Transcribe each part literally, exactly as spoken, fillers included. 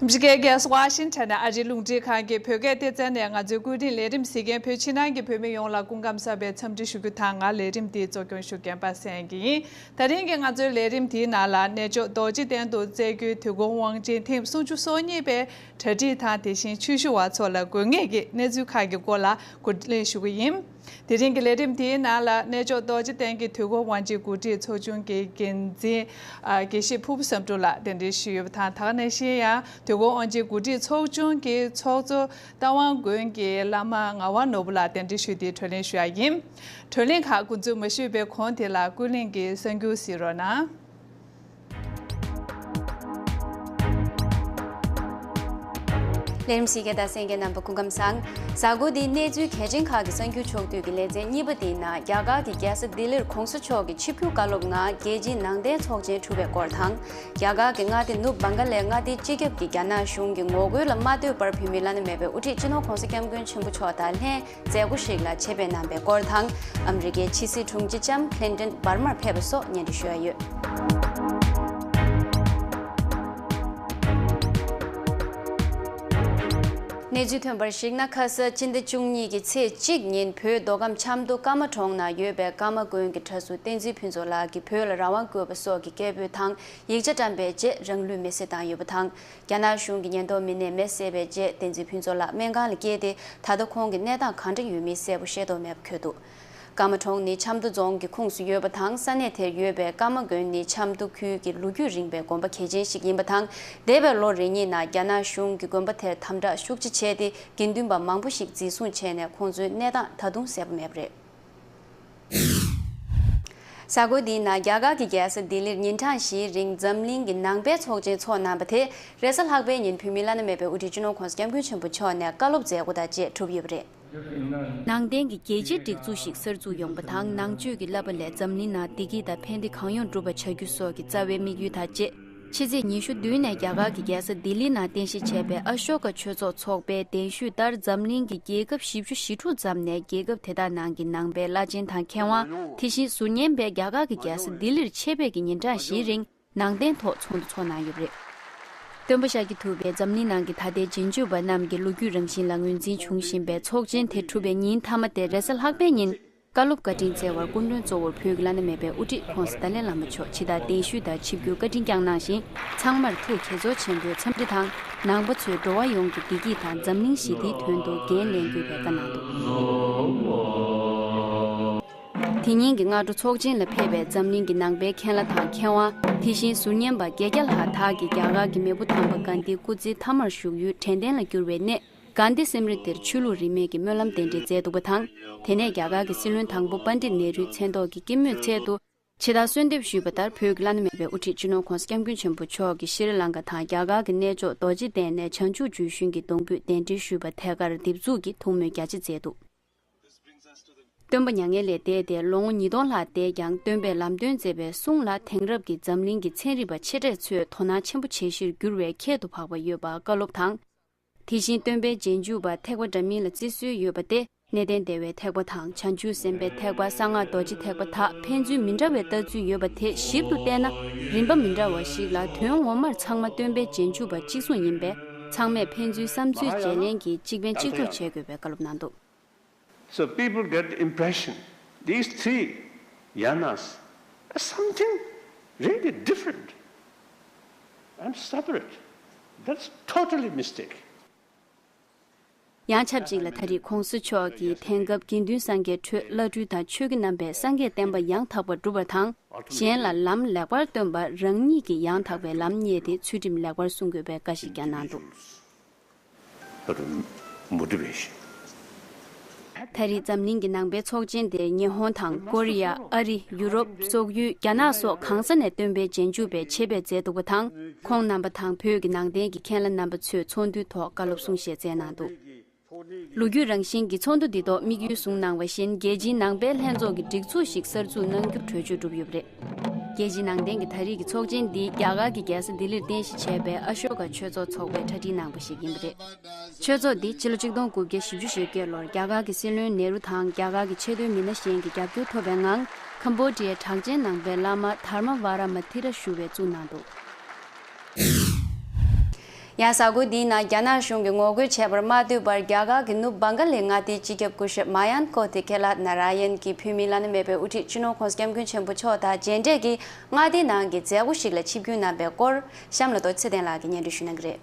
ཨ་མི་རི་ཀའི་རྒྱལ་ས་ཝ་ཤིང་ཊོན་ནས་ཨ་རིའི་རླུང་འཕྲིན་ཁང་གི་བོད་སྐད་སྡེ་ཚན་ནས་ང་ཚོའི་སྐུ་དྲིན་ལས་རིམ་གཟིགས་མཁན་བོད་ཕྱི་ནང་གི་བོད་མི་ཡོངས་ལ་སྐུ་ཁམས་བཟང་བའི་འཚམས་འདྲི་ཞུ་རྒྱུ་དང་། ང་ལས་རིམ་འདི་གཙོ་སྐྱོང་ཞུ་མཁན་པ་སངས་རྒྱས་ཡིན། ད་རིང་གི་ང་ཚོའི་ལས་རིམ་འདིའི་ནང་ལ་གནས་མཆོག་རྡོ་རྗེ་གདན་དུ་བསྩལ་རྒྱུའི་དུས་འཁོར་དབང་ཆེན་ཐེངས་སུམ་ཅུ་སོ་གཉིས་པའི་གྲ་སྒྲིག་དང་། དེ་བཞིན་ཆོས་ཞུ་བ་ཚོ་ལ་དགོས་ངེས་ཀྱི་གནས་ཚུལ་ཁག་གི་སྐོར་ལ་བགྲོ་གླེང་ཞུ་གི་ཡིན། དེ་རིང་གི་ལས་རིམ་དེའི་ནང་ལ་གནས་མཆོག་རྡོ་རྗེ་གདན་གྱི་དུས་འཁོར་དབང་ཆེན་གོ་སྒྲིག་ཚོགས་ཆུང་གི་འགན་འཛིན་ཨ་དགེ་བཤེས་ཕུར་བུ་བསམ་འགྲུབ་ལགས་གདན་འདྲེན་ཞུས་ཡོད་པ་དང་། ད་ག་ནང་བཞིན་ཡང་དུས་འཁོར་དབང་ཆེན་གོ་སྒྲིག་ཚོགས་ཆུང་གི་ཚོགས་གཙོ་རྟ་དབང་དགོན་གྱི་བླ་མ་ངག་དབང་ནོར་བུ་ལགས་གདན་འདྲེན་ཞུས་ཏེ་བགྲོ་གླེང་ཞུ་ཡ་ཡིན། བགྲོ་གླེང་ཁག་འགོ་འཛུགས་མ་ཞུས་པའི་གོང་དེ་ལ་ཀུན་གླེང་གི་གསར་འགྱུར་གཟིགས་རོགས་གནང་། ལས་རིམ་གཟིགས་མཁན་དང་གསན་མཁན་རྣམ་པ་སྐུ་ཁམས་བཟང་། གཟའ་འཁོར་འདིའི་གནས་ཚུལ་གལ་ཆེན་ཁག་གི་གསར་འགྱུར་ཕྱོགས་བསྡུས་ཀྱི་ལེ་ཚན་གཉིས་པ་འདིའི་ནང་། རྒྱ་གར་གྱི་རྒྱལ་ས་ལྡི་ལིར་༸གོང་ས་མཆོག་གི་ཆིབས་བསྒྱུར་བཀའ་སློབ་ངང་རྒྱལ་སྤྱིའི་ནང་བསྟན་ཚོགས་ཆེན་གྲུབ་པའི་སྐོར་དང་། རྒྱ་གར་གྱི་མངའ་སྡེ་ནུབ་བྷང་ག་ལའི་མངའ་སྡེའི་སྤྱི་ཁྱབ་ཀྱིས་རྒྱ་ནག་གཞུང་གི་ངོ་རྒོལ་ལ་མ་ལྟོས་པར་བོད་མིའི་བླ་ན་མེད་པའི་དབུ་ཁྲིད་སྤྱི་ནོར་༸གོང་ས་༸སྐྱབས་མགོན་ཆེན་པོ་མཆོག་དང་ལྷན་མཛད་སྒོ་ཞིག་ལ་ཆེད་ཕེབས་གནང་བའི་སྐོར་དང་། ཨ་མི་རི་ཀའི་ཕྱི་སྲིད་དྲུང་ཆེ་ལྕམ་ཁི་ལིན་ཏོན་འབར་མར་ཕེབས་པ་སོགས་སྙན་སྒྲོན་ཞུ་ཡ་ཡོད། གནས་ཚུལ་ཐོན་པར་གཞིགས་ན། ཁ་ས་སྤྱི་ཟླ་བཅུ་གཉིས་ཀྱི་ཚེས་གཅིག་ཉིན་བོད་མདོ་ཁམས་ཆབ་མདོ་ཀརྨ་གྲོང་ན་ཡོད་པའི་ཀརྨ་དགོན་གྱི་གྲྭ་ཟུར་བསྟན་འཛིན་ཕུན་ཚོགས་ལགས་ཀྱིས་བོད་ལ་རང་དབང་དགོས་པ་སོགས་ཀྱི་སྐད་འབོད་དང་ཡིག་ཆ་བཀྲམ་པའི་རྗེས་རང་ལུས་མེར་སྲེག་བཏང་ཡོད་པ་དང་། རྒྱ་ནག་གཞུང་གི་ཉེན་རྟོག་མི་སྣས་མེ་བསད་པའི་རྗེས་བསྟན་འཛིན་ཕུན་ཚོགས་ལགས་སྨན་ཁང་ལ་བསྐྱལ་ཏེ། ད་ལྟ་ཁོང་གི་གནས་སྟངས་གང་འདྲ་ཡོད་མེད་གསལ་པོ་ཤེས་རྟོགས་མེད་པ་འཁོད་འདུག། ཀརྨ་གྲོང་ནི་ཆབ་མདོ་རྫོང་གི་ཁོངས་སུ་ཡོད་པ་དང་། ས་གནས་དེར་ཡོད་པའི་ཀརྨ་དགོན་ནི་ཆབ་མདོ་ཁུལ་གྱི་ལོ་རྒྱུས་རིང་བའི་དགོན་པ་གལ་ཆེན་ཞིག་ཡིན་པ་དང་། འདས་པའི་ལོ་རེ་གཉིས་ནང་རྒྱ་ནག་གཞུང་གིས་དགོན་པ་དེར་དམ་དྲག་ཤུགས་ཆེ་བྱས་ཏེ། དགེ་འདུན་པ་མང་པོ་ཞིག་འཛིན་བཟུང་བྱས་ནས། ཁོང་ཚོའི་གནས་སྟངས་ད་དུང་གསལ་པོ་མེད་པ་རེད། གཟའ་འཁོར་འདིའི་ནང་རྒྱ་གར་གྱི་རྒྱལ་ས་ལྡི་ལིར་ཉིན་གྲངས་བཞིའི་རིང་འཛམ་གླིང་གི་ནང་པའི་ཚོགས་ཆེན་འཚོགས་གནང་བ་དེ། རེས་གཟའ་ལྷག་པའི་ཉིན་བོད་མིའི་བླ་ན་མེད་པའི་དབུ་ཁྲིད་སྤྱི་ནོར་༸གོང་ས་༸སྐྱབས་མགོན་ཆེན་པོ་མཆོག་ནས་བཀའ་སློབ་མཛད་སྒོ་དང་བཅས་གྲུབ་ཡོད་པ་རེད། ནང་བསྟན་གྱི་རྒྱལ་སྤྱིའི་སྒྲིག་འཛུགས་ཤིག་གསར་འཛུགས་ཡོང་པ་དང་། ནང་ཆོས་ཀྱི་བསླབ་པ་ལས་འཛམ་གླིང་ནང་བདེ་སྐྱིད་དང་ཕན་བདེ་གང་ཡོང་སྒྲུབ་པ་བྱ་རྒྱུ་སོགས་ཀྱི་རྩ་བའི་དམིགས་ཡུལ་དང་བཅས། ཕྱི་ཚེས་ཉི་ཤུ་བདུན་ནས་རྒྱ་གར་གྱི་རྒྱལ་ས་ལྡི་ལི་ནང་རྟེན་གཞི་བྱས་པའི་ཨ་ཤོ་ཀ་ཆོས་ཚོགས་ཚོགས་པའི་གདན་ཞུས་ལྟར། འཛམ་གླིང་གི་རྒྱལ་ཁབ་བཞི་བཅུ་ཞེ་དྲུག་ཙམ་ནས་རྒྱལ་ཁབ་དེ་དག་ནང་གི་ནང་པའི་བླ་ཆེན་དང་མཁས་དབང་། དེ་བཞིན་ཟུར་ཉན་པས་རྒྱ་གར་གྱི་རྒྱལ་ས་ལྡི་ལིར་ཆེད་ཕེབས་ཀྱིས་ཉིན་གྲངས་བཞིའི་རིང་ནང་བསྟན་ཐོག་ཚོགས་འདུ་འཚོགས་གནང་ཡོད་པ་རེད། སྟོན་པ་ཤཱཀྱ་ཐུབ་པས་འཛམ་གླིང་ནང་གི་ད་ལྟའི་རྗེས་འཇུག་པ་རྣམས་ཀྱི་ལོ་རྒྱུས་རང་བཞིན་ལ་ངོས་འཛིན་བྱུང་བཞིན་པའི་ཚོགས་ཆེན་དེ་གྲུབ་པའི་ཉིན་མཐའ་མ་སྟེ། རེས་གཟའ་ལྷག་པའི་ཉིན་བཀའ་སློབ་བཀའ་དྲིན་སྩལ་བར་སྐུ་མགྲོན་གཙོ་བོར་བོད་ཀྱི་བླ་ན་མེད་པའི་དབུ་ཁྲིད་༸གོང་ས་ཏཱ་ལའི་བླ་མ་མཆོག་ཇི་ལྟར་གདན་ཞུས་དང་ཆིབས་བསྒྱུར་བཀའ་དྲིན་བསྐྱངས་གནང་ཞིང་། ཚང་མར་ཐུགས་དགྱེས་ཚོར་ཆེན་པོས་འཚམས་འདྲི་དང་། ནང་པ་ཚོས་འགྲོ་བ་ཡོངས་ཀྱི་བདེ་སྐྱིད་དང་འཛམ་གླིང་ཞི་བདེའི་དོན་དུ་འགན་ལེན་དགོས་པའི་བཀའ་གནང་འདུག། དེ་ཉིན་གྱི་སྔ་དྲོ་ཚོགས་ཆེན་ལ་ཕེབས་པའི་འཛམ་གླིང་གི་ནང་པའི་མཁན་བླ་དང་མཁས་དབང་། དེ་བཞིན་ཟུར་ཉན་པ་བརྒྱད་བརྒྱ་ལྷག་དག་གིས་རྒྱ་གར་གྱི་མེས་པོ་དམ་པ་གྷན་དྷིའི་སྐུ་ཚེའི་མཐའ་མར་བཞུགས་ཡུལ་དྲན་རྟེན་ལ་གྱུར་བའི་གནས་གྷན་དྷི་སེ་མི་རི་ཏིར་ཆོས་ལུགས་རིས་མེད་ཀྱི་སྨོན་ལམ་རྟེན་འབྲེལ་མཛད་འདུག་པ་དང་། དེ་ནས་རྒྱ་གར་གྱི་སྲིད་བློན་དང་པོ་པཎྜི་ཏ་ནེ་རུའི་མཚན་ཐོག་གི་སྐྱེད་མོས་ཚལ་དུ། ཇི་ལྟར་གསོལ་འདེབས་ཞུས་པ་ལྟར། བོད་ཀྱི་བླ་ན་མེད་པའི་དབུ་ཁྲིད་སྤྱི་ནོར་༸གོང་ས་༸སྐྱབས་མགོན་ཆེན་པོ་མཆོག་གིས་ཤྲི་ལངྐ་དང་རྒྱ་གར་གྱི་གནས་མཆོག་རྡོ་རྗེ་གདན་ནས་བྱང་ཆུབ་འཇུག་གཞུང་གི་སྡོང་པོས་གདན་འདྲེན་ཞུས་པ་ཐད་ཀར་འདེབས་འཛུགས་ཀྱིས་ཐུགས་སྨོན་རྒྱ་ཆེ་མཛད་འདུག། སྟོན་པ་མྱ་ངན་ལས་འདས་ཏེ་ལོ་ངོ་ཉིས་སྟོང་ལྷག་འདས་ཀྱང་། སྟོན་པས་ལམ་སྟོན་མཛད་པའི་གསུང་ལ་དེང་རབས་ཀྱི་འཛམ་གླིང་གི་ཚན་རིག་པ་ཆེ་གྲས་ཚོས་དོ་སྣང་ཆེན་པོ་བྱེད་གཞིར་གྱུར་བའི་ཁྱད་དུ་འཕགས་པ་ཡོད་པ་བཀའ་སློབ་དང་། དེ་བཞིན་སྟོན་པའི་རྗེས་འཇུག་པ་ཐེག་པ་འདྲ་མིན་ལ་བརྩི་སྲོལ་ཡོད་པ་སྟེ། གནས་བརྟན་བདེ་བའི་ཐེག་པ་དང་། བྱང་ཆུབ་སེམས་དཔའི་ཐེག་པ། གསང་སྔགས་རྡོ་རྗེ་ཐེག་པ་དག་ཕན་ཚུན་མི་འདྲ་བའི་ལྟ་ཚུལ་ཡོད་པ་དེ་ཞིབ་ཏུ་བལྟས་ན། རིམ་པ་མི་འདྲ་བ་ཞིག་ལ། དོན་ངོ་མར་ཚང་མ་སྟོན་པའི་རྗེས་འཇུག་པ་གཅིག་མཚུངས་ཡིན་པས། ཚང་མས་ཕན་ཚུན་བསམ་ཚུལ་བརྗེ་ལེན་གྱིས་གཅིག་ཕན་གཅིག་གྲོགས་བྱེད་དགོས་པའི་བཀའ་སློབ་གནང་འདུག། So people get the impression these three yanas are something really different and separate. That's totally mistake. ཡང་ཆབས་ཅིག་ལ། ད་རེས་༸གོང་ས་མཆོག་གིས་དེང་སྐབས་དགེ་འདུན་སངས་རྒྱས་ཁྲོད་བླ་སྤྲུལ་དང་ཆོས་ཀྱི་རྣམ་པས་སངས་རྒྱས་བསྟན་པ་ཡང་དག་པར་སྒྲུབ་པ་དང་། གཞན་ལ་ལམ་ལེགས་པར་སྟོན་པ། རང་ཉིད་ཀྱིས་ཡང་དག་པའི་ལམ་རྙེད་དེ་ཚུལ་ཁྲིམས་ལེགས་པར་སྲུང་དགོས་པའི་བཀའ་ཞིག་ཀྱང་གནང་འདུག། Motivation. ད་རེས་འཛམ་གླིང་གི་ནང་པའི་ཚོགས་ཆེན་དེར་ཉི་ཧོང་དང་ཀོ་རི་ཡ། ཨ་རི། ཡུ་རོབ། སོག་ཡུལ། རྒྱ་ནག་སོགས་གང་ས་ནས་སྟོན་པའི་རྗེས་འཇུག་པས་ཆེད་ཕེབས་མཛད་འདུག་པ་དང་། ཁོང་རྣམ་པ་དང་བོད་ཀྱི་ནང་བསྟན་གྱི་མཁན་བླ་རྣམ་པ་ཚོས་ཚོགས་འདུའི་ཐོག་བཀའ་སློབ་གསུང་བཤད་མཛད་གནང་འདུག། ལོ་རྒྱུས་རང་བཞིན་གྱི་ཚོགས་འདུ་འདི་ཐོག་དམིགས་ཡུལ་བཟུང་གནང་བ་བཞིན། རྒྱལ་སྤྱིའི་ནང་པའི་ལྷན་ཚོགས་ཀྱི་སྒྲིག་འཛུགས་ཤིག་གསར་འཛུགས་གནང་རྒྱུར་གྲོས་ཆོད་གྲུབ་ཡོད་པ་རེད། རྒྱལ་སྤྱིའི་ནང་བསྟན་གྱི་ད་རེས་ཀྱི་ཚོགས་ཆེན་འདི་རྒྱ་གར་གྱི་རྒྱལ་ས་ལྡི་ལིར་རྟེན་གཞི་བྱས་པའི་ཨ་ཤོ་ཀ་ཆོས་ཚོགས་ཚོགས་པས་གྲ་སྒྲིག་གནང་བ་ཞིག་ཡིན་པ་རེད། ཆོས་ཚོགས་འདི་ཕྱི་ལོ་ཆིག་སྟོང་དགུ་བརྒྱ་བཞི་བཅུ་ཞེ་བརྒྱད་ལོར་རྒྱ་གར་གྱི་སྲིད་བློན་ནེ་རུ་དང་རྒྱ་གར་གྱི་ཆེས་མཐོའི་མི་སྣ་གཞན་གྱི་རྒྱབ་སྐྱོར་ཐོབ་པའི་ངང་། ཁམ་བོ་ཌི་ཡའི་གྲགས་ཅན་ནང་པའི་བླ་མ་དྷརྨ་ཝ་ར་མ་ཐི་ར་ཞུ་བས་བཙུགས་གནང་འདུག། ཡང་གཟའ་འཁོར་འདིའི་ནང་རྒྱ་ནག་གཞུང་གིས་ངོ་རྒོལ་བྱས་པར་མ་ལྟོས་པར། རྒྱ་གར་གྱི་ནུབ་བང་ག་ལའི་མངའ་སྡེའི་སྤྱི་ཁྱབ་སྐུ་ཞབས་མ་ཡན་ཀོ་ཐི་ཁེ་ལ་ན་ར་ཡན་གྱི་བོད་མིའི་བླ་ན་མེད་པའི་དབུ་ཁྲིད་སྤྱི་ནོར་༸གོང་ས་༸སྐྱབས་མགོན་ཆེན་པོ་མཆོག་དང་མཇལ་འཕྲད་ཀྱིས་མངའ་སྡེའི་ནང་གི་མཛད་སྒོ་ཞིག་ལ་ཆིབས་བསྒྱུར་གནང་པའི་སྐོར། གཤམ་ལ་རྡོ་རྗེ་ཚེ་བརྟན་ལགས་ཀྱིས་སྙན་སྒྲོན་ཞུ་གནང་གི་རེད།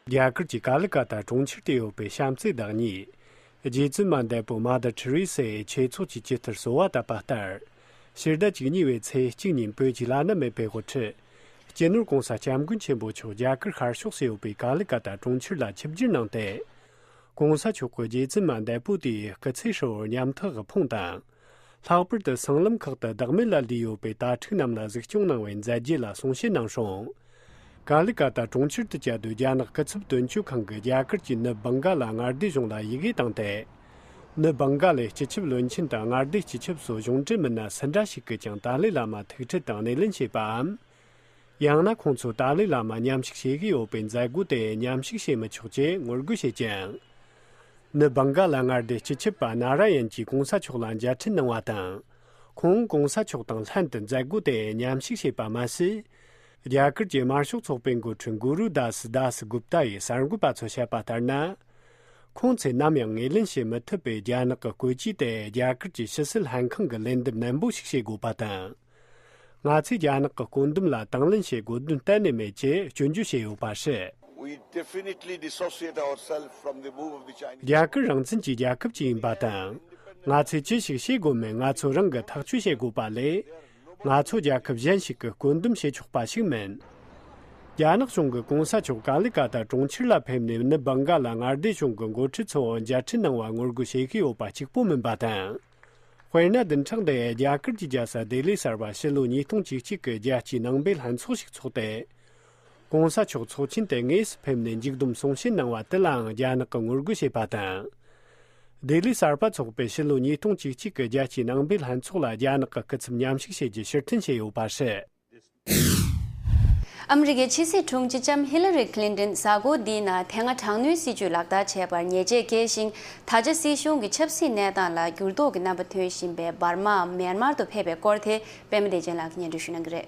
རྒྱ་གར་གྱི་ཀ་ལི་ཀ་ཏ་གྲོང་ཁྱེར་དུ་ཡོད་པའི་བྱམས་བརྩེའི་བདག་ཉིད། རྗེ་བཙུན་མ་འདས་པོ་མ་དར་ཊི་རེ་སའི་ཆོས་ཚོགས་ཀྱི་ཇི་ལྟར་གསོལ་བ་བཏབ་པ་ལྟར། ཕྱི་ཟླ་བཅུ་གཉིས་པའི་ཚེས་གཅིག་ཉིན་བོད་ཀྱི་བླ་ན་མེད་པའི་དབུ་ཁྲིད། སྤྱི་ནོར་༸གོང་ས་༸སྐྱབས་མགོན་ཆེན་པོ་མཆོག་རྒྱ་གར་ཤར་ཕྱོགས་སུ་ཡོད་པའི་ཀ་ལི་ཀ་ཏ་གྲོང་ཁྱེར་ལ་ཆིབས་བསྒྱུར་གནང་སྟེ། ༸གོང་ས་མཆོག་གི་རྗེ་བཙུན་མ་འདས་པོ་དེའི་སྐུ་ཚེ་ཧྲིལ་བོར་ཉམ་ཐག་གི་ཕུང་དང་། ལྷག་པར་དུ་སྲང་ལམ་ཁག་ཏུ་བདག་མེད་ལ་ལུས་ཡོད་པའི་དྭ་ཕྲུག་རྣམས་ལ་གཟིགས་སྐྱོང་གནང་བའི་མཛད་རྗེས་ལ་གསུང་བཤད་གནང་སོང་། ཀ་ལི་ཀ་ཏ་གྲོང་ཁྱེར་དུ་བཅའ་སྡོད་རྒྱ་ནག་སྐུ་ཚབ་དོན་གཅོད་ཁང་གིས་རྒྱ་གར་གྱི་ནུབ་བང་ག་ལ་མངའ་སྡེ་གཞུང་ལ་ཡི་གེ་བཏང་སྟེ། ནུབ་བང་ག་ལའི་སྤྱི་ཁྱབ་བློན་ཆེན་དང་མངའ་སྡེའི་སྤྱི་ཁྱབ་སོགས་གཞུང་འབྲེལ་མི་སྣ་སུ་འདྲ་ཞིག་གིས་ཀྱང་ཏཱ་ལའི་བླ་མ་ཐུག་འཕྲད་དང་སྣེ་ལེན་བྱས་པའམ། ཡང་ན་ཁོང་ཚོ་ཏཱ་ལའི་བླ་མ་མཉམ་ཞུགས་བྱེད་ཀྱི་ཡོད་པའི་མཛད་སྒོ་དེ་མཉམ་ཞུགས་བྱེད་མི་ཆོག་ཅེས་ངོ་རྒོལ་བྱས་ཀྱང་། ནུབ་བང་ག་ལ་མངའ་སྡེའི་སྤྱི་ཁྱབ་པ་ན་ར་ཡན་གྱིས་༸གོང་ས་མཆོག་ལ་མཇལ་འཕྲད་གནང་བ་དང་། ཁོང་༸གོང་ས་མཆོག་དང་ལྷན་དུ་མཛད་སྒོ་དེ་མཉམ་ཞུགས་བྱས་པ་མ་ཟད། རྒྱ་གར་གྱི་དམར་ཤོག་ཚོགས་པའི་འགོ་ཁྲིད་གུ་རུ་དཱ་སི་དཱ་སི་གུབ་ཏཱ་ཡིས་གསར་འགོད་པ་ཚོར་བཤད་པ་ལྟར་ན། ཁོང་ཚོས་ནམ་ཡང་ངོས་ལེན་བྱེད་མི་ཐུབ་པའི་རྒྱ་ནག་གི་བཀོད་ཇུས་དེ་རྒྱ་གར་གྱི་ཕྱི་སྲིད་ལྷན་ཁང་གིས་ལན་འདེབས་ནན་པོ་ཞིག་བྱེད་དགོས་པ་དང་། ང་ཚོས་རྒྱ་ནག་གི་བཀོད་འདོམས་ལ་དང་ལེན་བྱེད་དགོས་དོན་གཏན་ནས་མེད་ཅེས་སྐྱོན་བརྗོད་བྱས་ཡོད་པ་རེད། We definitely dissociate ourselves from the move of the Chinese. རྒྱ་གར་རང་བཙན་གྱི་རྒྱལ་ཁབ་ཅིག་ཡིན་པ་དང་། ང་ཚོས་ཅི་ཞིག་བྱེད་དགོས་མིན་ང་ཚོ་རང་གིས་ཐག་གཅོད་བྱེད་དགོས་པ་ལས། ང་ཚོ་རྒྱལ་ཁབ་གཞན་ཞིག་གིས་བཀོད་འདོམས་བྱེད་ཆོག་པ་ཞིག་མིན། རྒྱ་ནག་གཞུང་གིས་༸གོང་ས་མཆོག་ཀ་ལི་ཀ་ཏ་གྲོང་ཁྱེར་ལ་ཕེབས་ནས་ནུབ་བང་ག་ལ་མངའ་སྡེ་གཞུང་གི་འགོ་ཁྲིད་ཚོ་མཇལ་འཕྲད་གནང་བར་ངོ་རྒོལ་བྱེད་ཀྱི་ཡོད་པ་གཅིག་པུ་མིན་པ་དང་། དཔེར་ན། བདུན་ཕྲག་འདིའི་རྒྱ་གར་གྱི་རྒྱལ་ས་ལྡི་ལི་གསར་པར་ཕྱི་ལོ་ཉིས་སྟོང་བཅུ་གཅིག་གི་རྒྱལ་སྤྱིའི་ནང་པའི་ལྷན་ཚོགས་ཤིག་འཚོགས་ཏེ། ༸གོང་ས་མཆོག་ཚོགས་ཆེན་དེ་དངོས་སུ་ཕེབས་ནས་མཇུག་བསྡོམས་གསུང་བཤད་གནང་བ་དེ་ལའང་རྒྱ་ནག་གིས་ངོ་རྒོལ་བྱས་པ་དང་། ལྡི་ལི་གསར་པ་འཚོགས་པའི་ཕྱི་ལོ་ཉིས་སྟོང་བཅུ་གཅིག་གི་རྒྱལ་སྤྱིའི་ནང་པའི་ལྷན་ཚོགས་ལ་རྒྱ་ནག་གི་སྐུ་ཚབ་མཉམ་ཞུགས་བྱེད་རྒྱུ་ཕྱིར་འཐེན་བྱས་ཡོད་པ་རེད། ཨ་མི་རི་ཀའི་ཕྱི་སྲིད་དྲུང་ཆེ་ལྕམ་ཧི་ལ་རི་ཁི་ལིན་ཏོན་གཟའ་འཁོར་འདིའི་ནང་དེ་སྔ་དྲག་གནོན་སྲིད་ཇུས་ལག་བསྟར་བྱས་པར་ཉེས་ཆད་འགེལ་ཞིང་། ད་ཆ་སྲིད་གཞུང་གི་ཆབ་སྲིད་གནས་སྟངས་ལ་འགྱུར་ལྡོག་གི་རྣམ་པ་ཐོན་བཞིན་པའི་འབར་མའམ་མེན་མར་དུ་ཕེབས་པའི་སྐོར་དེ་པད་མ་བདེ་ཆེན་ལགས་ཀྱིས་སྙན་སྒྲོན་ཞུ་གནང་གི་རེད།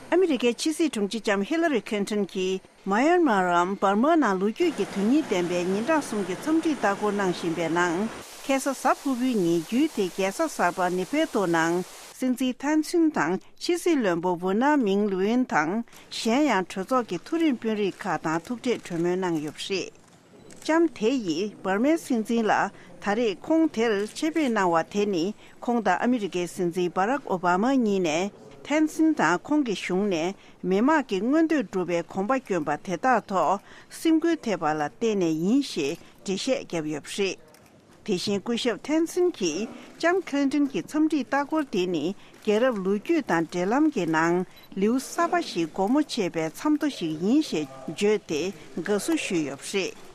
ཨ་མི་རི་ཀའི་ཕྱི་སྲིད་དྲུང་ཆེ་ལྕམ་ཧི་ལ་རི་ཁི་ལིན་ཏོན་གྱིས་མ་ཡན་མར་འམ་འབར་མ་ནང་ལོ་རྒྱུས་ཀྱི་དོན་སྙིང་ལྡན་པའི་ཉིན་གྲངས་གསུམ་གྱི་འཚམས་འདྲིའི་ལྟ་སྐོར་གནང་བཞིན་པའི་ནང་། ཁ་སང་གཟའ་ཕུར་བུའི་ཉིན་རྒྱུད་དེ་རྒྱལ་ས་གསར་པ་ནེ་ཕེ་ཏོ་ནང་སྲིད་འཛིན་ཐན་ཚུན་དང་ཕྱི་སྲིད་བློན་པོ་ཝུ་ན་མིང་ལུན་དང་། གཞན་ཡང་གྲོས་ཚོགས་ཀྱི་མཐོ་རིམ་དཔོན་རིགས་ཁག་དང་ཐུག་འཕྲད་གྲོས་མོལ་གནང་ཡོད་པ་རེད། ལྕམ་དེ་ཡིས་འབར་མའི་སྲིད་འཛིན་ལ་ད་རེས་ཁོང་དེར་ཆེད་ཕེབས་གནང་བ་དེ་ནི། ཁོང་དང་ཨ་མི་རི་ཀའི་སྲིད་འཛིན་བྷ་རག་ཨོ་བྷ་མ་གཉིས་ནས་ཐན་སིན་དང་ཁོང་གི་གཞུང་ནས་མི་དམངས་ཀྱི་མངོན་འདོད་སྒྲུབ་པའི་གོམ་པ་བསྐྱོན་པ་དེ་དག་ཐོག་སེམས་འགུལ་ཐེབས་པ་ལ་བརྟེན་ནས་ཡིན་ཞེས་འགྲེལ་བཤད་བརྒྱབ་ཡོད་པ་རེད། དེ་བཞིན་སྐུ་ཞབས་ཐན་སིན་གྱིས་ལྕམ་ཁི་ལིན་ཏོན་གྱི་འཚམས་འདྲིའི་ལྟ་སྐོར་དེ་ནི་རྒྱལ་རབས་ལོ་རྒྱུས་དང་འབྲེལ་ལམ་གྱི་ནང་ལེའུ་གསར་པ་ཞིག་སྒོ་མོ་ཕྱེ་བའི་མཚམས་ཐོ་ཞིག་ཡིན་ཞེས་བརྗོད་དེ་དགའ་བསུ་ཞུས་ཡོད་པ་རེད།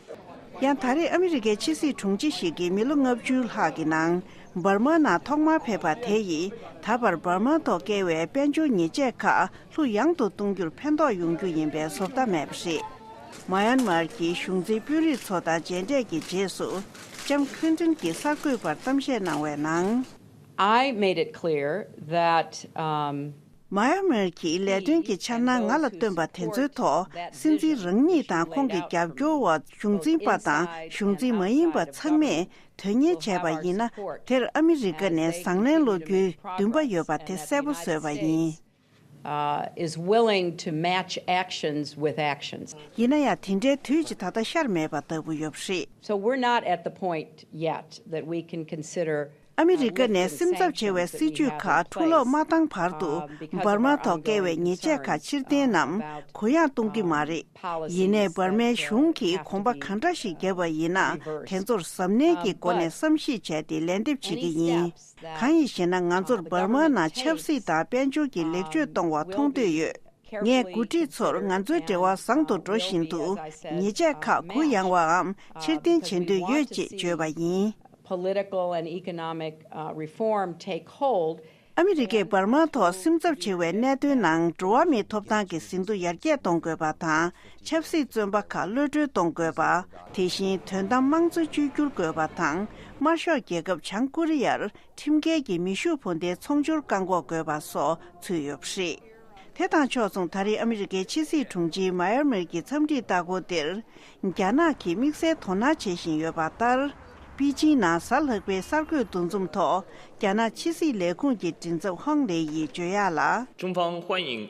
ཡང་ད་རེས་ཨ་མི་རི་ཀའི་ཕྱི་སྲིད་དྲུང་ཆེ་ཞིག་གིས་མི་ལོ་ལྔ་བཅུ་ལྷག་གི་ནང་འབར་མ་ནང་ཐོག་མར་ཕེབས་པ་དེ་ཡིས་ད་བར་འབར་མ་ཐོག་བཀལ་བའི་དཔལ་འབྱོར་ཉེས་ཆད་ཁག་ལྷུག་ཡངས་དུ་གཏོང་རྒྱུར་ཕན་ཐོགས་ཡོང་རྒྱུ་ཡིན་པའི་བཟོ་ལྟ་མེད་པ་རེད། མ་ཡན་མར་གྱི་གཞུང་འཛིན་དཔོན་རིགས་ཚོ་དང་མཇལ་འཕྲད་ཀྱི་རྗེས་སུ་ལྕམ་ཁི་ལིན་ཏོན་གྱིས་གསར་འགོད་པར་གཏམ་བཤད་གནང་བའི་ནང་། I made it clear that, um, མ་ཡན་མར་གྱི་ལས་དོན་གྱི་འཆར་སྣང་ང་ལ་བཏོན་པ་དེ་ཚོའི་ཐོག་སྲིད་འཛིན་རང་ཉིད་དང་ཁོང་གི་རྒྱབ་སྐྱོར་བ་གཞུང་འཛིན་པ་དང་གཞུང་འཛིན་མ་ཡིན་པ་ཚང་མས་དོན་གཉེར་བྱས་པ་ཡིན་ན། དེར་ཨ་མི་རི་ཀ་ནས་བཟང་ལན་སློག་རྒྱུའི་འདུན་པ་ཡོད་པ་དེ་གསལ་པོ་བཟོས་པ་ཡིན། uh, is willing to match actions with actions. ཡིན་ན་ཡང་དེ་འདྲའི་དུས་ཀྱི་ད་ལྟ་ཤར་མེད་པ་ལྟ་བུ་ཡོད་པ་རེད། So we're not at the point yet that we can consider ཨ་མི་རི་ཀ་ནས་སེམས་འཚབ་ཆེ་བའི་སྲིད་ཇུས་ཁག་འཁྲུག་ལོག་མ་བཏང་བར་དུ་འབར་མ་ཐོག་བཀལ་བའི་ཉེས་ཆད་ཁག་ཕྱིར་འཐེན་ནམ་གུ་ཡངས་གཏོང་གི་མ་རེད། ཡིན་ནའི་འབར་མའི་གཞུང་གིས་གོམ་པ་གང་འདྲ་ཞིག་བརྒྱབ་པ་ཡིན་ན་དེ་ཚོར་གཟབ་ནན་གྱི་སྒོ་ནས་བསམ་གཞིག་བྱས་ཏེ་ལན་འདེབས་བྱེད་ཀྱི་ཡིན། གང་ཡིན་ཞེ་ན། ང་ཚོར་འབར་མ་ནང་ཆབ་སྲིད་དང་དཔལ་འབྱོར་གྱི་ལེགས་བཅོས་གཏོང་བ་མཐོང་འདོད་ཡོད། ངས་འགོ་ཁྲིད་ཚོར་ང་ཚོའི་འབྲེལ་བ་བཟང་དུ་འགྲོ་བཞིན་འདུག་ཉེས་ཆད་ཁག་གུ་ཡངས་པའམ་ཕྱིར་འཐེན་བྱེད་འདོད་ཡོད་ཅེས་བརྗོད་པ་ཡིན། Political and economic, uh, reform take hold. ཨ་མི་རི་ཀས་འབར་མ་ཐོག་སེམས་འཚབ་ཆེ་བའི་གནད་དོན་ནང་འགྲོ་བ་མིའི་ཐོབ་ཐང་གི་ཟིན་ཐོ་ཡར་རྒྱས་གཏོང་དགོས་པ་དང་། ཆབ་སྲིད་བཙོན་པ་ཁག་གློད་གྲོལ་གཏོང་དགོས་པ། དེ་བཞིན་དོན་དམ་དམངས་གཙོ་བཅོས་བསྒྱུར་དགོས་པ་དང་། དམར་ཤོག་རྒྱལ་ཁབ་བྱང་ཀོ་རི་ཡར་ཁྲིམས་འགལ་གྱི་མེ་ཤུགས་འཕུར་མདེལ་ཚོང་སྦྱོར་བཀག་འགོག་དགོས་པ་སོགས་ཚུད་ཡོད་པ་རེད། དེ་དང་ཕྱོགས་མཚུངས། ད་རེས་ཨ་མི་རི་ཀའི་ཕྱི་སྲིད་དྲུང་ཆེའི་མཱ་ཡར་མར་གྱི་འཚམས་འདྲིའི་ལྟ་སྐོར་འདིར། རྒྱ་ནག་གིས་དམིགས་བསལ་དོ་སྣང་བྱེད་བཞིན་ཡོད་པ་ལྟར། པེ་ཅིང་ནང་གཟའ་ལྷག་པའི་གསར་འགོད་འདུ་འཛོམས་ཐོག་རྒྱ་ནག་ཕྱི་སྲིད་ལས་ཁུངས་ཀྱི་མགྲིན་ཚབ་ཧོང་ལེ་ཡིས་བརྗོད་ཡག་ལ། 中方欢迎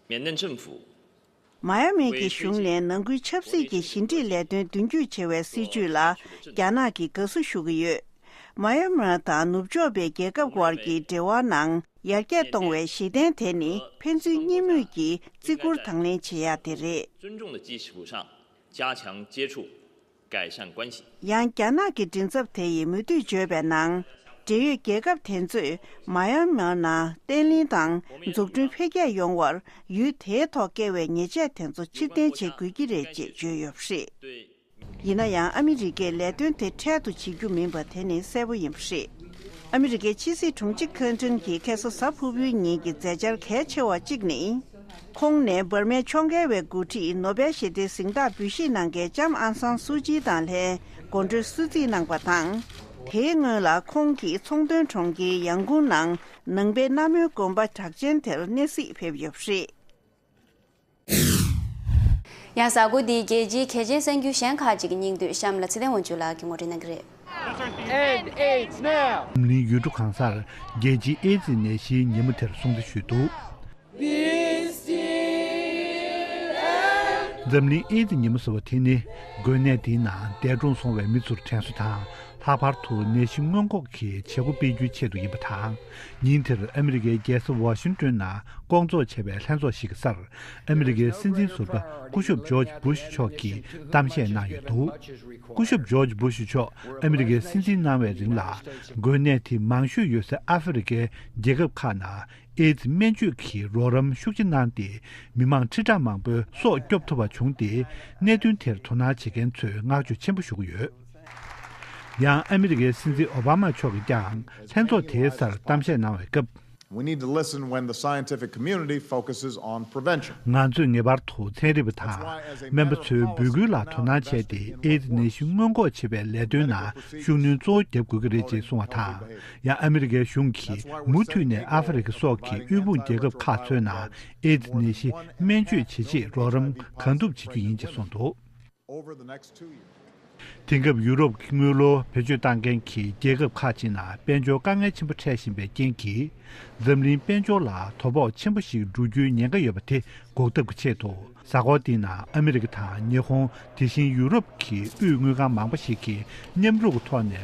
缅甸政府 མཱ་ཡར་མར་གྱི་གཞུང་ནས་ནང་ཁུལ་ཆབ་སྲིད་ཀྱི་ཞི་འགྲིག་ལས་དོན་མདུན་སྐྱོད་བྱ་བའི་སྲིད་བྱུས་ལ་རྒྱ་ནག་གིས་དགའ་བསུ་ཞུ་གི་ཡོད། མཱ་ཡར་མར་དང་ནུབ་ཕྱོགས་པའི་རྒྱལ་ཁབ་དབར་གྱི་འབྲེལ་བ་ནང་ཡར་རྒྱས་གཏོང་བའི་གཞི་རྟེན་དེ་ནི་ཕན་ཚུན་གཉིས་མོས་ཀྱིས་བརྩི་བཀུར་དང་ལེན་བྱེད་ཡག་དེ་རེད། 尊重的基础上加强接触，改善关系。 ཡང་རྒྱ་ནག་གི་མགྲིན་ཚབ་དེ་ཡིས་མུ་མཐུད་བརྗོད་པའི་ནང་། འབྲེལ་ཡོད་རྒྱལ་ཁབ་དེ་ཚོས་མཱ་ཡར་མར་ནང་བརྟན་ལྷིང་དང་འཛུགས་སྐྲུན་འཕེལ་རྒྱས་ཡོང་བར་ཡུལ་དེའི་ཐོག་བཀལ་བའི་ཉེས་ཆད་དེ་ཚོ་ཕྱིར་འཐེན་བྱེད་དགོས་ཀྱི་རེད་ཅེས་བརྗོད་ཡོད་པ་རེད། ཡིན་ན་ཡང་ཨ་མི་རི་ཀས་ལས་དོན་དེ་འཕྲལ་དུ་བྱེད་རྒྱུ་མིན་པ་དེ་ནི་གསལ་པོ་ཡིན་པ་རེད། ཨ་མི་རི་ཀའི་ཕྱི་སྲིད་དྲུང་ཆེ་ཁེ་ཏྲིན་གྱིས་ཁ་སང་གཟའ་ཕུར་བུའི་ཉིན་གྱི་མཛད་འཆར་གལ་ཆེ་བ་གཅིག་ནི། ཁོང་ནས་འབར་མའི་ཕྱོགས་འགལ་བའི་འགོ་ཁྲིད་ནོ་བེལ་ཞི་བདེའི་གཟེངས་རྟགས་འབུལ་བཞེས་གནང་མཁན་ལྕམ་ཨང་སང་སུའུ་ཅི་དང་ལྷན་དགོང་དྲོའི་གསོལ་ཚིགས་གནང་པ་དང་། དེའི་སྔོན་ལ་ཁོང་གིས་ཚོང་དོན་གྲོང་ཁྱེར་ཡང་ཀུང་ནང་ནང་པའི་གནའ་མོའི་དགོན་པ་གྲགས་ཅན་དེར་གནས་གཟིགས་ཕེབས་ཡོད་པ་རེད། ཡང་གཟའ་འཁོར་འདིའི་རྒྱལ་སྤྱིའི་གལ་ཆེའི་གསར་འགྱུར་གཞན་ཁག་ཅིག་གི་སྙིང་བསྡུས་གཤམ་ལ་ཚེ་བརྟན་དབང་ཕྱུག་ལགས་ཀྱིས་ངོ་སྤྲོད་གནང་གི་རེད། འཛམ་གླིང་ཡུལ་གྲུ་གང་སར་རྒྱལ་སྤྱིའི་ཨེ་ཙི་ནད་གཞིའི་ཉིན་མོ་དེར་སྲུང་བརྩི་ཞུས་འདུག་འཛམ་གླིང་ཨེ་ཙི་ཉིན་མོ་ཟེར་བ་དེ་ནི། འགོས་ནད་དེའི་ནང་འདས་གྲོངས་སོང་བའི་མི་ཚོར་དྲན་གསོ་དང་། ལྷག་པར་དུ་ནད་གཞི་སྔོན་འགོག་གི་བྱེད་སྒོ་སྤེལ་རྒྱུའི་ཆེད་དུ་ཡིན་པ་དང་། ཉིན་དེར་ཨ་མི་རི་ཀའི་རྒྱལ་ས་ཝ་ཤིང་ཏོན་ནང་སྐོང་ཚོགས་བྱས་པའི་ལྷན་ཚོགས་ཤིག་གི་སར། ཨ་མི་རི་ཀའི་སྲིད་འཛིན་ཟུར་པ་སྐུ་ཞབས་ཇོརྗ་བྷུ་ཤ་མཆོག་གིས་གཏམ་བཤད་གནང་ཡོད་འདུག་སྐུ་ཞབས་ཇོརྗ་བྷུ་ཤ་མཆོག་ཨ་མི་རི་ཀའི་སྲིད་འཛིན་གནང་བའི་རིང་ལ། འགོས་ནད་དེ་མང་ཤོས་ཡོད་སའི་ཨ་ཧྥེ་རི་ཀའི་རྒྱལ་ཁབ་ཁག་ནང་། ཨེ་ཙི་སྨན་བཅོས་ཀྱི་རོགས་རམ་ཤུགས་ཆེ་གནང་སྟེ། མི་མང་ཁྲི་ཕྲག་མང་པོའི་སྲོག་སྐྱོབ་ཐུབ་པ་བྱུང་སྟེ། གནད་དོན་དེར་དོ་སྣང་བྱེད་མཁན་ཚོས་བསྔགས་བརྗོད་ཆེན་པོ་ཞུ་གི་ཡོད། ཡང་ཨ་མི་རི་ཀའི་སྲིད་འཛིན་ཨོ་བྷ་མ་མཆོག་གིས་ཀྱང་ལྷན་ཚོགས་དེའི་སར་གཏམ་བཤད་གནང་བའི་སྐབས། We need to listen when the scientific community focuses on prevention. ང་ཚོས་ངེས་པར་དུ་ཚན་རིག་པ་དང་སྨན་པ་ཚོའི་འབོད་སྐུལ་ལ་དོ་སྣང་བྱས་ཏེ། ཨེ་ཙི་ནད་གཞི་སྔོན་འགོག་བྱེད་པའི་ལས་དོན་ནང་ཤུགས་སྣོན་གཙོ་བོ་བརྒྱབ་དགོས་ཀྱི་རེད་ཅེས་གསུངས་པ་དང་། ཡང་ཨ་མི་རི་ཀའི་གཞུང་གིས་མུ་མཐུད་ནས་ཨ་ཧྥེ་རི་ཁ་སོགས་ཀྱི་དབུལ་ཕོངས་རྒྱལ་ཁབ་ཁག་ཚོའི་ནང་ཨེ་ཙི་ནད་གཞི་སྨན་བཅོས་བྱེད་ཆེད་རོགས་རམ་གང་ཐུབ་བྱེད་རྒྱུ་ཡིན་ཅེས་གསུངས་འདུག་དེང་སྐབས་ཡུ་རོབ་ཀྱི་དངུལ་ལོར་བེད་སྤྱོད་བཏང་མཁན་གྱི་རྒྱལ་ཁབ་ཁག་ཅིག་ནང་དཔལ་འབྱོར་དཀའ་ངལ་ཆེན་པོ་འཕྲད་བཞིན་པའི་རྐྱེན་གྱིས། འཛམ་གླིང་དཔལ་འབྱོར་ལ་དོ་ཕོག་ཆེན་པོ་ཞིག་འགྲོ་རྒྱུའི་ཉེན་ཁ་ཡོད་པ་དེ་འགོག་ཐབས་ཀྱི་ཆེད་དུ། གཟའ་འཁོར་འདིའི་ནང་ཨ་མི་རི་ཀ་དང་ཉི་ཧོང་། དེ་བཞིན་ཡུ་རོབ་ཀྱི་དབུས་དངུལ་ཁང་མང་པོ་ཞིག་གིས་མཉམ་རུབ་ཀྱི་ཐོག་ནས་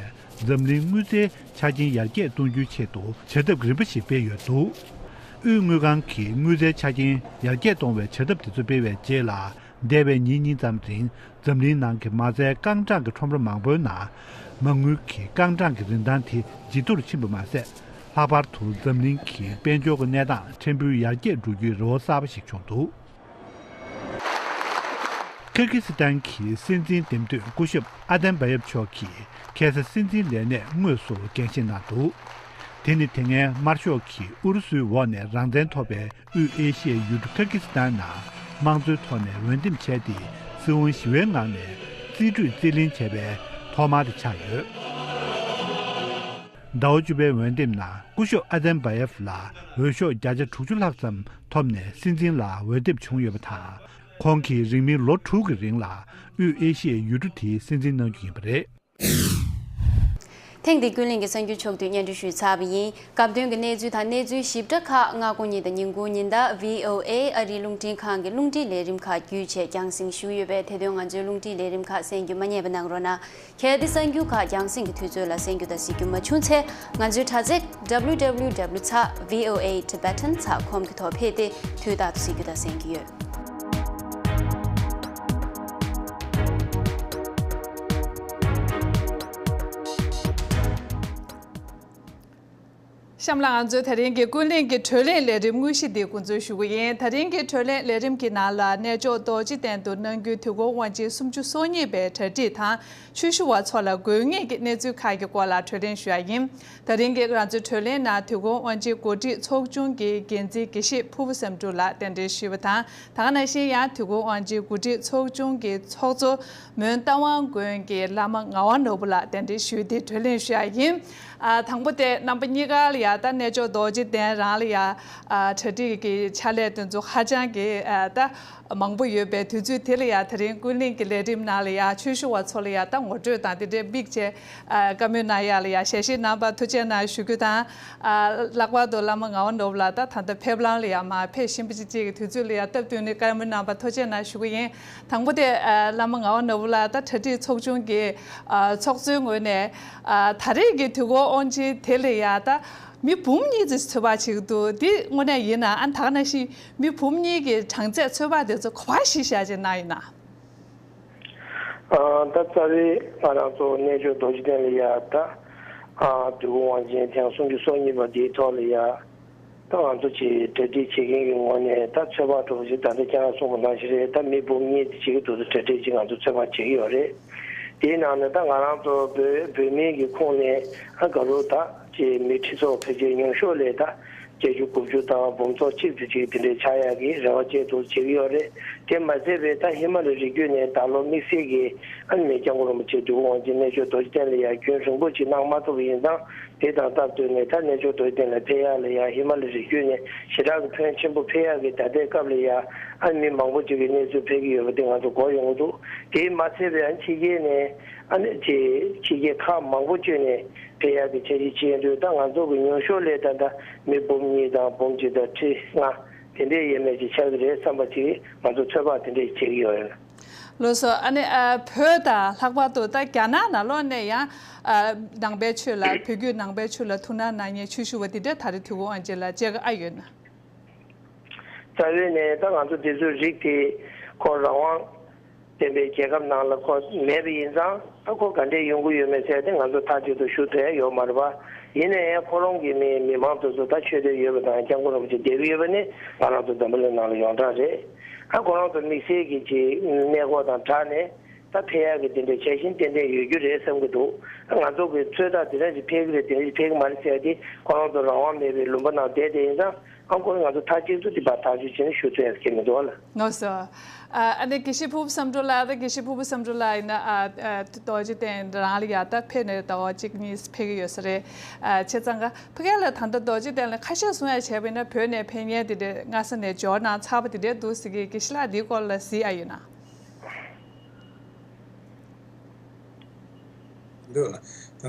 འཛམ་གླིང་དངུལ་རྩའི་ཆ་རྐྱེན་ཡར་རྒྱས་གཏོང་རྒྱུའི་ཆེད་དུ་བྱ་ཐབས་རིམ་པ་ཞིག་སྤེལ་ཡོད་འདུག་དབུས་དངུལ་ཁང་གིས་དངུལ་རྩའི་ཆ་རྐྱེན་ཡར་རྒྱས་གཏོང་བའི་བྱ་ཐབས་དེ་ཚོ་སྤེལ་བའི་རྗེས་ལ། འདས་པའི་ཉིན་གཉིས་ཙམ་རིང་འཛམ་གླིང་ནང་གི་མ་རྩའི་རྐང་གྲངས་ཀྱི་ཁྲོམ་ར་མང་པོའི་ནང་། མ་དངུལ་གྱི་རྐང་གྲངས་ཀྱི་རིན་ཐང་དེ་ཇེ་མཐོ་རུ་ཕྱིན་པ་མ་ཟད། ལྷག་པར་དུ་འཛམ་གླིང་གི་དཔལ་འབྱོར་གྱི་གནས་སྟངས་ཕྲན་བུ་ཡར་རྒྱས་འགྲོ་རྒྱུའི་རེ་བ་གསར་པ་ཞིག་བྱུང་འདུག་ཁིར་ཀི་སི་ཐན་གྱི་སྲིད་འཛིན་འདེམས་ཐོན་སྐུ་ཞབས་ཨ་དན་བྷ་ཡེབ་མཆོག་གིས་ཁ་སང་སྲིད་འཛིན་ལས་གནས་དངོས་སུ་འགན་བཞེས་གནང་འདུག་དེ་ནི་དེ་སྔའི་དམར་ཤོག་གིས་ཨུ་རུ་སུའི་འོག་ནས་རང་བཙན་ཐོབ་པའི་དབུས་ཨེ་ཤི་ཡའི་ཡུལ་གྲུ་ཁིར་ཀི་སི་ཐན་ནང་དམངས་གཙོའི་ཐོག་ནས་འོས་འདེམས་བྱས་ཏེ། སྲིད་དབང་ཞི་བའི་ངང་ནས་རྩིས་སྤྲོད་རྩིས་ལེན་བྱས་པའི་ཐོག་མ་དེ་ཆགས་ཡོད། ཟླ་བ་བཅུ་པའི་འོས་འདེམས་ནང་སྐུ་ཞབས་ཨ་དན་བྷ་ཡེབ་ལ་འོས་ཤོག་བརྒྱ་ཆ་དྲུག་ཅུ་ལྷག་ཙམ་ཐོབ་ནས་སྲིད་འཛིན་ལ་འོས་འདེམས་བྱུང་ཡོད་པ་དང་། ཁོང་གིས་རིང་མིན་ལོ་དྲུག་གི་རིང་ལ་དབུས་ཨེ་ཤི་ཡའི་ཡུལ་གྲུ་དེའི་སྲིད་འཛིན་གནང་རྒྱུ་ཡིན་པ་རེད། ཐེངས་འདིའི་ཀུན་གླེང་གི་གསར་འགྱུར་ཕྱོགས་བསྡུས་སྙན་སྒྲོན་ཞུས་ཚར་བ་ཡིན། སྐབས་དོན་གྱི་གནས་ཚུལ་དང་གནས་ཚུལ་ཞིབ་ཕྲ་ཁག་སྔ་དགོང་ཉིན་དང་ཉིན་གུང་ཉིན་ལྟར་བྷི་ཨོ་ཨེ་ཨ་རིའི་རླུང་འཕྲིན་ཁང་གི་རླུང་འཕྲིན་ལས་རིམ་ཁག་བརྒྱུད་བྱས་རྒྱང་སྲིང་ཞུ་གི་ཡོད་པས། དེ་དོན་ང་ཚོའི་རླུང་འཕྲིན་ལས་རིམ་ཁག་གསན་རྒྱུ་མ་བསྙེལ་བ་གནང་རོགས་གནང་། གལ་ཏེ་གསར་འགྱུར་ཁག་རྒྱང་སྲིང་གི་དུས་ཚོད་ལ་གསན་རྒྱུ་དང་གཟིགས་རྒྱུ་མ་བྱུང་ཚེ། ང་ཚོའི་དྲ་ཚིགས་W W W ཚེག V O A Tibetan ཚེག com གི་ཐོག་ཕེབས་ཏེ་དུས་རྟག་ཏུ་གཟིགས་རྒྱུ་དང་གསན་རྒྱུ་ཡོད། གཤམ་ལ་ང་ཚོའི་ད་རིང་གི་ཀུན་གླེང་གི་བགྲོ་གླེང་ལས་རིམ་དངོས་གཞི་འདི་འགོ་འཛུགས་ཞུ་གི་ཡིན། ད་རིང་གི་བགྲོ་གླེང་ལས་རིམ་གྱི་ནང་ལ་གནས་མཆོག་རྡོ་རྗེ་གདན་དུ་གནང་རྒྱུའི་དུས་འཁོར་དབང་ཆེན་སུམ་ཅུ་སོ་གཉིས་པའི་གྲ་སྒྲིག་དང་། ཆོས་ཞུ་བ་ཚོ་ལ་དགོས་ངེས་ཀྱི་གནས་ཚུལ་ཁག་གི་སྐོར་ལ་བགྲོ་གླེང་ཞུ་ཡ་ཡིན། ད་རིང་གི་ང་ཚོའི་བགྲོ་གླེང་ནང་དུས་འཁོར་དབང་ཆེན་འགོ་ཁྲིད་ཚོགས་ཆུང་གི་འགན་འཛིན་དགེ་བཤེས་ཕུར་བུ་བསམ་འགྲུབ་ལགས་གདན་འདྲེན་ཞུས་པ་དང་། ད་ག་ནང་བཞིན་ཡང་དུས་འཁོར་དབང་ཆེན་འགོ་ཁྲིད་ཚོགས་ཆུང་གི་ཚོགས་གཙོ་མོན་རྟ་དབང་དགོན་གྱི་བླ་མ་ངག་དབང་ནོར་བུ་ལགས་གདན་འདྲེན་ཞུས་ཏེ་བགྲོ་གླེང་ཞུ་ཡ་ཡིན། ཨ། དང་པོ་དེ་རྣམ་པ་གཉིས་ཀ་ལ་ཡ་ ད་རྣལ་འབྱོར་རྡོ་རྗེ་གདན་རང་ལ་ཡ་ཨ་གྲ་སྒྲིག་གི་ཕྱག་ལས་དེ་ཚོ་ཧ་ཅང་གི་ཨ་ད་མང་པོ་ཡོད་པའི་དུས་ཚོད་དེ་ལ་ཡ་དེ་རིང་ཀུན་གླེང་གི་ལས་རིམ་ནང་ལ་ཡ་ཆོས་ཞུ་བ་ཚོ་ལ་ཡ་ད་ངོ་སྤྲོད་དང་དེ་འདྲའི་དམིགས་བྱས་ཨ་བཀའ་མོལ་གནང་ཡ་ལ་ཡ་ཞལ་བཞེས་གནང་བར་ཐུགས་རྗེ་གནང་ཞུ་རྒྱུ་དང་། ཨ་ལྷག་པར་དུ་བླ་མ་ངག་དབང་ནོར་བུ་ལགས་ད་ད་ལྟ་ཕེབས་ལམ་ལ་ཡ་མར་ཕེབས་བཞིན་པ་ཅིག་ཅིག་གི་དུས་ཚོད་ལ་ཡ་སྟབས་བསྟུན་ནས་བཀའ་མོལ་གནང་བར་ཐུགས་རྗེ་གནང་ཞུ་གི་ཡིན། དང་པོ་དེ་ཨ་བླ་མ་ངག་དབང་ནོར་བུ་ལགས་ད་གྲ་སྒྲིག་ཚོགས་ཆུང་གི་ཨ་ཚོགས་གཙོའི་ངོས་ནས་ཨ་ད་རེས་ཀྱི་དུས་འཁོར་དབང་ཆེན་དེ་ལ་ཡ་ད་མི་འབུམ་གཉིས་ཙམ་ཚོད་དཔག་བྱེད་ཀྱི་འདུག་འདི་དངོས་གནས་ཡིན་ན་ཨ་ད་ག་ནང་བཞིན་མི་འབུམ་གཉིས་ཀྱི་གྲངས་ཚད་ཚོད་དཔག་དེ་ཚོ་ག་པར་གཞི་བཞག་བྱས་གནང་ཡིན་ན། ཨ་ད་རྩ་བའི་ང་རང་ཚོ་རྣལ་འབྱོར་རྡོ་རྗེ་གདན་ལ་ཡ་ད་ཨ་དུས་འཁོར་དབང་ཆེན་ཐེངས་སུམ་ཅུ་སོ་གཉིས་པ་འདིའི་ཐོག་ལ་ཡ། ད་ང་ཚོ་ཅིག་གྲ་སྒྲིག་བྱེད་མཁན་གྱི་ངོས་ནས་ད་ཚོད་དཔག་འདྲ་པོ་ཞིག་ད་ལྟ་ཁྱེད་རང་གསུངས་པ་ནང་བཞིན་རེད། ད་མི་འབུམ་གཉིས་ཅིག་གི་འདུག་ད་གྲ་སྒྲིག་ཅིག་ང་ཚོ་ཚོད་དཔག་བྱེད་ཀྱི་ཡོད་རེད། དེའི་ནང་ནས་ད་ང་རང་ཚོ་བོད་བོད་མིའི་གི་ཁོངས་ནས་ཨ་ག་རུ་ད་ཅིག་མི་ཁྲི་ཚོ་ཕལ་ཆེར་ཉུང་ཤོས་ལ་ད་བརྒྱད་ཅུ་དགུ་བཅུ་དང་འབུམ་ཚོ་གཅིག་ཏུ་ཅིག་དེ་འདྲའི་ཆགས་ཡག་གི་རེ་བ་བཅས་འདུག་བྱེད་ཀྱི་ཡོད་རེད། དེ་མ་ཟད་པའི་ད་ཧི་མ་ལ་རི་རྒྱུད་ནས་ད་ལོ་དམིགས་བསལ་གྱི་ཨ་ནི་སྐྱབས་མགོན་རིན་པོ་ཆེ་དུས་འཁོར་དབང་ཆེན་རྣལ་འབྱོར་རྡོ་རྗེ་གདན་ལ་ཡང་རྒྱུན་རིང་པོ་ཅིག་གནང་མ་ཐུབ་པ་ཡིན་ཙང་། དེ་དང་སྟབས་བསྟུན་ནས་ད་རྣལ་འབྱོར་རྡོ་རྗེ་གདན་ལ་ཕེབས་ཡག་ལ་ཡང་ཧི་མ་ལ་རི་རྒྱུད་ནས་ཞེ་དྲག་གི་ཕོན་ཆེན་པོ་ཕེབས་ཡག་གི་ད་ལྟའི་སྐབས་ལ་ཡང་ཨ་མི་མང་པོ་ཅིག་གི་གནས་ཚུལ་ཕེབས་ཀྱི་ཡོད་པ་དེ་ང་ཚོ་གོ་ཡོང་གི་འདུག་དེས་མ་ཚད་པའི་ཨ་ཕྱི་རྒྱལ་ནས་ཨ་ནི་ཅིག་ཕྱི་རྒྱལ་ཁག་མང་པོ་བསྐྱོད་ནས་ཕེབས་ཡག་གི་འཆར་གཞི་བྱས་འདུག་ད་ང་ཚོ་གི་ཉུང་ཤོས་ལས་ད་ལྟ་མི་འབུམ་གཉིས་དང་འབུམ་གཅིག་དང་ཁྲི་ལྔ་དེ་འདྲའི་ཡས་མས་ཅིག་ཆགས་ཀྱི་རེད་བསམ་པ་ཅིག་ང་ཚོ་ཚོད་དཔག་དེ་འདྲས་བྱེད་ཀྱི་ཡོད་རེད། ལགས་སོ། ཨ་ནི་ཨ་བོད་དང་ལྷག་པར་དུ་ད་རྒྱ་ནག་ནང་ལོགས་ནས་ཡང་ཨ་ནང་པའི་ཆོས་ལ་བོད་བརྒྱུད་ནང་པའི་ཆོས་ལ་ཐུགས་སྣང་གནང་མཁན་ཆོས་ཞུ་བ་དེ་འདྲ་ད་རེས་དུས་འཁོར་དབང་ཆེན་ལ་མཇལ་ཁ་ཨ་ཡོད་ན། རྩ་བའི་ནས་ད་ང་ཚོ་འདི་ཚོའི་རིགས་དེ་ཁོ་རང་དབང་ལྡན་པའི་རྒྱལ་ཁབ་ནང་ལ་ཁོ་མེད་པ་ཡིན་ཙང་ད་ཁོ་ག་འདྲས་ཡོང་གི་ཡོད་མེད་ཟེར་ཏེ་ང་ཚོ་མཐའ་གཅིག་ཏུ་ཞུ་ཐུབ་ཡ་ཡོད་མ་རེད་པ། ཡིན་ན་ཡང་ཁོ་རང་གི་མི་མི་མང་དེ་ཚོ་ད་ཆོས་དད་ཡོད་པ་དང་སྐྱབས་མགོན་རིན་པོ་ཆེ་དད་གི་ཡོད་པ་ནི་ང་རང་ཚོ་འཛམ་བུ་གླིང་ནང་ལ་ཡོངས་གྲགས་རེད། ད་ཁོ་རང་ཚོ་དམིགས་བསལ་གྱི་ཅིག་གནས་སྐོར་དང་སྦྲགས་ནས་ད་ཕེབས་ཡག་གི་དེ་འདྲའི་འཆར་གཞི་ཏན་ཏན་ཡོད་རྒྱུ་རེད་བསམ་གྱི་འདུག་ང་ཚོ་གི་ཚོད་ལྟ་དེ་འདྲ་ཞིག་ཕེབས་ཀྱི་རེད་དེ་འདྲ་ཞིག་ཕེབས་ཀྱི་མ་རེད་ཟེར་ཏེ་ཁོ་རང་ཚོ་རང་དབང་མེད་པའི་ལུང་པ་ནང་བསྡད་དེ་ཡིན་ཙང་ཨ་ཁོ་ང་ཚོ་མཐའ་གཅིག་ཏུ་དེ་བར་ཐག་གཅོད་བྱས་ནས་ཞུ་ཐུབ་ཡག་གི་མི་འདུག་ལ། ལགས་སོ། ཨ་ཨ་ནི་དགེ་བཤེས་ཕུར་བུ་བསམ་གྲུབ་ལགས་དང་དགེ་བཤེས་ཕུར་བུ་བསམ་གྲུབ་ལགས་ཡིན་ན་ཨ་ཨ་རྡོ་རྗེ་གདན་རང་ལ་ཡ་ད་ཕེབས་ནས་ཟླ་བ་གཅིག་གཉིས་ཕེབས་ཀྱི་ཡོད་ས་རེད། ཨ་བྱས་ཙང་ཀ་ཕ་གི་ལ་ད་ལྟ་རྡོ་རྗེ་གདན་ལ་ཁ་ཤས་གསུང་ཡ་བྱས་པ་ཡིན་ན་བོད་ནས་ཕེབས་མཁན་དེ་འདྲས་སྔ་ས་ནས་འབྱོར་གནང་ཚར་བ་དེ་འདྲས་འདུག་ཟེར་གི་དགེ་བཤེས་ལགས་འདིའི་སྐོར་ལ་གཟིགས་ཨ་ཡོད་ན། འདུག་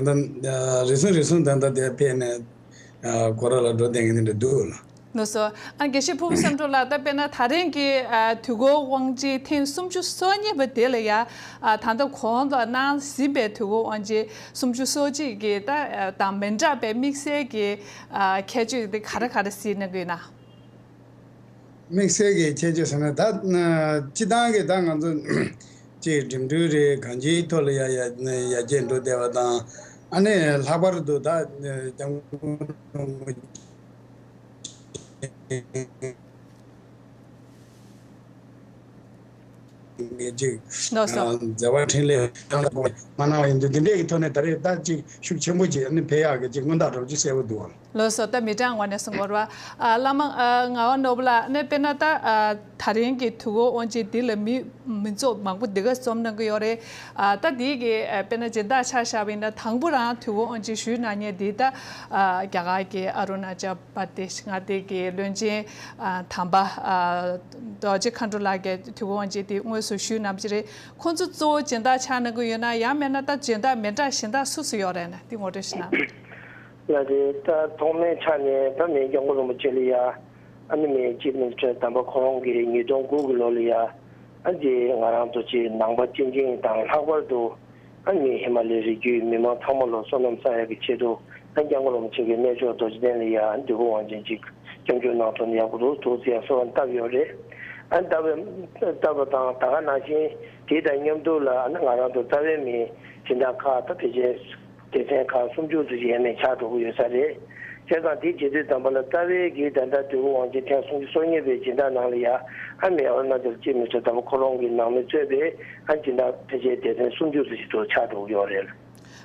ལ། ད་ལྟ་རེ་ཟུང་རེ་ཟུང་ད་ལྟ་དེ་ཕེབས་ནས་སྐོར་ར་ལ་འགྲོ་བསྡད་མཁན་དེ་འདྲ་འདུག་ལ། ལགས་སོ། ཨ་དགེ་བཤེས་ཕུར་བུ་བསམ་གྲུབ་ལགས་ད་དཔེར་ན་ད་རིང་གི་ཨ་དུས་འཁོར་དབང་ཆེན་ཐེངས་སུམ་ཅུ་སོ་གཉིས་པ་དེ་ལ་ཡ་ཨ་ད་ལྟ་གོང་དུ་གནང་ཟིན་པའི་དུས་འཁོར་དབང་ཆེན་སུམ་ཅུ་སོ་གཅིག་གི་ད་ཨ་དང་མི་འདྲ་བའི་དམིགས་བསལ་གྱི་ཨ་ཁྱད་ཆོས་དེ་ག་རེ་ག་རེ་གཟིགས་གནང་གི་ཡོད་ན། དམིགས་བསལ་གྱི་ཁྱད་ཆོས་ཟེར་ན་ད་སྤྱི་བཏང་གི་ད་ང་ཚོ་ཅིག་འགྲིམ་འགྲུལ་རེད་གང་ཅིའི་ཐོག་ལ་ཡ་ཡ་ཡར་རྒྱས་འགྲོ་བསྡད་པ་དང་ཨ་ནི་ལྷག་པར་དུ་ད་སྐྱབས་མགོན་ཅིག་ལགས་སོ། མཛད་པ་འཕྲིན་ལས་མ་གནང་བ་ཡིན་དུས་འདི་འདྲའི་གི་ཐོག་ནས་ད་རེས་ད་ཅིག་ཤུགས་ཆེན་པོ་ཅིག་ཨ་ནི་འཕེལ་ཡག་གི་ཅིག་མངོན་རྟགས་འདྲ་པོ་ཅིག་གསལ་པོ་འདུག་ཨང་། ལགས་སོ། ད་མི་གྲངས་ངོས་ནས་གསུང་དགོས་རེད་བ། ཨ་བླ་མ་ཨ་ངག་དབང་ནོར་བུ་ལགས་ནས་དཔེར་ན་ད་ཨ་ད་རིང་གི་དུས་འཁོར་དབང་ཆེན་འདི་ལ་མི་མི་ཚོགས་མང་པོ་འདི་ག་འཛོམས་གནང་གི་ཡོད་རེད། ཨ་ད་འདི་གི་ཨ་དཔེར་ན་སྦྱིན་བདག་ཆ་བཞག་པ་ཡིན་ན་དང་པོ་རང་དུས་འཁོར་དབང་ཆེན་ཞུས་གནང་མཁན་འདི་ད་ཨ་རྒྱ་གར་གྱི་ཨ་རུ་ན་ཅལ་པར་དེ་ཞིག་མངའ་སྡེ་གི་བློན་ཆེན་ཨ་དམ་པ་ཨ་རྡོ་རྗེ་མཁའ་འགྲོ་ལགས་ཀྱིས་དུས་འཁོར་དབང་ཆེན་འདི་དངོས་སུ་ཞུས་གནང་བ་ཅིག་རེད། ཁོང་ཚོ་གཙོ་བོ་སྦྱིན་བདག་ཆགས་གནང་གི་ཡོད་ན་ཡང་མིན་ན་ད་སྦྱིན་བདག་མི་འདྲ་གཞན་དག་སུ་སུ་ཡོད་རེད་ན་འདི་ངོ་སྤྲོད་ཞུ་ན། ལགས་རེད། ད་ཐོག་མའི་ཆ་ནས་ད་མི་སྐྱབས་མགོན་རིན་པོ་ཆེ་ལ་ཡ་ཨ་ནི་མི་ཅིབ་མི་ནི་སི་ཊར་དམ་པ་ཁོ་རང་གིས་ཉིས་སྟོང་དགུ་གི་ལོ་ལ་ཡ་ཨ་ཅེ་ང་རང་ཚོ་ཅིག་ནང་པ་སྤྱི་འཐུས་དང་ལྷག་པར་དུ་ཨ་ནི་ཧི་མ་ལའི་རི་རྒྱུད་མི་མང་ཚང་མ་ལ་བསོད་ནམས་བསགས་ཡག་གི་ཆེད་དུ་ཨ་སྐྱབས་མགོན་རིན་པོ་ཆེ་གི་རྣལ་འབྱོར་རྡོ་རྗེ་གདན་ལ་ཡ་ཨ་དུས་འཁོར་དབང་ཆེན་ཅིག་སྐྱབས་འཇུག་གནང་ཐུབ་ན་ཡག་པོ་འདུག་འདུག་ཟེར་ཡ་གསོལ་བ་བཏབ་ཡོད་རེད། ཨ་བཏབ་པ་བཏབ་པ་དང་ད་ག་ནང་བཞིན་དེ་དང་མཉམ་དུ་ལ་ཨ་ནི་ང་རང་ཚོ་རྩ་བའི་མི་སྦྱིན་བདག་ཁག་ད་ཕལ་ཆེར་སྡེ་ཚན་ཁག་སུམ་ཅུ་ཙམ་ཞིག་ཡས་མས་ཆགས་འགྲོ་གི་ཡོད་ས་རེད། བྱས་ཙང་དེའི་རྗེས་དུས་ཙམ་པ་ལ་རྩ་བའི་གི་ད་ལྟ་དུས་འཁོར་དབང་ཆེན་ཐེངས་སུམ་ཅུ་སོ་གཉིས་པའི་སྦྱིན་བདག་ནང་ལ་ཡ་ཨ་མི་ཨ་རུ་ན་ཅལ་ཅིབ་མི་ནི་སི་ཊར་དམ་པ་ཁོ་རང་གི་ནང་མི་གཙོས་པའི་ཨ་སྦྱིན་བདག་ཕལ་ཆེར་སྡེ་ཚན་སུམ་ཅུ་ཙམ་ཞིག་ཏུ་ཆགས་འགྲོ་གི་ཡོད་རེད།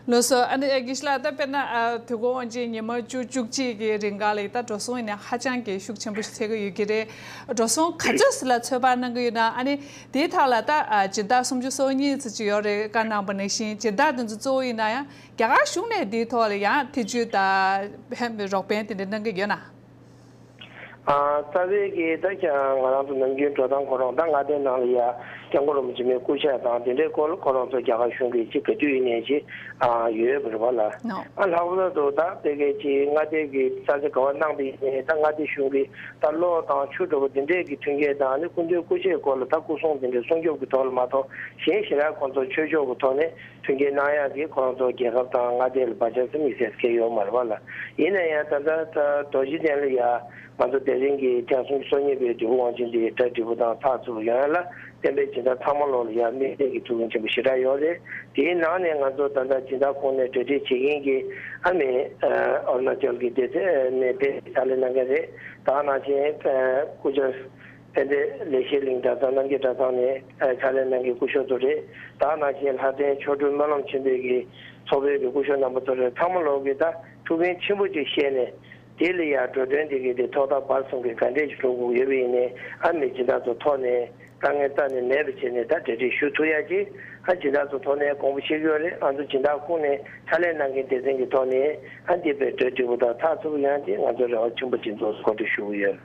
ལགས་སོ། ཨ་ནི་དགེ་བཤེས་ལགས། ད་དཔེར་ན་ཨ་དུས་འཁོར་དབང་ཆེན་ཉི་མ་བཅུ་བཅུ་གཅིག་གི་རིང་ག་ལ་ད་འགྲོ་སོང་ཡིན་ན་ཧ་ཅང་གི་ཤུགས་ཆེན་པོ་ཞིག་འཚོལ་གི་ཡོད་ཀྱི་རེད། འགྲོ་སོང་ག་ཚོད་ཟིག་ལ་ཚོད་དཔག་གནང་གི་ཡོད་ན། ཨ་ནི་དེའི་ཐོག་ལ་ད་ཨ་སྦྱིན་བདག་སུམ་ཅུ་སོ་གཉིས་ཙམ་ཅིག་ཡོད་རེད་བཀའ་གནང་པ་ནང་བཞིན། སྦྱིན་བདག་དེ་ཚོ་གཙོ་བོ་ཡིན་ན་ཡང་རྒྱ་གར་གཞུང་ནས་དེའི་ཐོག་ལ་ཡང་ཐེ་བྱུས་དང་ཧེ་རོགས་ཕན་དེ་འདྲ་གནང་གི་ཡོད་ན། ཨ་རྩ་བའི་གི་ད་ཀྱང་ང་རང་ཚོ་ནམ་རྒྱུན་འགྲོ་སྟངས་ཁོ་རང་ད་མངའ་སྡེ་ནང་ལ་ཡ་སྐྱབས་མགོན་རིན་པོ་ཆེ་མའི་སྐུ་ཕྱག་དང་དེ་འདྲའི་སྐོར་ལ་ཁོ་རང་ཚོ་རྒྱ་གར་གཞུང་གི་ཅིག་ག་དུས་ཡིན་ནའི་ཅིག་ཨ་ཡོད་པ་རེད་པ་ལ། ནོ། ཨ་ལྷག་པར་དུ་ད་དེ་གའི་ཅིག་མངའ་སྡེ་གི་རྩ་ཆེ་ག་བ་གནང་པ་ཡིན་ནའི་ད་མངའ་སྡེ་གཞུང་གི་ད་གློག་དང་ཆུ་འདྲ་པོ་དེ་འདྲའི་གི་མཐུན་རྐྱེན་དང་ནི་སྐུ་མདུན་སྐུ་ཕྱག་སྐོར་ལ་ད་སྐུ་སྲུང་དེ་འདྲའི་སྲུང་སྐྱོབ་ཀྱི་ཐོག་ལ་མ་གཏོགས་གཞན་ཞེ་དྲག་ཁོང་ཚོ་ཆོས་ཕྱོགས་ཀྱི་ཐོག་ནས་མཐུན་རྐྱེན་གནང་ཡག་གི་ཁོ་རང་ཚོ་རྒྱལ་ཁབ་དང་མངའ་སྡེ་ལ་བར་ཆད་ཟེར་དམིགས་བསལ་གང་ཡང་ཡོད་མ་རེད་པ་ལ། ཡིན་ན་ཡང་ད་ལྟ་ད་རྡོ་རྗེ་གདན་ལ་ཡ་ང་ཚོ་དེ་རིང་གི་ཐེངས་སུམ་ཅུ་སོ་གཉིས་པའི་དུས་འཁོར་དབང་ཆེན་འདི་གྲ་འགྲིག་པོ་དང་ཚགས་ཚུད་པོ་ཡོང་ཡ་ལ་བསྟན་པའི་སྦྱིན་བདག་ཚང་མ་ལོག་ལ་ཡ་དམིགས་བསལ་གྱི་ཐུགས་ཕན་ཆེན་པོ་ཞེ་དྲག་ཡོད་རེད། དེའི་ནང་ནས་ང་ཚོ་ད་ལྟ་སྦྱིན་བདག་ཁོངས་ནས་གྲ་སྒྲིག་བྱེད་མཁན་གྱི་ཨ་མི་ཨ་ཨ་རུ་ན་ཅལ་གྱི་སྡེ་ཚན་ནས་དེ་ཕྱག་ལས་གནང་མཁན་རེད། ད་ག་ནང་བཞིན་ཨ་སྐུ་བཅར་ཕན་བདེ་ལེགས་བཤད་གླིང་གྲྭ་ཚང་རྣམ་རྒྱལ་གྲྭ་ཚང་ནས་ཨ་ཕྱག་ལས་གནང་མཁན་སྐུ་ཞབས་ཚོ་རེད། ད་ག་ནང་བཞིན་ལྷ་ལྡན་མཆོག་སྤྲུལ་སྨོན་ལམ་ཆེན་པོའི་གི་ཚོགས་པའི་གི་སྐུ་ཞབས་རྣམ་པ་ཚོ་རེད། ཚང་མ་ལོག་གི་ད་ཐུགས་ཕན་ཆེན་པོ་ཅིག་བཤད་ནས་དེ་ལ་ཡ་འགྲོ་དོན་དེ་གི་དེ་ཐོག་མཐའ་བར་གསུམ་གི་ག་འདྲས་ཅིག་འགྲོ་དགོས་ཡོད་པ་ཡིན་ནའི་ཨ་མི་སྦྱིན་བདག་ཚོ་ཐོག་ནས་དཀའ་ངལ་རྩ་ནས་མེད་པ་བྱས་ནས་ད་གྲ་སྒྲིག་ཞུ་ཐུབ་ཡ་ཅིག་ཨ་སྦྱིན་བདག་ཚོ་ཐོག་ནས་དགོངས་པ་བཞེས་ཀྱི་ཡོད་རེད། ང་ཚོ་སྦྱིན་བདག་ཁོངས་ནས་ཕྱག་ལས་གནང་མཁན་སྡེ་ཚན་གྱི་ཐོག་ནས་ཨ་འདི་དཔེ་གྲ་སྒྲིག་པོ་དང་ཚགས་ཚུད་པོ་ཡོང་ཡ་ཅིག་ང་ཚོ་རེ་བ་ཆེན་པོ་ཅིག་འདུག་གོ་སྒྲིག་ཞུ་གི་ཡོད།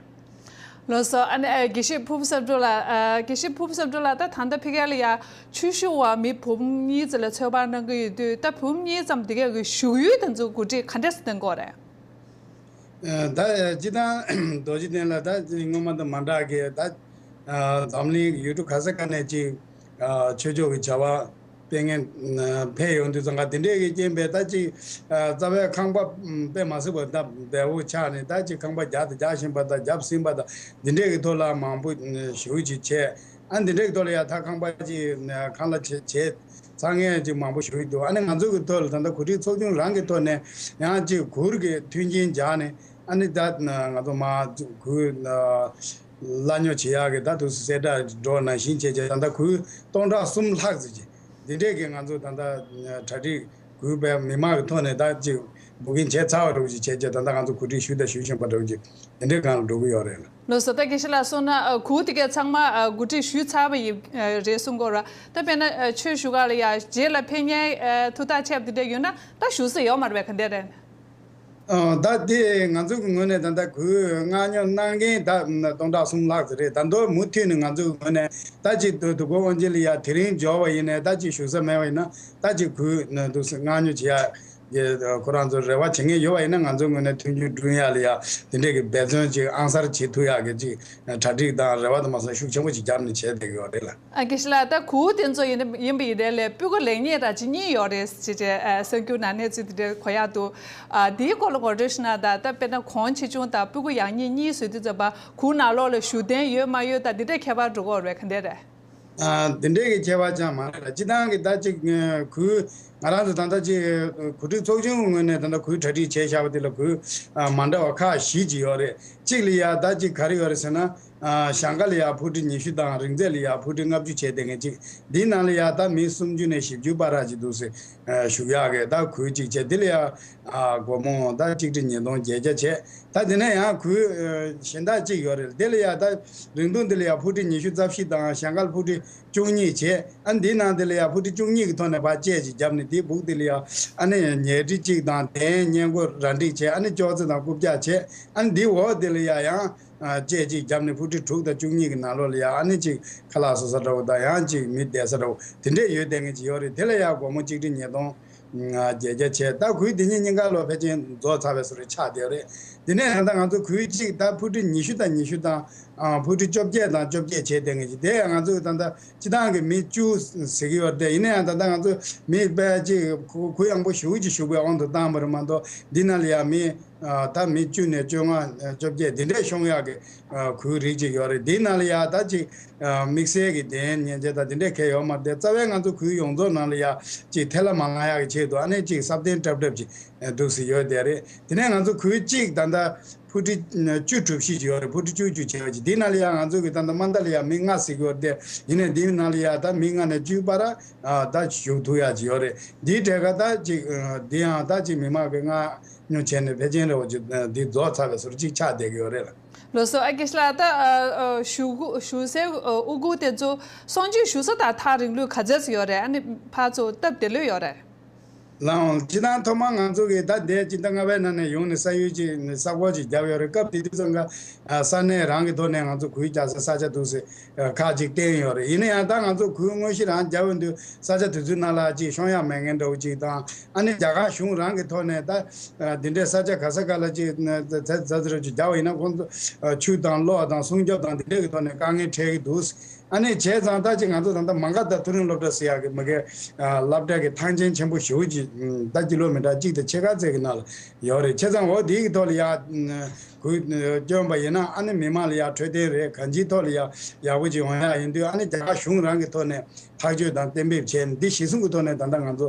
ལགས་སོ། ཨ་ནི་ཨ་དགེ་བཤེས་ཕུར་བུ་བསམ་གྲུབ་ལགས། ཨ་དགེ་བཤེས་ཕུར་བུ་བསམ་གྲུབ་ལགས། ད་ད་ལྟ་ཕ་གི་ལ་ཡ་ཆོས་ཞུ་བ་མི་འབུམ་གཉིས་ཙམ་ལ་ཚོད་དཔག་གནང་གི་ཡོད་དུས། ད་འབུམ་གཉིས་ཙམ་དེ་གའི་གི་བཞུགས་ཡུལ་དེ་ཚོ་གོ་སྒྲིག་ག་འདྲས་སེ་གནང་གི་ཡོད་རེད། ཨ་ད་སྤྱིར་བཏང་རྡོ་རྗེ་གདན་ལ་ད་སྔོན་མ་དང་མ་འདྲ་གི་ད་ཨ་འཛམ་གླིང་ཡུལ་གྲུ་ག་ས་ག་ནས་ཅིག་ཨ་ཆོས་ཕྱོགས་ཀྱི་བྱ་བ་སྤེལ་མཁན་ཕེབས་ཡོང་དུས་ཙང་ག་དེ་འདྲས་ཀྱི་རྐྱེན་པས་ད་ཅིག་ཨ་རྩ་བའི་ཁང་པ་དཔེ་མ་སྲིད་པ་ད་བདེ་བོ་ཆགས་ནས་ད་ཅིག་ཁང་པ་རྒྱག་དང་རྒྱག་བཞིན་པ་དང་བརྒྱབ་ཟིན་པ་དང་འདི་འདྲས་ཀྱི་ཐོག་ལ་མང་པོ་ཞེ་པོ་ཅིག་བྱས། ཨ་འདི་འདྲས་ཀྱི་ཐོག་ལ་ཡ་ད་ཁང་པ་ཅིག་ཁང་གླ་བྱས་བྱས་ཚར་མཁན་ཅིག་མང་པོ་ཞེ་པོ་ཅིག་འདུག་ཨ་ནི་ང་ཚོ་གི་ཐོག་ལ་ད་ལྟ་གོ་སྒྲིག་ཚོགས་ཆུང་རང་གི་ཐོག་ནས་ཡང་ཅིག་གུར་གྱི་མཐུན་རྐྱེན་སྦྱར་ནས་ཨ་ནི་ད་ང་ཚོ་མ་གུར་གླ་ཉོ་བྱེད་ཡག་གི་ད་དུ་གསལ་བསྒྲགས་འགྲོ་ནང་བཞིན་བྱས་བྱས་ད་ལྟ་གུར་སྟོང་ཕྲག་གསུམ་ལྷག་ཙམ་ཅིག་འདི་འདྲས་ཀྱི་ང་ཚོ་ད་ལྟ་གྲ་སྒྲིག་གུས་པའི་མི་མང་གི་ཐོག་ནས་ད་ཅིག་བུ་ཀིང་བྱས་ཚར་བ་འདྲ་བོ་ཅིག་བྱས་རྗེས་ད་ལྟ་ང་ཚོ་གོ་སྒྲིག་ཞུས་དང་ཞུ་བཞིན་པ་འདྲ་བོ་ཅིག་དེ་འདྲའི་སྒང་ལ་འགྲོ་གི་ཡོད་རེད་ལ། ལགས་སོ། ད་དགེ་བཤེས་ལགས་སོང་ན་ཨ་གུར་དེ་གའི་ཚང་མ་ཨ་གོ་སྒྲིག་ཞུས་ཚར་བ་ཡིན་ཨ་རེད་གསུང་གི་ཡོད་རེད། ད་དཔེར་ན་ཨ་ཆོས་ཞུ་ག་ལ་ཡ་རྗེས་ལ་ཕེབས་མཁན་ཨ་ཐུགས་ཐག་ཆད་པ་དེ་འདྲ་ཡོད་ན་ད་ཞུ་ས་ཡོད་མ་རེད་པས། ག་འདྲ་རེད། ཨ་ད་དེ་ང་ཚོ་གི་ངོས་ནས་ད་ལྟ་གུར་མངགས་ཉོ་གནང་མཁན་ད་སྟོང་ཕྲག་གསུམ་ལྷག་ཙམ་རེད། ད་མདོར་མུ་མཐུད་ནས་ང་ཚོ་གི་ངོས་ནས་ད་ཅིག་དུ་དུ་གོ་དབང་ཆེན་ལ་ཡ་དེ་རིང་འབྱོར་བ་ཡིན་ནའི་ད་ཅིག་ཞུ་ས་མེད་པ་ཡིན་ན་ད་ཅིག་གུར་ནས་འདུག་སེ་མངགས་ཉོ་བྱེད་ཡ་གི་ཁོ་རང་ཚོ་རེ་བ་བྱེད་མཁན་ཡོད་པ་ཡིན་ན་ང་ཚོ་ངོས་ནས་མཐུན་འགྱུར་བསྐྲུན་ཡ་ལ་ཡ་དེ་འདྲས་ཀྱི་འབད་བརྩོན་ཅིག་ཨང་གསར་བྱེད་ཐུབ་ཡ་གི་ཅིག་གྲ་སྒྲིག་དང་རེ་བ་དང་མ་སོང་ཤུགས་ཆེན་པོ་ཅིག་བརྒྱབ་ནས་བྱས་བསྡད་ཀྱི་ཡོད་རེད་ལ། ཨ་དགེ་བཤེས་ལགས། ད་གུར་དེ་ཚོ་ཡིན་ན་ཡིན་པ་ཡིན་ནའི་ལས་སྤུས་ཀ་ལེགས་ཉེས་ར་ཅིག་གཉིས་ཡོད་རེད་ཅེས་ཅེས་ཨ་གསར་འགྱུར་ནང་གནས་ཚུལ་དེ་འདྲ་གོ་ཡག་འདུག་ཨ་དེའི་སྐོར་ལ་ངོ་སྤྲོད་ཞུ་ན། ད་ད་དཔེར་ན་གོང་ཆེ་ཆུང་དང་སྤུས་ཀ་ཡག་ཉེས་གཉིས་བཟོས་དུས་ཙམ་པ་གུར་ནང་ལོགས་ལ་བཞུགས་གདན་ཡོད་མ་ཡོད་དང་དེ་འདྲས་ཁྱད་པར་འགྲོ་གི་ཡོད་རེད། ག་འདྲས་རེད། ཨ་དེ་འདྲས་ཀྱི་ཁྱད་པར་ཅང་མ་རེད་ལ། སྤྱིར་བཏང་གི་ད་ཅིག་ཨ་གུར་ང་རང་ཚོ་ད་ལྟ་ཅིག་གོ་སྒྲིག་ཚོགས་ཆུང་ངོས་ནས་ད་ལྟ་གུར་གྲ་སྒྲིག་བྱས་བཞག་པ་དེ་ལ་གུར་ཨ་མ་འདྲ་བ་ཁག་བཞི་ཅིག་ཡོད་རེད། གཅིག་ལ་ཡ་ད་ཅིག་ག་རེ་ཡོད་རེད་ཟེར་ན། ཨ་ཞང་ཀ་ལ་ཡ་ཕུ་ཁྲི་ཉི་ཤུ་དང་རིག་རྩལ་ལ་ཡ་ཕུ་ཁྲི་ལྔ་བཅུ་བྱས་བསྡད་མཁན་གཅིག་འདིའི་ནང་ལ་ཡ་ད་མི་སུམ་ཅུ་ནས་བཞི་བཅུ་བར་ར་ཅིག་འདུག་སེ་ཨ་བཞུགས་ཡག་གི་ད་གུར་གཅིག་བྱས། འདི་ལ་ཡ་ཨ་སྒོར་མོ་ད་གཅིག་ཁྲི་ཉིས་སྟོང་བརྒྱད་བརྒྱ་བྱས། ད་དེ་ནས་ཡང་གུར་ཨ་གཞན་དག་གཅིག་ཡོད་རེད། དེ་ལ་ཡ་ད་རིང་ཐུང་འདི་ལ་ཡ་ཕུ་ཁྲི་ཉི་ཤུ་རྩ་བཞི་དང་ཞང་ཀ་ལ་ཕུ་ཁྲི་བཅུ་གཉིས་བྱས། ཨ་འདིའི་ནང་དེ་ལ་ཡ་ཕུ་ཁྲི་བཅུ་གཉིས་ཀྱི་ཐོག་ནས་ཕར་བཅད་ཅིག་བརྒྱབ་ནས་དེའི་སྦུག་དེ་ལ་ཡ་ཨ་ནི་ཉལ་ཁྲི་གཅིག་དང་གདན་སྔས་མགོ་ར་འགྲིག་བྱས། ཨ་ནི་ཅོག་ཙེ་དང་རྐུབ་བཀྱག་བྱས། ཨ་ནི་འདིའི་འོག་དེ་ལ་ཡ་ཡང་ཨ་བཅད་ཅིག་བརྒྱབ་ནས་ཕུ་ཁྲི་དྲུག་དང་བཅུ་གཉིས་ཀྱི་ནང་ལོགས་ལ་ཡ་ཨ་ནི་ཅིག་ཁ་ལག་བཟོ་ས་འདྲ་བོ་དང་ཡང་ཅིག་མི་བསྡད་ས་འདྲ་བོ་དེ་འདྲས་ཡོད་བསྡད་མཁན་ཅིག་ཡོད་རེད། དེ་ལ་ཡ་སྒོར་མོ་གཅིག་ཁྲི་ཉིས་སྟོང་བརྒྱད་བརྒྱ་བྱས། ད་གུར་འདི་ཉིད་སྙིང་ག་ལོ་ཕལ་ཆེར་རྫོགས་ཚར་བའི་བཟོ་འདྲ་ཆགས་བསྡད་ཡོད་རེད། དེ་ནས་ད་ལྟ་ང་ཚོ་གུར་གཅིག་ད་ཕུ་ཁྲི་ཉི་ཤུ་དང་ཉི་ཤུ་དང་ཨ་ཕུ་ཁྲི་བཅོ་བརྒྱད་དང་བཅོ་བརྒྱད་བྱས་བསྡད་མཁན་ཅིག་དེ་ཡང་ང་ཚོ་ད་ལྟ་སྤྱིར་བཏང་གི་མི་བཅུ་ཟེར་གྱི་ཡོད་རེད། ཡིན་ན་ཡང་ད་ལྟ་ང་ཚོ་མི་དཔེ་ཅིག་གུ་གུ་ཡངས་པོ་ཞེ་པོ་ཅིག་བཞུགས་པའི་དབང་དུ་བཏང་བ་རེད་མ་གཏོགས་འདི་ནང་ལ་ཡང་མི་ཨ་ད་མི་བཅུ་ནས་བཅོ་ལྔ་བཅོ་བརྒྱད་འདི་འདྲས་ཤོང་ཡག་གི་ཨ་གུར་རིགས་ཅིག་ཡོད་རེད། འདི་ནང་ལ་ཡང་ད་ཅིག་ཨ་དམིགས་བསལ་གྱི་གདན་མཉེན་ཆས་དང་འདི་འདྲས་གང་ཡང་ཡོད་མ་རེད། རྩ་བའི་ང་ཚོ་གུར་ཡོངས་རྫོགས་ནང་ལ་ཡང་ཅིག་ཐལ་ལ་མ་ལངས་ཡག་གི་ཆེད་དུ་ཨ་ནི་ཅིག་སྲབ་གདན་ཀྲབ་ཀྲབ་ཅིག་འདུག་སེ་ཡོད་བསྡད་རེད། དེ་ནས་ང་ཚོ་གུར་གཅིག་ད་ལྟ་ ཕུ་ཁྲི་བཅུ་གྲུ་བཞི་ཅིག་ཡོད་རེད། ཕུ་ཁྲི་བཅུ་བཅུ་བྱས་པ་ཅིག་འདི་ནང་ལ་ཡང་ང་ཚོ་གི་ད་ལྟ་མ་མཐའ་ལ་ཡང་མི་ལྔ་ཟེར་གྱི་ཡོད་རེད་དེ། ཡིན་ནའི་འདིའི་ནང་ལ་ཡང་ད་མི་ལྔ་ནས་བཅུའི་བར་ཨ་ད་ཞུགས་ཐུབ་ཡག་ཅིག་ཡོད་རེད། འདིའི་གྲས་ཀ་ད་ཅིག་འདི་ཡང་ད་ཅིག་མི་མང་གི་མངགས་ཉོ་བྱས་ནས་ཕལ་ཆེར་རེ་བ་ཅིག་འདི་རྫོགས་ཚར་བའི་བཟོ་འདྲ་ཅིག་ཆགས་བསྡད་ཀྱི་ཡོད་རེད་ལ། ལགས་སོ། ཨ་ཀེ་ཤ་ལགས། ད་ཨ་ཨ་ཞུ་སྒོ་ཞུ་སའི་ཨ་དབུ་གུར་དེ་ཚོ་གསོག་འཇོག་ཞུ་ས་དང་ཐག་རིང་ལོས་ག་ཚོད་ཙམ་ཡོད་རེད། ཨ་ནི་ཕར་ཚུར་སྟབས་བདེ་ལོས་ཡོད་རེད། ལགས་འོང་། སྤྱིར་བཏང་ཐོག་མར་ང་ཚོ་གིས་ད་འདས་ཕྱི་ཟླ་ལྔ་པའི་ནང་ནས་ཡོང་ནས་ས་ཡུལ་གཅིག་ནས་ས་སྐོར་ཅིག་བརྒྱབ་ཡོད་རེད། སྐབས་དེ་དུས་ཙམ་ཀ་ས་གནས་རང་གི་ཐོག་ནས་ང་ཚོ་གུར་རྒྱག་སའི་ས་ཆ་འདུག་སེ་ཁག་ཅིག་བསྟན་ཡོད་རེད། ཡིན་ན་ཡང་ད་ང་ཚོ་གུར་དངོས་གཞི་རང་རྒྱག་ཡོང་དུས་ས་ཆ་དེ་ཚོའི་ནང་ལ་ཅིག་ཤོང་ཡག་མེད་མཁན་འདྲ་བོ་ཅིག་དང་། ཨ་ནི་རྒྱ་གར་གཞུང་རང་གི་ཐོག་ནས་ད་འདི་འདྲའི་ས་ཆ་ག་ས་ག་ལ་ཅིག་ཛ་ཛ་ཛ་རུ་ཅིག་རྒྱག་པ་ཡིན་ན་ཁོང་ཚོ་ཆུ་དང་གློག་དང་སྲུང་སྐྱོབ་དང་འདི་འདྲའི་གི་ཐོག་ནས་དཀའ་ངལ་འཕྲད་ཀྱི་འདུག་ཨ་ནི་བྱས་ཙང་ད་ཅིག་ང་ཚོ་ད་ལྟ་མ་ག་དྷ་མཐོ་རིམ་སློབ་གྲྭ་ཟེར་ཡག་གི་མ་གི་སློབ་གྲྭ་གི་ཐང་ཆེན་ཆེན་པོ་ཞེ་པོ་ཅིག་ད་ཀི་ལོ་མི་ཊར་གཅིག་དང་ཕྱེད་ཀ་ཙམ་གི་ནང་ལ་ཡོད་རེད། བྱས་ཙང་འོ་དེའི་གི་ཐོག་ལ་ཡ་གུར་བསྐྱོན་པ་ཡིན་ན་ཨ་ནི་མི་མང་ལ་ཡ་འཕྲོད་བསྟེན་རེད། གང་ཅིའི་ཐོག་ལ་ཡ་ཡག་པོ་ཅིག་ཡོང་ཡག་ཡིན་དུས་ཨ་ནི་རྒྱ་གར་གཞུང་རང་གི་ཐོག་ནས་ཐག་གཅོད་དང་གཏན་འབེབས་བྱས་ནས་འདི་གཞི་བཟུང་གི་ཐོག་ནས་ད་ལྟ་ང་ཚོ་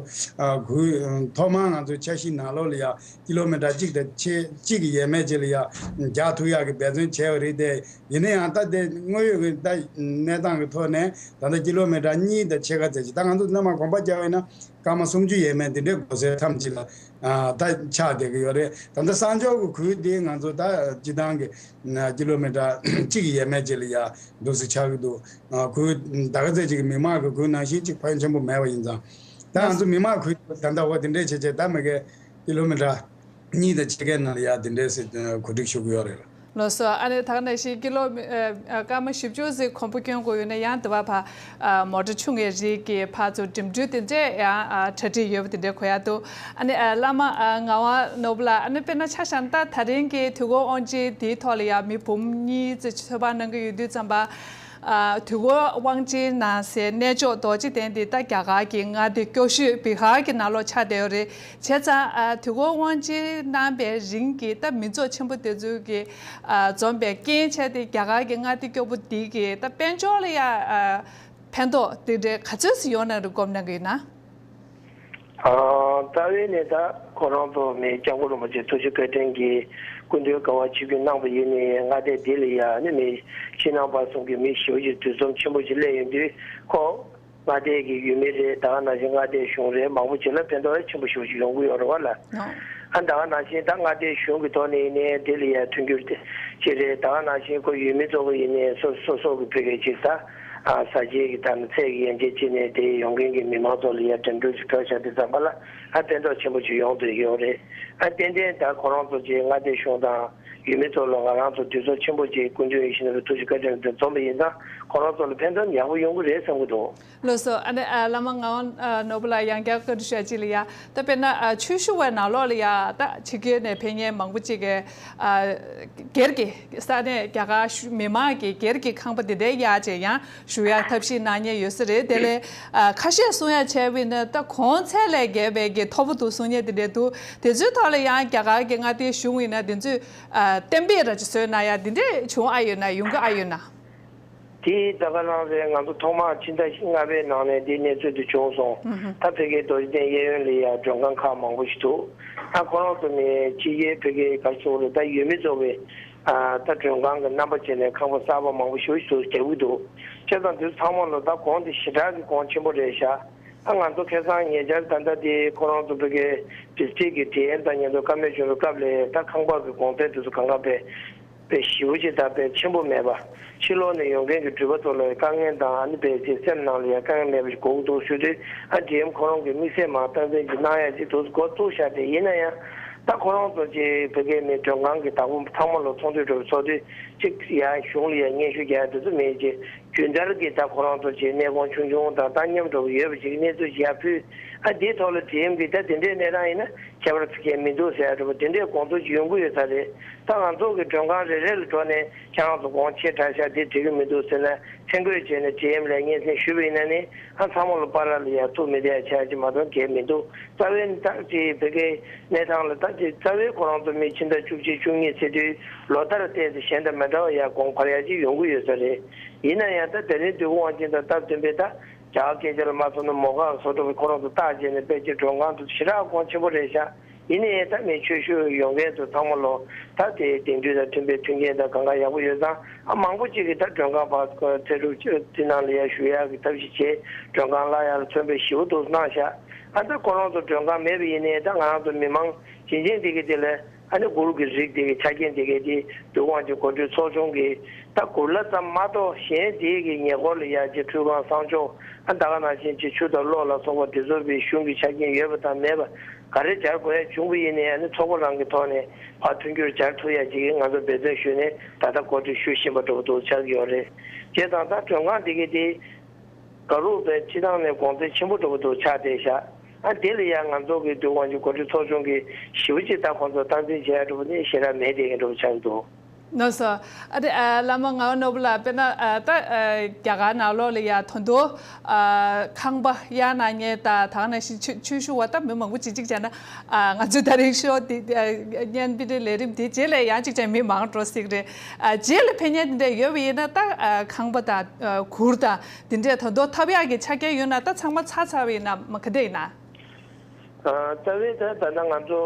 གུར་ཐོག་མར་ང་ཚོ་འཆར་གཞིའི་ནང་ལོགས་ལ་ཡ་ཀི་ལོ་མི་ཊར་གཅིག་དང་ཕྱེད་གཅིག་གི་ཡས་མས་ཅིག་ལ་ཡ་རྒྱག་ཐུབ་ཡག་གི་འབད་བརྩོན་བྱས་པ་རེད་དེ། ཡིན་ན་ཡང་ད་དེ་དངོས་ཡོད་ཀྱི་ད་གནས་སྟངས་ཀྱི་ཐོག་ནས་ད་ལྟ་ཀི་ལོ་མི་ཊར་གཉིས་དང་ཕྱེད་ཀ་ཙམ་ཅིག་ད་ང་ཚོ་སྔོན་མ་གོམ་པ་རྒྱག་པ་ཡིན་ན་སྐར་མ་སུམ་ཅུ་ཡས་མས་འདི་འདྲའི་འགོ་སེལ་མཚམས་ཅིག་ལ་ཨ་ད་ཆགས་བསྡད་ཀྱི་ཡོད་རེད། ད་ལྟ་གསང་སྤྱོད་ཀྱི་གུར་འདི་ང་ཚོ་ད་སྤྱིར་བཏང་གི་ཀི་ལོ་མི་ཊར་གཅིག་གི་ཡས་མས་ཅིག་ལ་ཡ་འདུག་སེ་ཆགས་ཀྱི་འདུག་གུར་ད་ག་ཚོད་ཅིག་གི་མི་མང་གི་གུར་ནང་བཞིན་ཅིག་ཕོན་ཆེན་པོ་མེད་པ་ཡིན་ཙང་། ད་ང་ཚོ་མི་མང་གུར་ད་ལྟ་འོ་དེ་འདྲའི་བྱས་བྱས་ད་མ་གི་ཀི་ལོ་མི་ཊར་གཉིས་དང་ཕྱེད་ཀའི་ནང་ལ་ཡ་དེ་འདྲའི་སེ་གོ་སྒྲིག་ཞུ་གི་ཡོད་རེད། ལགས་སོ། ཨ་ནི་ད་ག་ནང་བཞིན་ཀི་ལོ་མི་ཨ་སྐར་མ་བཞི་བཅུ་ཙམ་གོམ་པ་སྐྱོན་དགོས་ཡོད་ན་ཡང་དེ་བ་ཕ་ཨ་མོ་ཊ་ཆུང་ངའི་རིགས་ཀྱི་ཕར་ཚུར་འགྲིམ་འགྲུལ་དེ་འདྲས་ཡང་ཨ་གྲ་སྒྲིག་ཡོད་པ་དེ་འདྲས་གོ་ཡག་འདུག་ཨ་ནི་ཨ་བླ་མ་ཨ་ངག་དབང་ནོར་བུ་ལགས། ཨ་ནི་དཔེར་ན་ཆ་བཞག་ན་ད་ད་རིང་གི་དུས་འཁོར་དབང་ཆེན་དེའི་ཐོག་ལ་ཡང་མི་འབུམ་གཉིས་ཙམ་ཚོད་དཔག་གནང་གི་ཡོད་དུས་ཙམ་པ། ཨ་དུས་འཁོར་དབང་ཆེན་ནང་གསལ་གནས་མཆོག་རྡོ་རྗེ་གདན་འདི་ད་རྒྱ་གར་གྱི་མངའ་སྡེ་སྐྱོ་ཤོས་བི་ཧར་གྱི་ནང་ལོགས་ཆགས་བསྡད་ཡོད་རེད། བྱས་ཙང་ཨ་དུས་འཁོར་དབང་ཆེན་གནང་པའི་རིང་གི་ད་མི་ཚོགས་ཆེན་པོ་དེ་ཚོ་གི་ཨ་འཛོམས་པའི་རྐྱེན་བྱས་ཏེ་རྒྱ་གར་གྱི་མངའ་སྡེ་སྐྱོ་པོ་འདི་གི་ད་དཔལ་འབྱོར་ལ་ཡ་ཨ་ཕན་ཐོགས་དེ་འདྲའི་ག་ཚོད་ཙམ་ཡོང་གནང་རེད་དགོངས་གནང་གི་ཡོད་ན། ཨ་རྩ་བའི་ནས་ད་ཁོ་རང་ཚོ་མི་སྐྱབས་མགོན་རིན་པོ་ཆེ་ཐུགས་རྗེ་བཀའ་དྲིན་གྱིས་སྐུ་མདུན་དགའ་བ་ཆིབས་བསྒྱུར་གནང་བ་ཡིན་ནའི་མངའ་སྡེ་འདི་ལ་ཡ་ནི་མི་ཕྱི་ནང་བར་གསུམ་གྱི་མི་ཞེ་པོ་ཅིག་འདུ་འཛོམས་ཆེན་པོ་ཅིག་སླེབས་ཡོང་དུས་ཁོ་མངའ་སྡེ་གི་ཡུལ་མི་རེད། ད་ག་ནང་བཞིན་མངའ་སྡེའི་གཞུང་རེད། མང་པོ་ཅིག་ལ་ཕན་ཐོགས་ཆེན་པོ་ཞེ་པོ་ཅིག་ཡོང་གི་ཡོད་རེད་བ་ལ། ཨ་ད་ག་ནང་བཞིན་ད་མངའ་སྡེའི་གཞུང་གི་ཐོག་ནས་ཡིན་ནའི་འདི་ལ་ཡ་མཐུན་འགྱུར་དེ་ཅིག་རེད། ད་ག་ནང་བཞིན་ཁོ་ཡུལ་མི་ཚོ་གི་ཡིན་ནའི་སོ་སོ་སོ་གི་ཕ་གི་ཅིག་ད་ཨ་ས་སྐྱེས་ཀྱི་ད་ནི་ཚད་ཀྱི་ཡན་ཆད་ཅིག་ནས་དེ་ཡོང་མཁན་གྱི་མི་མང་ཚོ་ལ་ཡ་འགྲིམ་འགྲུལ་ཅིག་སྤྲོད་བཞག་དུས་ཙམ་པ་ལ་ཨ་ཕན་ཐོགས་ཆེན་པོ་ཅིག་ཡོང་དུ་ཡོད་རེད། ཨ་ཏན་ཏན་ད་ཁོ་རང་ཚོ་ཅིག་མངའ་སྡེ་གཞུང་དང་ཡུལ་མི་ཚོ་ལ་ང་རང་ཚོ་དུས་ཚོད་ཆེན་པོ་ཅིག་སྐུ་མདུན་ཡིད་བཞིན་ནོར་བུའི་ཐུགས་རྗེ་བཀའ་དྲིན་དུ་འཛོམས་པ་ཡིན་ཙང་ཁོ་རང་ཚོ་ལ་ཕན་ཐོགས་ཡག་པོ་ཡོང་གི་རེད་བསམ་གྱི་འདུག་ལགས་སོ། ཨ་ནི་ཨ་བླ་མ་ངག་དབང་ཨ་ནོར་བུ་ལགས་ཡང་བསྐྱར་བཀའ་འདྲི་ཞུ་ཡ་ཅིག་ལ་ཡ། ད་དཔེར་ན་ཨ་ཆོས་ཞུ་བའི་ནང་ལོགས་ལ་ཡ་ད་ཕྱི་རྒྱལ་ནས་ཕེབས་མཁན་མང་པོ་ཅིག་གིས་ཨ་སྒེར་གྱི་ས་གནས་རྒྱ་གར་ཞུ་མི་མང་གི་སྒེར་གྱི་ཁང་པ་འདི་འདྲའི་ཡ་ཅིག་ཡང་ཞུ་ཡ་ཐབས་ཤེས་གནང་མཁན་ཡོད་ས་རེད། དེ་ལས་ཨ་ཁ་ཤས་གསུང་ཡ་བྱས་པ་ཡིན་ན་ད་གོང་ཚད་ལས་བརྒལ་བའི་གི་མཐོ་པོ་འདུག་གསུང་མཁན་དེ་འདྲ་འདུག་དེ་ཚོའི་ཐོག་ལ་ཡང་རྒྱ་གར་གྱི་མངའ་སྡེའི་གཞུང་ཡིན་ན་དེ་ཚོས་ཨ་གཏན་འབེབས་ར་ཅིག་བཟོས་གནང་ཡ་དེ་འདྲ་བྱུང་ཨ་ཡོད་ན་ཡོང་གི་ཨ་ཡོད་ན། དེ་ད་ག་རང་རེད། ང་ཚོ་ཐོག་མར་ཕྱི་ཟླ་ལྔ་པའི་ནང་ནས་འདི་གནས་ཚུལ་དེ་བྱུང་སོང་། ད་ཕ་གིའི་རྡོ་རྗེ་གདན་གཡས་གཡོན་ལ་ཡ་མགྲོན་ཁང་ཁག་མང་པོ་ཞིག་འདུག་ད་ཁོ་རང་ཚོ་ནས་ཕྱི་རྒྱལ་ཕ་གིའི་ག་ཚོད་རེད། ད་ཡུལ་མི་ཚོ་བའི་ཨ་ད་མགྲོན་ཁང་གི་རྣམ་པ་བྱས་ནས་ཁང་པ་གསར་པ་མང་པོ་ཞིག་ཞིག་རྒྱག་གི་འདུག་བྱས་ཙང་དེ་ཚོ་ཚང་མ་ལ་ད་གོང་དེ་ཞེ་དྲག་གི་གོང་ཆེན་པོ་རེད་ཤག་ད་ང་ཚོ་ཁ་སང་ཉེ་ཆར་ད་ལྟ་དེ་ཁོ་རང་ཚོ་ཕ་གིའི་ཌི་སི་ཊིག་གི་ཌི་ཨེམ་དང་མཉམ་དུ་བཀའ་མོལ་བྱུང་བའི་སྐབས་ལ་ད་ཁང་པ་གི་གོང་ཚད་དེ་ཚོ་གང་ག་བས། དཔེ་ཞེ་པོ་ཅིག་དང་དཔེ་ཆེན་པོ་མེད་པ། ཕྱི་ལོགས་ནས་ཡོང་མཁན་གྱི་འགྲུལ་པ་ཚོ་ལ་དཀའ་ངལ་དང་ཨ་ནི་དཔེ་ཅིག་སེམས་ནང་ལ་ཡང་དཀའ་ངལ་མེད་པ་ཞིག་དགོས་ཀྱི་འདུག་ཞུ་དུས་ཨ་ཌི་ཨེམ་ཁོ་རང་གིས་དམིགས་བསལ་མ་སྟངས་འཛིན་ཅིག་གནང་ཡ་ཅིག་འདུག་འགོ་བཙུགས་བཞག་སྟེ། ཡིན་ན་ཡང་ད་ཁོ་རང་ཚོ་ཅིག་བོད་སྐད་མི་མགྲོན་ཁང་གི་བདག་པོ་ཚང་མ་ལ་ཚོགས་འདུ་འགྲོ་བའི་ཚོགས་དུས་ཅིག་ཡང་གཞུང་ལ་ཡང་སྙན་ཞུ་རྒྱག་ཡ་དེ་ཚོ་མེད་ཅིག་རྒྱུན་ལྟར་གྱི་ད་ཁོ་རང་ཚོ་ཅིག་གནས་གོང་ཆུང་ཆུང་དང་ད་མཉམ་འགྲོ་གི་ཡོད་པ་ཅིག་གནས་ཚུལ་ཅིག་ཡར་ཕུལ། ཨ་དེའི་ཐོག་ལ་ཌི་ཨེམ་གིས་ད་དེ་འདྲའི་གནས་སྟངས་ཡིན་ན། ཁྱད་པར་ཕ་གིར་མི་འདུག་ཟེར་ཡ་འདྲ་པོ་དེ་འདྲའི་དགོངས་ཚུལ་ཅིག་ཡོང་གི་ཡོད་ས་རེད། ད་ང་ཚོ་གི་མགྲོན་ཁང་རེ་རེ་ལ་འགྲོ་ནས་ཁྱེད་རང་ཚོ་གོང་ཆེ་དྲག་ཤག་འདི་འགྲིག་གི་མི་འདུག་ཟེར་ནས་མཚན་བཀོད་བྱས་ནས་ཌི་ཨེམ་ལ་སྙན་སེང་ཞུས་པ་ཡིན་ན་ནི་ཨ་ཚང་མ་ལ་པར་ལ་ཡ་ཐུག་མི་བསྡད་ཡ་ཆ་ཅིག་མ་གཏོགས་གལ་མི་འདུག་རྩ་བའི་ནི་ད་ཅིག་ཕ་གིའི་གནས་སྟངས་ལ་ད་ཅིག་རྩ་བའི་ཁོ་རང་ཚོ་མི་ཕྱི་ཟླ་བཅུ་གཅིག་བཅུ་གཉིས་ཚེས་དུས་ལོ་ལྟར་བལྟས་ཚེ་གཞན་དང་མི་འདྲ་བ་ཡ་གོང་འཕར་ཡ་ཅིག་ཡོང་གི་ཡོད་ས་རེད། ཡིན་ན་ཡང་ད་དེ་རིང་དུས་འཁོར་དབང་ཆེན་དང་སྟབས་བསྟུན་པའི་ད་རྒྱ་གར་སྐད་ཆ་ལ་མ་སོང་ན་མོ་ག་བཟོ་འདྲ་པོ་ཁོ་རང་ཚོ་བཏགས་བྱས་ནས་དཔེ་ཅིག་མགྲོན་ཁང་དུ་ཞེ་དྲག་གོང་ཆེན་པོ་རེད་ཤག་ཡིན་ནའི་ད་ངས་ཆོས་ཞུ་ཡོང་མཁན་ཚོ་ཚང་མ་ལོ་ད་དེ་དེང་དུས་དང་མཐུན་པའི་མཐུན་རྐྱེན་དང་གང་ག་ཡག་པོ་ཡོད་ཙང་། ཨ་མང་པོ་ཅིག་གིས་ད་མགྲོན་ཁང་ཕར་ཚེ་སྒྲུབ་ཅིག་ནང་ལ་ཡར་ཞུ་ཡག་གི་ཐབས་ཤིག་བྱས། མགྲོན་ཁང་གླ་ཡག་ལ་མཚོན་པའི་ཞེ་པོ་འདུག་གནང་ཤག་ཨ་ད་ཁོ་རང་ཚོ་མགྲོན་ཁང་མེད་པ་ཡིན་ནའི་ད་ང་རང་ཚོ་མི་མང་བྱིན་ཅན་དེ་གི་དེ་ལ་ཨ་ནི་གུར་གྱི་རིགས་དེ་གི་ཆ་རྐྱེན་དེ་གི་དེ་འདུ་ཁང་གི་གོ་སྒྲིག་ཚོགས་ཆུང་གི་ད་གུར་གླ་ཙམ་མ་གཏོགས་གཞན་དེ་གི་ཉེ་འཁོར་ལ་ཡར་ཅིག་ཁྲུས་ཁང་གསང་སྤྱོད། ཨ་ད་ག་ནང་བཞིན་ཅིག་ཆུ་དང་གློག་ལ་སོགས་པ་དེ་ཚོ་བའི་གཞུང་གི་ཆ་རྐྱེན་ཡོད་པ་དང་མེད་པ་ག་རེ་སྦྱར་དགོས་ཡ་བྱུང་བ་ཡིན་ནའི་ཨ་ནི་ཚོགས་པ་རང་གི་ཐོག་ནས་ཕར་མཐུན་འགྱུར་སྦྱར་ཐུབ་ཡ་ཅིག་ང་ཚོ་འབད་བརྩོན་ཞུས་ནས་ད་ལྟ་གོ་སྒྲིག་ཞུ་བཞིན་པ་འདྲ་པོ་འདུག་ཆགས་ཀྱི་ཡོད་རེད། བྱས་ཙང་ད་མགྲོན་ཁང་དེ་གི་དེ་ག་རུ་བའི་སྤྱི་བཏང་ནས་གོང་ཚད་ཆེན་པོ་འདྲ་པོ་འདུག་ཆགས་བསྡད་ཤག་ཨ་དེ་ལ་ཡང་ང་ཚོ་གི་འདུ་ཁང་གི་གོ་སྒྲིག་ཚོགས་ཆུང་གིས་ཞེ་པོ་ཅིག་ད་ཁོང་ཚོ་སྟངས་འཛིན་བྱེད་ཡ་འདྲ་པོ་ནི་ཞེ་དྲག་མེད་བསྡད་མཁན་འདྲ་པོ་ཆགས་ཀྱི་འདུག་ལགས་སོ། ཨ་དེ་ཨ་བླ་མ་ངག་དབང་ནོར་བུ་ལགས། དཔེར་ན་ཨ་ད་ཨ་རྒྱ་གར་ནང་ལོགས་ལ་ཡ་ད་དུང་ཨ་ཁང་པ་གཡར་གནང་མཁན་དང་ད་ག་ནང་བཞིན་ཆོས་ཆོས་ཞུ་བ་ད་མི་མང་པོ་ཅིག་ཅིག་བྱས་ན་ཨ་ང་ཚོས་ད་རིང་ཤོ་དེ་ཨ་བརྙན་པར་ལས་རིམ་དེ་རྗེས་ལ་ཡང་ཅིག་བྱས་མི་མང་འགྲོ་སྲིད་རེད། ཨ་རྗེས་ལ་ཕན་ཉེན་དེ་འདྲ་ཡོད་པ་ཡིན་ན་ད་ཨ་ཁང་པ་དང་ཨ་གུར་དང་དེ་འདྲས་ད་དུང་ཐོབ་ཡག་གི་ཆ་རྐྱེན་ཡོད་ན་ད་ཚང་མ་ཚར་ཚར་བ་ཡིན་ན་མ་ག་འདྲ་ཡིན་ན། ཨ་རྩ་བའི་ད་ད་ལྟ་ང་ཚོ་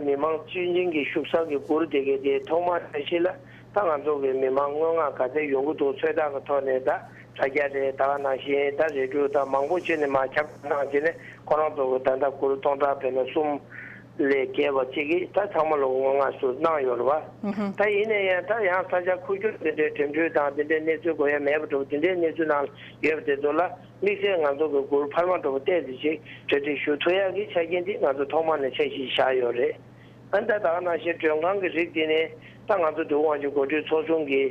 མི་མང་སྤྱི་བྱིངས་ཀྱི་བཞུགས་ས་གི་གུར་དེ་གའི་དེ་ཐོག་མར་ལས་གཞི་ལ་ད་ང་ཚོ་གི་མི་མང་སྔོན་མ་ག་ཚད་ཡོང་གི་འདུག་ཚོད་ལྟ་གི་ཐོག་ནས་ད་དྲ་རྒྱ་རེད། ད་ག་ནང་བཞིན་ད་རེ་འདུག་ད་མང་པོ་བྱས་ནས་མར་ཁྱབ་གནང་བྱས་ནས་ཁོ་རང་ཚོ་གི་ད་ལྟ་གུར་སྟོང་ཕྲག་དཔེར་ན་གསུམ་ལས་བརྒལ་བ་ཅིག་གིས་ད་ཚང་མ་ལོ་སྔོན་མ་སུ་གནང་ཡོད་རེད་བ། ད་ཡིན་ན་ཡང་ད་ཡང་ས་ཆ་འཁོར་རྒྱུག་དེ་འདྲའི་འགྲིམ་འགྲུལ་དང་དེ་འདྲའི་གནས་ཚུལ་དགོས་ཡ་མེད་པ་འདྲ་པོ་དེ་འདྲའི་གནས་ཚུལ་ནང་ཡོད་པ་དེ་ཚོ་ལ། དམིགས་བསལ་ང་ཚོ་གི་གུར་འཕར་མ་འདྲ་པོ་བལྟས་ཏེ་ཅིག་གྲ་སྒྲིག་ཞུ་ཐུབ་ཡག་གི་ཆ་རྐྱེན་འདི་ང་ཚོ་ཐོག་མ་ནས་འཆར་གཞི་བཞག་ཡོད་རེད། ཨ་ནི་ད་ད་ག་ནང་བཞིན་མགྲོན་ཁང་གི་རིགས་འདི་ནི་ད་ང་ཚོ་འདུ་ཁང་གི་གོ་སྒྲིག་ཚོགས་ཆུང་གི་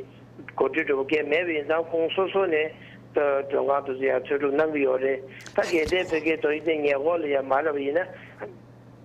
གོ་སྒྲིག་འདྲ་པོ་གང་ཡང་མེད་པ་ཡིན་ཙང་ཁོང་སོ་སོ་ནས་ད་མགྲོན་ཁང་དུ་ཡང་འཚོལ་སྒྲུབ་གནང་གི་ཡོད་རེད། ད་གལ་ཏེ་བོད་སྐད་དོ་ཡིག་དེ་ཉེ་འཁོར་ལ་ཡང་མ་རེད་པ་ཡིན་ན།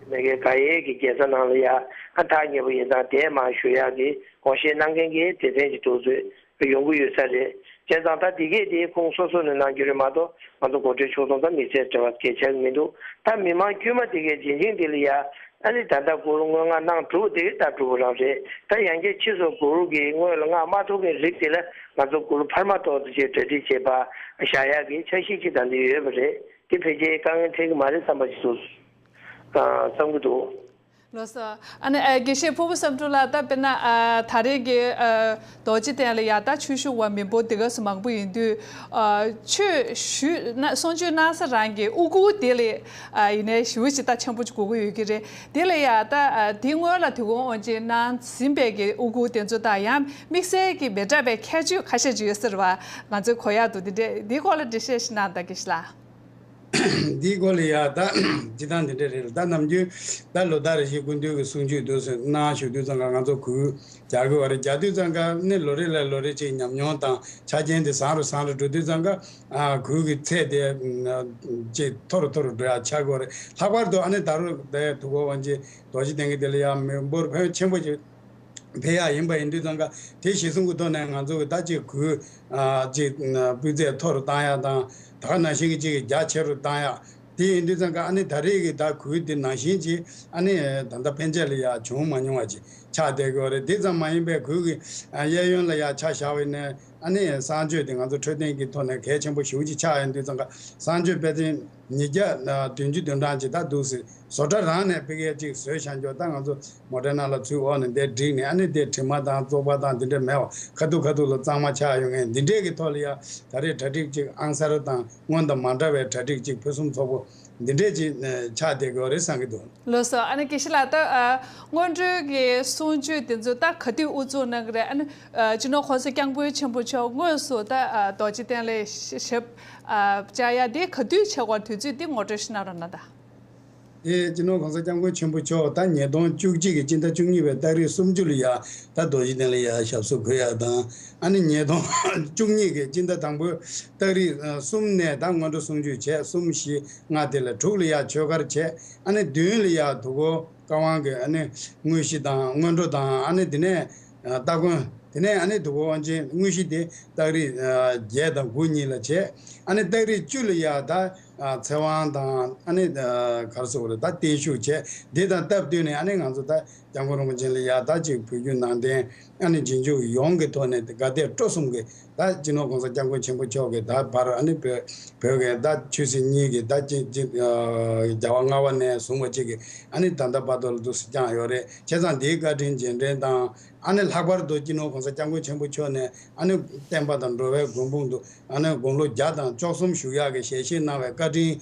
མེད་མཁན་ག་ཡེ་གི་རྒྱལ་ས་ནང་ལ་ཡ་ཨ་ཐག་ཉེ་པོ་ཡིན་ཙང་དེ་མར་ཞུ་ཡག་གི་དགོངས་བཞེས་གནང་མཁན་གྱི་སྡེ་ཚན་གྱི་དུས་ཚོད་ཡོང་གི་ཡོད་ས་རེད། བྱས་ཙང་ད་འདི་གས་དེ་ཁོང་སོ་སོ་ནས་གནང་རྒྱུ་རེད་མ་གཏོགས་ང་ཚོ་གོ་སྒྲིག་ཆོག་ཚང་ད་མི་ཚེ་འབྲེལ་བ་གལ་ཆགས་ཀྱི་མི་འདུག་ད་མི་མང་དཀྱུས་མ་དེ་གས་རྗེས་འབྲིང་དེ་ལ་ཡ་ཨ་ནི་ད་ལྟ་གུར་སྔོན་མངགས་གནང་གྲུབ་དེ་གས་ད་གྲུབ་པ་རང་རེད། ད་ཡང་བསྐྱར་ཕྱིས་སུ་གུར་གྱི་སྔོན་ལ་མངགས་མ་ཐུབ་མཁན་རིགས་དེ་ལ་ང་ཚོ་གུར་འཕར་མ་ཐོག་ཏུ་ཅིག་གྲ་སྒྲིག་བྱེད་པ་བཞག་ཡག་གི་འཆར་གཞི་ཅིག་ད་འདི་ཡོད་པ་རེད། དེ་ཕལ་ཆེར་དཀའ་ངལ་འཕྲད་ཀྱི་མ་རེད་བསམ་པ་ཞིག་འདུག་ཨ་བསམ་གྱི་འདུག་ལགས་སོ། ཨ་ནི་ཨ་དགེ་བཤེས་ཕུར་བུ་བསམ་གྲུབ་ལགས། ད་དཔེར་ན་ཨ་ད་རེས་ཀྱི་ཨ་རྡོ་རྗེ་གདན་ལ་ཡ་ད་ཆོས་ཞུ་བ་མི་འབོར་དེ་ག་སུ་མང་པོ་ཡིན་དུས། ཨ་ཆོས་ཞུས་ན་གསུང་ཆོས་གནང་ས་རང་གི་དབུ་གུར་དེ་ལས་ཨ་ཡིན་ནའི་ཞེ་པོ་ཅིག་ད་ཆེན་པོ་ཅིག་དགོས་ཀྱི་ཡོད་ཀྱི་རེད། དེ་ལ་ཡ་ད་ཨ་དེ་སྔོན་ལ་དུས་འཁོར་དབང་ཆེན་གནང་ཟིན་པའི་གི་དབུ་གུར་དེ་ཚོ་དང་ཡང་དམིགས་བསལ་གྱི་མི་འདྲ་བའི་ཁྱད་ཆོས་ཁ་ཤས་ཅིག་ཡོད་ས་རེད་བ། ང་ཚོའི་གོ་ཡག་འདུག་དེ་འདྲས་དེའི་སྐོར་ལ་འགྲེལ་བཤད་ཞིག་གནང་དང་དགེ་བཤེས་ལགས། འདིའི་སྐོར་ལ་ཡ་ད་སྤྱིར་བཏང་འདི་འདྲ་རེད་ལ། ད་ནམ་རྒྱུན་ད་ལོ་ལྟར་རེ་བཞིན་སྐུ་མདུན་གྱི་གསུང་ཆོས་འདུག་སེ་གནང་བཞུགས་དུས་ཙམ་ཀ་ང་ཚོ་གུས་རྒྱག་གི་བ་རེད། རྒྱག་དུས་ཙམ་ཀ་ནི་ལོ་རེ་ལ་ལོ་རེ་ཅིག་ཉམས་མྱོང་དང་ཆ་རྐྱེན་དེ་བཟང་རུ་བཟང་རུ་འགྲོ་དུས་ཙམ་ཀ་ཨ་གུས་ཀྱི་ཚད་དེ་ཅིག་མཐོ་རུ་མཐོ་རུ་འགྲོ་ཡ་ཆགས་ཀྱི་བ་རེད། ལྷག་པར་དུ་ཨ་ནི་ད་རུང་དེ་དུས་འཁོར་དབང་ཆེན་རྡོ་རྗེ་གདན་གྱི་དེ་ལ་ཡ་མི་འབོར་ཕོན་ཆེན་པོ་ཅིག་ཕེབས་ཡག་ཡིན་པ་ཡིན་དུས་ཙམ་ཀ་དེ་གཞི་བཟུང་གི་ཐོག་ནས་ང་ཚོ་གི་ད་ཅིག་གུས་ཨ་ཅིག་སྤུས་ཚད་མཐོ་རུ་བཏང་ཡག་དང་ད་ག་ནང་བཞིན་གྱི་ཅིག་རྒྱ་ཆེ་རུ་བཏང་ཡག་དེ་ཡིན་དུས་ཙམ་ཀ་ཨ་ནི་ད་རེས་ཀྱི་ད་གུས་དེ་ནང་བཞིན་གྱི་ཨ་ནི་ད་ལྟ་ཕན་ཆད་ལ་ཡ་བྱུང་མ་མྱོང་བ་ཅིག་ཆགས་བསྡད་ཀྱི་ཡོད་རེད། དེ་ཙམ་མ་ཡིན་པའི་གུས་ཀྱི་གཡས་གཡོན་ལ་ཡ་ཆ་བཞག་པ་ཡིན་ན་ཨ་ནི་གསང་སྤྱོད་དེ་ང་ཚོ་འཕྲོད་བསྟེན་གྱི་ཐོག་ནས་གལ་ཆེན་པོ་ཞེ་པོ་ཅིག་ཆགས་ཡོང་དུས་ཙམ་ཀ་གསང་སྤྱོད་དཔེ་ཚན་ཉིས་བརྒྱ་བདུན་ཅུ་དོན་གྲངས་ཅིག་ད་འདུག་སེ་བཟོ་གྲྭ་རང་ནས་དཔེ་སྐད་ཅིག་བཟོས་བཞག་འཇོག་ད་ང་ཚོ་མོ་ཊའི་ནང་ལ་ཚུར་འོག་ནས་འདིར་བསྒྲིགས་ནས་ཨ་ནི་དེ་དྲི་མ་དང་བཙོག་པ་དང་འདི་འདྲ་མེད་པ་ཁ་ཐུག་ཁ་ཐུག་ལ་གཙང་མ་ཆགས་ཡོང་མཁན་འདི་འདྲས་ཀྱི་ཐོག་ལ་ཡ་ད་རེས་གྲ་སྒྲིག་ཅིག་ཨང་གསར་དང་སྔོན་དང་མ་འདྲ་བའི་གྲ་སྒྲིག་ཅིག་ཕུན་སུམ་ཚོགས་པོ་འདི་འདྲས་ཅིག་ཆགས་བསྡད་ཀྱི་ཡོད་རེད་བསམ་གྱི་འདུག་ལགས་སོ། ཨ་ནི་དགེ་བཤེས་ལགས་ད་ཨ་སྔོན་འགྲོའི་གི་གསུང་ཆོས་དེ་ཚོ་ད་ག་དུས་དབུ་འཛུགས་གནང་གི་རེད། ཨ་ནི་ཨ་སྤྱི་ནོར་༸གོང་ས་༸སྐྱབས་མགོན་ཆེན་པོ་མཆོག་དངོས་སུ་ད་ཨ་རྡོ་རྗེ་གདན་ལ་ཞབས་ཨ་བཅར་ཡ་དེ་ག་དུས་བྱེད་དགོས་དུས་ཚོད་དེ་ངོ་སྤྲོད་ཞིག་གནང་རོགས་གནང་ད། དེ་སྤྱི་ནོར་༸གོང་ས་༸སྐྱབས་མགོན་ཆེན་པོ་མཆོག་ད་ཉིས་སྟོང་བཅུ་གཅིག་གི་སྤྱི་ཟླ་བཅུ་གཉིས་པའི་ཏ་རིག་སུམ་ཅུ་ལ་ཡ་ད་རྡོ་རྗེ་གདན་ལ་ཡ་ཞབས་སོར་འཁོད་ཡ་དང་། ཨ་ནི་ཉིས་སྟོང་བཅུ་གཉིས་ཀྱི་སྤྱི་ཟླ་དང་པོའི་ཏ་རིག་གསུམ་ནས་ད་སྔོན་འགྲོ་གསུང་ཆོས་བྱས། གསུམ་བཞི་ལྔ་དེ་ལ་དྲུག་ལ་ཡ་ཆོས་སྒར་བྱས། ཨ་ནི་བདུན་ལ་ཡ་དུས་འཁོར་བཀའ་དབང་གི་ཨ་ནི་དངོས་གཞི་དང་སྔོན་འགྲོ་དང་ཨ་ནི་དེ་ནས་སྟ་གོན། དེ་ནས་ཨ་ནི་དུས་འཁོར་དབང་ཆེན་དངོས་གཞི་དེ་ཏ་རིག་བརྒྱད་དང་དགུ་གཉིས་ལ་བྱས། ཨ་ནི་ཏ་རིག་བཅུ་ལ་ཡ་ད་ ཨ་ཚེ་དབང་དང་ཨ་ནི་ཨ་ག་རེ་ཟེར་དགོས་རེད། ད་བརྟན་བཞུགས་བྱས། འདི་དང་སྟབས་བསྟུན་ནས་ཨ་ནི་ང་ཚོ་ད་སྐྱབས་མགོན་རིན་པོ་ཆེ་ལ་ཡ་ད་ཅིག་བོད་བརྒྱུད་ནང་བསྟན་ཨ་ནི་རྗེས་འཇུག་ཡོངས་ཀྱི་ཐོག་ནས་དགའ་དད་སྤྲོ་གསུམ་གྱིས་ད་སྤྱི་ནོར་༸གོང་ས་༸སྐྱབས་མགོན་ཆེན་པོ་མཆོག་གིས་ད་བར་ཨ་ནི་བོད་བོད་ཀྱི་ད་ཆོས་སྲིད་གཉིས་ཀྱི་ད་ཅིག་ཅིག་ཨ་རྒྱལ་བ་ལྔ་པ་ནས་བཟུང་བ་ཅིག་གིས་ཨ་ནི་ད་ལྟ་བར་དུ་ལ་འདུག་སེ་བསྐྱངས་ཡོད་རེད། བྱས་ཙང་འདིའི་བཀའ་དྲིན་རྗེས་དྲན་དང་། ཨ་ནི་ལྷག་པར་དུ་སྤྱི་ནོར་༸གོང་ས་༸སྐྱབས་མགོན་ཆེན་པོ་མཆོག་ནས་ཨ་ནི་བསྟན་པ་དང་འགྲོ་བའི་མགོན་དཔུང་དུ་ཨ་ནི་དགུང་ལོ་བརྒྱ་དང་བཅུ་གསུམ་བཞུགས་ཡག་གི་ཞལ་བཞེས་གནང་བའི་བཀའ་དྲིན་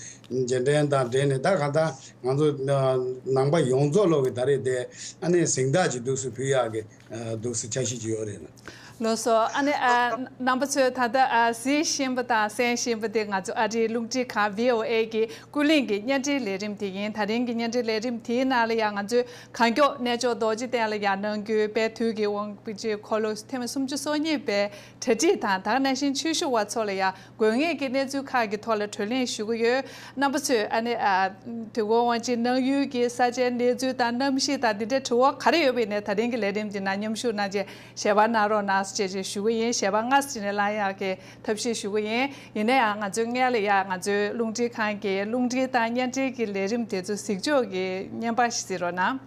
རྗེས་དྲན་དང་འབྲེལ་ནས། ད་གང་ལྟར་ང་ཚོ་ནང་པ་ཡོངས་རྫོགས་ལོག་གི་ད་རེས་དེ་ཨ་ནི་གཟེངས་རྟགས་ཅིག་འདུག་སེ་ཕུལ་ཡག་གི་འདུག་སེ་འཆར་གཞི་ཅིག་ཡོད་རེད། ལགས་སོ། ཨ་ནི་ཨ་རྣམ་པ་ཚོས་ད་ལྟ་ཨ་གཟིགས་བཞིན་པ་དང་གསན་བཞིན་པ་དེ་ང་ཚོ་ཨ་རིའི་རླུང་འཕྲིན་ཁང་བྷི་ཨོ་ཨེ་གི་ཀུན་གླེང་གི་བརྙན་འཕྲིན་ལས་རིམ་དེ་ཡིན། ད་རིང་གི་བརྙན་འཕྲིན་ལས་རིམ་དེའི་ནང་ལ་ཡང་ང་ཚོས་གང་མགྱོགས་གནས་མཆོག་རྡོ་རྗེ་གདན་ལ་ཡར་གནང་རྒྱུའི་དཔལ་དུས་ཀྱི་དབང་པོ་ཆེའི་འཁོར་ལོ་ཐེངས་མ་སུམ་ཅུ་སོ་གཉིས་པའི་གྲ་སྒྲིག་དང་། ད་ག་ནང་བཞིན་ཆོས་ཞུ་བ་ཚོ་ལ་ཡང་དགོས་ངེས་ཀྱི་གནས་ཚུལ་ཁག་གི་ཐོག་ལ་བགྲོ་གླེང་ཞུ་གི་ཡོད། རྣམ་པ་ཚོས་ཨ་ནི་ཨ་དུས་འཁོར་དབང་ཆེན་གནང་ཡུལ་གྱི་ས་ཆའི་གནས་ཚུལ་དང་གནམ་གཤིས་དང་འདི་འདྲའི་དྲི་བ་ག་རེ་ཡོད་པ་ཡིན་ནའི་ད་རིང་གི་ལས་རིམ་འདི་ནང་མཉམ་ཞུགས་གནང་རྗེས་ཞལ་པར་གནང་རོགས་གནང་ཞེས་བཅས་ཞུ་གི་ཡིན། ཞལ་པར་སྔ་ས་ནས་བླངས་ཡག་གི་ཐབས་ཤེས་ཞུ་གི་ཡིན། ཡིན་ན་ཡང་ང་ཚོའི་སྔོན་ལ་ཡང་ང་ཚོའི་རླུང་འཕྲིན་ཁང་གི་རླུང་འཕྲིན་དང་བརྙན་འཕྲིན་གྱི་ལས་རིམ་དེ་ཚོ་གཟིགས་ཕྱོགས་ཀྱི་བརྙན་པར་ཞིག་གཟིགས་རོགས་གནང་།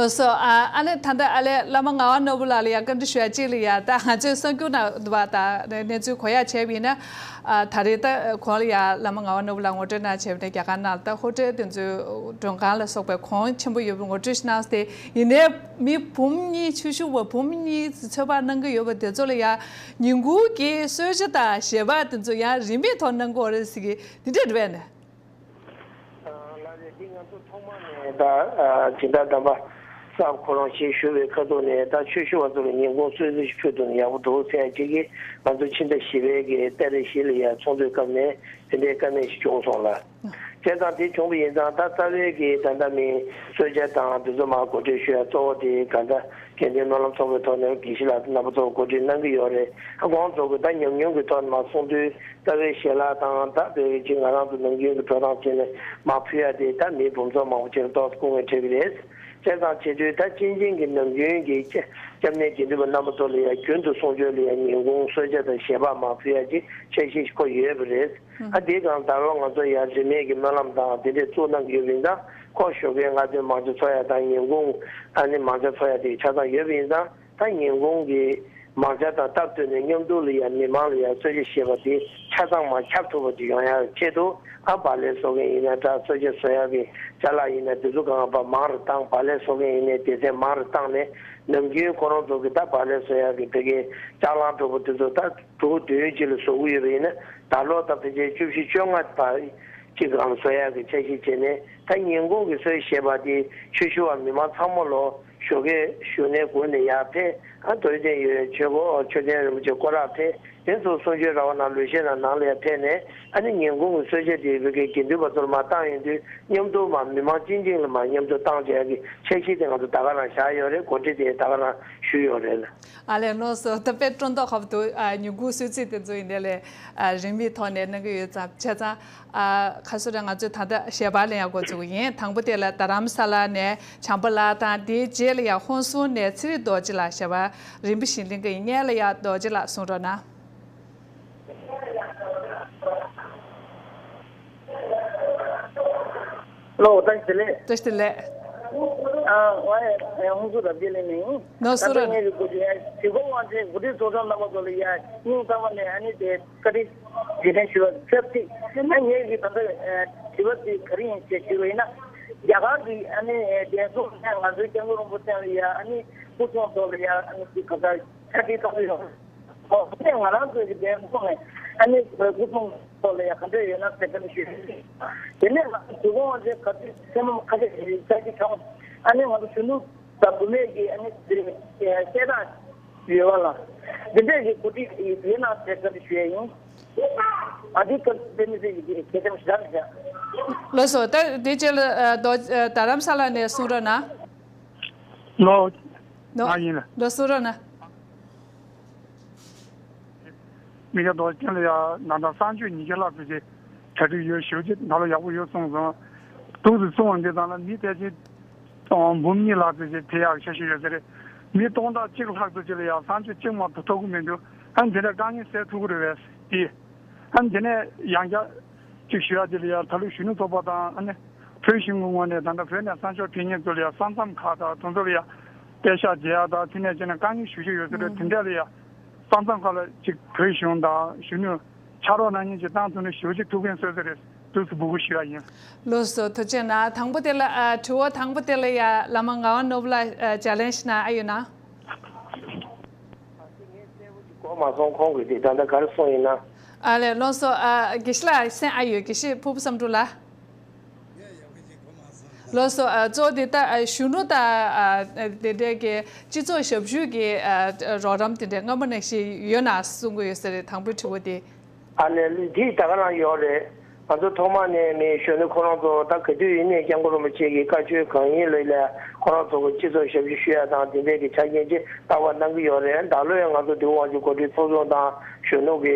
ལགས་སོ། ཨ་ཨ་ནི་ད་ལྟ་ཨ་ལས་བླ་མ་ངག་དབང་ནོར་བུ་ལགས་ལ་ཡང་བཀའ་འདྲི་ཞུ་ཡ་གཅིག་ལ་ཡ། ད་ང་ཚོས་གསར་འགྱུར་ནང་དུ་བ་དང་གནས་ཚུལ་གོ་ཡ་བྱས་པ་ཡིན་ན། ཨ་ད་རེས་ད་གོང་ལ་ཡ་བླ་མ་ངག་དབང་ནོར་བུ་ལགས་ངོ་སྤྲོད་གནང་བྱས་པ་ཡིན་ན། རྒྱ་གར་ནང་ལ་ད་ཧོ་ཊེལ་དེ་ཚོའི་མགྲོན་ཁང་ལ་སོགས་པའི་གོང་ཆེན་པོ་ཡོད་པའི་ངོ་སྤྲོད་ཞིག་གནང་སྟེ། ཡིན་ནའི་མི་འབུམ་གཉིས་ཆོས་ཞུ་བ་འབུམ་གཉིས་ཚོད་དཔག་གནང་གི་ཡོད་པ་དེ་ཚོ་ལ་ཡ་ཉིན་གུང་གི་གསོལ་ཇ་དང་ཞལ་པར་དེ་ཚོ་ཡང་རིན་མེད་ཐོག་གནང་གི་ཡོད་རེད་ཟེར་གི་དེ་འདྲ་རེད་པས་ནས། ལགས་རེད། འདི་ང་ཚོ་ཐོག་མ་ནས་ད་སྦྱིན་བདག་དམ་པ་སར་ཁོ་རང་ཞིག་བཞུགས་པའི་ཁ་ཐུག་ནས་ད་ཆོས་ཞུ་བ་ཚོ་ལ་ཉིན་གུང་གསོལ་ཇ་ཞིག་ཕུལ་ཐུབ་ན་ཡག་པོ་འདུག་ཟེར་ཡ་གཅིག་གིས། ང་ཚོ་ཕྱི་ཟླ་བཞི་པའི་གི་ཏ་རིག་བཞི་ལ་ཡ་ཚོགས་འདུའི་སྐབས་ནས་དེ་འདྲའི་བཀའ་མོལ་ཞིག་བྱུང་སོང་ལ། བྱས་ཙང་དེ་བྱུང་བ་ཡིན་ཙང་ད་རྩ་བའི་གི་ད་ལྟ་མི་གསོལ་ཇ་དང་དེ་ཚོ་མར་གོ་སྒྲིག་ཞུ་ཡ་གཙོ་བོ་དེ་ག་འདྲ་དགེ་འདུན་སྨོན་ལམ་ཚོགས་པའི་ཐོག་ནས་དགེ་བཤེས་ལགས་རྣམ་པ་ཚོ་གོ་སྒྲིག་གནང་གི་ཡོད་རེད། ཨ་ཁོང་ཚོ་གི་ད་ཉམས་མྱོང་གི་ཐོག་ནས་མར་གསུང་དུས། རྩ་བའི་ཞལ་ལག་དང་ད་བོད་ཀྱི་ང་རང་ཚོ་ནམ་རྒྱུན་གྱི་འགྲོ་སྟངས་བྱས་ནས་མར་ཕུལ་ཡ་དེ་ད་མི་འབུམ་ཚོགས་མང་པོ་ཅིག་ལ་ཏོག་ཙམ་སྐུ་ངལ་འཕྲད་ཀྱི་རེད། བྱས་ཙང་བྱེད་དུས་ད་སྤྱི་ཆིངས་ཀྱི་ནམ་རྒྱུན་གྱི་སྐྱབས་གནས་དགེ་འདུན་པ་རྣམ་པ་ཚོ་ལ་ཡང་རྒྱུན་དུ་གསུང་ཆོས་ལ་ཡང་ཉིན་གུང་གསོལ་ཇ་དང་ཞལ་པར་མར་ཕུལ་ཡ་ཅིག་འཆར་གཞི་ཞིག་བཀོད་ཡོད་པ་རེད། ཨ་དེའི་སྒང་ད་རུང་ང་ཚོ་ཡང་རིན་མེད་ཀྱི་སྨོན་ལམ་དང་དེ་འདྲས་བཙུགས་གནང་གི་ཡོད་པ་ཡིན་ཙང་། ཁོ་ཞོགས་ཀའི་སྔ་ཐོན་མང་ཇ་འཚོ་ཡ་དང་ཉིན་གུང་ཨ་ནི་མང་ཇ་འཚོ་ཡ་དེ་ཆ་ཚང་ཡོད་པ་ཡིན་ཙང་། ད་ཉིན་གུང་གི་མང་ཇ་དང་སྟབས་བསྟུན་ནས་མཉམ་དུ་ལ་ཡང་མི་མང་ལ་ཡང་གསོལ་ཇ་ཞེས་པ་དེ་ཆ་ཚང་མར་ཁྱབ་ཐུབ་པ་དེ་ཡོང་ཡག་ཆེད་དུ། ཨ་བག་ལེབ་བཟོ་མཁན་ཡིན་ན་འདྲ། གསོལ་ཇ་བཟོ་ཡག་གི་ཅ་ལག་ཡིན་ན་དེ་ཚོ་གང་ལ་མང་རུ་བཏང་། བག་ལེབ་བཟོ་མཁན་ཡིན་ནའི་སྡེ་ཚན་མང་རུ་བཏང་ནས། ནམ་རྒྱུན་ཁོ་རང་ཚོ་གི་ད་བག་ལེབ་བཟོ་ཡག་གི་ཕ་གིའི་ལྕགས་གླང་འདྲ་པོ་དེ་ཚོ་ད་ཕྲུ་གུ་བདུན་ཅིག་ལ་བཟོ་གི་ཡོད་པ་ཡིན་ན། ད་ལོ་ད་ཕལ་ཆེར་བཅུ་བཞི་བཅོ་ལྔ་བར་གཅིག་གང་བཟོ་ཡག་གི་འཆར་གཞི་བྱས་ནས། ད་ཉིན་གུང་གི་གསོལ་ཞེས་པ་དེ་ཆོས་ཞུ་བ་མི་མང་ཚང་མ་ལོ་ཞོགས་ཀའི་བཞུགས་གནས་སྒུག་ནས་ཡར་ཕེབས། ཨ་རྡོ་རྗེ་གདན་ཡོད། ཆོས་འཁོར་ཆོས་ལྡན་རིན་པོ་ཆེ་སྐོར་ར་ཕེབས། དེ་ཚོ་གསུང་ཆོས་ར་བ་ནང་ལུས་ཤེས་ནང་ནང་ལ་ཡང་ཕེབས་ནས། ཨ་ནི་ཉིན་གུང་གི་གསོལ་ཇ་དེ་བོད་ཀྱི་དགེ་འདུན་པ་ཚོར་མ་བཏང་ཡོང་དུས། མཉམ་དུ་མ་མི་མང་སྤྱི་འགྲིམ་ལ་མ་མཉམ་དུ་བཏང་བྱས་ཀྱི་འཆར་གཞི་དེ་ང་ཚོ་ད་ག་རང་བཞག་ཡོད་རེད། གོ་སྒྲིག་དེ་ད་ག་རང་ཞུས་ཡོད་རེད། ཨ་ལས། ལགས་སོ། ད་དཔེ་སྤྲོ་མདོག་ཁ་པོ་འདུག་ཨ། ཉིན་གུང་གསོལ་ཚིགས་དེ་ཚོ་ཡིན་ནའི་ལས། ཨ། རིན་མེད་ཐོག་ནས་གནང་གི་ཡོད་ཙང་བྱས་ཙང་། ཨ། ཁ་སོ་ར་ང་ཚོས་ད་ལྟ་ཞལ་པར་ལེན་ཡག་འགོ་ཚུགས་ཀྱི་ཡིན། དང་པོ་དེ་ལ་རྡ་རམ་ས་ལ་ནས་བྱམས་པ་ལགས་དང་། དེའི་རྗེས་ལ་ཡང་ཧོན་སུར་ནས་ཚེ་རིང་རྡོ་རྗེ་ལགས་ཞལ་པར་རིམ་པ་བཞིན་ལེན་གྱི་ཡིན། སྔོན་ལ་ཡང་རྡོ་རྗེ་ལགས་གསུང་རོགས་གནང་། ལོ། བཀྲ་ཤིས་བདེ་ལེགས། བཀྲ་ཤིས་བདེ་ལེགས། ཨ། ང་ཡང་ཧོན་སུར་རྡོ་རྗེ་ལེན་ནས་ཡིན། ནོར་སུ་ར། ད་ལྟ་ངེད་ཀྱི་གོ་སྒྲིག་ཡ་དྲི་བ་དབང་ཆེན་གོ་སྒྲིག་ཚོགས་ཆུང་རྣམ་པ་ཚོ་ལ་ཡ་སྙིང་ཐག་པ་ནས་ཨ་ནི་དེ་བཀའ་དྲིན་རྗེས་དྲན་ཞུ་བ་ཞབས་ཏིག་ཨ། ངེད་ཀྱི་ད་ལྟ་དྲི་བ་དེ་ག་རེ་ཡིན་ཞེས་ཞུས་པ་ཡིན་ན། རྒྱ་གར་གྱི་ཨ་ནི་བདེན་སྲུང་ནས་ང་ཚོའི་སྐྱབས་མགོན་རིན་པོ་ཆེ་ལ་ཡ་ཨ་ནི་སྐུ་ཚོགས་ཐོག་ལ་ཡ་ཨ་ནི་དེ་ག་ས་ཆ་དེ་ག་ས་ཡོང་། ཨོ། དེ་ང་རང་ཚོའི་གི་བདེན་སྲུང་ནས་ཨ་ནི་སྐུ་ཚོགས་ཐོག་ལ་ཡ་ག་འདྲ་ཡོད་ན་ཟེར་ག་ནས་ཞུས། དེ་ནས་ང་ཚོ་དུས་འཁོར་དབང་ཆེན་ག་ཚོད་སེམས་མ་ཁ་ཤས་ཤིག་ས་ཀྱི་ཆང་ཨ་ནི་ང་ཚོ་གཞོན་ནུ་དང་བུད་མེད་ཀྱི་ཨ་ནི་དེ་གསལ་བསྒྲགས་ཡོད་པ་ལ། འདི་འདྲས་ཀྱི་གོ་སྒྲིག་ཡོད་ན་ཟེར་ག་ནས་ཞུ་ཡ་ཡིན། ཨ། འདི་སྐབས་དཔེ་མི་སྲིད་ཀྱི་གལ་ཆེན་པོ་ཞིག་རེད་བཞག་ལགས་སོ། ད་དེ་རྗེས་ལ་ཨ། རྡོ་ཨ། རྡ་རམ་ས་ལ་ནས་གསུང་རོགས་གནང་། ལོ། ལོ། ང་ཡིན་ལ། ལགས་སོ། རོགས་གནང་། མི་སྐྱ་རྡོ་རྗེ་ལ་ཡ་ན་ད་གསང་སྤྱོད་ཉིས་བརྒྱ་ལྷག་ཙམ་ཞིག་གྲ་སྒྲིག་ཡོད། ཞེ་པོ་ཅིག་ད་ལོ་ཡག་པོ་ཡོད་གསུངས་སོང་། འདུག་སེ་གསུངས་པ་འདི་ཚང་ལ་མི་ཕལ་ཆེར་འབུམ་གཉིས་ལྷག་ཙམ་ཞིག་ཕེབས་ཡག་འཆར་གཞི་ཡོད་ས་རེད། མི་སྟོང་ཕྲག་གཅིག་ལྷག་ཙམ་ཅིག་ལ་ཡ་གསང་སྤྱོད་གཅིག་མ་གཏོགས་ཐོབ་ཀྱི་མི་འདུག་ཨ་ནི་དེ་འདྲ་དཀའ་ངལ་སེལ་ཐུབ་ཀྱི་རེད་པས་དེ། ཨ་ནི་དེ་ནས་ཡང་བསྐྱར་ཅིག་ཞུ་ཡ་དེ་ལ་ཡ་ད་ལོ་གཞོན་ནུ་ཚོགས་པ་དང་ཨ་ནི་བོད་གཞུང་གི་ངོས་ནས་ད་ལྟ་བོད་ནས་གསང་སྤྱོད་ཕེབས་མཁན་ཚོ་ལ་ཡ་ས་མཚམས་ཁག་དང་དེ་ཚོ་ལ་ཡ་པད་ཤག་རྒྱག་ཡ་དང་དེ་ནས་བྱས་ནས་དཀའ་ངལ་ཞེ་པོ་ཅིག་ཡོད་ས་རེད། དེ་འདྲ་ལ་ཡ་ས་མཚམས་ཁག་ལ་ཅིག་བོད་གཞུང་དང་གཞོན་ནུ་ཕྱག་རོགས་གནང་མཁན་ཅིག་བཏང་ཐུབ་ན་ཞེ་པོ་ཅིག་ཐུགས་ཕན་གསོས་ས་རེད། འདུག་སེ་འབོད་སྐུལ་ཞུ་ཡ་ཡིན། ལགས་སོ། ཐུགས་རྗེ་གནང་། དང་པོ་དེ་ལ་ཨ། དྲི་བ་དང་པོ་དེ་ལ་ཡ་བླ་མ་ངག་དབང་ནོར་བུ་ལགས་ཨ། ལྗགས་ལན་ཞིག་གནང་ཨ་ཡོད་ན། གོ་མ་སོང་། ཁོང་གིས་དེ་ད་ལྟ་ག་རེ་གསུངས་ཡིན་ན། ཨ་ལས། ལགས་སོ། ཨ། དགེ་བཤེས་ལགས་གསན་ཨ་ཡོད། དགེ་བཤེས་ཕུར་བུ་བསམ་འགྲུབ་ལགས། ལགས་སོ། ཨ། གཙོ་བོ་དེ་ལྟ་ཨ། གཞོན་ནུ་དང་ཨ། དེ་འདྲའི་གི་སྤྱི་ཚོགས་ཞབས་ཞུ་གི་ཨ། རོགས་རམ་དེ་འདྲའི་སྔ་མོ་ནང་བཞིན་ཡོད་ན་གསུང་གི་ཡོད་ས་རེད། དང་པོའི་དྲི་བ་དེ། ཨ་ནི་འདི་ད་ག་རང་ཡོད་རེད། ང་ཚོ་ཐོག་མ་ནས་མི་གཞོན་ནུ་ཁོ་རང་ཚོ་ད་ག་དུས་ཡིན་ནའི་སྐྱབས་མགོན་རིན་པོ་ཆེ་གི་བཀའ་ཆོས་གང་ཡིན་ལ་ལས་ཁོ་རང་ཚོ་གི་སྤྱི་ཚོགས་ཞབས་ཞུ་ཞུ་ཡ་དང་དེ་འདྲའི་གི་ཆ་རྐྱེན་ཅིག་ལྟ་བ་གནང་གི་ཡོད་རེད། ད་ལོ་ཡང་ང་ཚོ་དུས་དབང་ཆེན་གོ་སྒྲིག་ཚོགས་ཆུང་དང་གཞོན་ནུ་གི་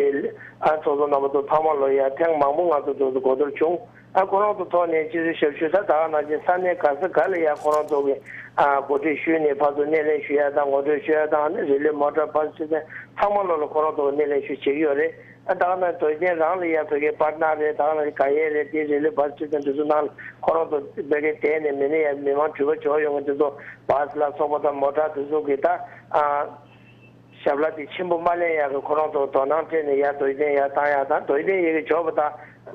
ཨ། ཚོགས་གཙོ་རྣམ་པ་ཚོ་ཚང་མ་ལོ་ཡ་ཐེངས་མང་པོ་ང་ཚོ་དུས་སུ་གོ་བསྡུར་བྱུང་། ཨ། ཁོ་རང་ཚོ་ཐོག་ནས་སྤྱི་ཚོགས་ཞབས་ཞུ་ད་ད་ག་ནང་བཞིན་ས་གནས་ག་ས་ག་ལ་ཡ་ཁོ་རང་ཚོ་གི་ཨ། གོ་སྒྲིག་ཞུས་ནས་ཕར་ཚུར་སྣེ་ལེན་ཞུ་ཡ་དང་ངོ་སྤྲོད་ཞུ་ཡ་དང་ཨ་ནི་རི་ལི་མོ་ཊ་བཱས་ཁྲིད་མཁན་ཚང་མ་ལོ་ལ་ཁོ་རང་ཚོ་གི་སྣེ་ལེན་ཞུ་བྱེད་ཀྱི་ཡོད་རེད། ཨ། ད་ག་ནང་རྡོ་རྗེ་གདན་རང་ལ་ཡ་བོད་སྐད་པར་ནག་རེད། ད་ག་ནང་ག་ཡེ་རེད། དེ་རི་ལི་བཱས་ཁྲིད་མཁན་དེ་ཚོ་ནང་ལ་ཁོ་རང་ཚོ་བོད་སྐད་བསྡད་ནས་མི་སྣ་ཡ་མི་མང་འགྲུལ་པ་འབྱོར་ཡོང་མཁན་དེ་ཚོ་བཱས་ལ་སོགས་པ་དང་མོ་ཊ་དེ་ཚོ་གི་ད་ཨ། ཞབས་ལ་དེ་ཆེན་པོ་མ་ལེན་ཡག་གི་ཁོ་རང་ཚོ་དོ་སྣང་སྤྲད་ནས་ཡར་རྡོ་རྗེ་གདན་ཡར་བཏང་ཡག་དང་། རྡོ་རྗེ་གདན་ཡར་གི་འབྱོར་བ་དང་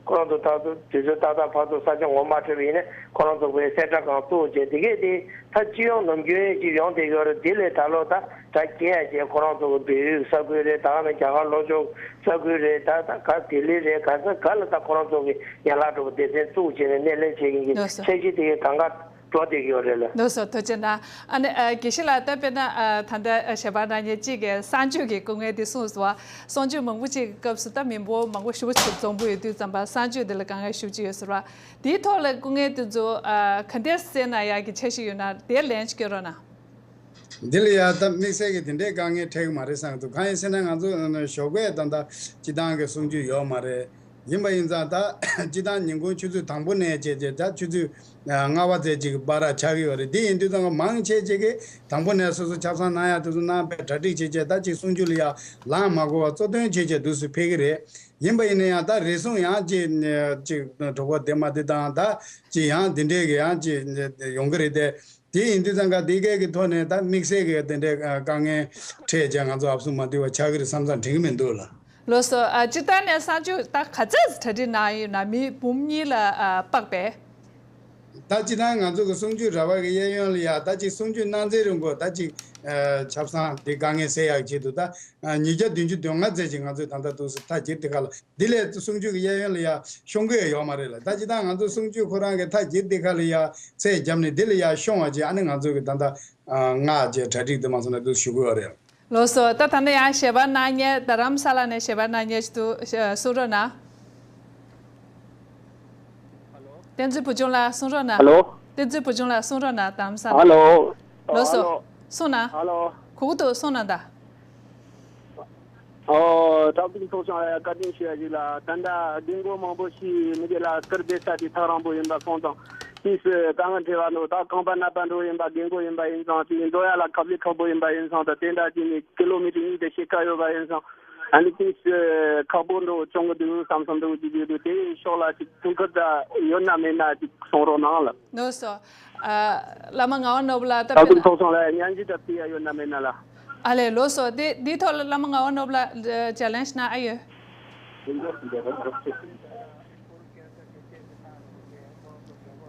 ཁོ་རང་ཚོ་ད་དུང་དུས་ཚོད་ཏག་ཏག་ཕར་ཚུར་ས་ཆ་ངོ་མ་འཕྲོད་པ་ཡིན་ན་ཁོ་རང་ཚོ་གི་གསལ་བསྒྲགས་སྒང་བཙུགས་བྱས། དེ་གས་དེ་ད་སྤྱི་ཡོངས་ནམ་རྒྱུན་ཅིག་ཡོང་བསྡད་ཡོད་རེད། དེ་ལས་ད་ལོ་ད་གྲ་རྒྱས་ཡག་བྱས། ཁོ་རང་ཚོ་གི་བལ་ཡུལ་ས་ཁུལ་རེད། ད་ག་ནང་རྒྱ་གར་ལྷོ་ཕྱོགས་ས་ཁུལ་རེད། ད་ད་ག་ལྡི་ལི་རེད། ག་ས་ག་ལ་ད་ཁོ་རང་ཚོ་གི་ཡན་ལག་འགྲོ་བ་སྡེ་ཚན་བཙུགས་བྱས་ནས་སྣེ་ལེན་བྱེད་མཁན་གྱི་ལགས་སོ། འཆར་གཞི་དེ་གས་གང་ག་འགྲོ་བསྡད་ཀྱི་ཡོད་རེད་ལ། ལགས་སོ། ཐུགས་རྗེ་གནང་། ཨ་ནི་ཨ། དགེ་བཤེས་ལགས་ད་དཔེར་ན་ཨ། ད་ལྟ་ཨ། ཞལ་པར་གནང་མཁན་གཅིག་གིས་གསང་སྤྱོད་ཀྱི་སྐུ་ངལ་དེ་གསུངས་སོང་བ། གསང་སྤྱོད་མང་པོ་ཅིག་གི་སྐབས་སུ་ད་མི་འབོར་མང་པོ་ཞེ་པོ་ཅིག་འཛོམས་པོ་ཡོད་དུས་ཙམ་པ་གསང་སྤྱོད་དེ་ལ་དཀའ་ངལ་ཞེ་པོ་ཅིག་ཡོད་ཟེར་བ། དེའི་ཐོག་ལ་སྐུ་ངལ་དེ་ཚོ་ཨ། ག་འདྲས་སེལ་གནང་ཡག་གི་འཆར་གཞི་ཡོད་ན་དེ་ལན་ཅིག་སྐྱོན་རོགས་གནང་། འདི་ལ་ཡ་ད་དམིགས་བསལ་གྱི་དེ་འདྲའི་དཀའ་ངལ་འཕྲད་ཀྱི་མ་རེད་བསམ་གྱི་འདུག་གང་ཡིན་ཟེར་ན་ང་ཚོ་ཨ། ཞོགས་པའི་ད་ལྟ་སྤྱི་བཏང་གི་གསུང་ཆོས་ཡོད་མ་རེད། ཡིན་པ་ཡིན་ཙང་ད་སྤྱི་བཏང་ཉིན་གུང་ཆུ་ཚོད་དང་པོ་ནས་བྱས་བྱས་ད་ཆུ་ཚོད་ལྔ་པ་ཙམ་ཅིག་བར་ཆགས་ཀྱི་ཡོད་རེད། དེ་ཡིན་དུས་ཙང་མང་ཆེ་ཅིག་གིས་དང་པོ་ནས་སོ་སོ་ཆབ་གསང་གནང་ཡག་དེ་ཚོ་གནང་བའི་གྲ་སྒྲིག་བྱས་བྱས་ད་ཅིག་གསུང་ཆོས་ལ་ཡ་ལངས་མ་དགོས་པ་གཙོ་དོན་བྱས་བྱས་འདུག་སེ་ཕེབས་ཀྱི་རེད། ཡིན་པ་ཡིན་ན་ཡང་ད་རེ་ཟུང་ཡང་ཅིག་ཅིག་གྲོད་ཁོག་བདེ་མ་བདེ་དང་ད་ཅིག་ཡང་འདི་འདྲས་ཀྱི་ཡང་ཅིག་ཡོང་གི་རེད་དེ། དེ་ཡིན་དུས་ཙང་ཀ་དེ་གས་ཀྱི་ཐོག་ནས་ད་དམིགས་བསལ་གྱི་དེ་འདྲའི་དཀའ་ངལ་འཕྲད་བྱས་ང་ཚོ་ཨབ་སུ་མ་འདུས་པ་ཆགས་ཀྱི་རེད་བསམ་ཙང་དྲན་གྱི་མི་འདུག་ལ། ལགས་སོ། ཨ། སྤྱིར་བཏང་ནས་གསང་སྤྱོད་ད་ག་ཚོད་གྲ་སྒྲིག་གནང་ཡོད་ན་མི་འབུམ་གཉིས་ལ་ཨ། དཔག་པས། ད་སྤྱིར་བཏང་ང་ཚོ་གི་གསུང་ཆོས་ར་བ་གི་གཡས་གཡོན་ལ་ཡ་ད་ཅིག་གསུང་ཆོས་གནང་ཚེ་རིང་པོ་ད་ཅིག་ཨ། ཆབ་གསང་དེ་དཀའ་ངལ་སེལ་ཡག་ཆེད་དུ་ད་ཨ། ཉིས་བརྒྱ་བདུན་ཅུ་དོན་ལྔ་ཙམ་ཅིག་ང་ཚོས་ད་ལྟ་འདུག་སེ་མཐའ་དཀྱིལ་དེ་ཁ་ལ། འདི་ལས་གསུང་ཆོས་ཀྱི་གཡས་གཡོན་ལ་ཡ་ཤོང་གི་ཡོད་མ་རེད་ལ། ད་ཅི་ད་ང་ཚོ་གསུང་ཆོས་ཁོ་རང་གི་མཐའ་དཀྱིལ་འདི་ཁ་ལ་ཡ་ཚད་བརྒྱབ་ནས་འདི་ལ་ཡ་ཤོང་བ་བྱས་ཨ་ནི་ང་ཚོ་གི་ད་ལྟ་ཨ། སྔགས་བཅས་གྲ་སྒྲིག་དུ་མ་སོང་ན་འདུག་ཞུ་དགོས་པ་རེད། ལགས་སོ། ད་ད་ནི་ཡང་ཞལ་པར་གནང་མཁན། རྡ་རམ་ས་ལ་ནས་ཞལ་པར་གནང་མཁན་ཞིག་འདུག་གསུང་རོགས་གནང་། བསྟན་འཛིན་བུ་ཆུང་ལགས། གསུང་རོགས་གནང་། ཧ་ལོ། བསྟན་འཛིན་བུ་ཆུང་ལགས། གསུང་རོགས་གནང་། རྡ་རམ་ས་ལ། ཧ་ལོ། ལགས་སོ། ཧ་ལོ། གསུང་གནང་། ཧ་ལོ། གོ་གི་འདུག་གསུང་གནང་ད། ཨོ། ཀྲོག་ཀྲོག་ཚོགས་ཆུང་ལ་ཡ་བཀའ་དྲིན་ཞུ་ཡ་ཞིག་ལ། ད་ལྟ་རྒན་རྒོན་མང་པོ་ཞིག་མི་དེ་ལ་སྐུར་འདེབས་ས་དེ་ཐག་རིང་པོ་ཡིན་པ་སོང་ཙང་། དུས་སུ་དཀའ་ངལ་འཕྲད་པ་འདུག་ད་ཁང་པ་གནའ་པ་འགྲོ་ཡིན་པ། རྒན་རྒོན་ཡིན་པ་ཡིན་ཙང་། དེ་འགྲོ་ཡ་ལ་ཁག་ལས་ཁག་པོ་ཡིན་པ་ཡིན་ཙང་། ད་དེ་འདྲ་ཅིག་ནི་ཀི་ལོ་མི་ཊར་གཉིས་དང་ཕྱེད་ཀ་ཡོད་པ་ཡིན་ཙང་། ཨ་ནི་དུས་སུ་ཁག་པོ་འགྲོ་བྱུང་གི་འདུག་བསམ་བསམ་འདུག་ཅིག་ཡོད་དུས། དེའི་ཕྱོགས་ལ་ཅིག་ཐུགས་ཁུར་ད་ཡོད་ན་མེད་ན་ཅིག་གསུང་རོགས་གནང་ལགས། ལགས་སོ། ཨ། བླ་མ་ངག་དབང་ནོར་བུ་ལགས། ད་ད་དུང་ཕེབས་ཚོགས་ཆུང་ལ་སྙན་ཞུ་འདྲ་ཕུལ་ཡ་ཡོད་ན་མེད་ན་ལགས། ཨ་ལས། ལགས་སོ། དེ་འདིའི་ཐོག་ལ་བླ་མ་ངག་དབང་ནོར་བུ་ལགས་ལ་ཅེ་ལེན་ཇི་གནང་ཨ་ཡོད།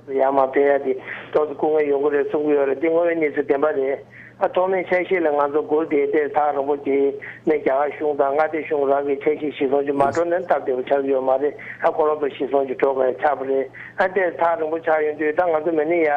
ཡར་མར་ཕེབས་ཡ་དེ་ཏོག་ཙམ་སྐུ་ངལ་ཡོང་གི་རེད་གསུང་གི་ཡོད་རེད། དེ་དངོས་ཡོད་གནས་ཚུལ་བདེན་པ་རེད། ཨ། ཐོག་མའི་ཆ་ཤས་ལ་ང་ཚོ་འགོ་དེ་ཏོག་ཙམ་ཐག་རིང་པོ་དེ་ནས་རྒྱ་གར་གཞུང་དང་མངའ་སྡེ་གཞུང་རང་གི་ཆ་ཤས་གཞིར་བཟུང་ཅིག་མ་འགྲོ་ན་སྟབས་བདེ་པོ་ཆགས་ཀྱི་ཡོད་མ་རེད། ཨ། ཁོ་རང་ཚོ་གཞིར་བཟུང་ཅིག་འགྲོ་དགོས་ཆགས་པ་རེད། ཨ། དེ་ཐག་རིང་པོ་ཆགས་ཡོང་དུས་ད་ང་ཚོ་མི་སྣ་ཡ་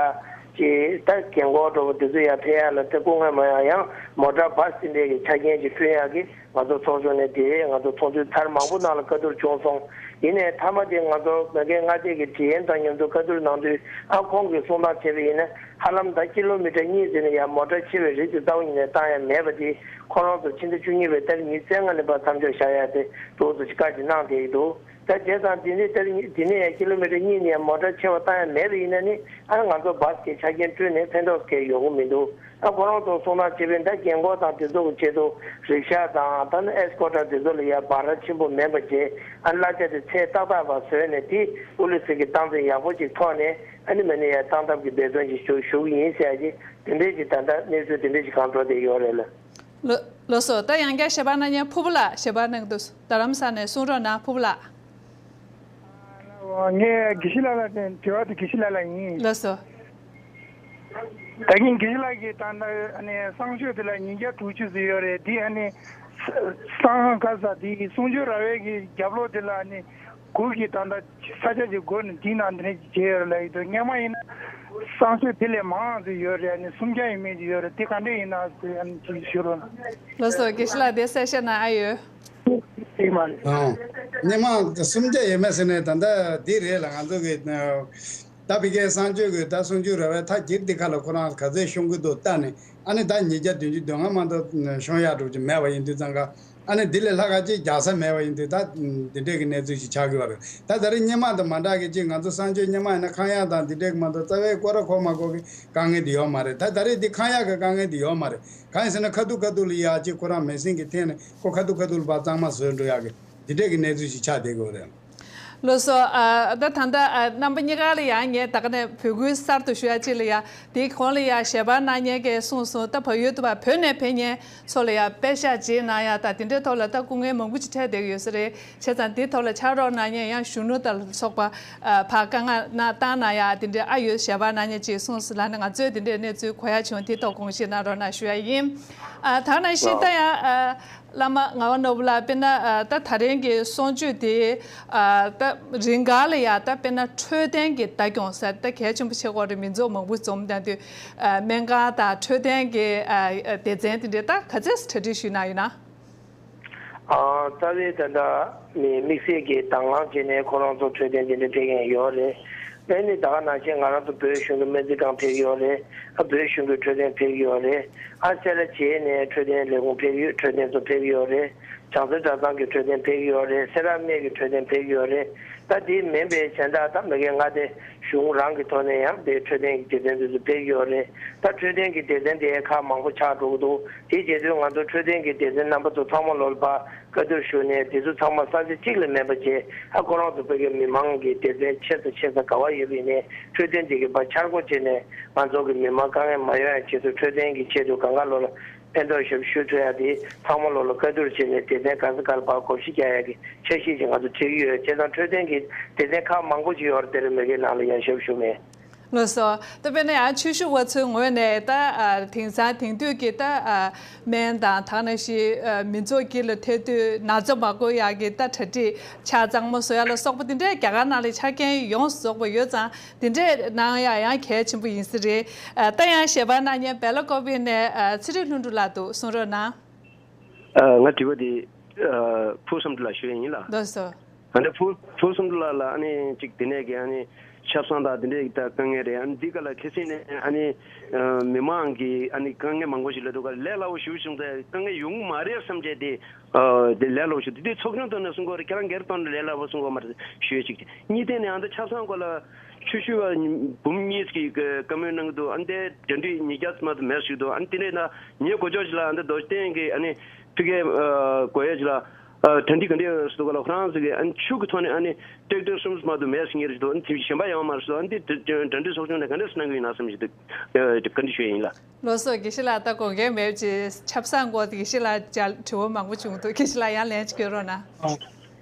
ཅིག་ད་རྒན་འཁོགས་འདྲ་པོ་དེ་ཚོ་ཡར་ཕེབས་ཡ་ལ་ད་སྐུ་ངལ་མ་ཡོང་ཡ་ཡང་མོ་ཊ་བཱ་སི་དེ་འདྲས་ཀྱི་ཆ་རྐྱེན་ཅིག་བསྐྲུན་ཡག་གི་ང་ཚོ་ཚོགས་ཆུང་ནས་དེ་ང་ཚོ་ཚོགས་འདུ་ཚར་མང་པོ་ནང་ལ་བཀའ་བསྡུར་བྱུང་སོང་། ཡིན་ནའི་མཐའ་མ་དེ་ང་ཚོ་མ་གི་མངའ་སྡེ་གི་ཌི་ཨེམ་དང་མཉམ་དུ་བཀའ་བསྡུར་གནང་དུས། ཨ། ཁོང་གིས་གསུང་སྟངས་བྱས་པ་ཡིན་ན། ཧ་ལམ་ད་ཀི་ལོ་མི་ཊར་གཉིས་ཟིན་ནས་ཡར་མོ་ཊ་ཆེ་བའི་རིགས་དེ་རྩ་བ་ཉིད་ནས་བཏང་ཡ་མེད་པ་དེ། ཁོ་རང་ཚོ་ཕྱི་ཟླ་བཅུ་གཉིས་པའི་ཏ་རིག་ཉི་ཤུ་རྩ་ལྔ་ནས་ཕར་མཚམས་འཇོག་བཞག་ཡ་དེ་འདུག་ཟེར་བཀའ་ཅིག་གནང་བསྡད་ཀྱི་འདུག་ད་བྱས་ཙང་འདི་ནས་ཏ་རིག་ཉི་འདི་ནས་ཡར་ཀི་ལོ་མི་ཊར་གཉིས་ནས་ཡར་མོ་ཊ་ཆེ་བ་བཏང་ཡ་མེད་པ་ཡིན་ན་ནི། ཨ་ནི་ང་ཚོ་བཱ་སི་གི་ཆ་རྐྱེན་བསྐྲུན་ནས་ཕན་ཐོགས་གང་ཡང་ཡོང་གི་མི་འདུག་ད་ཁོ་རང་ཚོ་གསུང་སྟངས་བྱས་པ་ཡིན་ན། ད་རྒན་འཁོགས་དང་དེ་ཚོ་གི་ཆེད་དུ་རིག་ཤ་དང་ད་ནི་ཨེ་སི་ཀོ་ཊར་དེ་ཚོ་ལ་ཡ་བྷ་ར་ཆེན་པོ་མེད་པ་བྱས། ཨ་ནི་གླ་ཆ་དེ་ཚད་ཏག་ཏག་པ་བཟོས་ནས། དེ་ཨུ་ལི་སི་གི་སྟངས་འཛིན་ཡག་པོ་ཅིག་ཐོག་ནས། ཨ་ནི་མི་སྣ་ཡ་བཏང་ཐབས་ཀྱི་འབད་བརྩོན་ཅིག་ཞུ་ཞུ་གི་ཡིན་ཟེར་ཡ་ཅིག་དེ་འདྲས་ཅིག་ད་ལྟ་གནས་ཚུལ་དེ་འདྲས་ཅིག་གང་འགྲོ་བསྡད་ཡོད་རེད་ལགས། ལགས་ལགས་སོ། ད་ཡང་བསྐྱར་ཞལ་པར་གནང་མཁན་ཕུར་བུ་ལགས་ཞལ་པར་གནང་གི་འདུག་རྡ་རམ་ས་ལ་ནས། གསུང་རོགས་གནང་ཕུར་བུ་ལགས། ངས་དགེ་བཤེས་ལགས་ལ་དྲི་བ་དེ་དགེ་བཤེས་ལགས་ལ་ཡིན། ལགས་སོ། ད་གིན་དགེ་བཤེས་ལགས་ཀྱིས་ད་ལྟ་ཨ་ནི་གསང་སྤྱོད་དེ་ལ་ཉིས་བརྒྱ་དྲུག་ཅུ་ཟིན་ཡོད་རེད། འདི་ཨ་ནི་གསང་ཁ་ས་དེ་གསུང་ཆོས་ར་བའི་གི་རྒྱབ་ལོགས་དེ་ལ་ཨ་ནི་དགུ་གི་ད་ལྟ་ས་ཆ་ཅིག་བགོས་ནས་དེའི་ནང་དེ་ནས་བྱས་ཡོད་རེད་ལབ་ཀྱི་འདུག་སྔོན་མ་ཡིན་ན་གསང་སྤྱོད་དེ་ལས་མང་ཙམ་ཡོད་རེད། ཨ་ནི་སུམ་བརྒྱ་ཡས་མས་ཅིག་ཡོད་རེད། དེ་ག་འདྲས་ཡིན་ན་ཟེར་ཨ་ནི་ཅིག་ཞུ་རོགས་གནང་། ལགས་སོ། དགེ་བཤེས་ལགས་དེ་གསལ་བཤད་གནང་ཨ་ཡོད། ཨང་། སྔོན་མ་སུམ་བརྒྱ་ཡས་མས་ཟེར་ནས་ད་ལྟ་འདི་རེད་ལ། ང་ཚོ་གི་ད་ཕ་གིའི་གསང་སྤྱོད་ཀྱི་ད་གསུང་ཆོས་ར་བའི་མཐའ་དཀྱིལ་འདི་ཁ་ལ་ཁོ་རང་ག་ཚོད་ཤོང་གི་འདུག་ལྟ་ནས། ཨ་ནི་ད་ཉིས་བརྒྱ་བདུན་ཅུ་དོན་ལྔ་མ་གཏོགས་ཤོང་ཡག་འགྲོ་གི་མེད་པ་ཡིན་དུས་ཙང་ཀ། ཨ་ནི་འདི་ལས་ལྷག་ག་ཅིག་རྒྱག་ས་མེད་པ་ཡིན་དུས། ད་འདི་འདྲས་ཀྱི་གནས་ཚུལ་ཞིག་ཆགས་ཀྱི་ཡོད་རེད། ད་ད་རེས་སྔོན་མ་དང་མ་འདྲ་གི་ཅིག་ང་ཚོ་གསང་སྤྱོད་སྔོན་མ་ཡིན་ན་ཁང་ཡག་དང་འདི་འདྲས་ཀྱི་མ་གཏོགས་རྩ་བའི་སྐོར་ར་གོ་མ་གོ་གི་དཀའ་ངལ་འདི་ཡོད་མ་རེད། ད་ད་རེས་འདི་ཁང་ཡག་གི་དཀའ་ངལ་འདི་ཡོད་མ་རེད། གང་ཡིན་ཟེར་ན་ཁ་ཐུག་ཁ་ཐུག་ལ་ཡ་ཅིག་ཁོ་རང་མེ་ཟིན་གྱི་འཐེན་ནས་ཁོ་ཁ་ཐུག་ཁ་ཐུག་ལ་ཕར་གཙང་མ་བཟོས་འགྲོ་ཡག་གི་འདི་འདྲས་ཀྱི་གནས་ཚུལ་ཞིག་ཆགས་བསྡད་ཀྱི་ཡོད་རེད། ལགས་སོ། ཨ། ད་ད་ལྟ་ཨ་རྣམ་པ་གཉིས་ཀ་ལ་ཡང་ངས་ད་ག་ནས་འབོད་སྐུལ་གསར་དུ་ཞུ་ཡ་ཅིག་ལ་ཡ། དེའི་གོང་ལ་ཡ་ཞལ་པར་གནང་མཁན་གྱིས་གསུངས་སོང་། ད་བལ་ཡུལ་དུ་བ་བོད་ནས་ཕེབས་མཁན་ཚོ་ལ་ཡ་པད་ཤག་བརྗེས་གནང་ཡ་དང་དེ་འདྲའི་ཐོག་ལ་ད་སྐུ་ངལ་མང་པོ་ཅིག་འཕྲད་བསྡད་ཀྱི་ཡོད་ས་རེད། བྱས་ཙང་དེའི་ཐོག་ལ་ཕྱག་རོགས་གནང་མཁན་ཡང་གཞོན་ནུ་དང་ལ་སོགས་པ། ཨ། ཕར་དཀའ་ངལ་གནང་བཏང་གནང་ཡ་དེ་འདྲའི་ཨ་ཡོད་ཞལ་པར་གནང་མཁན་ཅིག་གསུངས་སོང་ལ་ནི། ང་ཚོས་དེ་འདྲའི་གནས་ཚུལ་གོ་ཡ་བྱུང་། དེའི་ཐོག་དགོངས་བཞེས་གནང་རོགས་གནང་ཞུ་ཡ་ཡིན། ཨ། ད་ག་ནང་བཞིན་ད་ཡང་ཨ། བླ་མ་ངག་དབང་ནོར་བུ་ལགས། དཔེར་ན་ཨ། ད་ད་རིང་གི་གསུང་ཆོས་དེ་ཨ། ད་རིང་ག་ལ་ཡ་ད་དཔེར་ན་འཕྲོད་བསྟེན་གྱི་ལྟ་སྐྱོང་ཟེར་ད་གལ་ཆེན་པོ་ཆགས་ཀྱི་ཡོད་རེད། མི་ཚོགས་མང་པོ་འཛོམས་བསྡད་དུས། ཨ། སྨན་ཁང་དང་འཕྲོད་བསྟེན་གྱི་ཨ། སྡེ་ཚན་དེ་འདྲས་ད་ག་ཚོད་གྲ་སྒྲིག་ཞུས་གནང་ཡོད་ན། ཨ། རྩ་བའི་ད་ལྟ་མི་དམིགས་བསལ་གྱི་དང་བླངས་བྱས་ནས་ཁོ་རང་ཚོ་འཕྲོད་བསྟེན་དེ་འདྲས་སྤྲད་མཁན་ཡོད་རེད། ཨ་ནི་ད་ག་ནང་བཞིན་ང་རང་ཚོ་བོད་གཞུང་གི་སྨན་རྩིས་ཁང་ཕེབས་ཀྱི་ཡོད་རེད། ཨ། བོད་གཞུང་གི་འཕྲོད་བསྟེན་ཕེབས་ཀྱི་ཡོད་རེད། ཨ། སེ་ར་བྱེས་ནས་འཕྲོད་བསྟེན་ལས་ཁུངས་ཕེབས་ཀྱི་ཡོད། འཕྲོད་བསྟེན་ཚོ་ཕེབས་ཀྱི་ཡོད་རེད། བྱང་རྩེ་གྲྭ་ཚང་གི་འཕྲོད་བསྟེན་ཕེབས་ཀྱི་ཡོད་རེད། སེ་ར་སྨད་ཀྱི་འཕྲོད་བསྟེན་ཕེབས་ཀྱི་ཡོད་རེད། ད་དེ་མིན་པའི་གཞན་དག་ད་མ་གི་མངའ་སྡེ་གཞུང་རང་གི་ཐོག་ནས་ཡང་དེ་འཕྲོད་བསྟེན་གྱི་སྡེ་ཚན་དེ་ཚོ་ཕེབས་ཀྱི་ཡོད་རེད། ད་འཕྲོད་བསྟེན་གྱི་སྡེ་ཚན་དེ་ཁག་མང་པོ་ཆགས་འགྲོ་གི་འདུག་དེ་བྱེད་དུས་ང་ཚོ་འཕྲོད་བསྟེན་གྱི་སྡེ་ཚན་རྣམ་པ་ཚོ་ཚང་མ་ལོ་ལ་ཕར་བཀའ་བསྡུར་ཞུས་ནས། དེ་ཚོ་ཚང་མ་ས་ཆ་གཅིག་ལ་མེད་པ་བྱས། ཨ། ཁོ་རང་ཚོ་བོད་ཀྱི་མི་མང་གི་སྡེ་ཚན་ཆེ་ས་ཆེ་ས་ག་བ་ཡོད་པ་ཡིན་ནའི་འཕྲོད་བསྟེན་དེ་གི་ཕར་འཆར་སྒོ་བྱས་ནས། ང་ཚོ་གི་མི་མང་དཀའ་ངལ་མ་ཡོང་ཡ་ཆེད་དུ་འཕྲོད་བསྟེན་གྱི་ཆེད་དུ་གང་ག་ལོ་ལ་ཕན་ཐོགས་ཞབས་ཞུ་ཐུབ་ཡ་དེ་ཚང་མ་ལོ་ལ་བཀའ་བསྡུར་བྱས་ནས་སྡེ་ཚན་ག་ས་ག་ལ་ཕར་བགོ་བཤའ་རྒྱག་ཡ་གི་འཆར་གཞི་ཅིག་ང་ཚོ་བྲིས་ཀྱི་ཡོད། བྱས་ཙང་འཕྲོད་བསྟེན་གྱི་སྡེ་ཚན་ཁག་མང་པོ་ཅིག་ཡོད་རེད། དེ་རིང་མ་གིའི་ནང་ལ་ཡང་ཞབས་ཞུ་མེད། ལགས་སོ། ད་དཔེར་ན་ཡང་ཆོས་ཞུ་བ་ཚོའི་ངོས་ནས་ད་ཨ། དེང་སང་དེང་དུས་ཀྱི་ད་ཨ། སྨན་དང་ད་ག་ནང་བཞིན་ཨ། མི་ཚོགས་དཀྱིལ་ལ་ཐེ་དུས་ན་ཚ་མ་འགོ་ཡག་གི་ད་གྲ་སྒྲིག་ཆ་ཚང་མ་བཟོ་ཡ་ལ་སོགས་པ་དེ་འདྲའི་རྒྱ་གར་ནང་ལ་ཆ་རྐྱེན་ཡོངས་སུ་རྫོགས་པ་ཡོད་ཙང་། དེ་འདྲས་གནང་ཡ་ཡང་གལ་ཆེན་པོ་ཡིན་ས་རེད། ཨ། ད་ཡང་ཞལ་པར་གནང་མཁན་སྦེ་ལ་ཀོ་བི་ནས་ཨ། ཚེ་རིང་ལྷུན་གྲུབ་ལགས་འདུག་གསུང་རོགས་གནང་། ཨ། ང་དྲི་བ་འདི་ཨ་ཕུ་བསམ་འགྲུབ་ལ་ཞུ་ཡ་ཡིན་ལ། ལགས་སོ། ཨ་ནི་ཕུ་ཕུ་བསམ་འགྲུབ་ལགས་ལ་ཨ་ནི་གཅིག་དེ་ནས་ཀྱི་ཨ་ནི་ཆབ་གསང་དང་དེ་འདྲའི་ད་དཀའ་ངལ་རེད། ཨ་ནི་འདི་ག་ལ་ཁ་སང་ནས་ཨ་ནི་ཨ་མི་མང་གི་ཨ་ནི་དཀའ་ངལ་མང་པོ་ཞིག་ལ་འདུག་ག་ལས་སླ་པོ་ཞུ་བྱུང་ཚེ་དཀའ་ངལ་ཡོང་གི་མ་རེད་བསམ་བྱས་ཏེ། ཨ་དེ་ལས་སླ་པོ་ཞིག་འདུག་དེ་ཚོགས་ཆུང་ཐོག་ནས་གསུང་གི་ཡོད་རེད། ཁྱེད་རང་སྒེར་ཐོག་ནས་ལས་སླ་པོ་གསུང་གི་ཡོད་མ་རེད། ཞུ་ཡ་གཅིག་དེ། གཉིས་ཐད་ནས་ཨ་ནི་ད་ཆབ་གསང་སྐོར་ལ་ཆོས་ཞུ་བ་འབུམ་གཉིས་ཀྱིས་བཀའ་མོལ་གནང་གི་འདུག་ཨ་ནི་དེ་གྲ་སྒྲིག་ཉིས་བརྒྱ་ཙམ་མ་གཏོགས་མེད་ཞིག་འདུག་ཨ་ནི་དེ་ནས་ད་ངའི་གོ་ཆོད་ཞིག་ལ་ཨ་ནི་རྡོ་རྗེ་གདན་གྱི་ཨ་ནི་ཕ་གིའི་ཨ་སྒོ་ཡ་ཅིག་ལ་ཨ་གྲ་སྒྲིག་ག་འདྲ་ཡོད་ཟེར་དུས་ག་ལ་ཁོ་རང་ཚོ་གིས་ཨ་ནི་ཆུ་གི་ཐོག་ནས་ཨ་ནི་ཊེག་ཊར་གསུམ་མ་གཏོགས་མེད་ཟེར་མཁན་རེད་འདུག་ཨ་ནི་དེ་གཞན་པ་ཡོད་མ་རེད་ཟེར། ཨ་ནི་དེ་གྲ་སྒྲིག་ཚོགས་ཆུང་ནས་ག་འདྲ་གནང་གི་ཡོད་ན་བསམ་གྱི་འདུག་ཨ་བཀའ་འདྲི་ཞུ་ཡ་ཡིན་ལགས། ལགས་སོ། དགེ་བཤེས་ལགས། ད་དགོངས་འགལ་མེད་ཅེས་ཆབ་གསང་སྐོར་དགེ་བཤེས་ལགས་ཅག་དྲི་བ་མང་པོ་བྱུང་འདུག་དགེ་བཤེས་ལགས་ཡང་ལན་ཅིག་སྐྱོན་རོགས་གནང་།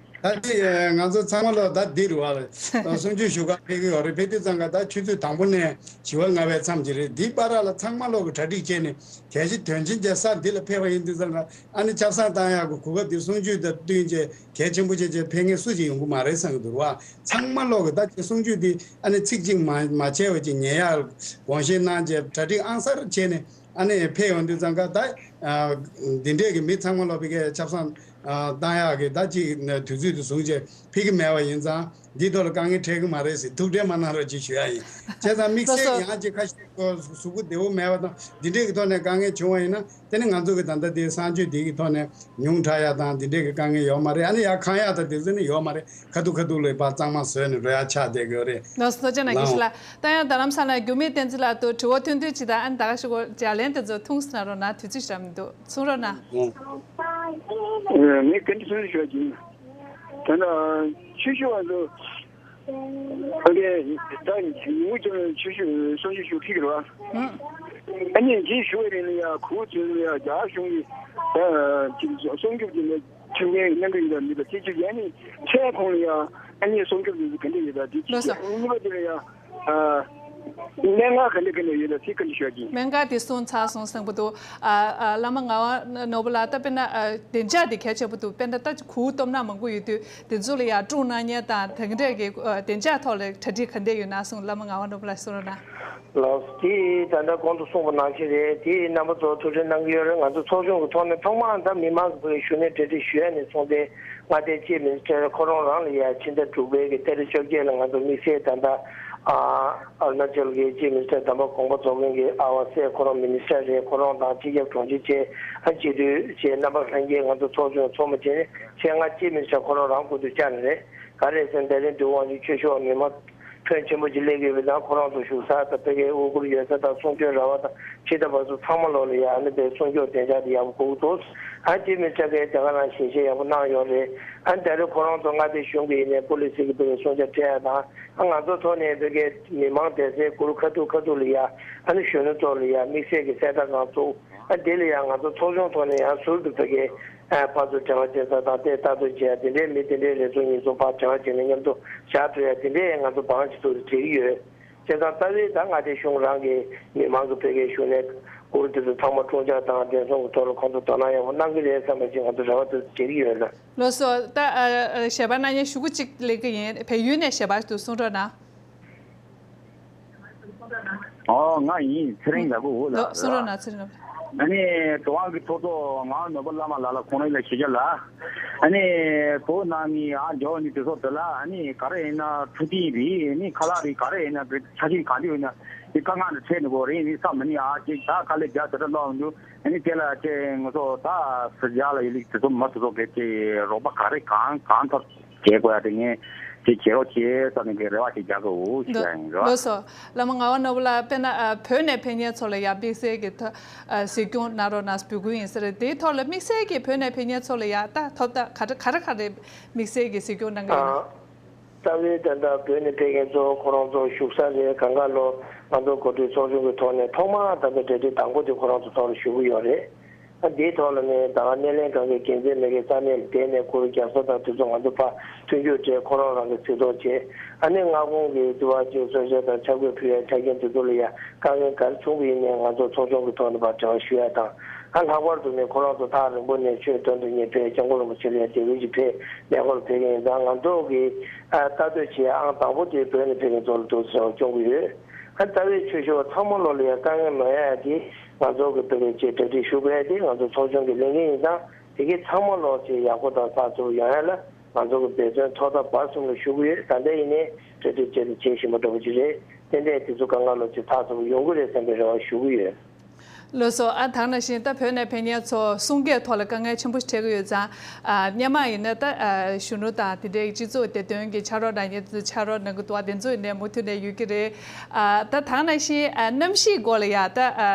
ད་དེ་ང་ཚོ་ཚང་མ་ལོ་ད་འདིར་བ་ལ་གསུང་ཆོས་ཞུ་ག་ཕེབས་ཀྱི་ཡོད་རེད། ཕེབས་དུས་ཙང་ཀ་ད་ཆུ་ཚོད་དང་པོ་ནས་བྱི་བ་ལྔ་པའི་མཚམས་ཅིག་རེད། འདི་བར་ལ་ཚང་མ་ལོ་གི་གྲ་སྒྲིག་བྱས་ནས་གལ་སྲིད་དོན་ཆེན་བྱས་ས་འདི་ལ་ཕེབས་པ་ཡིན་དུས་ཙང་ཀ་ཨ་ནི་ཆབ་གསང་བཏང་ཡག་གི་གོ་སྐབས་འདི་གསུང་ཆོས་དང་བསྟུན་བྱས་གལ་ཆེན་པོ་བྱས་བྱས་ཕེབས་མཁན་སུ་ཅིག་ཡོང་གི་མ་རེད་བསམ་གྱི་འདུག་བ། ཚང་མ་ལོ་གི་ད་ཅིག་གསུང་ཆོས་འདི་ཨ་ནི་ཚིག་གཅིག་མ་མ་བྱས་པ་ཅིག་ཉན་ཡག་དགོངས་བཞེས་གནང་བྱས་གྲ་སྒྲིག་ཨང་གསར་བྱས་ནས། ཨ་ནི་ཕེབས་ཡོང་དུས་ཙང་ཀ་ད་ཨ་འདི་འདྲས་ཀྱི་མི་ཚང་མ་ལོ་ཕ་གིའི་ཆབ་གསང་ཨ་བཏང་ཡག་གི་ད་ཅིག་དུས་ཚོད་དུ་བཟུང་བྱས་ཕེབས་ཀྱི་མེད་པ་ཡིན་ཙང་འདིའི་ཐོག་ལ་དཀའ་ངལ་འཕྲད་ཀྱི་མ་རེད་ཟེར་ཐུགས་ཁྲལ་མ་གནང་རོགས་ཅེས་ཞུ་ཡ་ཡིན། བྱས་ཙང་དམིགས་བསལ་ཡང་ཅིག་ཁ་ཤས་ཀྱི་གཟུགས་པོ་བདེ་པོ་མེད་པ་དང་འདི་འདྲས་ཀྱི་ཐོག་ནས་དཀའ་ངལ་བྱུང་བ་ཡིན་ན་དེ་ནི་ང་ཚོ་གི་ད་ལྟ་དེའི་གསང་སྤྱོད་འདི་གི་ཐོག་ནས་ཉུང་དྲགས་ཡག་དང་འདི་འདྲས་ཀྱི་དཀའ་ངལ་ཡོད་མ་རེད། ཨ་ནི་ཡར་ཁང་ཡག་དང་དེ་ཚོ་ནི་ཡོད་མ་རེད། ཁ་ཐུག་ཁ་ཐུག་ལ་ཕར་གཙང་མ་བཟོས་ནས་འགྲོ་ཡག་ཆགས་བསྡད་ཀྱི་ཡོད་རེད། ལགས་སོ། ཐུགས་རྗེ་གནང་། དགེ་བཤེས་ལགས། ད་ཡང་རྡ་རམ་ས་ལ་རྒྱུ་མེད་བསྟན་འཛིན་ལགས་དུ་དྲི་བ་ཐུང་ཐུང་ཅིག་དང་། ཨ་ནི་ད་ག་ཞུ་གོ་ལྗགས་ལན་དེ་ཚོ་ཐུང་ཙམ་གནང་རོགས་གནང་། དུས་ཚོད་ཞེ་དྲག་མི་འདུག་གསུང་རོགས་གནང་། ངས་བཀའ་འདྲི་གསུང་ཆོག་གི། ད་ལྟ་ཆོས་ཞུ་བ་ཚོ་ཨ་ནི་ད་ཉིན་མོ་ཅིག་ལ་ཆོས་ཞུ་གསུང་ཆོས་ཞུ་ཐུབ་ཀྱི་རེད་བ། ཨ་ནི་དེ་ཞུ་བའི་རིང་ལ་ཡ་གོ་ཚོད་ལ་ཡ་རྒྱ་གཞུང་གི་ད་ཅིག་སྲུང་སྐྱོབ་ཀྱི་ལས་མཐུན་རྐྱེན་གནང་གི་ཡོད་པ་མེད་པ་དེ་གཅིག་ཡ་ནི་འཕྲལ་ཁོང་ལ་ཡ་ཨ་ནི་སྲུང་སྐྱོབ་དེ་ཚོ་ག་འདྲ་ཡོད་པ་དེ་གཅིག་ལགས་སོ། གཉིས་པ་དེ་ལ་ཡ་ཨ་གནད་འགག་ག་འདྲ་ག་འདྲ་ཡོད་པ་དེ་བཀའ་འདྲི་ཞུ་ཡ་ཡིན། གནད་འགག་དེ་གསུངས་ཚར་སོང་བསམ་གྱི་འདུག་ཨ་ཨ་བླ་མ་ངག་དབང་ནོར་བུ་ལགས། ད་དཔེར་ན་ཨ་བདེ་འཇགས་དེ་གལ་ཆེན་པོ་འདུག་དཔེར་ན་ད་གུར་སྟོབས་ན་མང་པོ་ཡོད་དུས་དེ་ཚོ་ལ་ཡ་དཀྲུག་གནང་མཁན་དང་དེ་འདྲས་ཀྱི་ཨ་བདེ་འཇགས་ཐོག་ལ་གྲ་སྒྲིག་ག་འདྲས་ཡོད་ན་གསུངས། བླ་མ་ངག་དབང་ནོར་བུ་ལགས་གསུང་རོགས་གནང་། ལགས། དེ་ད་ལྟ་གོང་དུ་གསུངས་པ་ནང་བཞིན་རེད། དེ་རྣམ་པ་ཚོ་ཐུགས་ཁྲལ་གནང་གི་ཡོད་རེད། ང་ཚོ་ཚོགས་ཆུང་གི་ཐོག་ནས་ཐོག་མར་ད་མི་མང་གི་བོད་ཞུ་ནས་གྲ་སྒྲིག་ཞུ་ཡ་ནས་བཟུང་སྟེ་མངའ་སྡེའི་ཅིབ་མི་ནི་སི་ཊར་ཁོ་རང་རང་ལ་ཡ་ཕྱི་ཟླ་དྲུག་པའི་གི་ཏ་རིག་བཅོ་བརྒྱད་ལ་ང་ཚོ་དམིགས་བསལ་ད་ལྟ་ཨ་ཨ་རུ་ན་ཅལ་གི་ཅིབ་མི་ནི་སི་ཊར་དམ་པ་དགོངས་པ་རྫོགས་མཁན་གི་ཨ་བ་སེ་ཁོ་རང་མི་ནི་སི་ཊར་རེད། ཁོ་རང་དང་སྤྱི་ཁྱབ་དྲུང་ཆེ་བཅས་ཨ་སྤྱི་འཐུས་བཅས་རྣམ་པ་ལྷན་རྒྱས་ང་ཚོ་ཚོགས་ཆུང་ཚོགས་མི་བྱས་ནས་ཆེད་མངགས་ཅིབ་མི་ནི་སི་ཊར་ཁོ་རང་རང་སྐུ་མདུན་བཅར་ནས་རེད། ག་རེ་ཟེར་ན་ད་རིང་དུས་དབང་ཆེན་ཆོས་ཞུ་བ་མི་མང་ཕོན་ཆེན་པོ་ཅིག་སླེབས་ཡོད་པའི་ནང་ཁོ་རང་ཚོ་བཞུགས་ས་དང་ཕ་གིའི་དབུ་གུར་ཡོད་ས་དང་གསུང་ཆོས་ར་བ་དང་ཕྱི་ཟླ་བར་གསུམ་ཚང་མ་ལོག་ལ་ཡ་ཨ་ནི་པའི་སྲུང་སྐྱོབ་བདེ་འཇགས་དེ་ཡག་པོ་དགོས་ཀྱི་འདུག་ཨ་ཅིབ་མི་ནི་སི་ཊར་གྱིས་དེ་ག་རང་ཞལ་བཞེས་ཡག་པོ་གནང་ཡོད་རེད། ཨ་ནི་ད་རེས་ཁོ་རང་ཚོ་མངའ་སྡེ་གཞུང་གི་ཡིན་ནའི་པོ་ལི་སི་གི་ཕ་གིའི་སྲུང་བྱ་སྤྲད་ཡ་དང་ཨ་ང་ཚོ་ཐོག་ནས་ཕ་གིའི་མི་མང་བསྡད་སའི་གུར་ཁ་ཐུག་ཁ་ཐུག་ལ་ཡ་ཨ་ནི་གཞོན་ནུ་ཚོ་ལ་ཡ་དམིགས་བསལ་གྱི་གསལ་བརྡ་གང་བཙུགས། ཨ་དེ་ལ་ཡང་ང་ཚོ་ཚོགས་ཆུང་ཐོག་ནས་ཡང་ཟུར་དུ་ཕ་གིའི་ཨ་ཕར་ཚུར་འབྲེལ་བ་བྱེད་ས་དང་དེ་ལྟ་རྟོག་བྱེད་ཡ་དེ་འདྲའི་མི་དེ་འདྲའི་རེ་ཟུང་ཉེ་ཟུང་ཕར་འབྲེལ་བ་བྱས་ནས་མཉམ་དུ་བཞག་ཐུབ་ཡ་དེ་འདྲའི་ང་ཚོ་བང་ཅིག་ཚུགས་ཏེ་བྱེད་ཀྱི་ཡོད། བྱས་ཙང་རྩ་བའི་ད་མངའ་སྡེ་གཞུང་རང་གི་མི་མང་གི་ཕ་གིའི་གཞུང་ནས་གུར་དེ་ཚོ་ཚང་མ་དཀྲུག་འཇགས་དང་བདེ་སྲུང་གི་ཐོག་ལ་ཁོང་ཚོ་དོ་སྣང་ཡག་པོ་གནང་གི་རེད་བསམ་པ་ཞིག་ང་ཚོ་རེ་བ་དེ་བྱེད་ཀྱི་ཡོད་ལ། ལགས་སོ། ད་ཨ་ཨ་ཞལ་པར་གནང་མཁན་ཞུ་སྐུལ་གཅིག་སླེབས་ཀྱི་ཡིན། བལ་ཡུལ་ནས་ཞལ་པར་དུ་གསུང་རོགས་གནང་། ཨོ་ང་ཡིན། ཚེ་རིང་ལགས་ཀོ་འོ་ལགས། ལགས་སོ། རོགས་གནང་ཚེ་རིང་ལགས། ཨ་ནི་དོ་དབང་གི་ཐོག་ཐོག་ང་ནོར་བུ་བླ་མ་ལགས་ལ་ཁོང་རང་ལ་ཞུ་རྒྱུ་ལ། ཨ་ནི་བོད་ནང་ནི་ཨ་འཇོག་ནི་དེ་ཚོ་དེ་ལ་ཨ་ནི་ག་རེ་ཡིན་ན་འཕྲོད་བསྟེན་རེད། ཨ་ནི་ཁ་ལག་རེད། ག་རེ་ཡིན་ན་བོད་ཆ་རྐྱེན་གང་འདྲ་ཡོད་ན་དེ་དཀའ་ངལ་འཕྲད་ནི་གོ་རེད། ཨ་ནི་བསམ་མི་ནི་ཨ་ཅིག་ད་དཀའ་ལས་རྒྱག་དེ་འདྲ་གློག་འདུག་ཨ་ནི་དེ་ལ་ཅེ་ང་ཚོ་ད་སུ་རྒྱག་ལ་ཡོད་ལིག་དེ་ཚོ་མ་དེ་ཚོ་གལ་ཏེ་རོགས་པ་ག་རེ་གང་གང་ཐོབ་བྱེད་དགོས་ཡ་དེ་ངས་དེ་བྱེད་རོགས་བྱེད་ཟེར་ནས་ཀྱི་རེ་བ་ཞིག་རྒྱག་གི་འོ་ཞུ་ཡ་ཡིན་རོ། ལགས་སོ། བླ་མ་ངག་དབང་ནོར་བུ་ལགས། དཔེར་ན་ཨ་བོད་ནས་ཕེབས་མཁན་ཚོ་ལ་ཡ་དམིགས་བསལ་གྱི་ཐ་ཨ་གཟིགས་སྐྱོང་གནང་རོགས་གནང་འབོད་སྐུལ་ཡིན་ཟེར། དེའི་ཐོག་ལ་དམིགས་བསལ་གྱི་བོད་ནས་ཕེབས་མཁན་ཚོ་ལ་ཡ་ད་ཐོབ་ཐང་ག་རེ་ག་རེ་ག་རེ་དམིགས་བསལ་གྱི་གཟིགས་སྐྱོང་གནང་གི་ཡོད་ན། ཨ་རྩ་བའི་ད་ལྟ་བོད་ནས་ཕེབས་མཁན་ཚོ་ཁོ་རང་ཚོ་བཞུགས་ས་རེད། གང་ག་ལོ་ང་ཚོ་གོ་སྒྲིག་ཚོགས་ཆུང་གི་ཐོག་ནས་ཐོག་མར་ད་ལྟ་གྲ་སྒྲིག་དང་པོ་དེ་ཁོ་རང་ཚོ་ཐོག་ལ་ཞུ་གི་ཡོད་རེད། ཨ་འདིའི་ཐོག་ལ་ནས་ད་ག་སྣེ་ལེན་ཁང་གི་འགན་འཛིན་མི་སྣས་ས་གནས་ལ་བསྡད་ནས་གུར་རྒྱག་ས་དང་དེ་ཚོ་ང་ཚོ་ཕར་མཐུན་འགྱུར་བྱས་ཁོ་རང་རང་གི་གཟིགས་རྟོག་བྱས། ཨ་ནི་མངའ་ཁོངས་ཀྱི་དུ་བ་ཅིག་གསོལ་ཇ་དང་ཆབ་གོས་ཕུལ་ཡ་ཆ་རྐྱེན་དེ་ཚོ་ལ་ཡ་དཀའ་ངལ་ག་རེ་བྱུང་བ་ཡིན་ནའི་ང་ཚོ་ཚོགས་ཆུང་གི་ཐོག་ནས་ཕར་དྲི་བ་ཞུ་ཡ་དང་། ཨ་ལྷག་པར་དུ་ནི་ཁོ་རང་ཚོ་ཐག་རིང་པོ་ནས་ཆོས་དོན་དུ་ངེས་ཕེབས་སྐྱབས་མགོན་རིན་པོ་ཆེ་ལ་ཡ་དེ་བས་ཀྱི་ཕེབས་མེ་འཁོར་ལ་ཕེབས་མཁན་ཡིན་ཙང་ང་ཚོ་གི་ཨ་ལྟ་འདོད་བྱེད་ཡ་ཨང་དང་པོ་དེ་བོད་ནས་ཕེབས་མཁན་ཚོ་ལ་འདུག་ཟེར་བ་སྐྱོང་གི་ཡོད། ཨ་རྩ་བའི་ཆོས་ཞུ་བ་ཚང་མ་ལོ་ལ་ཡ་དཀའ་ངལ་མ་ཡོང་ཡ་དེ་ང་ཚོ་གི་བོད་པའི་ཆེད་གྲ་སྒྲིག་ཞུ་དགོས་ཡ་དེ་ང་ཚོ་ཚོགས་ཆུང་གི་ལས་འགན་ཡིན་ཙང་། དེ་གའི་ཚང་མ་ལོག་ཅིག་ཡག་པོ་དང་ཚགས་ཚུད་པོ་ཡོང་ཡ་ལ་ང་ཚོ་གི་འབད་བརྩོན་ཐོག་མཐའ་བར་གསུམ་ལ་ཞུ་གི་ཡོད། ད་ལྟ་ཡིན་ནའི་གྲ་སྒྲིག་བྱེད་དུ་བྱེད་བཞིན་པ་འདྲ་པོ་ཅིག་རེད། ཏན་ཏན་དེ་ཚོ་གང་ག་ལོག་ཅིག་ཚགས་ཚུད་པོ་ཡོང་གི་རེད་བསམ་པའི་རེ་བ་ཞུ་གི་ཡོད། ལགས་སོ། ཨ་ད་ག་ནང་བཞིན་ད་བོད་ནས་ཕེབས་མཁན་ཚོ་གསུང་སྐད་ཐོག་ལ་དཀའ་ངལ་ཆེན་པོ་ཞིག་འཕྲད་ཀྱི་ཡོད་ཙང་། ཨ་སྔོན་མ་ཡིན་ན་ད་ཨ་གཞོན་ནུ་དང་དེ་འདྲའི་སྤྱི་ཚོགས་བདེ་དོན་གྱི་ཕྱག་རོགས་གནང་མཁན་ཚོ་ཕྱག་རོགས་གནང་གི་འདུག་པ། དེ་ཚོ་ཡིན་ནའི་མུ་མཐུད་ནས་ཡོད་ཀྱི་རེད། ཨ་ད་ད་ག་ནང་བཞིན་ཨ་གནམ་གཤིས་སྐོར་ལ་ཡ་ད་ཨ་ཨ་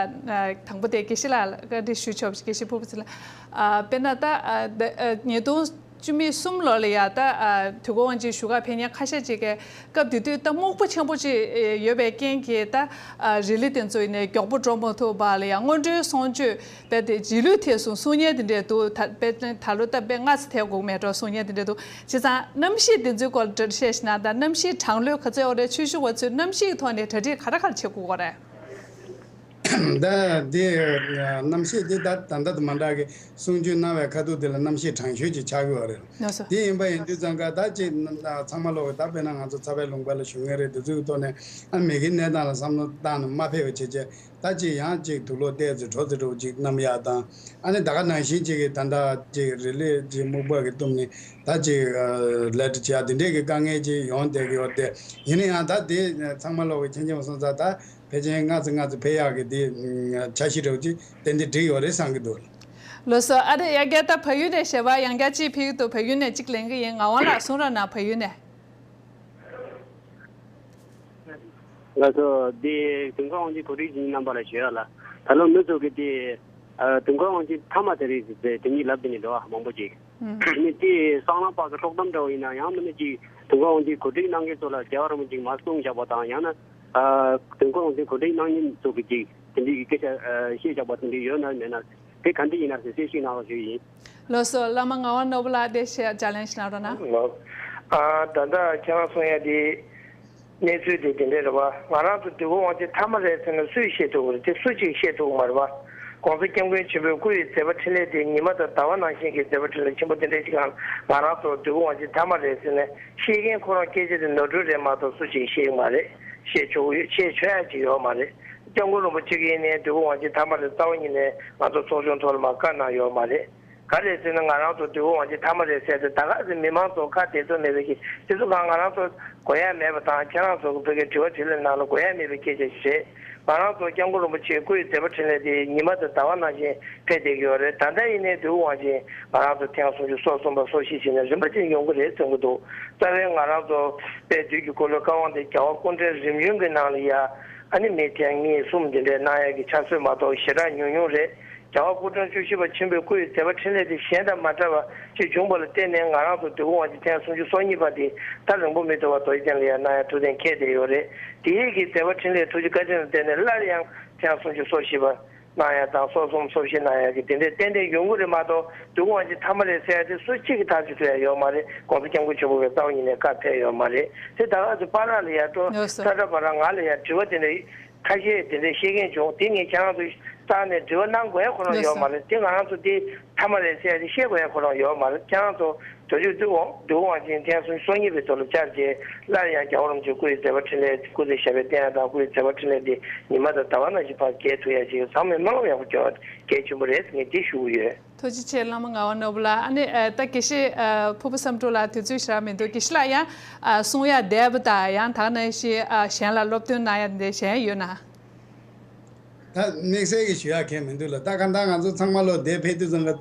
དང་པོ་དེ་དགེ་བཤེས་ལགས་ལ་བཀའ་འདྲི་ཞུ་ཆོག་དགེ་བཤེས་ཕུར་བུ་ཚེ་ལགས། ཨ་དཔེར་ན་ད་ཨ་ད་ཨ་ཉིས་སྟོང་བཅུ་མེད་གསུམ་ལོ་ལ་ཡ་ད་ཨ་དུས་འཁོར་དབང་ཆེན་བཞུགས་སྒར་ཕེབས་མཁན་ཁ་ཤས་ཅིག་གིས་སྐབས་དེ་དུས་ད་སྨུག་པ་ཆེན་པོ་ཅིག་ཡོད་པའི་རྐྱེན་གྱིས་ད་ཨ་རི་ལི་དེ་ཚོ་ཡིན་ནའི་མགྱོགས་པོ་འགྲོ་མ་ཐུབ་པ་ལ་ཡ་སྔོན་འགྲོའི་གསང་སྤྱོད་རྦད་དེ་རྗེས་ལུས་ཐེབས་སོང་གསུང་མཁན་དེ་འདྲས་འདུག་ད་དཔེ་ད་ལོ་ད་དཔེ་སྔ་ཙམ་ཐེབས་དགོས་མེད་འགྲོ་གསུང་མཁན་དེ་འདྲས་འདུག་བྱས་ཙང་གནམ་གཤིས་དེ་ཚོའི་སྐོར་ལ་བཤད་ཤེས་ན། ད་གནམ་གཤིས་གྲང་ལྷོད་ག་ཚོད་ཡོད་རེད། ཆོས་ཞུ་བ་ཚོས་གནམ་གཤིས་ཀྱི་ཐོག་ནས་གྲ་སྒྲིག་ག་འདྲ་ག་འདྲ་བྱེད་དགོས་ཀྱི་རེད། ད་འདི་གནམ་གཤིས་འདི་ད་ད་ལྟ་དང་མ་འདྲ་གི་གསུང་ཆོས་གནང་བའི་ཁ་ཐུག་དེ་ལ་གནམ་གཤིས་གྲང་ཤོས་ཅིག་ཆགས་ཀྱི་ཡོད་རེད། ལགས་སོ། དེ་ཡིན་པ་ཡིན་དུས་ཙང་ཀ་ད་ཅིག་ཚང་མ་ལོག་གི་ད་དཔེར་ན་ང་ཚོ་ཚ་བའི་ལུང་པ་ལ་བཞུགས་མཁན་རེད། དེ་ཚོའི་ཐོག་ནས་ཨ་མི་གི་གནས་སྟངས་ལ་བསམ་བློ་བཏང་ནས་མ་ཕེབས་པ་བྱས་བྱས་ད་ཅིག་ཡང་ཅིག་དུག་ལོག་བལྟས་ཚེ་དྲོ་ཚེ་དྲོ་ཅིག་གནམ་ཡག་དང་། ཨ་ནི་ད་ག་ནང་བཞིན་ཅིག་གི་ད་ལྟ་ཅིག་རི་ལི་ཅིག་སྨུག་པ་གི་བཏུམས་ནས་ད་ཅིག་ལས་བྲེལ་བྱེད་ཡག་དེ་འདྲས་ཀྱི་དཀའ་ངལ་ཅིག་ཡོང་བསྡད་ཀྱི་ཡོད་དེ། ཡིན་ན་ཡང་ད་དེ་ཚང་མ་ལོག་གི་མཁྱེན་མཁྱེན་སོང་ཙང་ད་ཕལ་ཆེར་སྔ་ཙམ་སྔ་ཙམ་ཕེབས་ཡག་གི་དེ་འཆར་གཞི་འདྲ་བོ་ཅིག་ཏན་ཏན་བསྒྲིགས་ཡོད་རེད་བསམ་གྱི་འདུག་ལགས་སོ། ཨ་རེ་ཡ་རྒྱལ་ད་བལ་ཡུལ་ནས་ཞལ་པར་ཡང་བསྐྱར་ཅིག་ཕེབས་ཀྱི་འདུག་བལ་ཡུལ་ནས་ཅིག་ལེན་གྱི་ཡིན། ངག་དབང་ལགས་གསུང་རོགས་གནང་། བལ་ཡུལ་ནས། ལགས་སོ། འདི་དུས་འཁོར་དབང་ཆེན་གོ་སྒྲིག་ཡིན་རྣམ་པ་ལ་ཞུ་ཡ་ལ། ད་ལོ་མི་ཚོ་གི་དེ་ཨ་དུས་འཁོར་དབང་ཆེན་མཐའ་མ་དེ་རེད་ཟེར་དེ་གཉིས་ལབ་དེ་ནི་འགྲོ་བ་མང་པོ་ཅིག་ཨུམ། དེ་ནི་དེ་སྲང་ལམ་བར་གྱི་དཀྲོག་གཏམ་འདྲ་བོ་ཡིན་ན་ཡང་མིན་ན་ཅིག་དུས་འཁོར་དབང་ཆེན་གོ་སྒྲིག་གནང་མཁན་ཚོ་ལ་རྒྱལ་བ་རིན་པོ་ཆེས་མར་གསུངས་བཞག་པ་དང་ཡང་ན་ཨ་དུས་འཁོར་དབང་ཆེན་གོ་སྒྲིག་གནང་མཁན་ཚོ་གི་ཅིག་དེ་འདྲའི་གི་སྐད་ཆ་ཨ་བཤད་བཞག་པ་དེ་འདྲ་ཡོད་ན་མེད་ན། དེ་ག་འདྲ་ཡིན་ན་ཟེར་གསལ་བཤད་གནང་རོགས་ཞུ་ཡིན། ལགས་སོ། བླ་མ་ངག་དབང་ནོར་བུ་ལགས་དེ་བཤད་ལྗགས་ལན་ཞིག་གནང་རོགས་གནང་། ལགས། ཨ་ད་ལྟ་ཁྱེད་རང་གསུང་ཡ་དེ་གནས་ཚུལ་དེ་དེ་འདྲ་རེད་བ། ང་རང་ཚོ་དུས་འཁོར་དབང་ཆེན་མཐའ་མ་རེད་ཟེར་ན་སུས་བཤད་ཐུབ་ཀྱི་རེད། དེ་སུ་གཅིག་བཤད་ཐུབ་ཀྱི་མ་རེད་བ། ༸གོང་ས་༸སྐྱབས་མགོན་ཆེན་པོའི་སྐུ་ཡི་མཛད་པ་འཕྲིན་ལས་དེ་ཉི་མ་དང་ཟླ་བ་ནང་བཞིན་གྱི་མཛད་པ་འཕྲིན་ལས་ཆེན་པོ་དེ་འདྲ་ཞིག་གང་ང་རང་ཚོ་དུས་འཁོར་དབང་ཆེན་མཐའ་མ་རེད་ཟེར་ནས་བཤད་མཁན་ཁོ་རང་སྐད་ཆ་དེ་ནོར་འཁྲུལ་རེད་མ་གཏོགས་སུ་གཅིག་བཤད་ཀྱི་མ་རེད། བཤད་ཆོག་གི་ཡོད། བཤད་ཆོག་ཡ་ཅིག་ཡོད་མ་རེད། སྐྱབས་མགོན་རིན་པོ་ཆེ་གིས་ནས་དུས་འཁོར་དབང་ཆེན་མཐའ་མ་རེད་རྩ་བ་ཉིད་ནས་ང་ཚོ་ཚོགས་ཆུང་ཐོག་ལ་མར་བཀའ་གནང་ཡོད་མ་རེད། ག་རེ་ཟེར་ན་ང་རང་ཚོ་དུས་འཁོར་དབང་ཆེན་མཐའ་མ་རེད་ཟེར་ཏེ་ད་ག་ཟེ་མི་མང་ཚོ་ཁ་བདེ་ཚོད་མེད་པའི་གི་དེ་ཚོ་གང་ང་རང་ཚོ་དགོས་ཡ་མེད་པ་དང་ཁྱེད་རང་ཚོ་གི་བོད་ཀྱི་དྲི་བ་དྲིས་ལན་ནང་ལ་དགོས་ཡ་མེད་པའི་སྐད་ཆ་ཞིག་རེད། ང་རང་ཚོ་སྐྱབས་མགོན་རིན་པོ་ཆེའི་སྐུ་ཡི་མཛད་པ་འཕྲིན་ལས་དེ་ཉི་མ་དང་ཟླ་བ་ནང་བཞིན་ཕེབས་བསྡད་ཀྱི་ཡོད་རེད། ད་ལྟ་ཡིན་ནའི་དུས་འཁོར་དབང་ཆེན་ང་རང་ཚོ་ཐེངས་སུམ་ཅུ་སོ་གསུམ་པ་སོ་བཞི་བྱས་ནས་རིམ་པ་བཞིན་ཡོང་གི་རེད་བསམ་གྱི་འདུག་རྩ་བའི་ང་རང་ཚོ་དཔལ་དུས་ཀྱི་འཁོར་ལོའི་བཀའ་དབང་དེ་རྒྱལ་བ་སྐུ་ཕྲེང་རིམ་བྱོན་གྱི་ནང་ལ་ཡ་ཨ་ནི་མི་ཐེངས་གཉིས་གསུམ་དེ་འདྲའི་གནང་ཡ་གི་ཆ་སྲོལ་མ་གཏོགས་ཞེ་དྲག་ཉུང་ཉུང་རེད། རྒྱལ་བ་སྐུ་ཕྲེང་བཅུ་བཞི་པ་ཆེན་པོའི་སྐུ་ཡི་མཛད་པ་འཕྲིན་ལས་དེ་གཞན་དང་མ་འདྲ་བ་ཅིག་བྱུང་བ་ལ་བརྟེན་ནས་ང་རང་ཚོ་དུས་འཁོར་དབང་ཆེན་ཐེངས་སུམ་ཅུ་སོ་གཉིས་པ་དེ་ད་རིང་པོ་མི་ཐུབ་པ་རྡོ་རྗེ་གདན་ལ་ཡང་གནང་ཡ་ཐུགས་གཏན་འཁེལ་བསྡད་ཡོད་རེད། དེའི་གི་མཛད་པ་འཕྲིན་ལས་ཐུགས་རྗེ་བཀའ་དྲིན་ལ་བརྟེན་ནས་སླར་ཡང་ཐེངས་སུམ་ཅུ་སོ་བཞི་པ་གནང་ཡ་དང་སོ་གསུམ་སོ་བཞི་གནང་ཡ་གི་དེ་འདྲའི་ཏན་ཏན་ཡོང་གི་རེད་མ་གཏོགས་དུས་འཁོར་དབང་ཆེན་མཐའ་མ་རེད་ཟེར་ཡ་དེ་སུ་གཅིག་གིས་ཐག་གཅོད་ཐུབ་ཡ་ཡོད་མ་རེད། ༸གོང་ས་༸སྐྱབས་མགོན་ཆེན་པོ་གི་རྩ་བ་ཉིད་ནས་བཀའ་ཕེབས་ཡོད་མ་རེད། དེ་ད་ག་ཚོད་པ་ར་ལ་ཡ་སྤྲོ་ལགས་སོ། ས་ཁྲ་པ་ར་ང་ལ་ཡ་དྲི་བ་དེ་འདྲ་ཁ་ཤས་དེ་འདྲ་བཤད་མཁན་བྱུང་། དེ་ངས་ཁྱེད་རང་ཚོ་རྩ་ནས་དྲི་བ་གནང་དགོས་ཡ་ཁོ་རང་ཡོད་མ་རེད། དེ་ང་རང་ཚོ་དེ་མཐའ་མ་རེད་ཟེར་ཡ་དེ་བཤད་དགོས་ཡ་ཁོ་རང་ཡོད་མ་རེད། ཁྱེད་རང་ཚོ་དུས་ཚོད་དུས་འཁོར་དུས་འཁོར་དབང་ཆེན་ཐེངས་སུམ་ཅུ་སོ་གཉིས་པའི་ཐོག་ལ་བཅར་རྗེས་སླར་ཡང་རྒྱལ་བ་རིན་པོ་ཆེའི་སྐུ་ཡི་མཛད་པ་འཕྲིན་ལས་སྐུ་ཚེ་ཞབས་པད་བརྟན་ཡ་དང་སྐུ་ཡི་མཛད་པ་འཕྲིན་ལས་དེ་ཉི་མ་དང་ཟླ་བ་ནང་བཞིན་ཕར་རྒྱས་ཐུབ་ཡ་ཅིག་ཚང་མས་སྨོན་ལམ་ཡག་པོ་སྐྱོན་པ་གལ་ཆེན་པོ་རེད་ངས་འདི་ཞུ་གི་ཡོད། ཐུགས་རྗེ་ཆེ་བླ་མ་ངག་དབང་ནོར་བུ་ལགས། ཨ་ནི་ཨ་ད་དགེ་བཤེས་ཨ་ཕུར་བུ་བསམ་གྲུབ་ལགས་དུས་ཚོད་ཞེ་དྲག་མི་འདུག་དགེ་བཤེས་ལགས་ཡང་ཨ་གསུང་ཡ་བསྡད་པ་དང་ཡང་དག་ནང་བཞིན་ཨ་གཞན་ལ་སློབ་སྟོན་གནང་ཡ་འདི་གཞན་ཡོད་ན། ད་དམིགས་བསལ་གྱི་ཞུ་ཡ་གང་མི་འདུག་ལ། ད་གང་ལྟར་ང་ཚོ་ཚང་མ་ལོ་འདིར་ཕེབས་དུས་ཙམ་ལ་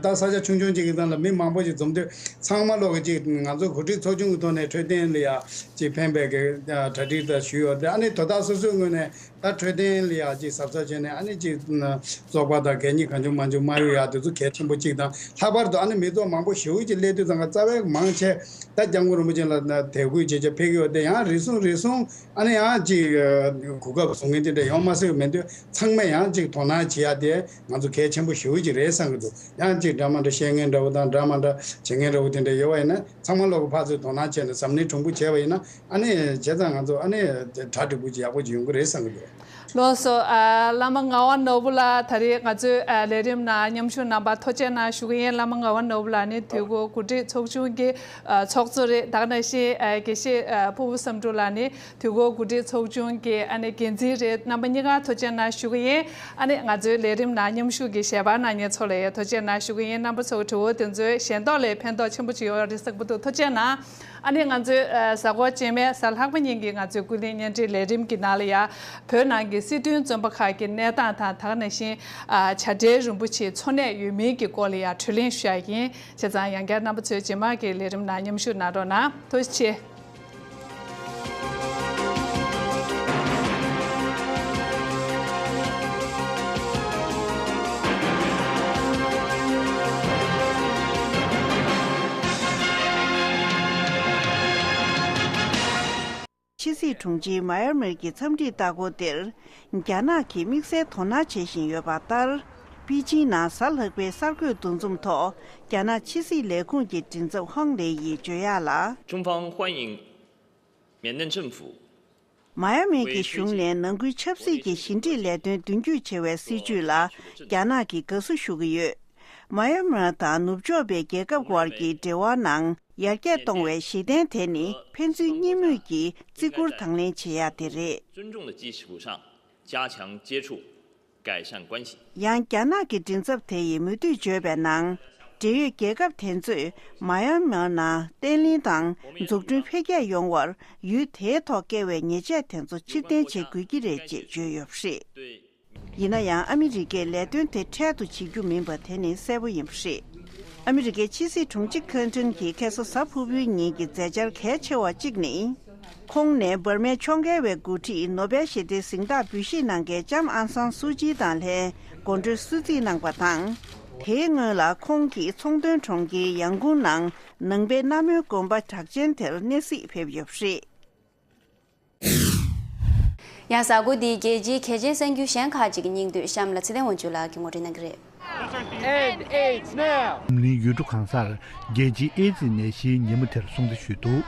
ད་ས་ཆ་ཆུང་ཆུང་ཅིག་གི་སྟེང་ལ་མི་མང་པོ་ཞིག་འཛོམས་དུས་ཚང་མ་ལོ་གི་ཅིག་ང་ཚོ་གོ་སྒྲིག་ཚོགས་ཆུང་གི་ཐོག་ནས་འཕྲོད་བསྟེན་ལ་ཡ་ཅིག་ཕན་པའི་གི་གྲ་སྒྲིག་ད་ཞུས་ཡོད་དེ། ཨ་ནི་དོ་བདག་སོ་སོའི་ངོས་ནས་ད་འཕྲོད་བསྟེན་ལ་ཡ་ཅིག་གཟབ་གཟབ་བྱས་ནས་ཨ་ནི་ཅིག་བཙོག་པ་དང་གད་སྙིགས་གང་བྱུང་མང་བྱུང་མ་གཡུག་ཡ་དེ་ཚོ་གལ་ཆེན་པོ་གཅིག་དང་། ལྷག་པར་དུ་ཨ་ནི་མི་ཚོགས་མང་པོ་ཞེ་པོ་ཅིག་སླེབས་དུས་ཙམ་ཀ་རྩ་བའི་མང་ཆེ་ད་སྐྱབས་མགོན་རིན་པོ་ཆེ་ལ་དད་གུས་བྱེད་ཆེད་ཕེབས་ཀྱི་ཡོད་དེ། ཡང་རེ་ཟུང་རེ་ཟུང་ཨ་ནི་ཡང་ཅིག་གོ་སྐབས་བཟུང་མཁན་དེ་འདྲ་ཡོང་མ་སྲིད་པ་མེད་དུས་ཚང་མས་ཡང་ཅིག་དོ་སྣང་བྱེད་ཡ་དེ་ང་ཚོ་གལ་ཆེན་པོ་ཞེ་པོ་ཅིག་རེད་བསམ་གྱི་འདུག་ཡང་ཅིག་འདྲ་མ་འདྲ་བཤད་མཁན་འདྲ་བོ་དང་འདྲ་མ་འདྲ་བྱེད་མཁན་འདྲ་བོ་དེ་འདྲ་ཡོད་པ་ཡིན་ན། ཚང་མ་ལོག་གི་ཕར་ཚུར་དོ་སྣང་བྱས་ནས་གཟབ་ནན་གྲུང་པོ་བྱས་པ་ཡིན་ན་ཨ་ནི་བྱས་ཙང་ང་ཚོ་ཨ་ནི་གྲ་འགྲིག་པོ་ཅིག་ཡག་པོ་ཅིག་ཡོང་གི་རེད་བསམ་གྱི་འདུག་ལགས་སོ། ཨ་བླ་མ་ངག་དབང་ནོར་བུ་ལགས་ད་རེས་ང་ཚོའི་ཨ་ལས་རིམ་ནང་མཉམ་ཞུགས་གནང་བར་ཐུགས་རྗེ་གནང་ཞུ་གི་ཡིན། བླ་མ་ངག་དབང་ནོར་བུ་ལགས་ནི་དུས་འཁོར་གོ་སྒྲིག་ཚོགས་ཆུང་གི་ཨ་ཚོགས་གཙོ་རེད། ད་ག་ནང་བཞིན་ཨ་དགེ་བཤེས་ཨ་ཕུར་བུ་བསམ་གྲུབ་ལགས་ནི་དུས་འཁོར་གོ་སྒྲིག་ཚོགས་ཆུང་གི་ཨ་ནི་འགན་འཛིན་རེད། རྣམ་པ་གཉིས་ཀར་ཐུགས་རྗེ་གནང་ཞུ། ཞུ་གི་ཡིན། ཨ་ནི་ང་ཚོའི་ལས་རིམ་ནང་མཉམ་ཞུགས་ཀྱི་ཞལ་པར་གནང་མཁན་ཚོ་ལ་ཡང་ཐུགས་རྗེ་གནང་ཞུ་གི་ཡིན། རྣམ་པ་ཚོ་གི་དྲི་བ་དེ་ཚོའི་ཞལ་འདོགས་ལ་ཕན་ཐོགས་ཆེན་པོ་ཅིག་ཡོང་བ་རེད་བསམ་གྱི་འདུག་ཐུགས་རྗེ་གནང་། ཨ་ནི་ང་ཚོའི་ཨ་གཟའ་འཁོར་རྗེས་མའི་གཟའ་ལྷག་པ་ཉིན་གྱི་ང་ཚོའི་ཀུན་གླེང་བརྙན་འཕྲིན་ལས་རིམ་གྱི་ནང་ལ་ཡང་བོད་ནང་གི་སྲིད་དོན་བཙོན་པ་ཁག་གི་གནས་སྟངས་དང་། ད་ག་ནང་བཞིན་ཨ་བྱ་བྲལ་རིན་པོ་ཆེའི་འཚོ་གནས་ཡོད་མིན་གྱི་སྐོར་ལ་ཡང་གྲོས་གླེང་ཞུ་ཡག་ཡིན། བྱས་ཙང་ཡང་བསྐྱར་རྣམ་པ་ཚོས་རྗེས་མ་གི་ལས་རིམ་ནང་མཉམ་ཞུགས་གནང་རོགས་གནང་། ཐུགས་རྗེ་ཆེ། ཕྱི་སྲིད་དྲུང་ཆེའི་མཱ་ཡར་མར་གྱི་འཚམས་འདྲིའི་ལྟ་སྐོར་དེར། རྒྱ་ནག་གིས་དམིགས་བསལ་དོ་སྣང་བྱེད་བཞིན་ཡོད་པ་ལྟར། པེ་ཅིང་ནང་གཟའ་ལྷག་པའི་གསར་འགོད་འདུ་འཛོམས་ཐོག་རྒྱ་ནག་ཕྱི་སྲིད་ལས་ཁུངས་ཀྱི་མགྲིན་ཚབ་ཧོང་ལེ་ཡིས་བརྗོད་ཡག་ལ། 中方欢迎缅甸政府 མཱ་ཡར་མར་གྱི་གཞུང་ནས་ནང་ཁུལ་ཆབ་སྲིད་ཀྱི་ཞི་འགྲིག་ལས་དོན་མདུན་སྐྱོད་བྱ་བའི་སྲིད་བྱུས་ལ་རྒྱ་ནག་གིས་དགའ་བསུ་ཞུ་གི་ཡོད། མཱ་ཡར་མར་དང་ནུབ་ཕྱོགས་པའི་རྒྱལ་ཁབ་དབར་གྱི་འབྲེལ་བ་ནང་ཡར་རྒྱས་གཏོང་བའི་གཞི་རྟེན་དེ་ནི་ཕན་ཚུན་གཉིས་མོས་ཀྱིས་བརྩི་བཀུར་དང་ལེན་བྱེད་ཡག་དེ་རེད། 尊重的基础上加强接触，改善关系。 ཡང་རྒྱ་ནག་གི་མགྲིན་ཚབ་དེ་ཡིས་མུ་མཐུད་བརྗོད་པའི་ནང་། འབྲེལ་ཡོད་རྒྱལ་ཁབ་དེ་ཚོས་མཱ་ཡར་མར་ནང་བརྟན་ལྷིང་དང་འཛུགས་སྐྲུན་འཕེལ་རྒྱས་ཡོང་བར་ཡུལ་དེའི་ཐོག་བཀལ་བའི་ཉེས་ཆད་དེ་ཚོ་ཕྱིར་འཐེན་བྱེད་དགོས་ཀྱི་རེད་ཅེས་བརྗོད་ཡོད་པ་རེད། 对 ཡིན་ན་ཡང་ཨ་མི་རི་ཀས་ལས་དོན་དེ་འཕྲལ་དུ་བྱེད་རྒྱུ་མིན་པ་དེ་ནི་གསལ་པོ་ཡིན་པ་རེད། ཨ་མི་རི་ཀའི་ཕྱི་སྲིད་དྲུང་ཆེ་ཁ་ལིན་ཊོན་གྱིས་ཁ་སང་གཟའ་ཕུར་བུའི་ཉིན་གྱི་མཛད་འཆར་གལ་ཆེ་བ་གཅིག་ནི། ཁོང་ནས་འབར་མའི་ཕྱོགས་འགལ་བའི་འགོ་ཁྲིད་ནོ་བེལ་ཞི་བདེའི་གཟེངས་རྟགས་འབུལ་བཞེས་གནང་མཁན་ལྕམ་ཨང་སང་སུའུ་ཅི་དང་ལྷན་དགོང་དྲོའི་གསོལ་ཚིགས་གནང་པ་དང་། དེའི་སྔོན་ལ་ཁོང་གིས་ཚོང་དོན་གྲོང་ཁྱེར་ཡང་ཀུང་ནང་ནང་པའི་གནའ་མོའི་དགོན་པ་གྲགས་ཅན་དེར་གནས་གཟིགས་ཕེབས་ཡོད་པ་རེད། ཡང་གཟའ་འཁོར་འདིའི་རྒྱལ་སྤྱིའི་གལ་ཆེའི་གསར་འགྱུར་གཞན་ཁག་ཅིག་གི་སྙིང་བསྡུས་གཤམ་ལ་ཚེ་བརྟན་དབང་ཕྱུག་ལགས་ཀྱིས་ངོ་སྤྲོད་གནང་གི་རེད། End AIDS now. འཛམ་གླིང་ཡུལ་གྲུ་གང་སར་རྒྱལ་སྤྱིའི་ཨེ་ཙི་ནད་གཞིའི་ཉིན་མོ་དེར་སྲུང་བརྩི་ཞུས་འདུག་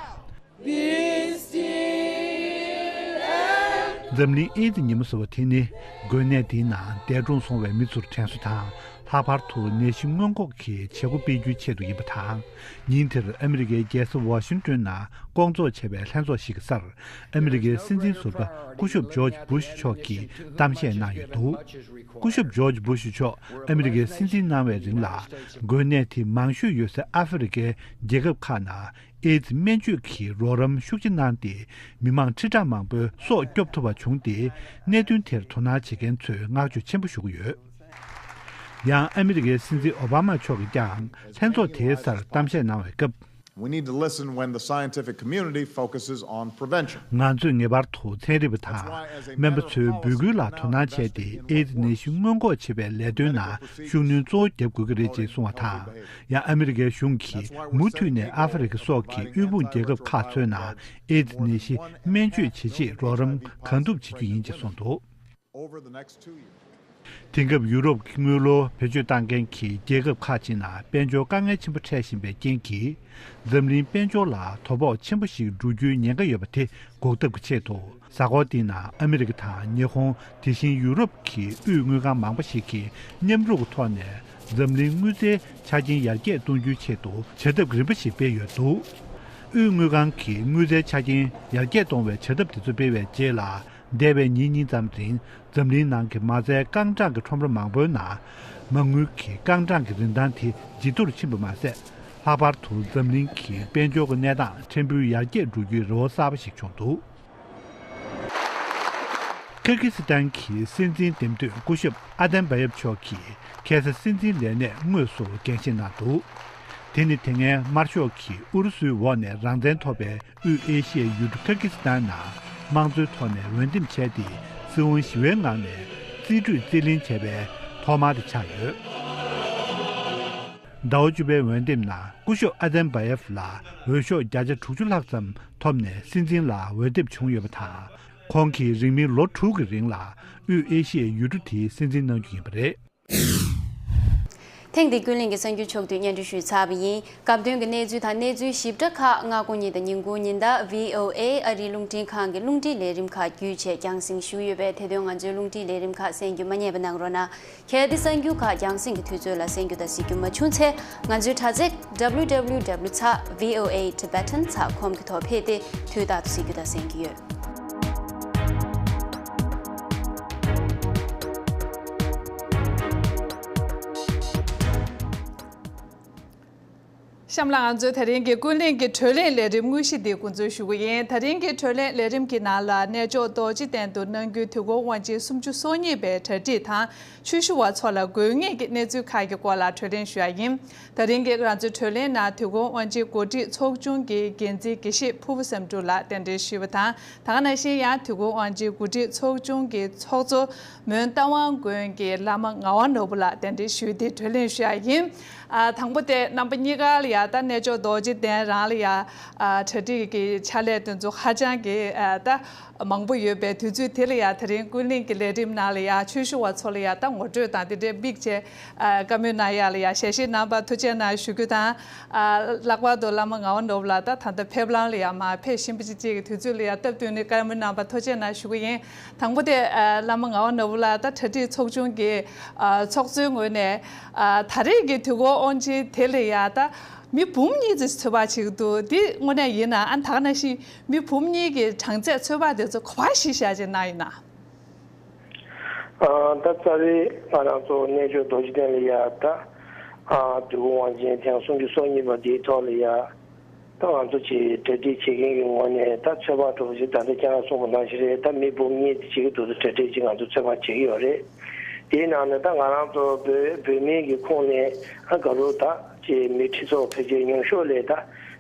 འཛམ་གླིང་ཨེ་ཙི་ཉིན་མོ་ཟེར་བ་དེ་ནི། འགོས་ནད་དེའི་ནང་འདས་གྲོངས་སོང་བའི་མི་ཚོར་དྲན་གསོ་དང་། ལྷག་པར་དུ་ནད་གཞི་སྔོན་འགོག་གི་བྱེད་སྒོ་སྤེལ་རྒྱུའི་ཆེད་དུ་ཡིན་པ་དང་། ཉིན་དེར་ཨ་མི་རི་ཀའི་རྒྱལ་ས་ཝ་ཤིང་ཏོན་ནང་སྐོང་ཚོགས་བྱས་པའི་ལྷན་ཚོགས་ཤིག་གི་སར། ཨ་མི་རི་ཀའི་སྲིད་འཛིན་ཟུར་པ་སྐུ་ཞབས་ཇོརྗ་བྷུ་ཤ་མཆོག་གིས་གཏམ་བཤད་གནང་ཡོད་འདུག་སྐུ་ཞབས་ཇོརྗ་བྷུ་ཤ་མཆོག་ཨ་མི་རི་ཀའི་སྲིད་འཛིན་གནང་བའི་རིང་ལ། འགོས་ནད་དེ་མང་ཤོས་ཡོད་སའི་ཨ་ཧྥེ་རི་ཀའི་རྒྱལ་ཁབ་ཁག་ནང་ཨེ་ཙི་སྨན་བཅོས་ཀྱི་རོགས་རམ་ཤུགས་ཆེ་གནང་སྟེ། མི་མང་ཁྲི་ཕྲག་མང་པོའི་སྲོག་སྐྱོབ་ཐུབ་པ་བྱུང་སྟེ། གནད་དོན་དེར་དོ་སྣང་བྱེད་མཁན་ཚོས་བསྔགས་བརྗོད་ཆེན་པོ་ཞུ་གི་ཡོད། ཡང་ཨ་མི་རི་ཀའི་སྲིད་འཛིན་ཨོ་བྷ་མ་མཆོག་གིས་ཀྱང་ལྷན་ཚོགས་དེའི་སར་གཏམ་བཤད་གནང་བའི་སྐབས། We need to listen when the scientific community focuses on prevention. ང་ཚོས་ངེས་པར་དུ་ཚན་རིག་པ་དང་སྨན་པ་ཚོའི་འབོད་སྐུལ་ལ་དོ་སྣང་བྱས་ཏེ། ཨེ་ཙི་ནད་གཞི་སྔོན་འགོག་བྱེད་པའི་ལས་དོན་ནང་ཤུགས་སྣོན་གཙོ་བོ་བརྒྱབ་དགོས་ཀྱི་རེད་ཅེས་གསུངས་པ་དང་། ཡང་ཨ་མི་རི་ཀའི་གཞུང་གིས་མུ་མཐུད་ནས་ཨ་ཧྥེ་རི་ཁ་སོགས་ཀྱི་དབུལ་ཕོངས་རྒྱལ་ཁབ་ཁག་ཚོའི་ནང་ཨེ་ཙི་ནད་གཞི་སྨན་བཅོས་བྱེད་ཆེད་རོགས་རམ་གང་ཐུབ་བྱེད་རྒྱུ་ཡིན་ཅེས་གསུངས་འདུག Over the next two years. དེང་སྐབས་ཡུ་རོབ་ཀྱི་དངུལ་ལོར་བེད་སྤྱོད་བཏང་མཁན་གྱི་རྒྱལ་ཁབ་ཁག་ཅིག་ནང་དཔལ་འབྱོར་དཀའ་ངལ་ཆེན་པོ་འཕྲད་བཞིན་པའི་རྐྱེན་གྱིས། འཛམ་གླིང་དཔལ་འབྱོར་ལ་དོ་ཕོག་ཆེན་པོ་ཞིག་འགྲོ་རྒྱུའི་ཉེན་ཁ་ཡོད་པ་དེ་འགོག་ཐབས་ཀྱི་ཆེད་དུ། གཟའ་འཁོར་འདིའི་ནང་ཨ་མི་རི་ཀ་དང་ཉི་ཧོང་། དེ་བཞིན་ཡུ་རོབ་ཀྱི་དབུས་དངུལ་ཁང་མང་པོ་ཞིག་གིས་མཉམ་རུབ་ཀྱི་ཐོག་ནས་འཛམ་གླིང་དངུལ་རྩའི་ཆ་རྐྱེན་ཡར་རྒྱས་གཏོང་རྒྱུའི་ཆེད་དུ་བྱ་ཐབས་རིམ་པ་ཞིག་སྤེལ་ཡོད་འདུག་དབུས་དངུལ་ཁང་གིས་དངུལ་རྩའི་ཆ་རྐྱེན་ཡར་རྒྱས་གཏོང་བའི་བྱ་ཐབས་དེ་ཚོ་སྤེལ་བའི་རྗེས་ལ། འདས་པའི་ཉིན་གཉིས་ཙམ་རིང་འཛམ་གླིང་ནང་གི་མ་རྩའི་རྐང་གྲངས་ཀྱི་ཁྲོམ་ར་མང་པོའི་ནང་། མ་དངུལ་གྱི་རྐང་གྲངས་ཀྱི་རིན་ཐང་དེ་ཇེ་མཐོར་ཕྱིན་པ་མ་ཟད། ལྷག་པར་དུ་འཛམ་གླིང་གི་དཔལ་འབྱོར་གྱི་གནས་སྟངས་ཕྲན་བུ་ཡར་རྒྱས་འགྲོ་རྒྱུའི་རེ་བ་གསར་པ་ཞིག་བྱུང་འདུག་ཁིར་ཀི་སི་ཐན་གྱི་སྲིད་འཛིན་འདེམས་ཐོན་སྐུ་ཞབས་ཨ་དན་བྷ་ཡེབ་མཆོག་གིས་ཁ་སང་སྲིད་འཛིན་ལས་གནས་དངོས་སུ་འགན་བཞེས་གནང་འདུག་དེ་ནི་དེ་སྔའི་དམར་ཤོག་གིས་ཨུ་རུ་སུའི་འོག་ནས་རང་བཙན་ཐོབ་པའི་དབུས་ཨེ་ཤི་ཡའི་ཡུལ་གྲུ་ཁིར་ཀི་སི་ཐན་ནང་དམངས་གཙོའི་ཐོག་ནས་འོས་འདེམས་བྱས་ཏེ། སྲིད་དབང་ཞི་བའི་ངང་ནས་རྩིས་སྤྲོད་རྩིས་ལེན་བྱས་པའི་ཐོག་མ་དེ་ཆགས་ཡོད། ཟླ་བ་བཅུ་པའི་འོས་འདེམས་ནང་སྐུ་ཞབས་ཨ་དན་བྷ་ཡེབ་ལ་འོས་ཤོག་བརྒྱ་ཆ་དྲུག་ཅུ་ལྷག་ཙམ་ཐོབ་ནས་སྲིད་འཛིན་ལ་འོས་འདེམས་བྱུང་ཡོད་པ་དང་། ཁོང་གིས་རིང་མིན་ལོ་དྲུག་གི་རིང་ལ་དབུས་ཨེ་ཤི་ཡའི་ཡུལ་གྲུ་དེའི་སྲིད་འཛིན་གནང་རྒྱུ་ཡིན་པ་རེད། ཐེངས་འདིའི་ཀུན་གླེང་གི་གསར་འགྱུར་ཕྱོགས་བསྡུས་སྙན་སྒྲོན་ཞུས་ཚར་བ་ཡིན། སྐབས་དོན་གྱི་གནས་ཚུལ་དང་གནས་ཚུལ་ཞིབ་ཕྲ་ཁག་སྔ་དགོང་ཉིན་དང་ཉིན་གུང་ཉིན་ལྟར་བྷི་ཨོ་ཨེ་ཨ་རིའི་རླུང་འཕྲིན་ཁང་གི་རླུང་འཕྲིན་ལས་རིམ་ཁག་བརྒྱུད་བྱས་རྒྱང་སྲིང་ཞུ་ཡོད་པས། དེ་དོན་ང་ཚོའི་རླུང་འཕྲིན་ལས་རིམ་ཁག་གསན་རྒྱུ་མ་བསྙེལ་བ་གནང་རོགས་གནང་། གལ་ཏེ་གསར་འགྱུར་ཁག་རྒྱང་སྲིང་གི་དུས་ཚོད་ལ་གསན་རྒྱུ་དང་གཟིགས་རྒྱུ་མ་བྱུང་ཚེ། ང་ཚོའི་དྲ་ཚིགས་W W W dot V O A Tibetan dot com གི་ཐོག་ཕེབས་ཏེ་དུས་རྟག་ཏུ་གཟིགས་རྒྱུ་དང་གསན་རྒྱུ་ཡོད། གཤམ་ལ་ང་ཚོས་དེ་རིང་གི་ཀུན་གླེང་གི་གྲོས་གླེང་ལས་རིམ་དངོས་གཞི་འདི་འགོ་འཛུགས་ཞུ་གི་ཡིན། དེ་རིང་གི་གྲོས་གླེང་ལས་རིམ་གྱི་ནང་ལ་གནས་མཆོག་རྡོ་རྗེ་གདན་དུ་གནང་རྒྱུའི་དུས་འཁོར་དབང་ཆེན་སུམ་ཅུ་སོ་གཉིས་པའི་གྲ་སྒྲིག་དང་། ཆོས་ཞུ་བ་ཚོ་ལ་དགོས་ངེས་ཀྱི་གནས་ཚུལ་ཁག་གི་སྐོར་ལ་གྲོས་གླེང་ཞུ་ཡ་ཡིན། དེ་རིང་གི་ང་ཚོའི་གྲོས་གླེང་ནང་དུས་འཁོར་དབང་ཆེན་འགོ་ཁྲིད་ཚོགས་ཆུང་གི་འགན་འཛིན་དགེ་བཤེས་ཕུར་བུ་བསམ་གྲུབ་ལགས་གདན་འདྲེན་ཞུས་པ་དང་། ད་ག་ནང་བཞིན་ཡང་དུས་འཁོར་དབང་ཆེན་འགོ་ཁྲིད་ཚོགས་ཆུང་གི་ཚོགས་གཙོ་མོན་རྟ་དབང་དགོན་གྱི་བླ་མ་ངག་དབང་ནོར་བུ་ལགས་གདན་འདྲེན་ཞུས་ཏེ་གྲོས་གླེང་ཞུ་ཡ་ཡིན། ཨ། དང་པོ་དེ་རྣམ་པ་གཉིས་ཀ་ལ་ཡ་ད་གནས་མཆོག་རྡོ་རྗེ་གདན་རང་ལ་ཡ། ཨ། གྲ་སྒྲིག་གི་ཕྱག་ལས་དེ་ཚོ་ཧ་ཅང་གི་ཨ། ད་མང་པོ་ཡོད་པའི་དུས་ཚོད་དེ་ལ་ཡ། དེ་རིང་ཀུན་གླེང་གི་ལས་རིམ་ནང་ལ་ཡ་ཆོས་ཞུ་བ་ཚོ་ལ་ཡ་ད་ངོ་སྤྲོད་དང་དེ་འདྲའི་དམིགས་བྱས། ཨ། བཀའ་མོལ་གནང་ཡ་ལ་ཡ་ཞལ་བཞེས་གནང་བར་ཐུགས་རྗེ་གནང་ཞུ་རྒྱུ་དང་། ཨ། ལྷག་པར་དུ་བླ་མ་ངག་དབང་ནོར་བུ་ལགས་ད་ད་ལྟ་ཕེབས་ལམ་ལ་ཡ་མར་ཕེབས་བཞིན་པ་ཅིག་ཅིག་གི་དུས་ཚོད་ལ་ཡ་སྟབས་བསྟུན་ནས་བཀའ་མོལ་གནང་བར་ཐུགས་རྗེ་གནང་ཞུ་གི་ཡིན། དང་པོ་དེ། ཨ། བླ་མ་ངག་དབང་ནོར་བུ་ལགས་ད་གྲ་སྒྲིག་ཚོགས་ཆུང་གི། ཨ། ཚོགས་གཙོའི་ངོས་ནས། ཨ། ད་རེས་ཀྱི་དུས་འཁོར་དབང་ཆེན་དེ་ལ་ཡ་ད་མི་འབུམ་གཉིས་ཙམ་ཚོད་དཔག་བྱེད་ཀྱི་འདུག་འདི་དངོས་གནས་ཡིན་ན། ཨ། ད་ག་ནང་བཞིན་མི་འབུམ་གཉིས་ཀྱི་གྲངས་ཚད་ཚོད་དཔག་དེ་ཚོ་ག་པར་གཞི་བཞག་བྱས་གནང་ཡོད་ན། ཨ། ད་རྩ་བའི་ང་རང་ཚོ་གནས་མཆོག་རྡོ་རྗེ་གདན་ལ་ཡ་ད། ཨ། དུས་འཁོར་དབང་ཆེན་ཐེངས་སུམ་ཅུ་སོ་གཉིས་པ་འདིའི་ཐོག་ལ་ཡ། ད་ང་ཚོ་ཅིག་གྲ་སྒྲིག་བྱེད་མཁན་གྱི་ངོས་ནས་ད་ཚོད་དཔག་འདྲ་པོ་ཞིག་ད་ལྟ་ཁྱེད་རང་གསུངས་པ་ནང་བཞིན་རེད། ད་མི་འབུམ་གཉིས་དེ་བྱེད་ཀྱི་འདུག་ད་གྲ་སྒྲིག་ཅིག་ང་ཚོ་ཚོད་དཔག་བྱེད་ཀྱི་ཡོད་རེད། དེའི་ནང་ནས་ད་ང་རང་ཚོ་བོད་བོད་མིའི་གི་ཁོངས་ནས་ཨ་ག་རུ་ད་ཅིག་མི་ཁྲི་ཚོ་ཕལ་ཆེར་ཉུང་ཤོས་ལ་ད་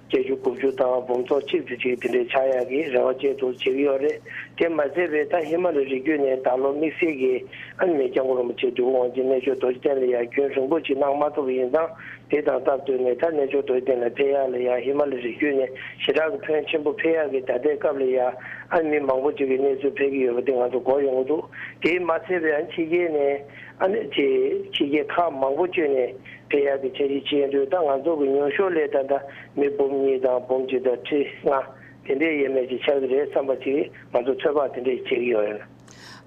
བརྒྱད་ཅུ་དགུ་བཅུ་དང་འབུམ་ཚོ་གཅིག་ཙམ་ཅིག་དེ་འདྲའི་ཆགས་ཡག་གི་རེ་བ་བཅས་འདུག་བྱེད་ཀྱི་ཡོད་རེད། དེ་མ་ཟད་པའི་ད་ཧི་མ་ལ་རི་རྒྱུད་ནས་ད་ལོ་དམིགས་བསལ་གྱི་ཨ་ནི་སྐྱབས་མགོན་རིན་པོ་ཆེ་དུས་འཁོར་དབང་ཆེན་གནས་མཆོག་རྡོ་རྗེ་གདན་ལ་ཡ་རྒྱུན་རིང་པོ་ཅིག་གནང་མ་ཐུབ་པ་ཡིན་ཙང་། དེ་དང་སྟབས་བསྟུན་ནས་ད་གནས་མཆོག་རྡོ་རྗེ་གདན་ལ་ཕེབས་ཡག་ལ་ཡ་ཧི་མ་ལ་རི་རྒྱུད་ནས་ཞེ་དྲག་གི་ཕོན་ཆེན་པོ་ཕེབས་ཡག་གི་ད་ལྟའི་སྐབས་ལ་ཡ་ཨ་མི་མང་པོ་ཅིག་གི་གནས་ཚུལ་ཕེབས་ཀྱི་ཡོད་པ་དེ་ང་ཚོ་གོ་ཡོང་གི་འདུག་དེས་མ་ཚད་པའི་ཨ་ཕྱི་རྒྱལ་ནས་ཨ་ནི་ཅིག་ཕྱི་རྒྱལ་ཁག་མང་པོ་བསྐྱོད་ནས་ཕེབས་ཡག་གི་འཆར་གཞི་བྱས་འདུག་ད་ང་ཚོ་གི་ཉུང་ཤོས་ལ་ད་ལྟ་མི་འབུམ་གཉིས་དང་འབུམ་གཅིག་དང་ཁྲི་ལྔ་དེ་འདྲའི་ཡས་མས་ཅིག་ཆགས་ཀྱི་རེད་བསམ་པ་ཅིག་ང་ཚོ་ཚོད་དཔག་དེ་འདྲས་བྱེད་ཀྱི་ཡོད།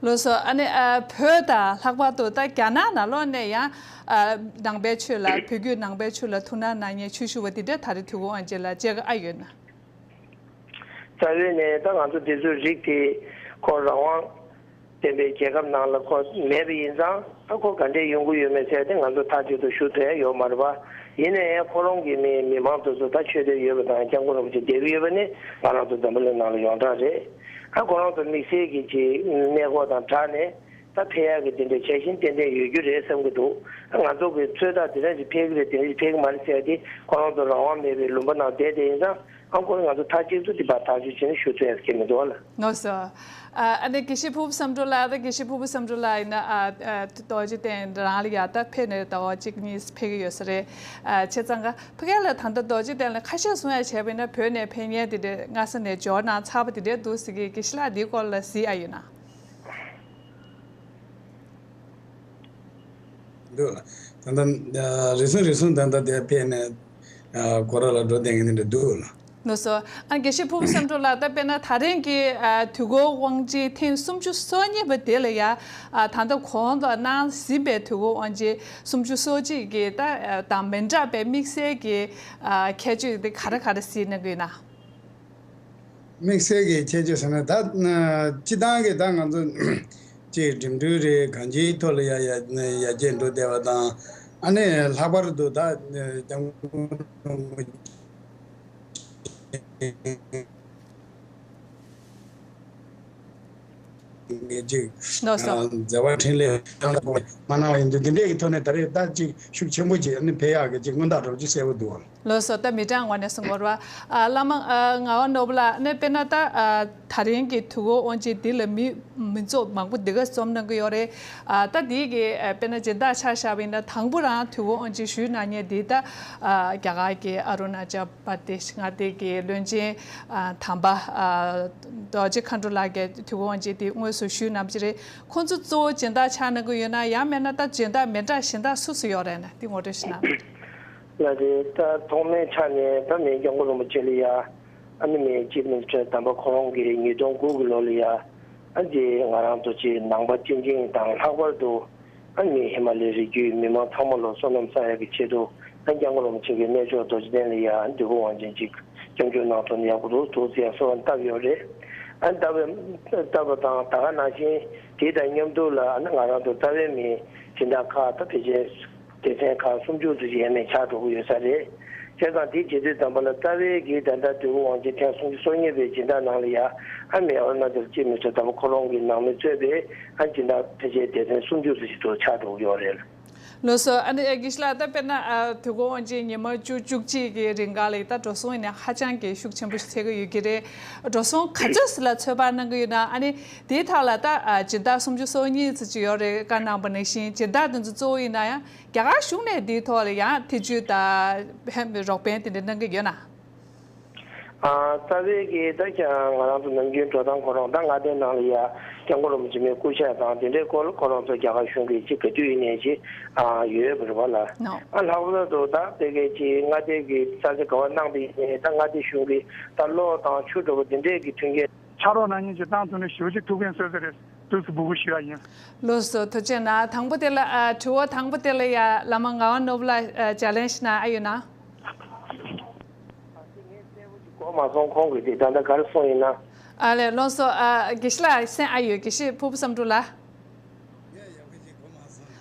ལགས་སོ། ཨ་ནི་ཨ་བོད་དང་ལྷག་པར་དུ་ད་རྒྱ་ནག་ནང་ལོགས་ནས་ཡང་ཨ་ནང་པའི་ཆོས་ལ། བོད་བརྒྱུད་ནང་པའི་ཆོས་ལ་ཐུགས་སྣང་གནང་མཁན་ཆོས་ཞུ་བ་དེ་འདྲ་ད་རེས་དུས་འཁོར་དབང་ཆེན་ལ་མཇལ་ཁ་ཨ་ཡོད་ན། རྩ་བའི་ནས་ད་ང་ཚོ་འདི་ཚོའི་རིགས་དེ་ཁོ་རང་དབང་ལྡན་པའི་རྒྱལ་ཁབ་ནང་ལ་ཁོ་མེད་པ་ཡིན་ཙང་། ད་ཁོ་ག་འདྲས་ཡོང་གི་ཡོད་མེད་ཟེར་ཏེ་ང་ཚོ་ཐག་གཅོད་དུ་ཞུ་ཐུབ་ཡ་ཡོད་མ་རེད་པ། ཡིན་ན་ཡང་ཁོ་རང་གི་མི་མི་མང་དེ་ཚོ་ད་ཆོས་དད་ཡོད་པ་དང་སྐྱབས་མགོན་རིན་པོ་ཆེ་དད་གི་ཡོད་པ་ནི་ང་རང་ཚོ་འཛམ་བུ་གླིང་ནང་ལ་ཡོངས་གྲགས་རེད། ད་ཁོ་རང་ཚོ་དམིགས་བསལ་གྱི་ཅིག་གནས་སྐོར་དང་སྦྲགས་ནས་ད་ཕེབས་ཡག་གི་དེ་འདྲའི་བྱ་བཞིན་ཏན་ཏན་ཡོད་རྒྱུ་རེད་བསམ་གྱི་འདུག་ང་ཚོ་གི་ཚོད་ལྟ་དེ་འདྲ་ཞིག་ཕེབས་ཀྱི་རེད། དེ་འདྲ་ཞིག་ཕེབས་ཀྱི་མ་རེད་ཟེར་ཏེ་ཁོ་རང་ཚོ་རང་དབང་མེད་པའི་ལུང་པ་ནང་བསྡད་དེ་ཡིན་ཙང་། ཨ་ཁོ་ང་ཚོ་ཐག་གཅིག་ཏུ་དེ་བར་ཐག་གཅོད་བྱས་ནས་ཞུ་ཐུབ་ཡ་ཟེར་གྱི་མི་འདུག་ལ། ལགས་སོ། ཨ་ཨ་ནི་དགེ་བཤེས་ཕུར་བུ་བསམ་གྲུབ་ལགས། ད་དགེ་བཤེས་ཕུར་བུ་བསམ་གྲུབ་ལགས་ཡིན་ན་ཨ་ཨ་རྡོ་རྗེ་གདན་རང་ལ་ཡ་ད་ཕེབས་ནས་ཟླ་བ་གཅིག་གཉིས་ཕེབས་ཀྱི་ཡོད་ས་རེད། ཨ་བྱས་ཙང་ཀ་ཕ་གི་ལ་ད་ལྟ་རྡོ་རྗེ་གདན་ལ་ཁ་ཤས་གསུང་ཡ་བྱས་པ་ཡིན་ན་བོད་ནས་ཕེབས་མཁན་དེ་འདྲས་སྔ་ས་ནས་འབྱོར་གནང་ཚར་བ་དེ་འདྲས་འདུག་ཟེར་གི། དགེ་བཤེས་ལགས་འདིའི་སྐོར་ལ་གཟིགས་ཨ་ཡོད་ན། འདུག་ལ། ད་ལྟ་ཨ་རེ་ཟུང་རེ་ཟུང་ད་ལྟ་དེ་ཕེབས་ནས་ཨ་སྐོར་ར་ལ་འགྲོ་བསྡད་མཁན་དེ་འདྲ་འདུག་ལ། ལགས་སོ། ཨ་དགེ་བཤེས་ཕུར་བུ་བསམ་གྲུབ་ལགས། ད་དཔེར་ན་ད་རིང་གི་ཨ་དུས་འཁོར་དབང་ཆེན་ཐེངས་སུམ་ཅུ་སོ་གཉིས་པ་དེ་ལ་ཡ། ཨ་ད་ལྟ་གོང་དུ་གནང་ཟིན་པའི་དུས་འཁོར་དབང་ཆེན་སུམ་ཅུ་སོ་གཅིག་གི་ད་ཨ་དང་མི་འདྲ་བའི་དམིགས་བསལ་གྱི་ཨ་ཁྱད་ཆོས་དེ་ག་རེ་ག་རེ་གཟིགས་གནང་གི་ཡོད་ན། དམིགས་བསལ་གྱི་ཁྱད་ཆོས་ཟེར་ན་ད་ཨ་སྤྱི་བཏང་གི་ད་ང་ཚོ་ཅིག་འགྲིམ་འགྲུལ་རེད། གང་ཅིའི་ཐོག་ལ་ཡ་ཡ་ཡར་རྒྱས་འགྲོ་བསྡད་པ་དང་། ཨ་ནི་ལྷག་པར་དུ་ད་ཨ་སྐྱབས་མགོན་རིན་པོ་ཆེ་གི་ཅིག་ལགས་སོ། ཨ་མཛད་པ་འཕྲིན་ལས་མ་གནང་བ་ཡིན་དུས་འདི་འདྲའི་གི་ཐོག་ནས་ད་རེས་ད་ཅིག་ཤུགས་ཆེན་པོ་ཅིག་ཨ་ནི་ཕེབས་ཡག་གི་ཅིག་མངོན་རྟགས་འདྲ་པོ་ཅིག་གསལ་པོ་འདུག་བ། ལགས་སོ། ད་མི་གྲངས་ངོས་ནས་གསུང་དགོས་རེད་བ། ཨ་བླ་མ་ཨ་ངག་དབང་ནོར་བུ་ལགས། ཨ་ནི་དཔེར་ན་ད་ཨ་ད་རིང་གི་དུས་འཁོར་དབང་ཆེན་འདི་ལ་མི་མི་ཚོགས་མང་པོ་འདི་ག་འཛོམས་གནང་གི་ཡོད་རེད། ཨ་ད་འདི་གི་ཨ་དཔེར་ན་སྦྱིན་བདག་ཆ་བཞག་པ་ཡིན་ན་དང་པོ་རང་དུས་འཁོར་དབང་ཆེན་ཞུས་གནང་མཁན་འདི་ད་ཨ་རྒྱ་གར་གྱི་ཨ་རུ་ན་ཅལ་པར་དེ་ཤི་མངའ་སྡེ་གི་བློན་ཆེན་ཨ་དམ་པ་ཨ་རྡོ་རྗེ་མཁའ་འགྲོ་ལགས་ཀྱིས་དུས་འཁོར་དབང་ཆེན་འདི་དངོས་སུ་ཞུས་གནང་བ་ཅིག་རེད། ཁོང་ཚོ་གཙོ་བོ་སྦྱིན་བདག་ཆགས་གནང་གི་ཡོད་ན། ཡང་མིན་ན་ད་སྦྱིན་བདག་མི་འདྲ་གཞན་དག་སུ་སུ་ཡོད་རེད་ན། འདི་ངོ་སྤྲོད་ཞུ་ན། ལགས་རེད། ད་ཐོག་མའི་ཆ་ནས་ད་མི་སྐྱབས་མགོན་རིན་པོ་ཆེ་ལ་ཡ། ཨ་ནི་མི་ཅིབ་མི་ནི་སི་ཊར་དམ་པ་ཁོ་རང་གིས་ཉིས་སྟོང་དགུ་གི་ལོ་ལ་ཡ། ཨ་ནི་ང་རང་ཚོ་ཅིག་ནང་པ་སྤྱི་འགྲིམ་དང་། ལྷག་པར་དུ་ཨ་ནི་མི་ཧི་མ་ལའི་རི་རྒྱུད་མི་མང་ཚང་མ་ལ་བསོད་ནམས་བསགས་ཡག་གི་ཆེད་དུ། ཨ་ནི་སྐྱབས་མགོན་རིན་པོ་ཆེ་གི་གནས་མཆོག་རྡོ་རྗེ་གདན་ལ་ཡ་དུས་འཁོར་དབང་ཆེན་ཅིག་སྐྱབས་འཇུག་གནང་ཐུབ་ན་ཡག་པོ་འདུག་འདུག་ཟེར་ཡ་གསོལ་བ་བཏབ་ཡོད་རེད། ཨ་ནི་བཏབ་པ་བཏབ་པ་དང་ད་ག་ནང་བཞིན་དེ་དང་མཉམ་དུ་ལ་ཨ་ནི་ང་རང་ཚོ་རྩ་བའི་མི་སྦྱིན་བདག་ཁག་ད་ཕལ་ཆེར་སྡེ་ཚན་ཁག་སུམ་ཅུ་ཙམ་ཞིག་ཡས་མས་ཆགས་འགྲོ་གི་ཡོད་ས་རེད། བྱས་ཙང་དེ་བྱེད་དུས་ཙམ་པ་ལ་རྩ་བའི་གི་ད་ལྟ་དུས་འཁོར་དབང་ཆེན་ཐེངས་སུམ་ཅུ་སོ་གཉིས་པའི་སྦྱིན་བདག་ནང་ལ་ཡ་ཨ་མེད་པ་ན་དེར་ཅི་མི་ཚོད་ད་པ་ཁོ་རང་གི་ནང་མི་གཙོས་པའི་ཨ་སྦྱིན་བདག་ཕལ་ཆེར་སྡེ་ཚན་སུམ་ཅུ་ཙམ་ཞིག་ཏུ་ཆགས་འགྲོ་གི་ཡོད་རེད། ལགས་སོ། ཨ་ནི་དགེ་བཤེས་ལགས། ད་དཔེར་ན་ཨ་དུས་འཁོར་དབང་ཆེན་ཉི་མ་བཅུ་བཅུ་གཅིག་གི་རིང་ག་ལ་ད་འགྲོ་སོང་ཡིན་ན་ཧ་ཅང་གི་ཤུགས་ཆེན་པོ་ཞིག་འཚོལ་གི་ཡོད་ཀྱི་རེད། འགྲོ་སོང་ག་ཚོད་ཙམ་ལ་ཚོད་དཔག་གནང་གི་ཡོད་ན། ཨ་ནི་དེའི་ཐད་ལ་ད་ཨ་སྦྱིན་བདག་སུམ་ཅུ་སོ་གཉིས་ཙམ་ཅིག་ཡོད་རེད། བཀའ་གནང་པ་ནང་བཞིན་སྦྱིན་བདག་དེ་ཚོ་གཙོ་བོ་ཡིན་ན་ཡང་རྒྱ་གར་གཞུང་ནས་དེའི་ཐོག་ལ་ཡང་ཐེ་བྱུས་དང་རོགས་ཕན་དེ་འདྲ་གནང་གི་ཡོད་ན། ཨ་རྩ་བའི་གི་ད་ཀྱང་ང་རང་ཚོ་ནམ་རྒྱུན་འགྲོ་སྟངས་ཁོ་རང་ད་མངའ་སྡེ་ནང་ལ་ཡ་སྐྱབས་མགོན་རིན་པོ་ཆེ་མའི་སྐུ་ཕྱག་དང་དེ་འདྲའི་སྐོར་ལ་ཁོ་རང་ཚོ་རྒྱ་གར་གཞུང་གི་ཅིག་ག་དུས་ཡིན་ནའི་ཅིག་ཨ་ཡོད་པ་རེད་བ་ལ། ནོ། ཨ་ལྷག་པར་དུ་ད་དེ་གའི་ཅིག་མངའ་སྡེ་གི་ས་ཆ་ག་བ་གནང་དེ་ཡིན་ནའི་ད་མངའ་སྡེ་གཞུང་གི་ད་གློག་དང་ཆུ་འགྲོ་བ་དེ་འདྲའི་གི་མཐུན་རྐྱེན། ཕྱག་རོགས་གནང་མཁན་ཅིག་བཏང་ཐུབ་ན་ཞེ་པོ་ཅིག་ཐུགས་ཕན་གསོས་ས་རེད། ཏོག་ཙམ་འབོད་སྐུལ་ཞུ་ཡ་ཡིན། ལགས་སོ། ཐུགས་རྗེ་གནང་། དང་པོ་དེ་ལ་ཨ་དྲི་བ་དང་པོ་དེ་ལ་ཡ་བླ་མ་ངག་དབང་ནོར་བུ་ལགས་ཨ་ཅ་ལེན་ཇི་གནང་ཨ་ཡོད་ན། གོ་མ་སོང་། ཁོང་གིས་དེ་ད་ལྟ་ག་རེ་གསུངས་ཡིན་ན། ཨ་ལས། ལགས་སོ། ཨ་དགེ་བཤེས་ལགས་གསན་ཨ་ཡོད། དགེ་བཤེས་ཕུར་བུ་བསམ་འགྲུབ་ལགས།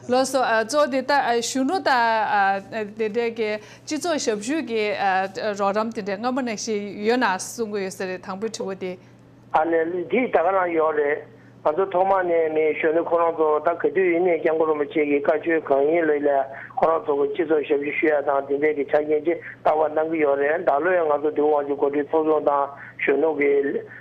ལགས་སོ། ཨ་གཙོ་བོ་དེ་ལྟ་ཨ་གཞོན་ནུ་དང་ཨ་དེ་འདྲའི་གི་སྤྱི་ཚོགས་ཞབས་ཞུ་གི་ཨ་རོགས་རམ་དེ་འདྲའི་སྔ་མོ་ནང་བཞིན་ཡོད་ན་གསུང་གི་ཡོད་ས་རེད། དང་པོའི་དྲི་བ་དེ། ཨ་ལས། འདི་ད་ག་རང་ཡོད་རེད། ང་ཚོ་ཐོག་མ་ནས་མི་གཞོན་ནུ་ཁོ་རང་ཚོ་ད་ག་དུས་ཡིན་ནའི་སྐྱབས་མགོན་རིན་པོ་ཆེ་གི་བཀའ་ཆོས་གང་ཡིན་ལ་ལས་ཁོ་རང་ཚོ་གི་སྤྱི་ཚོགས་ཞབས་ཞུ་ཞུ་ཡ་དང་དེ་འདྲའི་གི་ཆ་རྐྱེན་ཅིག་རྟག་པར་གནང་གི་ཡོད་རེད། ད་ལོ་ཡང་ང་ཚོ་འདུལ་བ་དབང་ཆེན་གོ་སྒྲིག་ཚོགས་ཆུང་དང་གཞོན་ནུ་གི་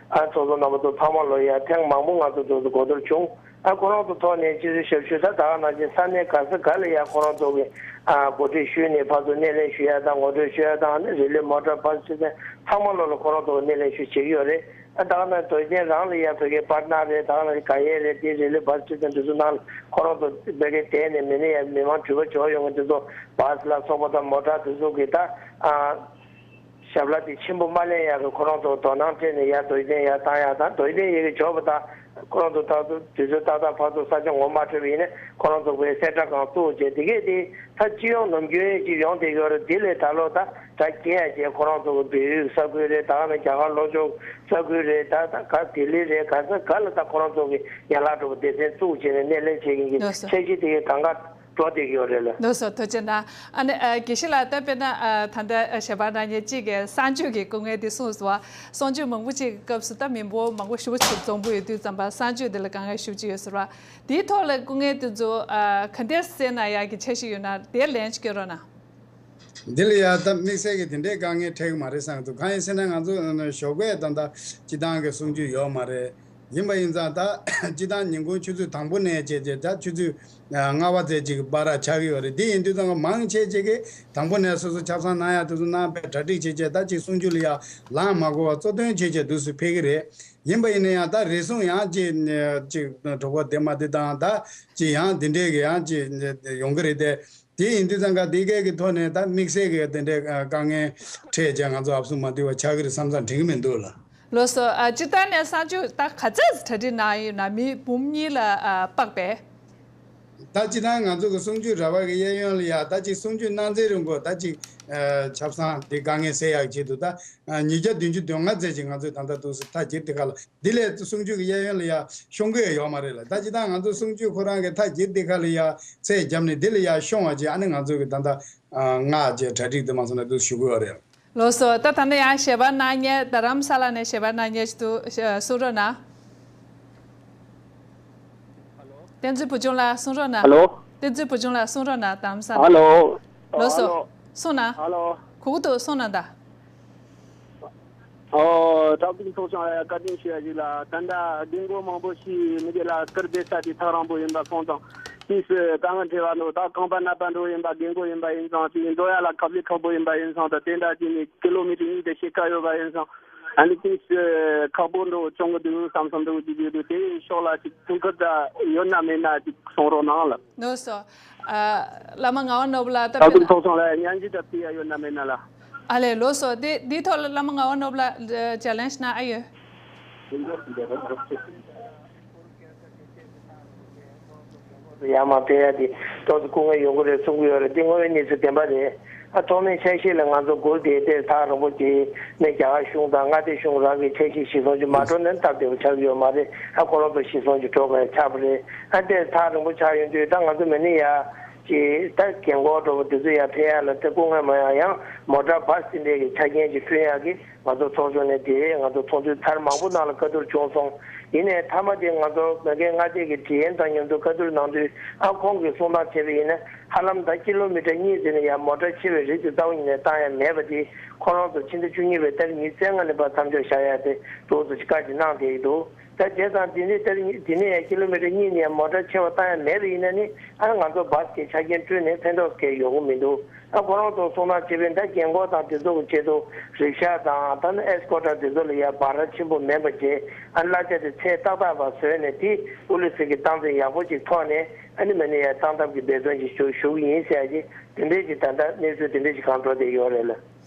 ཨ་ཚོགས་གཙོ་རྣམ་པ་ཚོ་ཚང་མ་ལོ་ཡ་ཐེངས་མང་པོ་ང་ཚོ་ཚོགས་གཙོ་གོ་བསྡུར་བྱུང་། ཨ་ཁོ་རང་ཚོ་ཐོག་ནས་སྤྱི་ཚོགས་ཞབས་ཞུ་ད་ད་ག་ནང་བཞིན་ས་གནས་ག་ས་ག་ལ་ཡ་ཁོ་རང་ཚོ་གི་ཨ་གོ་སྒྲིག་ཞུས་ནས་ཕར་ཚུར་སྣེ་ལེན་ཞུ་ཡ་དང་ངོ་སྤྲོད་ཞུ་ཡ་དང་ཨ་ནི་རི་ལི་མོ་ཊ་བཱ་སི་ཁྲིད་མཁན་ཚང་མ་ལོ་ལ་ཁོ་རང་ཚོ་གི་སྣེ་ལེན་ཞུ་བྱེད་ཀྱི་ཡོད་རེད། ཨ་ད་ག་ནང་དོན་ཚན་རང་ལ་ཡ་བོད་སྐད་པར་ནག་རེད། ད་ག་ནང་ག་ཡེ་རེད། དེ་རི་ལི་བཱ་སི་ཁྲིད་མཁན་དེ་ཚོ་ནང་ལ་ཁོ་རང་ཚོ་བོད་སྐད་དེ་ནས་མི་ནི་ཡ་མི་མང་འགྲུལ་པ་འབྱོར་ཡོང་མཁན་དེ་ཚོ་བཱ་སི་ལ་སོགས་པ་དང་མོ་ཊ་དེ་ཚོ་གི་ད་ཨ། ཞབས་ལ་དེ་ཆེན་པོ་མ་ལེན་ཡག་གི་ཁོ་རང་ཚོ་དོ་སྣང་སྤྲད་ནས་ཡར་དོ་དམ་ཡར་བཏང་ཡག་དང་དོ་དམ་ཡག་གི་འབྱོར་པ་དང་ཁོ་རང་ཚོ་ད་དུས་ཚོད་ཏག་ཏག་ཕར་ཚུར་ས་ཆ་ངོ་མ་འཕྲོད་པ་ཡིན་ན་ཁོ་རང་ཚོ་གི་གསལ་བསྒྲགས་ཁང་བཙུགས་བྱས་དེ་གས་དེ་ད་སྤྱི་ཡོངས་ནམ་རྒྱུན་ཅིག་ཡོང་བསྡད་ཡོད་རེད། དེ་ལས་ད་ལོ་ད་གྲ་རྒྱས་ཡག་བྱས་ཁོ་རང་ཚོ་གི་བལ་ཡུལ་ས་ཁུལ་རེད། ད་ག་ནང་རྒྱ་གར་ལྷོ་ཕྱོགས་ས་ཁུལ་རེད། ད་ད་ག་ལྡི་ལི་རེད། ག་ས་ག་ལ་ད་ཁོ་རང་ཚོ་གི་ཡན་ལག་འགྲོ་བ་སྡེ་ཚན་བཙུགས་བྱས་ནས་སྣེ་ལེན་བྱེད་མཁན་གྱི་ལགས་སོ། འཆར་གཞི་དེ་གས་གང་ག་འགྲོ་བསྡད་ཀྱི་ཡོད་རེད་ལ། ལགས་སོ། ཐུགས་རྗེ་གནང་། ཨ་ནི་ཨ་དགེ་བཤེས་ལགས་ད་དཔེར་ན་ཨ་ད་ལྟ་ཨ་ཞལ་པར་གནང་མཁན་གཅིག་གིས་གསང་སྤྱོད་ཀྱི་སྐུ་ངལ་དེ་གསུངས་སོང་བ། གསང་སྤྱོད་མང་པོ་ཅིག་གི་སྐབས་སུ་ད་མི་འབོར་མང་པོ་ཞེ་པོ་ཅིག་འཛོམས་པོ་ཡོད་དུས་ཙམ་པ་གསང་སྤྱོད་དེ་ལ་དཀའ་ངལ་ཞེ་པོ་ཅིག་ཡོད་ཟེར་བ། དེའི་ཐོག་ལ་སྐུ་ངལ་དེ་ཚོ་ཨ་ག་འདྲས་སེལ་ན་ཡག་གི་འཆར་གཞི་ཡོད་ན་དེ་ལན་ཅིག་སྐྱོན་རོགས་གནང་། འདི་ལ་ཡ་ད་དམིགས་བསལ་གྱི་དེ་འདྲའི་དཀའ་ངལ་འཕྲད་ཀྱི་མ་རེད་བསམ་གྱི་འདུག་གང་ཡིན་ཟེར་ན་ང་ཚོ་ཨ་ནི་ཞོགས་པའི་ད་ལྟ་སྤྱི་བཏང་གི་གསང་སྤྱོད་ཡོད་མ་རེད། ཡིན་པ་ཡིན་ཙང་ད་སྤྱི་བཏང་ཉིན་གུང་ཆུ་ཚོད་དང་པོ་ནས་བྱས་རྗེས་ད་ཆུ་ཚོད་ལྔ་པ་ཙམ་ཅིག་བར་ཆགས་ཀྱི་ཡོད་རེད། དེ་ཡིན་དུས་ཙང་མང་ཆེ་ཅིག་གིས་དང་པོ་ནས་སོ་སོ་ཆབ་གསང་གནང་ཡག་དེ་ཚོ་གནང་བའི་གྲ་སྒྲིག་བྱས་རྗེས་ད་ཅིག་གསང་སྤྱོད་ལ་ཡ་ལངས་མ་དགོས་པ་གཙོ་དོན་བྱས་རྗེས་འདུག་སེ་ཕེབས་ཀྱི་རེད། ཡིན་པ་ཡིན་ན་ཡང་ད་རེ་ཟུང་ཡང་ཅིག་ཅིག་གྲོད་ཁོག་བདེ་མ་བདེ་དང་ད་ཅིག་ཡང་དེ་འདྲས་ཀྱི་ཡང་ཅིག་ཡོང་གི་རེད་དེ། དེ་ཡིན་དུས་ཙང་ཀ་དེ་གས་ཀྱི་ཐོག་ནས་ད་དམིགས་བསལ་གྱི་དེ་འདྲའི་དཀའ་ངལ་འཕྲད་བྱས་ང་ཚོ་ཨབ་སུ་མ་བསྡུས་པ་ཆགས་ཀྱི་རེད་བསམ་བསམ་དྲན་གྱི་མི་འདུག་ལ། ལགས་སོ། ཨ་སྤྱིར་བཏང་ནས་གསང་སྤྱོད་ད་ག་ཚད་གྲ་སྒྲིག་གནང་ཡོད་ན་མི་འབུམ་གཉིས་ལ་ཨ་དཔག་པས། ད་སྤྱིར་བཏང་ང་ཚོ་གི་གསང་སྤྱོད་ར་བ་གི་གཡས་གཡོན་ལ་ཡ་ད་ཅིག་གསང་སྤྱོད་གནང་ཚེ་རིང་པོ་ད་ཅིག་ཨ་ཆབ་གསང་དེ་དཀའ་ངལ་སེལ་ཡག་ཆེད་དུ་ད་ཨ་ཉིས་བརྒྱ་བདུན་ཅུ་དོན་ལྔ་ཙམ་ཅིག་ང་ཚོས་ད་ལྟ་འདུག་སེ་མཐའ་བསྒྱིར་དེ་ཁ་ལ། འདི་ལས་གསང་སྤྱོད་ཀྱི་གཡས་གཡོན་ལ་ཡ་ཤོང་གི་ཡོད་མ་རེད་ལ། ད་ཅི་ད་ང་ཚོ་གསང་སྤྱོད་ཁོ་རང་གི་མཐའ་བསྒྱིར་དེ་ཁ་ལ་ཡ་ཚད་བརྒྱབ་ནས་འདི་ལ་ཡ་ཤོང་བ་ཅིག་ཨ་ནི་ང་ཚོ་གི་ད་ལྟ་ཨ་སྔགས་ཀྱི་གྲ་སྒྲིག་དེ་མ་སོང་ན་འདུག་ཞུ་གི་ཡོད་རེད། ལགས་སོ། ད་ད་ནི་ཡང་ཞལ་པར་གནང་མཁན་རྡ་རམ་ས་ལ་ནས་ཞལ་པར་གནང་མཁན་ཞིག་འདུག་གསུང་རོགས་གནང་། བསྟན་འཛིན་བུ་ཆུང་ལགས་གསུང་རོགས་གནང་། ཧ་ལོ། བསྟན་འཛིན་བུ་ཆུང་ལགས་གསུང་རོགས་གནང་། རྡ་རམ་ས་ལ། ཧ་ལོ། ལགས་སོ། ཧ་ལོ། གསུང་གནང་། ཧ་ལོ། གུ་གུ་འདུག་གསུང་གནང་ད། ཨོ། དྲག་པོའི་ཚོགས་ཆུང་ལ་བཀའ་དྲིན་ཞུ་ཡ་ཞིག་ལ། ད་ལྟ་རྒན་རྒོན་མང་པོ་ཞིག་མི་སྒེར་ལ་སྐུར་འདེབས་ས་དེ་ཐག་རིང་པོ་ཡིན་པ་སོང་ཙང་དུས་སུ་དཀའ་ངལ་འཕྲད་པ་འདུག་ད་རྐང་པ་ན་བ་འདྲ་ཡིན་པ་རྒན་རྒོན་ཡིན་པ་ཡིན་ཙང་ཅིག་འགྲོ་ཡ་ལ་ཁ་ལག་ཁག་པོ་ཡིན་པ་ཡིན་ཙང་ད་དེ་འདྲ་ཅིག་ནས་ཀི་ལོ་མི་ཊར་གཉིས་དང་ཕྱེད་ཀ་ཡོད་པ་ཡིན་ཙང་ཨ་ནི་དུས་སུ་ཁག་པོ་འདྲ་བྱུང་གི་འདུག་བསམ་བསམ་འདྲ་ཅིག་ཡོད་འདུག་དེ་ཕྱོགས་ལ་ཅིག་ཐུགས་ཁུར་འདྲ་ཡོད་ན་མེད་ན་ཅིག་གསུང་རོགས་གནང་ལ། ལགས་སོ། ཨ། བླ་མ་ངག་དབང་ནོར་བུ་ལགས་ད་ད་དུང་ཕེབས་ན། ཚོགས་ཆུང་ལ་སྙན་ཞུ་འདྲ་ཕུལ་ཡ་ཡོད་ན་མེད་ན་ལ། ཨ་ལས་ལགས་སོ། དེ་འདིའི་ཐོག་ལ་བླ་མ་ངག་དབང་ནོར་བུ་ལགས་ཅ་ལེན་ཇི་གནང་ཨ་ཡོད། ཡར་མར་སྤེལ་ཡ་དེ་ཏོག་ཙམ་སྐུ་ངལ་ཡོང་གི་རེད་གསུང་གི་ཡོད་རེད། དེ་དངོས་ཡོད་གནས་ཚུལ་བདེན་པ་རེད། ཨ་ཐོག་མའི་འཆར་གཞི་ལ་ང་ཚོ་སྒུག་བསྡད་དེ་ཐག་རིང་པོ་དེ་ནས་རྒྱ་གར་གཞུང་དང་མངའ་སྡེ་གཞུང་རང་གི་འཆར་གཞི་གཞིར་བཟུང་ཅིག་མ་འགྲོ་ན་སྟབས་བདེ་པོ་ཆགས་ཀྱི་ཡོད་མ་རེད། ཨ་ཁོ་རང་ཚོ་གཞིར་བཟུང་ཅིག་འགྲོ་དགོས་ཆགས་པ་རེད། ཨ་དེ་ཐག་རིང་པོ་ཆགས་ཡོང་དུས་ད་ང་ཚོ་མི་ནི་ཡ། ཅེས་ད་རྒན་གོག་འགྲོ་བ་དེ་ཚོ་ཡང་ཕེབས་ཡག་ལ་ད་སྐུ་ངལ་མ་ཡོང་ཡང་མོ་ཊ་བཱ་སི་དེ་འདྲས་ཀྱི་ཆ་རྐྱེན་ཅིག་བསྐྲུན་ཡག་གི་ང་ཚོ་ཚོགས་ཆུང་ནས་དེ་ང་ཚོ་ཚོགས་འདུའི་ཚར་མང་པོ་ནང་ལ་བཀའ་བསྡུར་བྱུང་སོང་། ཡིན་ནའི་མཐའ་མ་དེ་ང་ཚོ་མ་གི་མངའ་སྡེ་གི་ཌི་ཨེམ་དང་མཉམ་དུ་བཀའ་བསྡུར་གནང་དུས་ཨ་ཁོང་གིས་གསུང་སྟངས་བྱས་པ་ཡིན་ན་ཧ་ལམ་ད་ཀི་ལོ་མི་ཊར་གཉིས་ཟིན་ནས་ཡང་མོ་ཊ་ཆེ་བའི་རིགས་དེ་རྩ་བ་ཉིད་ནས་བཏང་ཡ་མེད་པ་དེ་ཁོ་རང་ཚོ་ཕྱི་ཟླ་བཅུ་གཉིས་པའི་ཏ་རིག་ཉི་ཤུ་རྩ་ལྔ་ནས་ཕར་མཚམས་འཇོག་བཞག་ཡ་དེ་འདུག་ཟེར་བཀའ་ཅིག་གནང་བསྡད་ཀྱི་འདུག་ད་བྱས་ཙང་འདི་ནས་ཏ་རིག་ཉི་འདི་ནས་ཡང་ཀི་ལོ་མི་ཊར་གཉིས་ནས་མོ་ཊ་ཆེ་བ་བཏང་ཡ་མེད་པ་ཡིན་ན་ནི་ཨ་ང་ཚོ་བཱ་སི་གི་ཆ་རྐྱེན་བསྐྲུན་ནས་ཕན་ཐོགས་གལ་ཡོང་གི་མི་འདུག་ད་ཁོ་རང་ཚོ་གསུང་སྟངས་བྱས་པས་ད་རྒན་གོག་དང་དེ་ཚོ་གི་ཆེད་དུ་རིག་ཤ་དང་ད་ནི་ཨེ་སི་ཀོ་ཊར་དེ་ཚོ་ལ་ཡ་བྷ་ར་ཆེན་པོ་མེད་པ་བྱས་ཨ་གླ་ཆ་དེ་ཚད་ཏག་ཏག་པ་བཟོས་ནས་དེ་ཨུ་ལི་སི་གི་སྟངས་འཛིན་ཡག་པོ་ཅིག་ཐོག་ནས་ཨ་ནི་མ་ནི་ཡ་གཙང་འཐབ་ཀྱི་འབད་བརྩོན་ཅིག་ཞུ་ཞུ་གི་ཡིན་ཟེར་ཡ་ཅིག་དེ་འདྲས་ཅིག་ད་ལྟ་གནས་ཚུལ་དེ་འདྲས་ཅིག་གང་འགྲོ་བསྡད་ཡོད་རེད་ལ།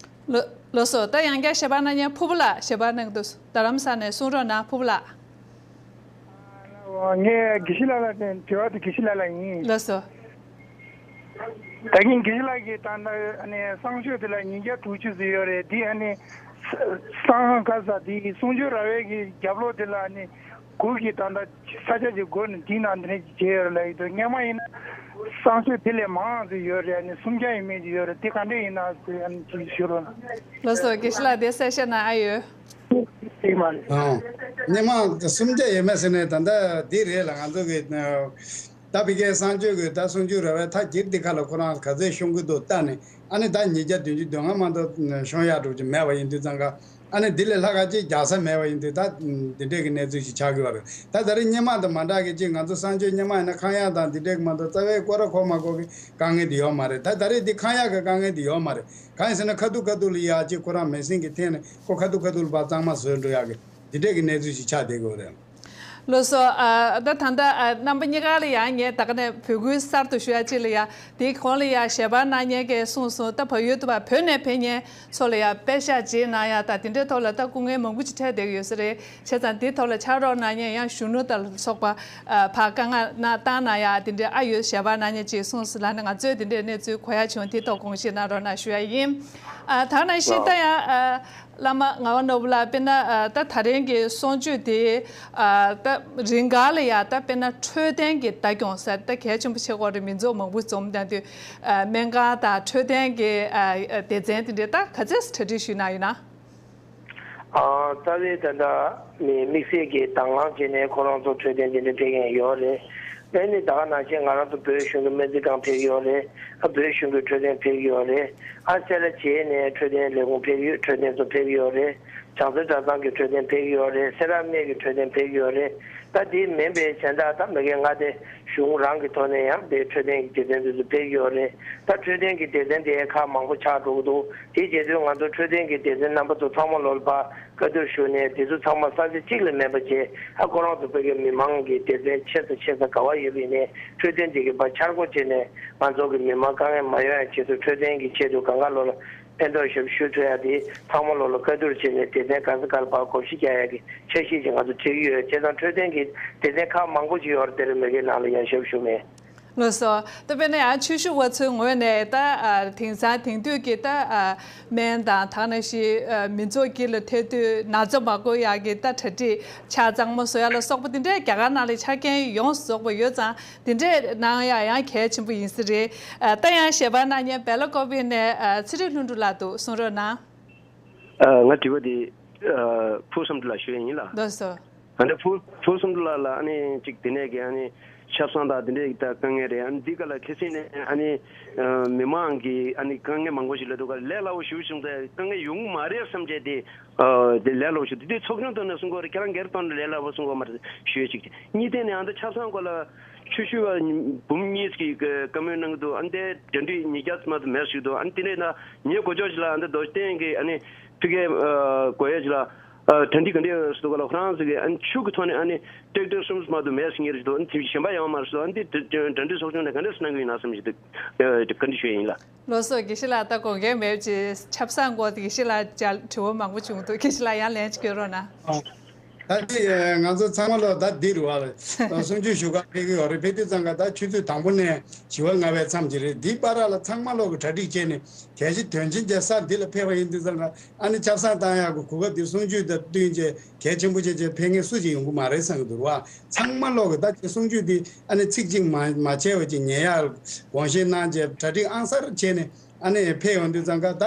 ལགས་ལགས་སོ། ད་ཡང་བསྐྱར་ཞལ་པར་གནང་མཁན་ཕུར་བུ་ལགས་ཞལ་པར་གནང་གི་འདུག་རྡ་རམ་ས་ནས་གསུང་རོགས་གནང་ཕུར་བུ་ལགས། ངས་དགེ་བཤེས་ལགས་ལ་དྲི་བ་དེ་དགེ་བཤེས་ལགས་ལ་ཡིན། ལགས་སོ། ད་གིན་དགེ་བཤེས་ལགས་ཀྱིས་ད་ལྟ་ཨ་ནི་གསང་སྤྱོད་དེ་ལ་ཉིས་བརྒྱ་དྲུག་ཅུ་ཟིན་ཡོད་རེད། འདི་ཨ་ནི་གསང་ག་ས་དེ་གསུང་ཆོས་ར་བའི་གི་རྒྱབ་ལོགས་དེ་ལ་ཨ་ནི་དགུ་གི་ད་ལྟ་ས་ཆ་ཅིག་བགོས་ནས་འདི་ནང་འདི་ནས་བྱས་ཡོད་རེད་ལབ་ཀྱི་འདུག་སྔོན་མ་ཡིན་ན་གསང་སྤྱོད་དེ་ལས་མང་ཙམ་ཡོད་རེད། ཨ་ནི་སུམ་བརྒྱ་ཡས་མས་ཅིག་ཡོད་རེད། དེ་ག་འདྲས་ཡིན་ན་ཟེར་ཨ་ནི་ཅིག་ཞུ་རོགས་གནང་། ལགས་སོ། དགེ་བཤེས་ལགས་དེ་གསལ་བཤད་གནང་ཨ་ཡོད། ཨང་། སྔོན་མ་སུམ་བརྒྱ་ཡས་མས་ཟེར་ནས་ད་ལྟ་འདི་རེད་ལ་ང་ཚོ་གི་ད་ཕ་གིའི་གསང་སྤྱོད་ཀྱི་ད་གསུང་ཆོས་ར་བའི་མཐའ་འཁྱེར་འདི་ཁ་ལ་ཁོ་རང་ག་ཚོད་ཤོང་གི་འདུག་ལྟ་ནས་ཨ་ནི་ད་ཉིས་བརྒྱ་བདུན་ཅུ་དོན་ལྔ་མ་གཏོགས་ཤོང་ཡག་འགྲོ་གི་མེད་པ་ཡིན་དུས་ཙང་ཀ་ཨ་ནི་འདི་ལས་ལྷག་ག་ཅིག་རྒྱག་ས་མེད་པ་ཡིན་དུས་ད་འདི་འདྲས་ཀྱི་གནས་ཚུལ་ཞིག་ཆགས་ཀྱི་ཡོད་རེད། ད་ད་རེས་སྔོན་མ་དང་མ་འདྲ་གི་ཅིག་ང་ཚོ་གསང་སྤྱོད་སྔོན་མ་ཡིན་ན་ཁང་གཡར་དང་འདི་འདྲས་ཀྱི་མ་གཏོགས་རྩ་བའི་སྐོར་ར་གོ་མ་གོ་གི་དཀའ་ངལ་འདི་ཡོད་མ་རེད། ད་ད་རེས་འདི་ཁང་གཡར་གི་དཀའ་ངལ་འདི་ཡོད་མ་རེད། གང་ཡིན་ཟེར་ན་ཁ་ཐུག་ཁ་ཐུག་ལ་ཡ་ཅིག་ཁོ་རང་མེད་སེམས་ཀྱི་ཐད་ནས་ཁོ་ཁ་ཐུག་ཁ་ཐུག་ལ་ཕར་གཙང་མ་བཟོས་འགྲོ་ཡག་གི་འདི་འདྲས་ཀྱི་གནས་ཚུལ་ཞིག་ཆགས་བསྡད་ཀྱི་ཡོད་རེད། ལགས་སོ། ཨ་ད་ད་ལྟ་ཨ་རྣམ་པ་གཉིས་ཀ་ལ་ཡང་ངས་ད་ག་ནས་འབོད་སྐུལ་གསར་དུ་ཞུ་ཡ་ཅིག་ལ་ཡ་དེའི་གོང་ལ་ཡ་ཞལ་པར་གནང་མཁན་གྱིས་གསུངས་སོང་། ད་བལ་ཡུལ་དུ་བ་བོད་ནས་ཕེབས་མཁན་ཚོ་ལ་ཡ་པད་ཤག་ཅིག་གནང་ཡ་ད་དེ་འདྲའི་ཐོག་ལ་ད་སྐུ་ངལ་མང་པོ་ཅིག་འཕྲད་བསྡད་ཀྱི་ཡོད་ས་རེད། བྱས་ཙང་དེའི་ཐོག་ལ་ཕྱག་རོགས་གནང་མཁན་ཡང་གཞོན་ནུ་དང་ལ་སོགས་པ་ཨ་ཕར་དཀའ་ངལ་གནང་བཏང་གནང་ཡ་དེ་འདྲའི་ཨ་ཡོད་ཞལ་པར་གནང་མཁན་ཅིག་གསུངས་སོང་ལ་ནི་ང་ཚོས་དེ་འདྲའི་གནས་ཚུལ་གོ་ཡ་བྱུང་། དེའི་ཐོག་དགོངས་བཞེས་གནང་རོགས་གནང་ཞུ་ཡ་ཡིན། ཨ་ད་ག་ནང་བཞིན་ད་ཡང་ཨ། བླ་མ་ངག་དབང་ནོར་བུ་ལགས། དཔེར་ན་ཨ་ད་ད་རིང་གི་གསུང་ཆོས་དེ་ཨ་ད་རིང་ག་ལ་ཡ་ད་དཔེར་ན་འཕྲོད་བསྟེན་གྱི་ལྟ་སྐྱོང་ཟེར་ད་གལ་ཆེན་པོ་ཆེ་གོ་རེད། མི་ཚོགས་མང་པོ་འཛོམས་བསྡད་དུས་ཨ་སྨན་ཁང་དང་འཕྲོད་བསྟེན་གྱི་ཨ་སྡེ་ཚན་དེ་འདྲས་ད་ག་ཚད་གྲ་སྒྲིག་ཞུས་གནང་ཡོད་ན། ཨ་རྩ་བའི་ད་ལྟ་ནི་དམིགས་བསལ་གྱི་དང་བླངས་བྱས་ནས་ཁོ་རང་ཚོ་འཕྲོད་བསྟེན་དེ་འདྲས་སྤྲད་མཁན་ཡོད་རེད། ཨ་ནི་ད་ག་ནང་བཞིན་ང་རང་ཚོ་བོད་གཞུང་གི་སྨན་རྩིས་ཁང་ཕེབས་ཀྱི་ཡོད་རེད། ཨ་བོད་གཞུང་གི་འཕྲོད་བསྟེན་ཕེབས་ཀྱི་ཡོད་རེད། ཨ་སེ་ར་བྱེས་ནས་འཕྲོད་བསྟེན་ལས་ཁུངས་ཕེབས་ཀྱི་ཡོད། འཕྲོད་བསྟེན་ཚོ་ཕེབས་ཀྱི་ཡོད་རེད། བྱང་རྩེ་གྲྭ་ཚང་གི་འཕྲོད་བསྟེན་ཕེབས་ཀྱི་ཡོད་རེད། སེ་ར་སྨད་ཀྱི་འཕྲོད་བསྟེན་ཕེབས་ཀྱི་ཡོད་རེད། ད་དེ་མིན་པའི་གཞན་དག་ད་མ་གི་མངའ་སྡེ་གཞུང་རང་གི་ཐོག་ནས་ཡང་དེ་འཕྲོད་བསྟེན་གྱི་སྡེ་ཚན་དེ་ཚོ་ཕེབས་ཀྱི་ཡོད་རེད། ད་འཕྲོད་བསྟེན་གྱི་སྡེ་ཚན་དེ་ཁག་མང་པོ་ཆགས་འགྲོ་གི་འདུག་དེ་བྱེད་དུས་ང་ཚོ་འཕྲོད་བསྟེན་གྱི་སྡེ་ཚན་རྣམ་པ་ཚོ་ཚང་མ་ལོ་ལ་ཕར་བཀའ་བསྡུར་ཞུས་ནས་དེ་ཚོ་ཚང་མ་ས་ཆ་གཅིག་ལ་མེད་པ་བྱས། ཨ་ཁོ་རང་ཚོ་བོད་ཀྱི་མི་མང་གི་སྡེ་ཚན་ཆེ་ས་ཆེ་ས་ག་བ་ཡོད་པ་ཡིན་ནའི་འཕྲོད་བསྟེན་དེ་གི་ཕར་འཆར་སྒོ་བྱས་ནས་ང་ཚོ་གི་མི་མང་དཀའ་ངལ་མ་ཡོང་ཡ་ཆེད་དུ་འཕྲོད་བསྟེན་གྱི་ཆེད་དུ་གང་ག་ལོ་ལ་ཕན་ཐོགས་ཞབས་ཞུ་ཐུབ་ཡ་དེ་ཚང་མ་ལོ་ལ་བཀའ་བསྡུར་བྱས་ནས་སྡེ་ཚན་ག་ས་ག་ལ་ཕར་བགོ་བཤའ་རྒྱག་ཡ་གི་འཆར་གཞི་ཅིག་ང་ཚོ་བྲིས་ཀྱི་ཡོད། བྱས་ཙང་འཕྲོད་བསྟེན་གྱི་སྡེ་ཚན་ཁག་མང་པོ་ཅིག་ཡོད་རེད། དེ་རིང་མ་གི་ནང་ལ་ཡང་ཞབས་ཞུ་མེད། ལགས་སོ། ད་དཔེར་ན་ཡང་ཆོས་ཞུ་བ་ཚོའི་ངོས་ནས་ད་ཨ་དེང་སང་དེང་དུས་ཀྱི་ད་ཨ་སྨན་དང་ད་ག་ནང་བཞིན་ཨ་མི་ཚོགས་དཀྱིལ་ལ་ཐལ་དུས་ན་ཚ་མ་འགོ་ཡག་གི་ད་གྲ་སྒྲིག་ཆ་ཚང་མ་བཟོ་ཡ་ལ་སོགས་པ་དེ་འདྲའི་རྒྱ་གར་ནང་ལ་ཆ་རྐྱེན་ཡོངས་སུ་རྫོགས་པ་ཡོད་ཙང་དེ་འདྲས་གནང་ཡ་ཡང་གལ་ཆེན་པོ་ཡིན་ས་རེད། ཨ་ད་ཡང་ཞལ་པར་གནང་མཁན་སྦེ་ལ་ཀོ་པི་ནས་ཨ་ཚེ་རིང་ལྷུན་གྲུབ་ལགས་འདུག་གསུང་རོགས་གནང་། ཨ་ང་དྲི་བ་འདི་ཨ་ཕུར་བུ་བསམ་འགྲུབ་ལ་ཞུ་ཡ་ཡིན་ལ། ལགས་སོ། ཨ་ནི་ཕུར་ཕུར་བུ་བསམ་འགྲུབ་ལགས་ལ་ཨ་ནི་གཅིག་དེ་ནས་ཀྱི་ཨ་ནི་ཆབ་གསང་དང་དེ་འདྲའི་ད་དཀའ་ངལ་རེད། ཨ་ནི་འདི་ག་ལ་ཁ་སང་ནས་ཨ་ནི་ཨ་མི་མང་གི་ཨ་ནི་དཀའ་ངལ་མང་པོ་ཞིག་ལ་འདུག་ག་ལས་སླ་པོ་ཞུ་བྱུང་ཙང་དཀའ་ངལ་ཡོང་གི་མ་རེད་བསམ་བྱས་ཏེ་ཨ་དེ་ལས་སླ་པོ་ཞུ་དེ་དུས་ཚོགས་ཆུང་ཐོག་ནས་གསུང་གི་ཡོད་རེད། ཁྱེད་རང་སྒེར་ཐོག་ནས་ལས་སླ་པོ་གསུང་གི་ཡོད་མ་རེད་ཞུ་ཡ་གཅིག་བྱས། གཉིས་ཐད་ནས་ཨ་ནི་ཆབ་གསང་སྐོར་ལ་ཆོས་ཞུ་བ་འབུམ་གཉིས་ཀྱི་བཀའ་མོལ་གནང་གི་འདུག་ཨ་ནི་དེ་གྲ་སྒྲིག་ཉིས་བརྒྱ་ཙམ་དུ་མེད་ཞིག་འདུག་ཨ་ནི་དེ་ནས་ད་ངའི་གོ་ཆོད་ཞིག་ལ་ཨ་ནི་རྡོ་རྗེ་གདན་གྱི་ཨ་ནི་ཕ་གིའི་ཨ་གོ་ཡ་ཞིག་ལ་ཨ་གྲ་སྒྲིག་ག་འདྲ་ཞིག་འདུག་ག་ལ་ཁོ་རང་ཚོ་གི་ཨ་ནི་ཆུ་གི་ཐོག་ནས་ཨ་ནི་ཊེག་ཊར་གསུམ་ཙམ་དུ་མེད་ཞིག་ངེས་རེད་ཞིག་འདུག་ཨ་ནི་དེ་གཞན་པ་ཡོང་མ་རེད་ཞིག་འདུག་ཨ་ནི་དེ་གྲ་སྒྲིག་ཚོགས་ཆུང་ནས་ག་འདྲ་ཞིག་གནང་གི་ཡོད་ན་བསམ་ཞིག་འདུག་ཨ་བཀའ་འདྲི་ཞུ་ཡ་ཡིན་ལ། ལགས་སོ། དགེ་བཤེས་ལགས་ད་དགོངས་འགལ་མེད་ཅེས་ཆབ་གསང་སྐོར་དགེ་བཤེས་ལགས་ཅག་དྲི་བ་མང་པོ་བྱུང་འདུག་དགེ་བཤེས་ལགས་ཡང་ལན་ཅིག་སྐྱོན་རོགས་གནང་། ཨ་ ད་དེ་ང་ཚོ་ཚང་མ་ལོ་ད་འདི་རུ་བ་གསུང་ཆོས་ཞུ་ག་ཕེབས་ཀྱི་ཡོད་རེད། ཕེབས་དུས་ཙང་ཀ་ད་ཆུ་ཚོད་དང་པོ་ནས་བཞི་པ་ལྔ་པའི་མཚམས་ཅིག་རེད། འདི་བར་ལ་ཚང་མ་ལོ་གི་གྲ་སྒྲིག་བྱས་ནས་གལ་ཆེ་དོན་ཆེན་གྱི་ས་འདི་ལ་ཕེབས་པ་ཡིན་དུས་ཙང་ཀ་ཨ་ནི་ཆབ་གསང་བཏང་ཡག་གི་གོ་སྐབས་འདི་གསུང་ཆོས་དང་བསྟུན་བྱས་གལ་ཆེན་པོ་བྱས་བྱས་ཕེབས་མཁན་སུ་ཅིག་ཡོང་གི་མ་རེད་བསམ་གྱི་འདུག་བ། ཚང་མ་ལོ་གི་ད་ཅིག་གསུང་ཆོས་འདི་ཨ་ནི་ཚིག་གཅིག་མ་མ་བྱས་པ་ཅིག་ཉན་ཡག་དགོངས་བཞེས་གནང་བྱས་གྲ་སྒྲིག་ཨང་གསར་བྱས་ནས། ཨ་ནི་ཕེབས་ཡོང་དུས་ཙང་ཀ་ད་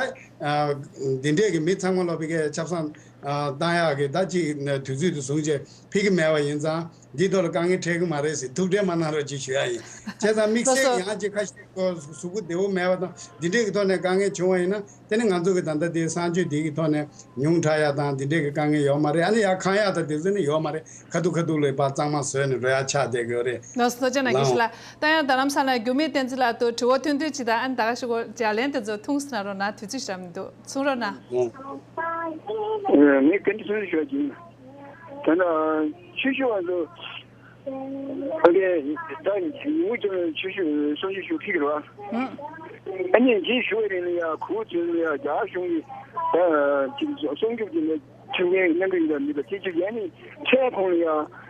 འདི་འདྲས་ཀྱི་མི་ཚང་མ་ལོ་ཕི་ཀའི་ཆབ་གསང་བཏང་ཡག་གི་ད་ཅིག་དུས་ཚོད་དུ་བཟུང་བྱས་ཕེབས་ཀྱི་མེད་པ་ཡིན་ཙང་འདིའི་ཐོག་ལ་དཀའ་ངལ་འཕྲད་ཀྱི་མ་རེད་ཟེར་ཐུགས་ཁྲལ་མ་གནང་རོགས་ཅིག་ཞུ་ཡ་ཡིན། བྱས་ཙང་དམིགས་བསལ་ཡང་ཅིག་ཁ་ཤས་ཀྱི་གཟུགས་པོ་བདེ་བོ་མེད་པ་དང་འདི་འདྲས་ཀྱི་ཐོག་ནས་དཀའ་ངལ་བྱུང་བ་ཡིན་ན་དེ་ནི་ང་ཚོ་གི་ད་ལྟ་དེ་གསང་སྤྱོད་འདི་གི་ཐོག་ནས་ཉུང་དྲགས་ཡ་དང་འདི་འདྲས་ཀྱི་དཀའ་ངལ་ཡོད་མ་རེད། ཨ་ནི་ཡ་ཁང་ཡག་དང་དེ་ཚོ་ནི་ཡོད་མ་རེད། ཁ་ཐུག་ཁ་ཐུག་ལ་ཕར་གཙང་མ་བཟོས་ནས་འགྲོ་ཡ་ཆགས་བསྡད་ཀྱི་ཡོད་རེད། ལགས་སོ། ཐུགས་རྗེ་གནང་། དགེ་བཤེས་ལགས། ད་ཡང་རྡ་རམ་ས་ལ་རྒྱུ་མེད་བསྟན་འཛིན་ལགས་དུ་དྲི་བ་ཐུང་ཐུང་ཅིག་དང་ཨ་ནི་ད་ག་ཞིག་གོ་ལྗགས་ལན་དེ་ཚོ་ཐུང་སུ་གནང་རོགས་གནང་། དུས་ཚོད་ཞག་མི་འདུག་གསུང་རོགས་གནང་། ངས་ག་འདྲ་གསུང་ཞུ་བ་ཡིན། ད་ལྟ་ཆོས་ཞུ་བ་ཚོ་ཨ་ལས་ད་ཉིན་མོ་ཅན་ཆོས་ཞུ་གསུང་ཆོས་ཞུ་ཐིག་རེད་བ། ཨ་ནི་རྗེས་ཞུ་བའི་རིང་ལ་ཡ་ཁུ་ཚོས་ལ་ཡ་རྒྱ་གཞུང་གི་ད་ཅིག་སྲུང་སྐྱོབ་ཀྱི་ལས། ཁྲིམས་འགན་གནང་གི་ཡོད་པ་མིན་པ་དེ་གཅིག་ཡིན། ནི་ཁྲལ་ཁོངས་ལ་ཡང་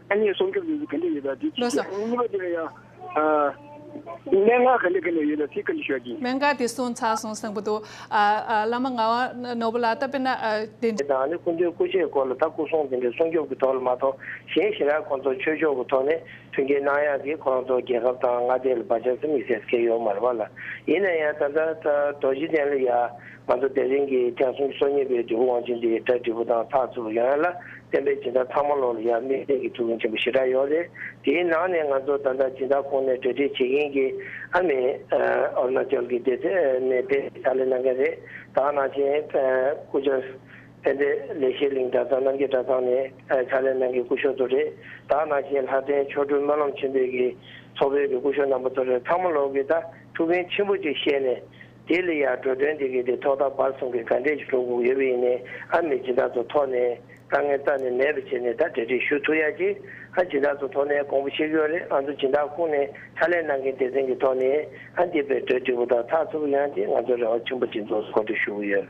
ཨ་ནི་སྲུང་སྐྱོབ་ཡོད་ཚུལ་ག་འདྲ་ཡོད་པ་དེ་གཅིག་ལགས་སོ། གཉིས་པ་དེ་ལ་ཡང་ཨ་གནད་འགག་ག་འདྲ་ག་འདྲ་ཡོད་པ་དེ་ག་འདྲ་ཤོད་ཀྱི། གནད་འགག་དེ་གསུངས་ཚར་སོང་བསམ་གྱི་འདུག་ཨ་ཨ་བླ་མ་ངག་དབང་ནོར་བུ་ལགས་ད་དཔེར་ན་ཨ་དེ། དང་ནི་སྐུ་མདུན་སྐུ་ཕྱྭའི་སྐོར་ལ་ད་སྐུ་སྲུང་དེ་འདྲའི་སྲུང་སྐྱོབ་ཀྱི་ཐོག་ལ་མ་གཏོགས་གཞན་ཞེ་དྲག་ཁོང་ཚོ་ཆོས་ཕྱོགས་ཀྱི་ཐོག་ནས་མཐུན་རྐྱེན་གནང་ཡག་གི་ཁོང་ཚོ་རྒྱལ་ཁབ་དང་མངའ་སྡེ་ལ་བར་ཆད་ཟེར་དམིགས་བསལ་གལ་ཡོད་མ་རེད་བ་ལ། ཡིན་ན་ཡང་ད་ལྟ་ད་རྡོ་རྗེ་གདན་ལ་ཡ། ང་ཚོ་དེ་རིང་གི་ཐེངས་སུམ་ཅུ་སོ་གཉིས་པའི་འབྲས་སྤུངས་དབང་ཆེན་དེ་གྲ་འགྲིག་པོ་དང་ཚགས་ཚུད་པོ་ཡོང་ཡ་ལ་བསྟན་པའི་སྦྱིན་བདག་ཚང་མ་ལོག་ལ་ཡ་དམིགས་བསལ་གྱི་ཐུགས་ཕན་ཆེན་པོ་ཞེ་དྲག་ཡོད་རེད། དེའི་ནང་ནས་ང་ཚོ་ད་ལྟ་སྦྱིན་བདག་ཁོངས་ནས་གྲ་སྒྲིག་བྱེད་མཁན་གྱི་ཨ་མི་ཨ་ཨ་རུ་ན་ཅལ་གྱི་སྡེ་ཚན་ནས་དེ་ཕྱག་ལས་གནང་མཁན་རེད། ད་ག་ནང་བཞིན་ཨ་སྐུ་བཅར་ཕན་བདེ་ལེགས་བཤད་གླིང་གྲྭ་ཚང་རྣམ་རྒྱལ་གྲྭ་ཚང་ནས་ཨ་ཕྱག་ལས་གནང་མཁན་སྐུ་ཞབས་ཚོ་རེད། ད་ག་ནང་བཞིན་ལྷ་ལྡན་མཆོག་སྤྲུལ་སྨོན་ལམ་ཆེན་པོའི་གི་ཚོགས་པའི་གི་སྐུ་ཞབས་རྣམ་པ་ཚོ་རེད། ཚང་མ་ལོག་གི་ད་ཐུགས་ཕན་ཆེན་པོ་ཅིག་བཤད་ནས། དེ་ལ་ཡང་འགྲོ་དོན་དེ་གི་དེ་ཐོག་མཐའ་བར་གསུམ་གི་ག་འདྲས་ཀྱི་འགྲོ་དགོས་ཡོད་པ་ཡིན་ནའི་ཨ་མི་སྦྱིན་བདག་ཚོ་ཐོག་ནས་དཀའ་ངལ་རྩ་ནས་མེད་པ་བྱས་ནས་ད་གྲ་སྒྲིག་ཞུ་ཐུབ་ཡ་ཅིག་ཨ་སྦྱིན་བདག་ཚོ་ཐོག་ནས་དགོངས་པ་བཞེས་ཀྱི་ཡོད་རེད། ང་ཚོ་སྦྱིན་བདག་ཁོངས་ནས་ཕྱག་ལས་གནང་མཁན་སྡེ་ཚན་གྱི་ཐོག་ནས་ཨ་འདི་པའི་གྲ་སྒྲིག་པོ་དང་ཚགས་ཚུད་པོ་ཡོང་ཅིག་ང་ཚོ་རེ་བ་ཆེན་པོ་ཅིག་འདུག་གོ་སྒྲིག་ཞུ་གི་ཡོད།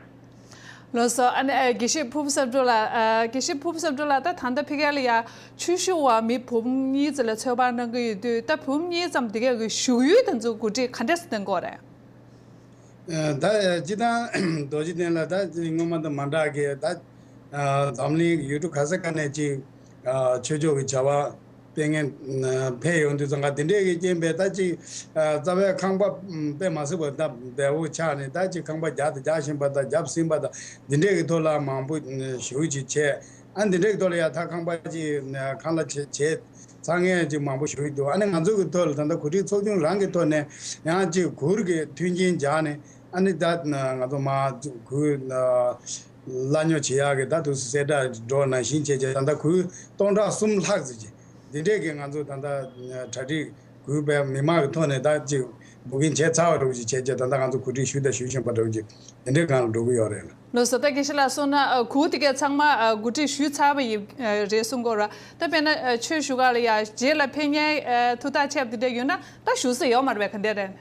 ལགས་སོ། ཨ་ནི་ཨ་དགེ་བཤེས་ཕུར་བུ་བསམ་གྲུབ་ལགས། ཨ་དགེ་བཤེས་ཕུར་བུ་བསམ་གྲུབ་ལགས་ད་ད་ལྟ་ཕ་གི་ལ་ཡ་ཆོས་ཞུ་བ་མི་བུ་མོ་གཉིས་ཙམ་ལ་ཚོད་དཔག་གནང་གི་ཡོད་དུས་ད་བུ་མོ་གཉིས་ཙམ་དེ་གའི་གི་བཞུགས་ཡུལ་དེ་ཚོ་གོ་སྒྲིག་ག་འདྲས་སེ་གནང་གི་ཡོད་རེད། ད་སྤྱིར་བཏང་རྡོ་རྗེ་གདན་ལ་ད་སྔོན་མ་དང་མ་འདྲ་གི་ད་འཛམ་གླིང་ཡུལ་གྲུ་ག་ས་ག་ནས་ཅིག་ཆོས་ཕྱོགས་ཀྱི་བྱ་བ་སྤེལ་མཁན་ཕེབས་ཡོང་དུས་ཙང་ཀ་དེ་འདྲས་ཀྱི་རྐྱེན་པས་ད་ཅིག་རྩ་བའི་ཁང་པ་དཔེ་མ་སྲིད་པ་ད་བདེ་བོ་ཆགས་ནས་ད་ཅིག་ཁང་པ་རྒྱག་དང་རྒྱག་བཞིན་པ་དང་རྒྱབ་ཟིན་པ་དང་འདི་འདྲས་ཀྱི་ཐོག་ལ་མང་པོ་ཞེ་པོ་ཅིག་བྱས། ཨ་འདི་འདྲའི་ཐོག་ལ་ཡ་ད་ཁང་པ་ཅིག་ཁང་གླ་བྱེད་བྱེད་ཚང་མཁན་ཅིག་མང་པོ་ཞིག་འདུག་ཨ་ནི་ང་ཚོ་གི་ཐོག་ལ་ད་ལྟ་གོ་སྒྲིག་ཚོགས་ཆུང་རང་གི་ཐོག་ནས་ཡང་ཅིག་གུར་གྱི་མཐུན་རྐྱེན་སྦྱར་ནས་ཨ་ནི་ད་ང་ཚོ་མ་གུར་གླ་ཉོ་བྱེད་ཡག་གི་ད་དུ་གསལ་བསྒྲགས་འགྲོ་ནང་བཞིན་བྱས་བྱས་ད་ལྟ་གུར་སྟོང་ཕྲག་གསུམ་ལྷག་ཙམ་ཅིག་འདི་འདྲས་ཀྱི་ང་ཚོ་ད་ལྟ་གྲ་སྒྲིག་གུས་པའི་མི་མང་གི་ཐོག་ནས་ད་ཅིག་བུ་ཀིང་བྱས་ཚར་བ་འདྲ་བོ་ཅིག་བྱས་རྗེས་ད་ལྟ་ང་ཚོ་གོ་སྒྲིག་ཞུས་དང་ཞུ་བཞིན་པ་འདྲ་བོ་ཅིག་དེ་འདྲའི་སྒང་ལ་འགྲོ་གི་ཡོད་རེད་ལ། ལགས་སོ། ད་དགེ་བཤེས་ལགས་གསུངས་ན་ཨ་གུར་དེ་གའི་ཚང་མ་ཨ་གོ་སྒྲིག་ཞུས་ཚར་བ་ཡིན་ཨ་རེད་གསུང་གི་ཡོད་རེད། ད་དཔེར་ན་ཨ་ཆོས་ཞུ་ག་ལ་ཡ་རྗེས་ལ་ཕེབས་མཁན་ཨ་ཐུགས་ཐག་ཆད་པ་དེ་འདྲ་ཡོད་ན་ད་ཞུ་ས་ཡོད་མ་རེད་པས། ག་འདྲ་རེད།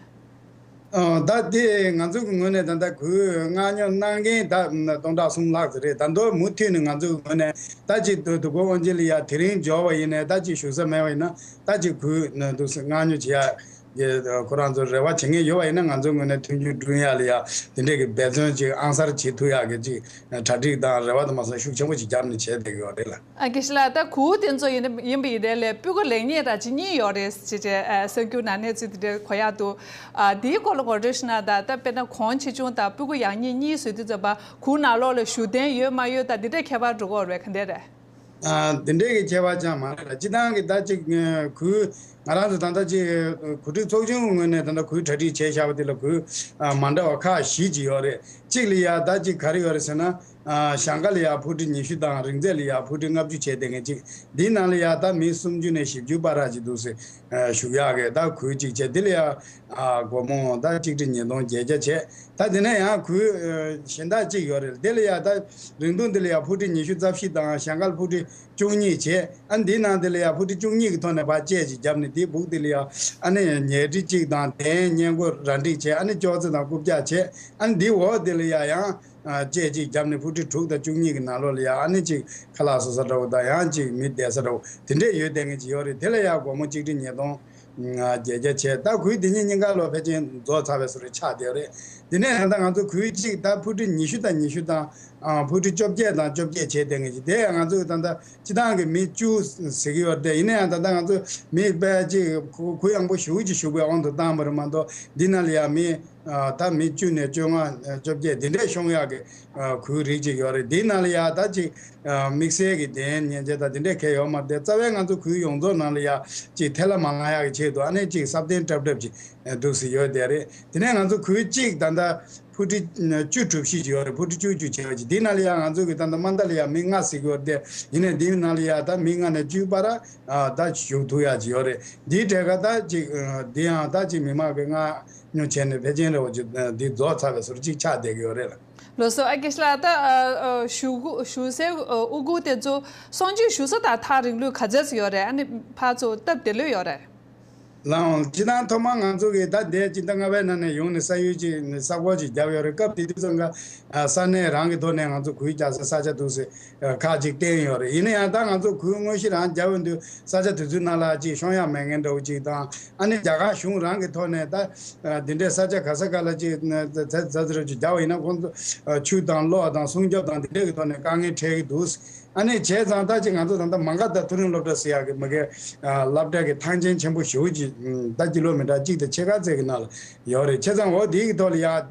ཨ་ད་དེ་ང་ཚོ་གི་ངོས་ནས་ད་ལྟ་གུས་མངགས་ཉོ་གནང་མཁན་ད་སྟོང་ཕྲག་གསུམ་ལྷག་ཙམ་རེད། ད་མདོར་མུ་མཐུད་ནས་ང་ཚོ་གི་ངོས་ནས་ད་ཅིག་དུ་དུ་གོ་དབང་ཆེན་ལ་ཡ་དེ་རིང་འབྱོར་བ་ཡིན་ནའི་ད་ཅིག་ཞུ་ས་མེད་པ་ཡིན་ན་ད་ཅིག་གུས་འདུག་སེ་མངགས་ཉོ་བྱེད་ཡ། ཁོ་རང་ཚོ་རེ་བ་བྱེད་མཁན་ཡོད་པ་ཡིན་ན་ང་ཚོའི་ངོས་ནས་མཐུན་འགྱུར་བསྐྲུན་ཡག་ལ་ཡ་དེ་འདྲས་ཀྱི་འབད་བརྩོན་ཅིག་ཨང་གསར་བྱེད་ཐུབ་ཡག་གི་ཅིག་གྲ་སྒྲིག་དང་རེ་བ་དང་མ་སོང་ཤུགས་ཆེན་པོ་ཅིག་བརྒྱབ་ནས་བྱས་བསྡད་ཀྱི་ཡོད་རེད་ལ། ཨ་དགེ་བཤེས་ལགས་ད་གུར་དེ་ཚོ་ཡིན་ན་ཡིན་པ་ཡིན་ནའི་ལས་སྤུ་གུ་ལེགས་ཉེས་དང་ཅིག་གཉིས་ཡོད་རེད་ཅེས་ཅེས་ཨ་གསར་འགྱུར་ནང་གནས་ཚུལ་དེ་འདྲ་གོ་ཡག་འདུག་ཨ་དེའི་སྐོར་ལ་ངོ་སྤྲོད་ཞུ་ན་ད་ད་དཔེར་ན་གོང་ཆེ་ཆུང་དང་སྤུ་གུ་ཡག་ཉེས་གཉིས་བཟོས་དུས་ཙམ་པ་གུར་ནང་ལོགས་ལ་བཞུགས་གདན་ཡོད་མ་ཡོད་དང་དེ་འདྲ་ཁྱད་པར་འགྲོ་གི་ཡོད་རེད། ག་འདྲ་རེད། ཨ་འདི་འདྲའི་གི་ཁྱད་པར་ཅང་མ་རེད་ལ། སྤྱི་བཏང་གི་ད་ཅིག་ཨ་གུས་ང་རང་ཚོ་ད་ལྟ་ཅིག་གོ་སྒྲིག་ཚོགས་ཆུང་གི་ངོས་ནས་ད་ལྟ་གུས་གྲ་སྒྲིག་བྱས་བཞག་པ་དེ་ལ་གུས་ཨ་མ་འདྲ་བ་ཁག་བཞི་ཅིག་ཡོད་རེད། གཅིག་ལ་ཡ་ད་ཅིག་ག་རེ་ཡོད་རེད་ཟེར་ན། ཨ་ཞང་ཁ་ལ་ཡ་ཕུ་ཁྲི་ཉི་ཤུ་དང་རིག་རྩལ་ལ་ཡ་ཕུ་ཁྲི་ལྔ་བཅུ་བྱས་བསྡད་མཁན་གཅིག་འདིའི་ནང་ལ་ཡ་ད་མི་སུམ་ཅུ་ནས་བཞི་བཅུ་བར་ཅིག་འདུག་སེ་ཨ་བཞུགས་ཡག་གི་ད་གུས་གཅིག་བྱས། འདི་ལ་ཡ་ཨ་སྒོར་མོ་ད་གཅིག་ཁྲི་ཉིས་སྟོང་བརྒྱད་བརྒྱ་བྱས། ད་དེ་ནས་ཡང་གུས་ཨ་གཞན་དག་གཅིག་ཡོད་རེད། དེ་ལ་ཡ་ད་རིང་ཐུང་འདི་ལ་ཡ་ཕུ་ཁྲི་ཉི་ཤུ་རྩ་བཞི་དང་ཞང་ཁ་ལ་ཕུ་ཁྲི་བཅུ་གཉིས་བྱས། ཨ་འདིའི་ནང་དེ་ལ་ཡ་ཕུ་ཁྲི་བཅུ་གཉིས་ཀྱི་ཐོག་ནས་ཕར་བཅད་ཅིག་བརྒྱབ་ནས་ འདིའི་སྦུག་འདི་ལ་ཡ་ཨ་ནི་ཉལ་ཁྲི་གཅིག་དང་གདན་སྔས་མགོ་ར་འགྲིག་བྱས། ཨ་ནི་ཅོག་ཙེ་དང་རྐུབ་བཀྱག་བྱས། ཨ་ནི་འདིའི་འོག་འདི་ལ་ཡ་ཡང་ཨ་ལྕེ་གཅིག་བརྒྱབ་ནས་ཕུ་ཁྲི་དྲུག་དང་བཅུ་གཉིས་ཀྱི་ནང་ལོགས་ལ་ཡ་ཨ་ནི་གཅིག་ཁ་ལག་བཟོ་ས་འདྲ་བོ་དང་། ཡང་གཅིག་མི་བསྡད་ས་འདྲ་བོ་དེ་འདྲས་ཡོད་བསྡད་མཁན་ཅིག་ཡོད་རེད། དེ་ལ་ཡ་སྒོར་མོ་གཅིག་ཁྲི་ཉིས་སྟོང་བརྒྱད་བརྒྱ་བྱས། ད་ཁུལ་འདི་གཉིས་གཉིས་ཀ་ལོ་ཕལ་ཆེར་རྫོགས་ཚར་བའི་བཟོ་འདྲ་ཆགས་བསྡད་ཡོད་རེད། དེ་ནས་ད་ལྟ་ང་ཚོ་ཁུལ་གཅིག་ད་ཕུ་ཁྲི་ཉི་ཤུ་དང་ཉི་ཤུ་དང་ཨ་ཕུ་ཁྲི་བཅོ་བརྒྱད་དང་བཅོ་བརྒྱད་བྱས་བསྡད་མཁན་ཅིག་དེ་ཡང་ང་ཚོ་ད་ལྟ་སྤྱི་བཏང་གི་མི་བཅུ་ཟེར་གྱི་ཡོད་རེད། ཡིན་ན་ཡང་ད་ལྟ་ང་ཚོ་མི་དཔེ་གཅིག་གུ་གུ་ཡངས་པོ་ཞེ་པོ་ཅིག་ཞུགས་པའི་དབང་དུ་བཏང་བ་རེད་མ་གཏོགས། འདི་ནང་ལ་ཡ་མི་ཨ་ད་མི་བཅུ་ནས་བཅོ་ལྔ་བཅོ་བརྒྱད་འདི་འདྲས་ཤོང་ཡག་གི་ཨ་ཁུལ་རིགས་ཅིག་ཡོད་རེད། འདི་ནང་ལ་ཡ་ད་ཅིག་ཨ་དམིགས་བསལ་གྱི་གདན་མཉེན་ཆས་དང་འདི་འདྲས་གང་ཡང་ཡོད་མ་རེད། རྩ་བའི་ང་ཚོ་ཁུལ་ཡོངས་རྫོགས་ནང་ལ་ཡ་ཅིག་ཐལ་ལ་མ་ལང་ཡག་གི་ཆེད་དུ་ཨ་ནི་ཅིག་སྲབ་ཐེལ་གྲབ་གྲབ་ཅིག་འདུག་སེ་ཡོད་བསྡད་རེད། དེ་ནས་ང་ཚོ་ཁུལ་གཅིག་ད་ལྟ་ཕུ་ཁྲི་བཅུ་གྲུ་བཞི་ཅིག་ཡོད་རེད། ཕུ་ཁྲི་བཅུ་བཅུ་བྱས་པ་ཅིག་འདི་ནང་ལ་ཡ་ང་ཚོ་གི་ད་ལྟ་མ་མཐའ་ལ་ཡ་མི་ལྔ་ཟེར་གྱི་ཡོད་རེད། དེ་ཡིན་ནའི་འདི་ནང་ལ་ཡ་ད་མི་ལྔ་ནས་བཅུ་བར་ཨ་ད་ཞུགས་ཐུབ་ཡག་ཅིག་ཡོད་རེད། འདིའི་གྲས་ཀ་ད་ཅིག་ཨ་འདི་ཡང་ད་ཅིག་མི་མང་གི་མངགས་ཉོ་བྱས་ནས་ཕལ་ཆེར་རེ་བ་ཅིག་ཨ་འདི་རྫོགས་ཚར་བའི་བཟོ་འདྲ་ཅིག་ཆགས་བསྡད་ཀྱི་ཡོད་རེད་ལ། ལགས་སོ། ཨ་དགེ་བཤེས་ལགས། ད་ཨ་ཨ་བཞུགས་བཞུགས་སའི་ཨ་དབུ་གུར་དེ་ཚོ་གསོ་སྐྱོང་ཞུ་ས་དང་ཐག་རིང་ལོས་ག་ཚོད་ཙམ་ཡོད་རེད། ཨ་ནི་ཕར་ཚུར་སྟབས་བདེ་ལོས་ཡོད་རེད། ལགས་འོང་། སྤྱིར་བཏང་ཐོག་མར་ང་ཚོ་གིས་ད་འདས་ཕྱི་ཟླ་ལྔ་པའི་ནང་ནས་ཡོང་ནས་ས་ཡུལ་གཅིག་ནས་ས་བགོ་ཅིག་བརྒྱབ་ཡོད་རེད། སྐབས་དེ་དུས་ཙམ་ཀ་ས་གནས་རང་གི་ཐོག་ནས་ང་ཚོ་གུར་རྒྱག་སའི་ས་ཆ་འདུག་སེ་ཁག་ཅིག་བསྟན་ཡོད་རེད། ཡིན་ན་ཡང་ད་ང་ཚོ་གུར་དངོས་གཞི་རང་རྒྱག་ཡོང་དུས་ས་ཆ་དེ་ཚོའི་ནང་ལ་ཅིག་ཤོང་ཡག་མེད་མཁན་འདྲ་བོ་ཅིག་དང་། ཨ་ནི་རྒྱ་གར་གཞུང་རང་གི་ཐོག་ནས་ད་འདི་འདྲའི་ས་ཆ་ག་ས་ག་ལ་ཅིག་ཛ་ཛ་ཛ་ཅིག་རྒྱག་པ་ཡིན་ན་ཁོང་ཚོ་ཆུ་དང་གློག་དང་སྲུང་སྐྱོབ་དང་འདི་འདྲའི་གི་ཐོག་ནས་དཀའ་ངལ་འཕྲད་ཀྱི་འདུག་ཨ་ནི་བྱས་ཙང་ད་ཅིག་ང་ཚོ་ད་ལྟ་མ་ག་དྷ་མཐོ་རིམ་སློབ་གྲྭ་ཟེར་ཡག་གི་མ་གི་ཨ་སློབ་གྲྭ་གི་ཐང་ཆེན་ཆེན་པོ་ཞེ་པོ་ཅིག་ཨམ་ད་ཀི་ལོ་མི་ཊར་གཅིག་དང་ཕྱེད་ཀ་ཙམ་གི་ནང་ལ་ཡོད་རེད། བྱས་ཙང་འོ་དེའི་གི་ཐོག་ལ་ཡ་ཨམ་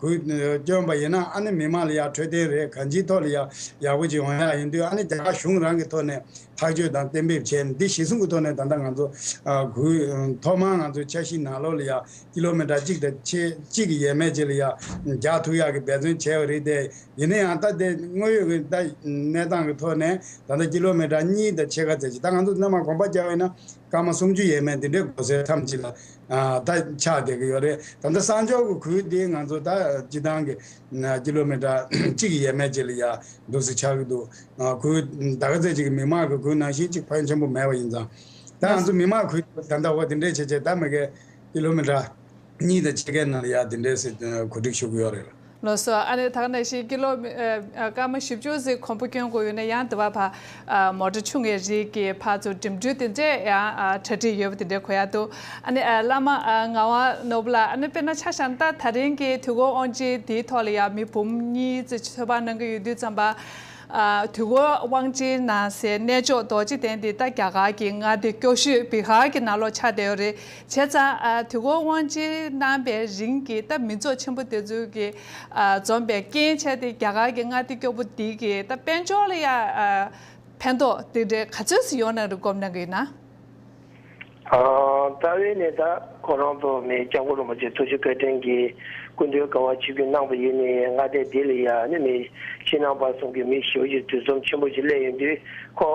གུར་བསྐྱོན་པ་ཡིན་ན་ཨ་ནི་མི་མང་ལ་ཡ་འཕྲོད་བསྟེན་རེད། གང་ཅིའི་ཐོག་ལ་ཡ་ཡག་པོ་ཅིག་ཡོང་ཡག་ཡིན་དུས། ཨ་ནི་རྒྱ་གར་གཞུང་རང་གི་ཐོག་ནས་ཐག་གཅོད་དང་གཏན་འབེབས་བྱས་ནས་འདི་གཞི་བཟུང་གི་ཐོག་ནས་ད་ལྟ་ང་ཚོ་ཨ་གུར་ཐོག་མར་ང་ཚོ་འཆར་གཞིའི་ནང་ལོགས་ལ་ཡ་ཀི་ལོ་མི་ཊར་གཅིག་དང་ཕྱེད་གཅིག་གི་ཡས་མས་ཅིག་ལ་ཡ་རྒྱག་ཐུབ་ཡག་གི་འབད་བརྩོན་བྱས་པ་རེད་དེ། ཡིན་ན་ཡང་ད་དེ་དངོས་ཡོད་ཀྱི་ད་གནས་སྟངས་ཀྱི་ཐོག་ནས་ད་ལྟ་ཀི་ལོ་མི་ཊར་གཉིས་དང་ཕྱེད་ཀ་ཙམ་ཅིག་ད་ང་ཚོ་སྔོན་མ་གོམ་པ་རྒྱག་པ་ཡིན་ན་སྐར་མ་སུམ་ཅུ་ཡས་མས་འདི་འདྲའི་སྒོ་སའི་མཚམས་ཅིག་ལ་ཨ་ད་ཆགས་བསྡད་ཀྱི་ཡོད་རེད། ད་ལྟ་གསང་སྤྱོད་ཀྱི་གུར་འདི་ང་ཚོ་ད་སྤྱི་བཏང་གི་ཀི་ལོ་མི་ཊར་གཅིག་གི་ཡས་མས་ཅིག་ལ་ཡ་འདུག་སེ་ཆགས་ཀྱི་འདུག་ཨ་གུར་ད་ག་ཚོད་ཅིག་གི་མི་མང་གི་གུར་ནང་བཞིན་ཅིག་ཕོན་ཆེན་པོ་མེད་པ་ཡིན་ཙང་། ད་ང་ཚོ་མི་མང་གུར་ད་ལྟ་འོ་དེ་འདྲའི་བྱས་བྱས་ད་མ་གི་ཀི་ལོ་མི་ཊར་གཉིས་དང་ཕྱེད་ཀའི་ནང་ལ་ཡ་དེ་འདྲའི་སེ་གོ་སྒྲིག་ཞུ་གི་ཡོད་རེད། ལགས་སོ། ཨ་ནི་ད་ག་ནང་བཞིན་ཀི་ལོ་མི་ཨ་སྐར་མ་བཞི་བཅུ་ཙམ་གོམ་པ་བསྐྱོན་དགོས་ཡོད་ན་ཡང་དེ་བ་ཕ་ཨ་མོ་ཊ་ཆུང་ངའི་རིགས་ཀྱི་ཕར་ཚུར་འགྲིམ་འགྲུལ་དེ་འདྲས་ཡང་ཨ་གྲ་སྒྲིག་ཡོད་པ་དེ་འདྲས་གོ་ཡག་འདུག་ཨ་ནི་ཨ་བླ་མ་ཨ་ངག་དབང་ནོར་བུ་ལགས། ཨ་ནི་དཔེར་ན་ཆ་བཞག་ན་ད་ད་རིང་གི་དུས་འཁོར་དབང་ཆེན་དེའི་ཐོག་ལ་ཡང་མི་འབུམ་གཉིས་ཙམ་ཚོད་དཔག་གནང་གི་ཡོད་དུས་ཙམ་པ། ཨ་དུས་འཁོར་དབང་ཆེན་ནང་གསེས་གནས་མཆོག་རྡོ་རྗེ་གདན་འདི་ད་རྒྱ་གར་གྱི་མངའ་སྡེ་ཀྱོག་ཤོད་བི་ཧར་གྱི་ནང་ལོགས་ཆགས་བསྡད་ཡོད་རེད། བྱས་ཙང་ཨ་དུས་འཁོར་དབང་ཆེན་གནང་པའི་རིང་གི་ད་མི་ཚོགས་ཆེན་པོ་དེ་ཚོ་གི་ཨ་འཛོམས་པའི་རྐྱེན་བྱས་ཏེ་རྒྱ་གར་གྱི་མངའ་སྡེ་སྐྱོ་པོ་འདི་གི་ད་དཔལ་འབྱོར་ལ་ཡ་ཨ་ཕན་ཐོགས་དེ་འདྲའི་ག་ཚོད་ཙམ་ཡོང་གནང་རེད་དགོངས་གནང་གི་ཡོད་ན། ཨ་རྩ་བའི་ནས་ད་ཁོ་རང་ཚོ་མི་སྐྱབས་མགོན་རིན་པོ་ཆེ་ཐུགས་རྗེ་བཀའ་དྲིན་གྱིས་སྐུ་མདུན་དགའ་བ་ཆིབས་བསྒྱུར་གནང་པ་ཡིན་ནའི་མངའ་སྡེ་འདི་ལ་ཡ་ནི་མི་ཕྱི་ནང་བར་གསུམ་གྱི་མི་ཞེ་པོ་ཅིག་འདུ་འཛོམས་ཆེན་པོ་ཅིག་སླེབས་ཡོང་དུས་ཁོ།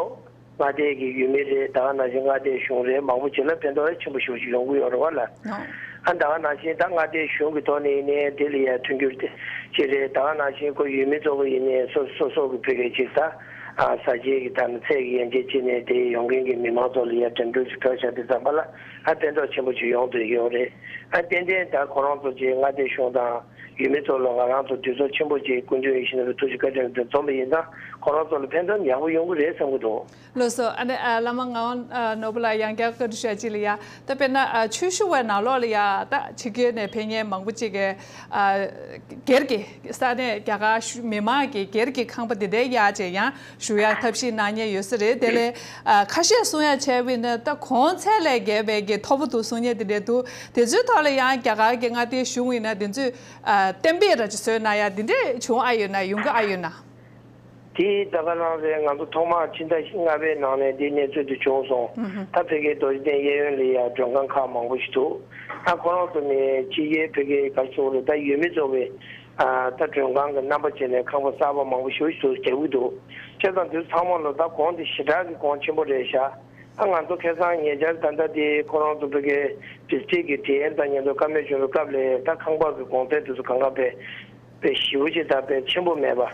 མངའ་སྡེ་གི་ཡུལ་མི་རེད། ད་ག་ནང་བཞིན་མངའ་སྡེ་གཞུང་རེད། མང་པོ་ཅིག་ལ་ཕན་ཐོགས་ཆེན་པོ་ཞེ་པོ་ཅིག་ཡོང་གི་ཡོད་རེད་བ་ལ། ཨ་ད་ག་ནང་བཞིན་ད་མངའ་སྡེ་གཞུང་གི་ཐོག་ནས་ཡིན་ནའི་དེ་ལ་ཡ་མཐུན་འགྱུར་དེ་ཅིག་རེད། ད་ག་ནང་བཞིན་ཁོ་ཡུལ་མི་ཚོ་གི་ཡིན་ནའི་སོ་སོ་སོ་གི་ཕ་གི་ཅིག་ད་ཨ་ས་ཆའི་གི་ད་ནི་ཚད་ཀྱི་ཡན་ཆད་ཅིག་ནས་དེ་ཡོང་མཁན་གྱི་མི་མང་ཚོ་ལ་ཡ་འགྲིམ་འགྲུལ་ཅིག་སྤྲོད་བྱ་དེ་ཙམ་པ་ལ་ཨ་ཕན་ཐོགས་ཆེན་པོ་ཅིག་ཡོང་བསྡད་ཡོད་རེད། ཨ་ཏན་ཏན་ད་ཁོ་རང་ཚོ་ཅིག་མངའ་སྡེ་གཞུང་དང་ཡུལ་མི་ཚོ་ལ་ང་རང་ཚོ་འདུ་ཚོགས་ཆེན་པོ་ཅིག་སྐུ་མདུན་ཡིད་བཞིན་ནོར་བུའི་ཐུགས་རྗེ་བཀའ་དྲིན་དུ་འཛོམས་པ་ཡིན་ཙང་ཁོ་རང་ཚོ་ལ་ཕན་ཐོགས་ཡག་པོ་ཡོང་གི་རེད་བསམ་གྱི་འདུག་ལགས་སོ། ཨ་ནི་ཨ་བླ་མ་ངག་དབང་ཨ་ནོར་བུ་ལགས་ཡང་བསྐྱར་བཀའ་འདྲི་ཞུ་ཡ་གཅིག་ལ་ཡ། ད་དཔེར་ན་ཨ་ཆོས་ཞུ་བའི་ནང་ལོགས་ལ་ཡ་ད་ཕྱི་རྒྱལ་ནས་ཕེབས་མཁན་མང་པོ་གཅིག་གིས་ཨ་སྒེར་གྱི་ས་གནས་རྒྱ་གར་ཞུ་མི་མང་གི་སྒེར་གྱི་ཁང་པ་འདི་འདྲའི་གཡར་བྱས་ཡང་བཞུགས་ཡ་ཐབས་ཤེས་གནང་མཁན་ཡོད་ས་རེད། དེ་ལས་ཨ་ཁ་ཤས་གསུང་ཡ་བྱས་པ་ཡིན་ན་ད་གོང་ཚད་ལས་བརྒལ་བའི་གི་མཐོ་པོ་འདུག་གསུང་མཁན་འདི་འདྲ་འདུག་དེ་ཚོའི་ཐོག་ལ་ཡང་རྒྱ་གར་གྱི་མངའ་སྡེའི་གཞུང་ཡིན་ན་དེ་ཚོས་ཨ་གཏན་འབེབས་ར་ཅིག་བཟོས་གནང་ཡ་འདི་འདྲ་བྱུང་ཨ་ཡོད་ན་ཡོང་གི་ཨ་ཡོད་ན། དེ་ད་ག་རང་རེད། ང་ཚོ་ཐོག་མར་ཕྱི་ཟླ་ལྔ་པའི་ནང་ནས་འདི་གནས་ཚུལ་དེ་བྱུང་སོང་། ད་ཕ་གིའི་རྡོ་རྗེ་གདན་གཡས་གཡོན་ལ་ཡ་མགྲོན་ཁང་ཁག་མང་པོ་ཞིག་འདུག་ད་ཁོ་རང་ཚོ་ནས་ཕྱི་རྒྱལ་ཕ་གིའི་ག་རེ་ཟེར་དགོས་རེད། ད་ཡུལ་མི་ཚོ་བས་ད་མགྲོན་ཁང་གི་རྣམ་པ་བྱས་ནས་ཁང་པ་གསར་པ་མང་པོ་ཞིག་ཞིག་རྒྱག་གི་འདུག་བྱས་ཙང་དེ་ཚོ་ཚང་མ་ལ་ད་གོང་དེ་ཞེ་དྲག་གི་གོང་ཆེན་པོ་རེད་ཤག་ད་ང་ཚོ་ཁ་སང་ཉེ་ཆར་ད་ལྟ་དེ་ཁོ་རང་ཚོ་ཕ་གིའི་ཌི་སི་ཊིག་གི་ཌི་ཨེམ་དང་མཉམ་དུ་བཀའ་མོལ་བྱུང་བའི་སྐབས་ལ་ད་ཁང་པ་གི་གོང་ཚད་དེ་ཚོ་གང་ག་བས། དཔེ་ཞེ་པོ་ཅིག་ད་དཔེ་ཆེན་པོ་མེད་པ།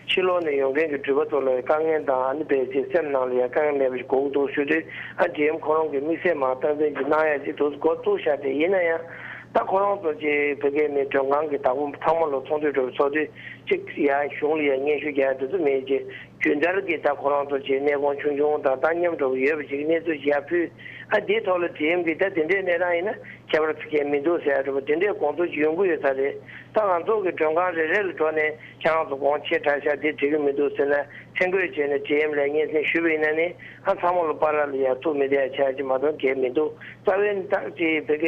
ཕྱི་ལོགས་ནས་ཡོང་མཁན་གྱི་འགྲུལ་པ་ཚོ་ལ་དཀའ་ངལ་དང་ཨ་ནི་དཔེ་ཅིག་སེམས་ནང་ལ་ཡང་དཀའ་ངལ་མེད་པ་ཞིག་དགོས་ཀྱི་འདུག་ཞུ་དུས། ཨ་ཌི་ཨེམ་ཁོ་རང་གིས་དམིགས་བསལ་མ་སྟངས་འཛིན་ཅིག་གནང་ཡ་ཅིག་འདུག་འགོ་བཙུགས་བཞག་སྟེ། ཡིན་ན་ཡང་ད་ཁོ་རང་ཚོ་ཅིག་བོད་སྐད་མི་མགྲོན་ཁང་གི་བདག་པོ་ཚང་མ་ལ་ཚོགས་འདུ་འདྲ་པོ་ཚོགས་དུས་ཅིག་ཡང་གཞུང་ལ་ཡང་སྙན་ཞུ་རྒྱག་ཡ་དེ་ཚོ་མེད་ཅིག་རྒྱུན་ལྟར་གྱི་ད་ཁོ་རང་ཚོ་ཅིག་གནས་སྐོར་ཆུང་ཆུང་དང་ལྟ་ཉམས་འདྲ་པོ་ཡོད་པ་ཅིག་གནས་ཚུལ་ཞིག་ཡར་ཕུལ། ཨ་འདིའི་ཐོག་ལ་ཌི་ཨེམ་གྱིས་ད་དེ་འདྲའི་གནས་སྟངས་ཡིན་ན་ཁྱད་པར་ཕྱེ་མཁན་མི་འདུག་ཟེར་ཡ་འདྲ་པོ་དེ་འདྲའི་དགོངས་ཚུལ་ཅིག་ཡོང་གི་ཡོད་ས་རེད། ད་ང་ཚོ་གི་མགྲོན་ཁང་རེ་རེ་ལ་འགྲོ་ནས་ཁྱེད་རང་ཚོ་དགོངས་ཆེ་དྲག་ཤག་འདི་འགྲིག་གི་མི་འདུག་ཟེར་ན་མཚན་བཀོད་བྱས་ནས་ཌི་ཨེམ་ལ་སྙན་སེང་ཞུས་པ་ཡིན་ན་ནི། ཨ་ཚང་མ་ལ་པཱ་ལགས་ལ་ཡར་ཐུག་མི་བསྡད་ཡ་ཆ་ཅིག་མ་གཏོགས་གལ་མི་འདུག་རྩ་བའི་ནི་ད་ཅིག་བོད་སྐད་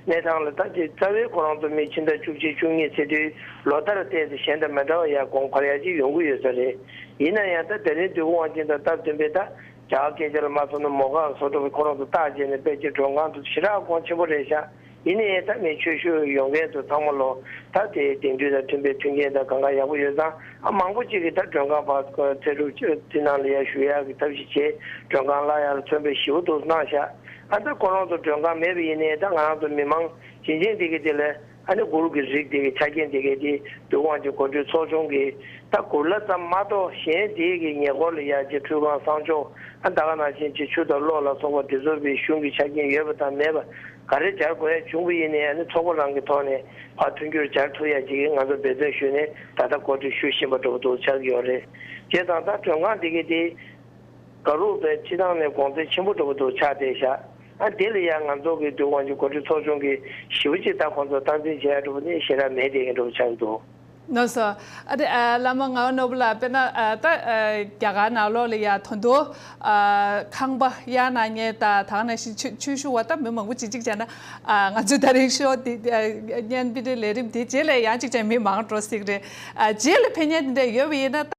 གནས་སྟངས་ལ་ད་ཅིག་རྩ་བའི་ཁོ་རང་ཚོ་མི་ཕྱི་ཟླ་བཅུ་གཅིག་བཅུ་གཉིས་ཚེས་དུས་ལོ་ལྟར་བལྟས་ཏེ་གཞན་དང་མི་འདྲ་བ་ཡར་དགོངས་འཁོར་ཡ་ཅིག་ཡོང་གི་ཡོད་ས་རེད། ཡིན་ན་ཡང་ད་དེ་རིང་དུས་འཁོར་དབང་ཆེན་དང་སྟབས་བསྟུན་པའི་ད་རྒྱ་གར་སྐད་ཆ་ལ་མ་སོང་ན་མོ་ག་སོགས་འདྲ་པོ་ཁོ་རང་ཚོ་བཏགས་བྱས་ནས་དཔེ་ཅིག་མགྲོན་ཁང་དུ་ཞེ་དྲག་དགོངས་ཆེན་པོ་རེད་ཤག་ཡིན་ནའི་ད་མི་ཆོས་ཞུ་ཡོང་མཁན་ཚོ་ཚང་མ་ལོ་ད་དེ་དེང་དུས་དང་མཐུན་པའི་མཐུན་རྐྱེན་དང་གང་ག་ཡག་པོ་ཡོད་ཙང་། ཨ་མང་པོ་ཅིག་གིས་ད་མགྲོན་ཁང་ཕར་ཚེ་སྒྲུབ་ཚེ་ནང་ལ་ཡར་ཞུ་ཡག་གི་ཐབས་ཤེས་བྱས། མགྲོན་ཁང་གླ་ཡག་ལ་མཚོན་དཔེ་ཞེ་པོ་འདུག་གནང་ཤག་ཨ་ད་ཁོ་རང་ཚོ་མགྲོན་ཁང་མེད་པ་ཡིན་ནའི་ད་ང་རང་ཚོ་མི་མང་ཞིང་ཆེན་འདི་གི་དེ་ལ་ཨ་ནི་གུར་གྱི་རིགས་དེ་གི་ཆ་རྐྱེན་དེ་གའི་དེ་དུས་དབང་ཆེན་གོ་སྒྲིག་ཚོགས་ཆུང་གིས་ད་གུར་གླ་ཙམ་མ་གཏོགས་གཞན་དེ་གི་ཉེ་འཁོར་ལ་ཡར་ཅིག་ཁྲུས་ཁང་གསང་སྦྱོང་། ཨ་ད་ག་ནང་བཞིན་ཅིག་ཆུ་དང་གློག་ལ་སོགས་པ་དེ་ཚོ་བའི་གཞུང་གི་ཆ་རྐྱེན་ཡོད་པ་དང་མེད་པ་ག་རེ་སྦྱར་དགོས་ཡ་བྱུང་བ་ཡིན་ནའི་ཨ་ནི་ཚོགས་པ་རང་གི་ཐོག་ནས་ཕར་མཐུན་འགྱུར་སྦྱར་ཐུབ་ཡ་ཅིག་ང་ཚོ་འབད་བརྩོན་ཞུས་ནས་ད་ལྟ་གོ་སྒྲིག་ཞུ་བཞིན་པ་འདྲ་པོ་འདུག་ཆགས་ཀྱི་ཡོད་རེད། བྱས་ཙང་ད་མགྲོན་ཁང་དེ་གའི་དེ་ག་རུ་བས་སྤྱི་བཏང་ནས་དགོངས་ཚད་ཆེན་པོ་འདྲ་པོ་འདུག་ཆགས་བསྡད་ཤག་ཨ་དེ་ལ་ཡང་ང་ཚོ་གི་དུས་དབང་ཆེན་གོ་སྒྲིག་ཚོགས་ཆུང་གིས་ཞེ་པོ་ཅིག་ད་ཁོང་ཚོ་སྟངས་འཛིན་བྱས་ཡ་འདྲ་པོ་ནི་ཞེ་དྲག་མེད་བསྡད་མཁན་འདྲ་པོ་ཆགས་ཀྱི་འདུག་ལགས་སོ། ཨ་དེ་ཨ་བླ་མ་ངག་དབང་ནོར་བུ་ལགས། དཔེར་ན་ཨ་ད་ཨ་རྒྱ་གར་ནང་ལོགས་ལ་ཡ་ད་དུང་ཨ་ཁང་པ་གཡར་གནང་མཁན་དང་ད་ག་ནང་བཞིན་ཆོས་ཆོས་ཞུ་བ་ད་མི་མང་པོ་ཅིག་ཅིག་བྱས་ན་ཨ་ང་ཚོའི་ད་རིང་ཤོ་དེ་ཨ་བརྙན་པི་ཊི་ལས་རིམ་དེ་རྗེས་ལ་ཡང་ཅིག་བྱས་མི་མང་འགྲོ་སྲིད་རེད། ཨ་རྗེས་ལ་ཕན་ཉེན་དེ་འདྲ་ཡོད་པ་ཡིན་ན། ཨ་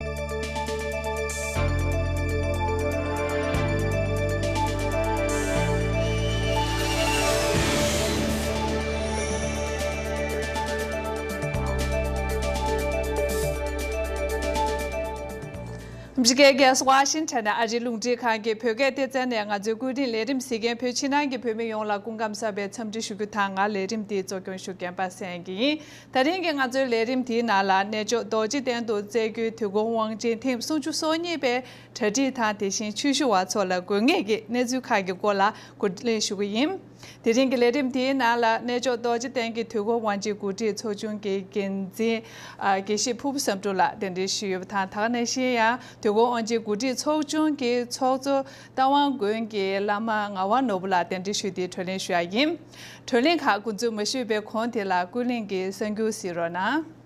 མི་རི་ཀའི་རྒྱལ་ས་ཝ་ཤིང་ཊོན་ནས་ཨ་རིའི་རླུང་འཕྲིན་ཁང་གི་བོད་སྐད་སྡེ་ཚན་ནས་ང་ཚོའི་བཀོད་སྒྲིག་ལས་རིམ་གཟིགས་མཁན་བོད་ཕྱི་ནང་གི་བོད་མི་ཡོངས་ལ་སྐུ་ཁམས་བཟང་བའི་འཚམས་འདྲི་ཞུ་རྒྱུ་དང་། ང་ལས་རིམ་འདིའི་གཙོ་སྐྱོང་ཞུ་མཁན་པ་སངས་དགེ་ཡིན། དེ་རིང་གི་ང་ཚོའི་ལས་རིམ་དེའི་ནང་ལ་གནས་མཆོག་རྡོ་རྗེ་གདན་དུ་བསྩལ་རྒྱུའི་དུས་འཁོར་དབང་ཆེན་ཐེངས་སུམ་ཅུ་སོ་གཉིས་པའི་གྲ་སྒྲིག་དང་། དེ་བཞིན་ཆོས་ཞུ་བ་ཚོ་ལ་དགོས་ངེས་ཀྱི་གནས་ཚུལ་ཁག་གི་སྐོར་ལ་བགྲོ་གླེང་ཞུ་གི་ཡིན། དེ་རིང་གི་ལས་རིམ་དེའི་ནང་ལ་གནས་མཆོག་རྡོ་རྗེ་གདན་གྱི་དུས་འཁོར་དབང་ཆེན་གོ་སྒྲིག་ཚོགས་ཆུང་གི་འགན་འཛིན་ཨ་དགེ་བཤེས་ཕུར་བུ་བསམ་གྲུབ་ལགས་གདན་འདྲེན་ཞུས་ཡོད་པ་དང་། ད་ག་ནང་བཞིན་ཡང་དུས་འཁོར་དབང་ཆེན་གོ་སྒྲིག་ཚོགས་ཆུང་གི་ཚོགས་གཙོ་རྟ་དབང་དགོན་གྱི་བླ་མ་ངག་དབང་ནོར་བུ་ལགས་གདན་འདྲེན་ཞུས་ཏེ་བགྲོ་གླེང་ཞུ་ཡ་ཡིན། བགྲོ་གླེང་ཁག་འགོ་འཛུགས་མ་ཞུས་པའི་གོང་དེ་ལ་ཀུན་གླེང་གི་གསར་འགྱུར་གཟིགས་རོགས་གནང་། ལས་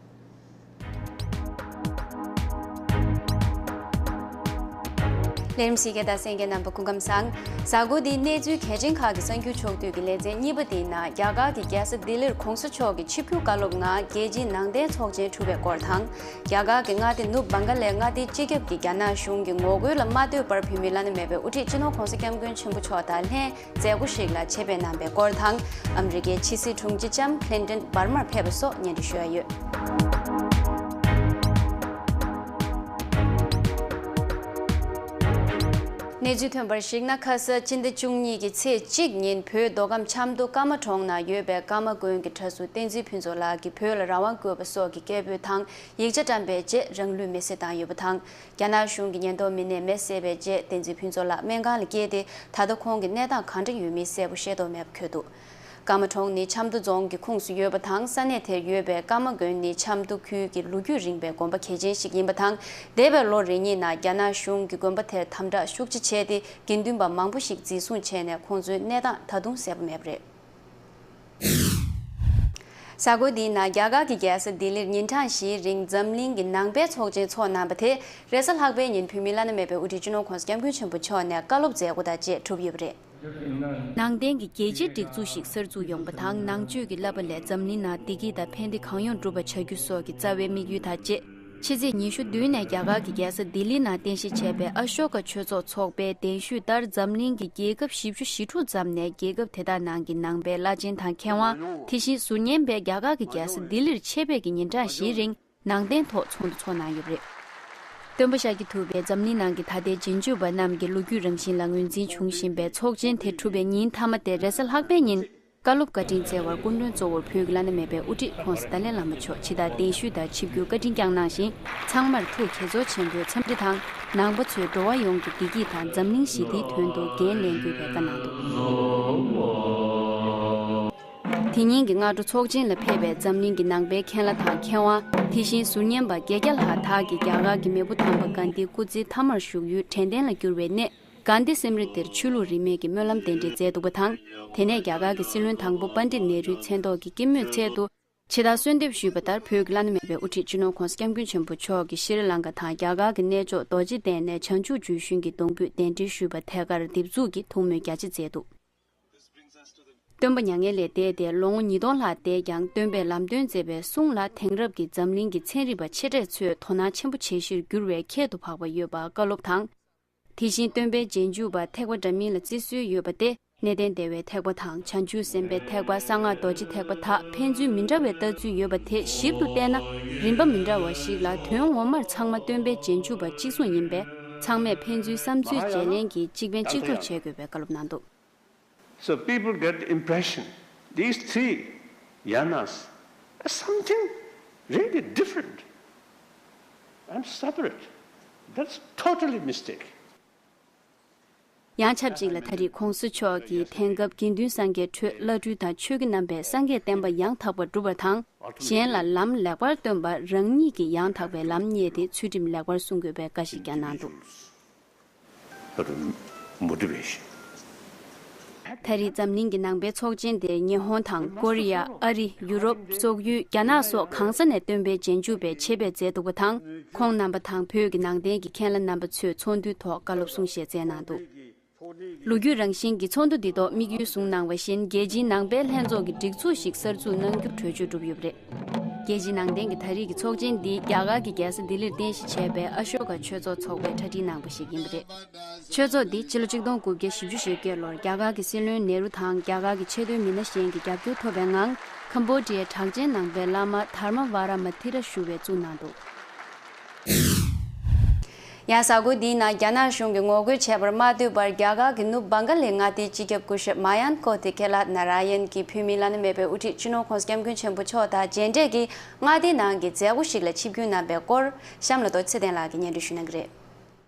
རིམ་གཟིགས་མཁན་དང་གསན་མཁན་རྣམ་པ་སྐུ་ཁམས་བཟང་། གཟའ་འཁོར་འདིའི་གནས་ཚུལ་གལ་ཆེན་ཁག་གི་གསར་འགྱུར་ཕྱོགས་བསྡུས་ཀྱི་ལེ་ཚན་གཉིས་པ་འདིའི་ནང་། རྒྱ་གར་གྱི་རྒྱལ་ས་ལྡི་ལིར་༸གོང་ས་མཆོག་གི་ཆིབས་བསྒྱུར་བཀའ་སློབ་ལྔ་རྒྱལ་སྤྱིའི་ནང་བསྟན་ཚོགས་ཆེན་གྲུབ་པའི་སྐོར་དང་། རྒྱ་གར་གྱི་མངའ་སྡེ་ནུབ་བྷང་ག་ལའི་མངའ་སྡེའི་སྤྱི་ཁྱབ་ཀྱིས་རྒྱ་ནག་གཞུང་གི་ངོ་རྒོལ་ལ་མ་ལྟོས་པར་བོད་མིའི་བླ་ན་མེད་པའི་དབུ་ཁྲིད་སྤྱི་ནོར་༸གོང་ས་༸སྐྱབས་མགོན་ཆེན་པོ་མཆོག་དང་ལྷན་མཛད་སྒོ་ཞིག་ལ་ཆེད་ཕེབས་གནང་པའི་སྐོར་དང་། ཨ་མི་རི་ཀའི་ཕྱི་སྲིད་དྲུང་ཆེ་ལྕམ་ཁི་ལིན་ཏོན་འབར་མར་ཕེབས་པ་སོགས་སྙན་སྒྲོན་ཞུ་ཡ་ཡོད། གནས་ཚུལ་ཐོན་པར་གཞིགས་ན། ཁ་ས་སྤྱི་ཟླ་བཅུ་གཉིས་ཀྱི་ཚེས་གཅིག་ཉིན་བོད་མདོ་ཁམས་ཆབ་མདོ་ཀརྨ་གྲོང་ན་ཡོད་པའི་ཀརྨ་དགོན་གྱི་གྲྭ་ཟུར་བསྟན་འཛིན་ཕུན་ཚོགས་ལགས་ཀྱིས་བོད་ལ་རང་དབང་དགོས་པ་སོགས་ཀྱི་སྐད་འབོད་དང་ཡིག་ཆ་བཀྲམ་པའི་རྗེས་རང་ལུས་མེར་སྲེག་བཏང་ཡོད་པ་དང་། རྒྱ་ནག་གཞུང་གི་ཉེན་རྟོག་མི་སྣས་མེ་བསད་པའི་རྗེས་བསྟན་འཛིན་ཕུན་ཚོགས་ལགས་སྨན་ཁང་ལ་བསྐྱལ་ཏེ། ད་ལྟ་ཁོང་གི་གནས་སྟངས་གང་འདྲ་ཡོད་མེད་གསལ་པོ་ཤེས་རྟོགས་མེད་པ་འཁོད་འདུག་ཀརྨ་གྲོང་ནི་ཆབ་མདོ་རྫོང་གི་ཁོངས་སུ་ཡོད་པ་དང་། ས་གནས་དེར་ཡོད་པའི་ཀརྨ་དགོན་ནི་ཆབ་མདོ་ཁུལ་གྱི་ལོ་རྒྱུས་རིང་བའི་དགོན་པ་གལ་ཆེན་ཞིག་ཡིན་པ་དང་། འདས་པའི་ལོ་རེ་གཉིས་ནང་རྒྱ་ནག་གཞུང་གིས་དགོན་པ་དེར་དམ་དྲག་ཤུགས་ཆེ་བྱས་ཏེ། དགེ་འདུན་པ་མང་པོ་ཞིག་འཛིན་བཟུང་བྱས་ནས། ཁོང་ཚོའི་གནས་སྟངས་ད་དུང་གསལ་པོ་མེད་པ་རེད། གཟའ་འཁོར་འདིའི་ནང་རྒྱ་གར་གྱི་རྒྱལ་ས་ལྡི་ལིར་ཉིན་གྲངས་བཞིའི་རིང་འཛམ་གླིང་གི་ནང་པའི་ཚོགས་ཆེན་འཚོགས་གནང་བ་དེ། རེས་གཟའ་ལྷག་པའི་ཉིན་བོད་མིའི་བླ་ན་མེད་པའི་དབུ་ཁྲིད་སྤྱི་ནོར་༸གོང་ས་༸སྐྱབས་མགོན་ཆེན་པོ་མཆོག་ནས་བཀའ་སློབ་མཛད་སྒོ་དང་བཅས་གྲུབ་ཡོད་པ་རེད། ནང་བསྟན་གྱི་རྒྱལ་སྤྱིའི་སྒྲིག་འཛུགས་ཤིག་གསར་འཛུགས་ཡོང་བ་དང་། ནང་ཆོས་ཀྱི་བསླབ་པ་ལས་འཛམ་གླིང་ནང་བདེ་སྐྱིད་དང་ཕན་བདེ་གང་ཡོང་སྒྲུབ་པ་བྱ་རྒྱུ་སོགས་ཀྱི་རྩ་བའི་དམིགས་ཡུལ་དང་བཅས། ཕྱི་ཚེས་ཉི་ཤུ་བདུན་ནས་རྒྱ་གར་གྱི་རྒྱལ་ས་ལྡི་ལི་ནང་རྟེན་གཞི་བྱས་པའི་ཨ་ཤོ་ཀ་ཆོས་ཚོགས་ཚོགས་པའི་གདན་ཞུས་ལྟར། འཛམ་གླིང་གི་རྒྱལ་ཁབ་བཞི་བཅུ་ཞེ་དྲུག་ཙམ་ནས་རྒྱལ་ཁབ་དེ་དག་ནང་གི་ནང་པའི་བླ་ཆེན་དང་མཁས་དབང་། དེ་བཞིན་ཟུར་ཉན་པས་རྒྱ་གར་གྱི་རྒྱལ་ས་ལྡི་ལིར་ཆེད་ཕེབས་ཀྱིས་ཉིན་གྲངས་བཞིའི་རིང་ནང་རྟེན་ཐོག་ཚོགས་འདུ་འཚོགས་གནང་ཡོད་པ་རེད། སྟོན་པ་ཤཱཀྱ་ཐུབ་པས་འཛམ་གླིང་ནང་གི་ད་ལྟའི་རྗེས་འཇུག་པ་རྣམས་ཀྱི་ལོ་རྒྱུས་རང་བཞིན་ལ་ངོས་འཛིན་བྱུང་བཞིན་པའི་ཚོགས་ཆེན་དེ་གྲུབ་པའི་ཉིན་མཐའ་མ་སྟེ། རེས་གཟའ་ལྷག་པའི་ཉིན། བཀའ་སློབ་བཀའ་དྲིན་སྩལ་བར་སྐུ་མགྲོན་གཙོ་བོར་བོད་ཀྱི་བླ་ན་མེད་པའི་དབུ་ཁྲིད་༸གོང་ས་ཏཱ་ལའི་བླ་མ་མཆོག་ཇི་ལྟར་གདན་ཞུས་དང་ཆིབས་བསྒྱུར་བཀའ་དྲིན་བསྐྱངས་གནང་ཞིང་། ཚང་མར་ཐུགས་དགྱེས་ཚོར་ཆེན་པོས་འཚམས་འདྲི་དང་། ནང་པ་ཚོས་འགྲོ་བ་ཡོངས་ཀྱི་བདེ་སྐྱིད་དང་འཛམ་གླིང་ཞི་བདེའི་དོན་དུ་འགན་ལེན་དགོས་པའི་བཀའ་གནང་འདུག་དེ་ཉིན་གྱི་སྔ་དྲོ་ཚོགས་ཆེན་ལ་ཕེབས་པའི་འཛམ་གླིང་གི་ནང་པའི་མཁན་བླ་དང་མཁས་དབང་། དེ་བཞིན་ཟུར་ཉན་པ་བརྒྱད་བརྒྱ་ལྷག་དག་གིས་རྒྱ་གར་གྱི་མེས་པོ་དམ་པ་གྷན་དྷིའི་སྐུ་ཚེའི་མཐའ་མར་བཞུགས་ཡུལ་དྲན་རྟེན་ལ་གྱུར་བའི་གནས། གྷན་དྷི་སེམས་རི་དེར་ཆོས་ལུགས་རིས་མེད་ཀྱི་སྨོན་ལམ་རྟེན་འབྲེལ་མཛད་འདུག་པ་དང་། དེ་ནས་རྒྱ་གར་གྱི་སྲིད་བློན་དང་པོ་པཎྜི་ཏ་ནེ་རུའི་མཚན་ཐོག་གི་སྐྱེད་མོས་ཚལ་དུ། ཇི་ལྟར་གསོལ་འདེབས་ཞུས་པ་ལྟར། བོད་ཀྱི་བླ་ན་མེད་པའི་དབུ་ཁྲིད་སྤྱི་ནོར་༸གོང་ས་༸སྐྱབས་མགོན་ཆེན་པོ་མཆོག་གིས་ཤྲི་ལང་ཀ་དང་རྒྱ་གར་གྱི་གནས་མཆོག་རྡོ་རྗེ་གདན་ནས་བྱང་ཆུབ་ཇུས་གཞུང་གི་གདུང་འབུལ་གདན་འདྲེན་ཞུས་པ་ཐད་ཀར་འདེབས་འཛུགས་ཀྱིས་ཐུགས་སྨོན་རྒྱ་ཆེ་མཛད་འདུག་སྟོན་པ་མྱ་ངན་ལས་འདས་ཏེ་ལོ་ངོ་ཉིས་སྟོང་ལྷག་འདས་ཀྱང་། སྟོན་པས་ལམ་སྟོན་མཛད་པའི་གསུང་ལ་དེང་རབས་ཀྱི་འཛམ་གླིང་གི་ཚན་རིག་པ་ཆེ་གྲས་ཚོས་དོ་སྣང་ཆེན་པོ་བྱེད་གཞིར་གྱུར་བའི་ཁྱད་དུ་འཕགས་པ་ཡོད་པ་བཀའ་སློབ་དང་། དེ་བཞིན་སྟོན་པའི་རྗེས་འཇུག་པ་ཐེག་པ་འདྲ་མིན་ལ་བརྩི་སྲོལ་ཡོད་པ་སྟེ། གནས་བརྟན་སྡེ་བའི་ཐེག་པ་དང་། བྱང་ཆུབ་སེམས་དཔའི་ཐེག་པ། གསང་སྔགས་རྡོ་རྗེ་ཐེག་པ་དག་ཕན་ཚུན་མི་འདྲ་བའི་ལྟ་ཚུལ་ཡོད་པ་དེ་ཞིབ་ཏུ་བལྟས་ན། རིམ་པ་མི་འདྲ་བ་ཞིག་ལ། དོན་ངོ་མར་ཚང་མ་སྟོན་པའི་རྗེས་འཇུག་པ་གཅིག་མཚུངས་ཡིན་པས། ཚང་མས་ཕན་ཚུན་བསམ་ཚུལ་བརྗེ་ལེན་གྱིས་གཅིག་ཕན་གཅིག་གྲོགས་བྱེད་དགོས་པའི་བཀའ་སློབ་གནང་འདུག So people get the impression these three yanas are something really different and separate. That's totally mistake. ཡང་ཆབས་ཅིག་ལ་ད་རེས་༸གོང་ས་མཆོག་གིས་དེང་སྐབས་དགེ་འདུན་སངས་རྒྱས་ཁྲོད་བླ་སྤྲུལ་དང་ཆོས་ཀྱི་རྣམ་པས་སངས་རྒྱས་བསྟན་པ་ཡང་དག་པར་བསྒྲུབ་པ་དང་། གཞན་ལ་ལམ་ལེགས་པར་སྟོན་པ་རང་ཉིད་ཀྱིས་ཡང་དག་པའི་ལམ་རྙེད་དེ་ཚུལ་ཁྲིམས་ལེགས་པར་སྲུང་དགོས་པའི་བཀའ་ཞིག་ཀྱང་གནང་འདུག Motivation. ད་རེས་འཛམ་གླིང་གི་ནང་པའི་ཚོགས་ཆེན་དེར་ཉི་ཧོང་དང་ཀོ་རི་ཡ། ཨ་རི། ཡུ་རོབ། སོག་ཡུལ། རྒྱ་ནག་སོགས་གང་ས་ནས་སྟོན་པའི་རྗེས་འཇུག་པས་ཆེད་ཕེབས་མཛད་འདུག་པ་དང་། ཁོང་རྣམ་པ་དང་བོད་ཀྱི་ནང་བསྟན་གྱི་མཁན་བླ་རྣམ་པ་ཚོས་ཚོགས་འདུའི་ཐོག་བཀའ་སློབ་གསུང་བཤད་མཛད་གནང་འདུག་ལོ་རྒྱུས་རང་བཞིན་གྱི་ཚོགས་འདུ་འདི་ཐོག་དམིགས་ཡུལ་བཟུང་གནང་བ་བཞིན། རྒྱལ་སྤྱིའི་ནང་པའི་ལྷན་ཚོགས་ཀྱི་སྒྲིག་འཛུགས་ཤིག་གསར་འཛུགས་གནང་རྒྱུ་གྲོས་ཆོད་གྲུབ་ཡོད་པ་རེད། རྒྱལ་སྤྱིའི་ནང་བསྟན་གྱི་ད་རེས་ཀྱི་ཚོགས་ཆེན་འདི་རྒྱ་གར་གྱི་རྒྱལ་ས་ལྡི་ལིར་རྟེན་གཞི་བྱས་པའི་ཨ་ཤོ་ཀ་ཆོས་ཚོགས་ཚོགས་པས་གྲ་སྒྲིག་གནང་པ་ཞིག་ཡིན་པ་རེད། ཆོས་ཚོགས་འདི་ཕྱི་ལོ་ཆིག་སྟོང་དགུ་བརྒྱ་བཞི་བཅུ་ཞེ་བརྒྱད་ལོར་རྒྱ་གར་གྱི་སྲིད་བློན་ནེ་རུ་དང་རྒྱ་གར་གྱི་ཆེས་མཐོའི་མི་སྣ་གཞན་གྱི་རྒྱབ་སྐྱོར་ཐོབ་པའི་ངང་། ཁམ་བྷོ་ཌི་ཡའི་གྲགས་ཅན་ནང་པའི་བླ་མ་དྷརྨ་བྷ་ར་མ་ཐི་ར་ཞུ་བས་བཙུགས་གནང་འདུག་ཡང་གཟའ་འཁོར་འདིའི་ནང་རྒྱ་ནག་གཞུང་གིས་ངོ་རྒོལ་བྱས་པར་མ་ལྟོས་པར། རྒྱ་གར་གྱི་ནུབ་བྷང་ག་ལའི་མངའ་སྡེའི་སྤྱི་ཁྱབ་སྐུ་ཞབས་མ་ཡན་ཀོ་ཐི་ཁེ་ལ་ན་ར་ཡན་གྱིས་བོད་མིའི་བླ་ན་མེད་པའི་དབུ་ཁྲིད་སྤྱི་ནོར་༸གོང་ས་༸སྐྱབས་མགོན་ཆེན་པོ་མཆོག་དང་མཇལ་འཕྲད་ཀྱིས་མངའ་སྡེའི་ནང་གི་མཛད་སྒོ་ཞིག་ལ་ཆིབས་བསྒྱུར་གནང་པའི་སྐོར། གཤམ་ལ་རྡོ་རྗེ་ཚེ་བརྟན་ལགས་ཀྱིས་སྙན་སྒྲོན་ཞུ་གནང་གི་རེད།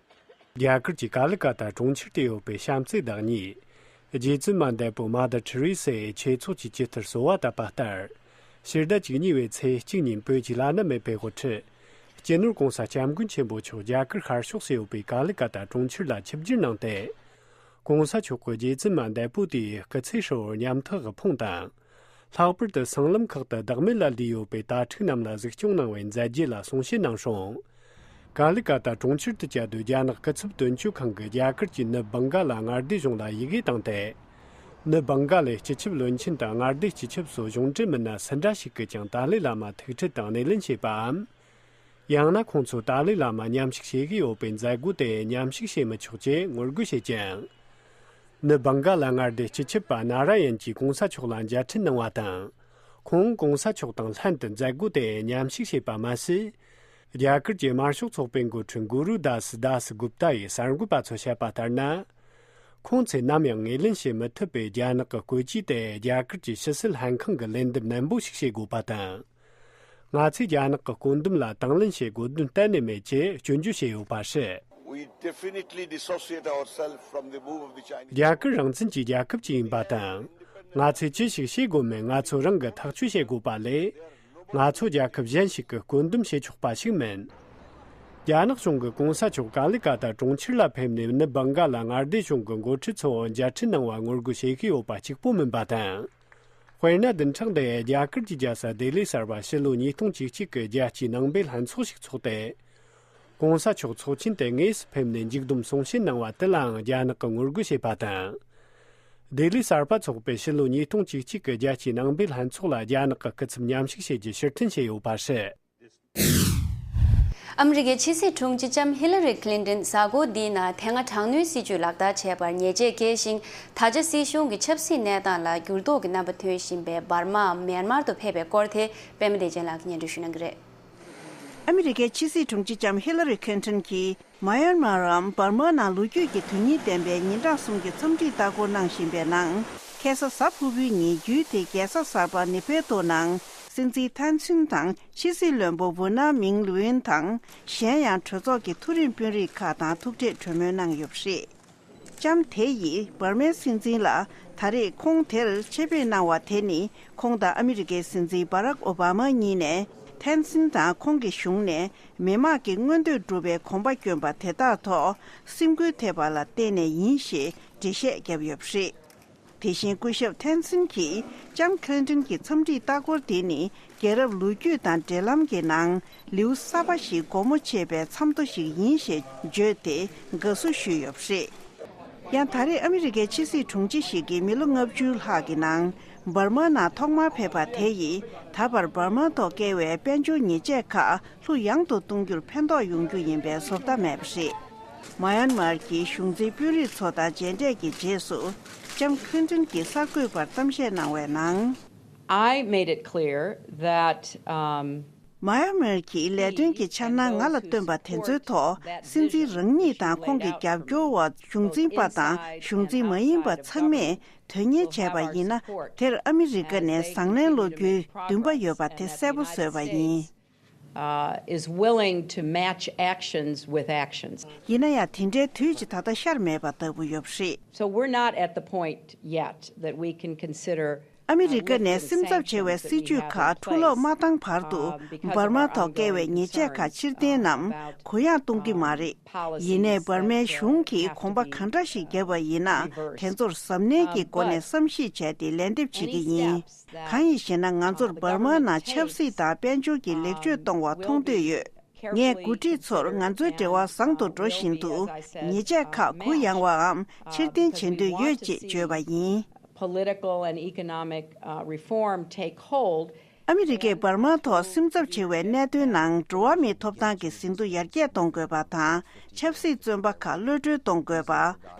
རྒྱ་གར་གྱི་ཀ་ལི་ཀ་ཏ་གྲོང་ཁྱེར་དུ་ཡོད་པའི་བྱམས་བརྩེའི་བདག་ཉིད། རྗེ་བཙུན་མ་འདས་པོ་མ་དར་ཐེ་རེ་སའི་ཆོས་ཚོགས་ཀྱི་ཇི་ལྟར་གསོལ་བ་བཏབ་པ་ལྟར། ཕྱི་ཟླ་བཅུ་གཉིས་པའི་ཚེས་གཅིག་ཉིན་བོད་ཀྱི་བླ་ན་མེད་པའི་དབུ་ཁྲིད། སྤྱི་ནོར་༸གོང་ས་༸སྐྱབས་མགོན་ཆེན་པོ་མཆོག་རྒྱ་གར་ཤར་ཕྱོགས་སུ་ཡོད་པའི་ཀ་ལི་ཀ་ཏ་གྲོང་ཁྱེར་ལ་ཆིབས་བསྒྱུར་གནང་སྟེ། ༸གོང་ས་མཆོག་གིས་རྗེ་བཙུན་མ་འདས་པོ་དེའི་སྐུ་ཚེ་ཧྲིལ་བོར་ཉམ་ཐག་གི་ཕུང་དང་། ལྷག་པར་དུ་སྲང་ལམ་ཁག་ཏུ་བདག་མེད་ལ་ལུས་ཡོད་པའི་དྭ་ཕྲུག་རྣམས་ལ་གཟིགས་སྐྱོང་གནང་བའི་མཛད་རྗེས་ལ་གསུང་བཤད་གནང་སོང་། ཀ་ལི་ཀ་ཏ་གྲོང་ཁྱེར་དུ་བཅའ་སྡོད་རྒྱ་ནག་སྐུ་ཚབ་དོན་གཅོད་ཁང་གིས་རྒྱ་གར་གྱི་ནུབ་བྷང་ག་ལ་མངའ་སྡེ་གཞུང་ལ་ཡི་གེ་བཏང་སྟེ། ནུབ་བྷང་ག་ལའི་སྤྱི་ཁྱབ་བློན་ཆེན་དང་མངའ་སྡེའི་སྤྱི་ཁྱབ་སོགས་གཞུང་འབྲེལ་མི་སྣ་སུ་འདྲ་ཞིག་གིས་ཀྱང་ཏཱ་ལའི་བླ་མ་ཐུག་འཕྲད་དང་སྣེ་ལེན་བྱས་པའམ། ཡང་ན་ཁོང་ཚོས་ཏཱ་ལའི་བླ་མ་མཉམ་ཞུགས་བྱེད་ཀྱི་ཡོད་པའི་མཛད་སྒོ་དེ་མཉམ་ཞུགས་བྱེད་མི་ཆོག་ཅེས་ངོ་རྒོལ་བྱེད་ཅིང་། ནུབ་བྷང་ག་ལ་མངའ་སྡེའི་སྤྱི་ཁྱབ་པ་ན་ར་ཡན་གྱིས་༸གོང་ས་མཆོག་ལ་མཇལ་འཕྲད་གནང་བ་དང་། ཁོང་༸གོང་ས་མཆོག་དང་ལྷན་དུ་མཛད་སྒོ་དེ་མཉམ་ཞུགས་བྱས་པ་མ་ཟད། རྒྱ་གར་གྱི་དམར་ཤོག་ཚོགས་པའི་འགོ་ཁྲིད་གུ་རུ་དཱ་སི་དཱ་སི་གུབ་ཏཱ་ཡིས་གསར་འགོད་པ་ཚོར་བཤད་པ་ལྟར་ན། ཁོང་ཚོས་ནམ་ཡང་ངོས་ལེན་བྱེད་མི་ཐུབ་པའི་རྒྱ་ནག་གི་བཀོད་ཇུས་དེ་རྒྱ་གར་གྱི་ཕྱི་སྲིད་ལྷན་ཁང་གིས་ལན་འདེབས་ནན་པོ་ཞིག་བྱེད་དགོས་པ་དང་། ང་ཚོས་རྒྱ་ནག་གི་བཀོད་འདོམས་ལ་དང་ལེན་བྱེད་དགོས་དོན་གཏན་ནས་མེད་ཅེས་སྐྱོན་བརྗོད་བྱས་ཡོད་པ་རེད། We definitely dissociate ourselves from the move of the Chinese. རྒྱ་གར་རང་བཙན་གྱི་རྒྱལ་ཁབ་ཅིག་ཡིན་པ་དང་། ང་ཚོས་ཅི་ཞིག་བྱེད་དགོས་མིན་ང་ཚོ་རང་གིས་ཐག་གཅོད་བྱེད་དགོས་པ་ལས། ང་ཚོ་རྒྱལ་ཁབ་གཞན་ཞིག་གིས་བཀོད་འདོམས་བྱེད་ཆོག་པ་ཞིག་མིན། རྒྱ་ནག་གཞུང་གིས་༸གོང་ས་མཆོག་ཀ་ལི་ཀ་ཏ་གྲོང་ཁྱེར་ལ་ཕེབས་ནས་ནུབ་བྷང་ག་ལ་མངའ་སྡེ་གཞུང་གི་འགོ་ཁྲིད་ཚོར་མཇལ་འཕྲད་གནང་བར་ངོ་རྒོལ་བྱེད་ཀྱི་ཡོད་པ་གཅིག་པུ་མིན་པ་དང་། དཔེར་ན་བདུན་ཕྲག་འདིའི་རྒྱ་གར་གྱི་རྒྱལ་ས་ལྡི་ལི་གསར་པ་ཕྱི་ལོ་ཉིས་སྟོང་བཅུ་གཅིག་གི་རྒྱལ་སྤྱིའི་ནང་པའི་ལྷན་ཚོགས་ཤིག་ཚོགས་ཏེ། ༸གོང་ས་མཆོག་ཚོགས་ཆེན་དུ་དངོས་སུ་ཕེབས་ནས་མཇུག་བསྡོམས་གསུང་བཤད་གནང་བ་དེ་ལའང་རྒྱ་ནག་གིས་ངོ་རྒོལ་བྱས་པ་དང་། ལྡི་ལི་གསར་པ་ཚོགས་པའི་ཕྱི་ལོ་ཉིས་སྟོང་བཅུ་གཅིག་གི་རྒྱལ་སྤྱིའི་ནང་པའི་ལྷན་ཚོགས་ལ་རྒྱ་ནག་གི་སྐུ་ཚབ་མཉམ་ཞུགས་བྱེད་རྒྱུ་ཕྱིར་འཐེན་བྱས་ཡོད་པ་རེད། ཨ་མི་རི་ཀའི་ཕྱི་སྲིད་དྲུང་ཆེ་ལྕམ་ཧི་ལ་རི་ཁི་ལིན་ཏོན་གཟའ་འཁོར་འདིའི་ནང་དེ་སྔ་དྲག་གནོན་སྲིད་ཇུས་ལག་བསྟར་བྱས་པར་ཉེས་ཆད་འགེལ་ཞིང་། ད་ཆ་སྲིད་གཞུང་གི་ཆབ་སྲིད་གནས་སྟངས་ལ་འགྱུར་ལྡོག་གི་རྣམ་པ་ཐོན་བཞིན་པའི་འབར་མའམ་མེན་མར་དུ་ཕེབས་པའི་སྐོར་དེ་པད་མ་བདེ་ཆེན་ལགས་ཀྱིས་སྙན་སྒྲོན་ཞུ་གནང་གི་རེད། ཨ་མི་རི་ཀའི་ཕྱི་སྲིད་དྲུང་ཆེ་ལྕམ་ཧི་ལ་རི་ཁི་ལིན་ཏོན་གྱིས། མ་ཡན་མར་འམ་འབར་མ་ནང་ལོ་རྒྱུས་ཀྱི་དོན་སྙིང་ལྡན་པའི་ཉིན་གྲངས་གསུམ་གྱི་འཚམས་འདྲིའི་ལྟ་སྐོར་གནང་བཞིན་པའི་ནང་ ཁ་སང་གཟའ་ཕུར་བུའི་ཉིན་ཡུལ་དེའི་རྒྱལ་ས་གསར་པ་ནེ་པེ་ཏོ་ནང་སྲིད་འཛིན་ཐན་སིན་དང་ཕྱི་སྲིད་བློན་པོ་ཝུ་ན་མིང་ལུན་དང་གཞན་ཡང་གྲོས་ཚོགས་ཀྱི་མཐོ་རིམ་དཔོན་རིགས་ཁག་དང་ཐུག་འཕྲད་གྲོས་མོལ་གནང་ཡོད་པ་རེད། ལྕམ་དེ་ཡིས་འབར་མའི་སྲིད་འཛིན་ལ་ད་རེས་ཁོང་དེར་ཆེད་ཕེབས་གནང་བ་དེ་ནི་ཁོང་དང་ཨ་མི་རི་ཀའི་སྲིད་འཛིན་བྷ་རག་ཨོ་བྷ་མ་གཉིས་ནས་ཐན་སིན་དང་ཁོང་གི་གཞུང་ནས་མི་དམངས་ཀྱི་མངོན་འདོད་སྒྲུབ་པའི་གོམ་པ་བསྐྱོན་པ་དེ་དག་ཐོག་སེམས་འགུལ་ཐེབས་པ་ལ་བརྟེན་ནས་ཡིན་ཞེས་འགྲེལ་བཤད་བརྒྱབ་ཡོད་པ་རེད། དེ་བཞིན་སྐུ་ཞབས་ཐན་སིན་གྱིས་ལྕམ་ཁི་ལིན་ཏོན་གྱི་འཚམས་འདྲིའི་ལྟ་སྐོར་དེ་ནི་རྒྱལ་རབས་ལོ་རྒྱུས་དང་འབྲེལ་ལམ་གྱི་ནང་ལེའུ་གསར་པ་ཞིག་སྒོ་མོ་ཕྱེ་བའི་མཚམས་ཐོ་ཞིག་ཡིན་ཞེས་བརྗོད་དེ་དགའ་བསུ་ཞུས་ཡོད་པ་རེད། ཡང་ད་རེས་ཨ་མི་རི་ཀའི་ཕྱི་སྲིད་དྲུང་ཆེ་ཞིག་གིས་མི་ལོ་ལྔ་བཅུ་ལྷག་གི་ནང་འབར་མ་ནང་ཐོག་མར་ཕེབས་པ་དེ་ཡིས་ད་བར་འབར་མ་ཐོག་བཀལ་བའི་དཔལ་འབྱོར་ཉེས་ཆད་ཁག་ལྷུག་ཡངས་དུ་གཏོང་རྒྱུར་ཕན་ཐོགས་ཡོང་རྒྱུ་ཡིན་པའི་བཟོ་ལྟ་མེད་པ་རེད། མ་ཡན་མར་གྱི་གཞུང་འཛིན་དཔོན་རིགས་ཚོ་དང་མཇལ་འཕྲད་ཀྱི་རྗེས་སུ་ལྕམ་ཁི་ལིན་ཏོན་གྱིས་གསར་འགོད་པར་གཏམ་བཤད་གནང་བའི་ནང་། I made it clear that, um, མ་ཡན་མར་གྱི་ལས་དོན་གྱི་འཆར་སྣང་ང་ལ་བཏོན་པ་དེ་ཚོའི་ཐོག་སྲིད་འཛིན་རང་ཉིད་དང་ཁོང་གི་རྒྱབ་སྐྱོར་བ་གཞུང་འཛིན་པ་དང་གཞུང་འཛིན་མ་ཡིན་པ་ཚང་མས་དོན་གཉེར་བྱས་པ་ཡིན་ན། དེར་ཨ་མི་རི་ཀ་ནས་བཟང་ལན་སློག་རྒྱུའི་འདུན་པ་ཡོད་པ་དེ་གསལ་པོ་བཟོས་པ་ཡིན། uh, is willing to match actions with actions. ཡིན་ན་ཡང་དེ་འདྲའི་དུས་ཀྱི་ད་ལྟ་ཤར་མེད་པ་ལྟ་བུ་ཡོད་པ་རེད། So we're not at the point yet that we can consider. ཨ་མི་རི་ཀ་ནས་སེམས་འཚབ་ཆེ་བའི་སྲིད་ཇུས་ཁག་འཁྲུ་སློག་མ་བཏང་བར་དུ་འབར་མ་ཐོག་བཀལ་བའི་ཉེས་ཆད་ཁག་ཕྱིར་འཐེན་ནམ་གུ་ཡངས་གཏོང་གི་མ་རེད། ཡིན་ནའི་འབར་མའི་གཞུང་གིས་གོམ་པ་གང་འདྲ་ཞིག་བརྒྱབ་པ་ཡིན་ན་དེ་ཚོར་གཟབ་ནན་གྱི་སྒོ་ནས་བསམ་གཞིག་བྱས་ཏེ་ལན་འདེབས་བྱེད་ཀྱི་ཡིན། གང་ཡིན་ཞེ་ན། ང་ཚོར་འབར་མ་ནང་ཆབ་སྲིད་དང་དཔལ་འབྱོར་གྱི་ལེགས་བཅོས་གཏོང་བ་མཐོང་འདོད་ཡོད། ངས་འགོ་ཁྲིད་ཚོར་ང་ཚོའི་འབྲེལ་བ་བཟང་དུ་འགྲོ་བཞིན་དུ་ཉེས་ཆད་ཁག་གུ་ཡངས་པའམ་ཕྱིར་འཐེན་བྱེད་འདོད་ཡོད་ཅེས་བརྗོད་པ་ཡིན། Political and economic, uh, reform take hold. ཨ་མི་རི་ཀས་འབར་མ་ཐོག་སེམས་འཚབ་ཆེ་བའི་གནད་དོན་ནང་འགྲོ་བ་མིའི་ཐོབ་ཐང་གི་ཟིན་ཐོ་ཡར་རྒྱས་གཏོང་དགོས་པ་དང་། ཆབ་སྲིད་བཙོན་པ་ཁག་གློད་གྲོལ་གཏོང་དགོས་པ།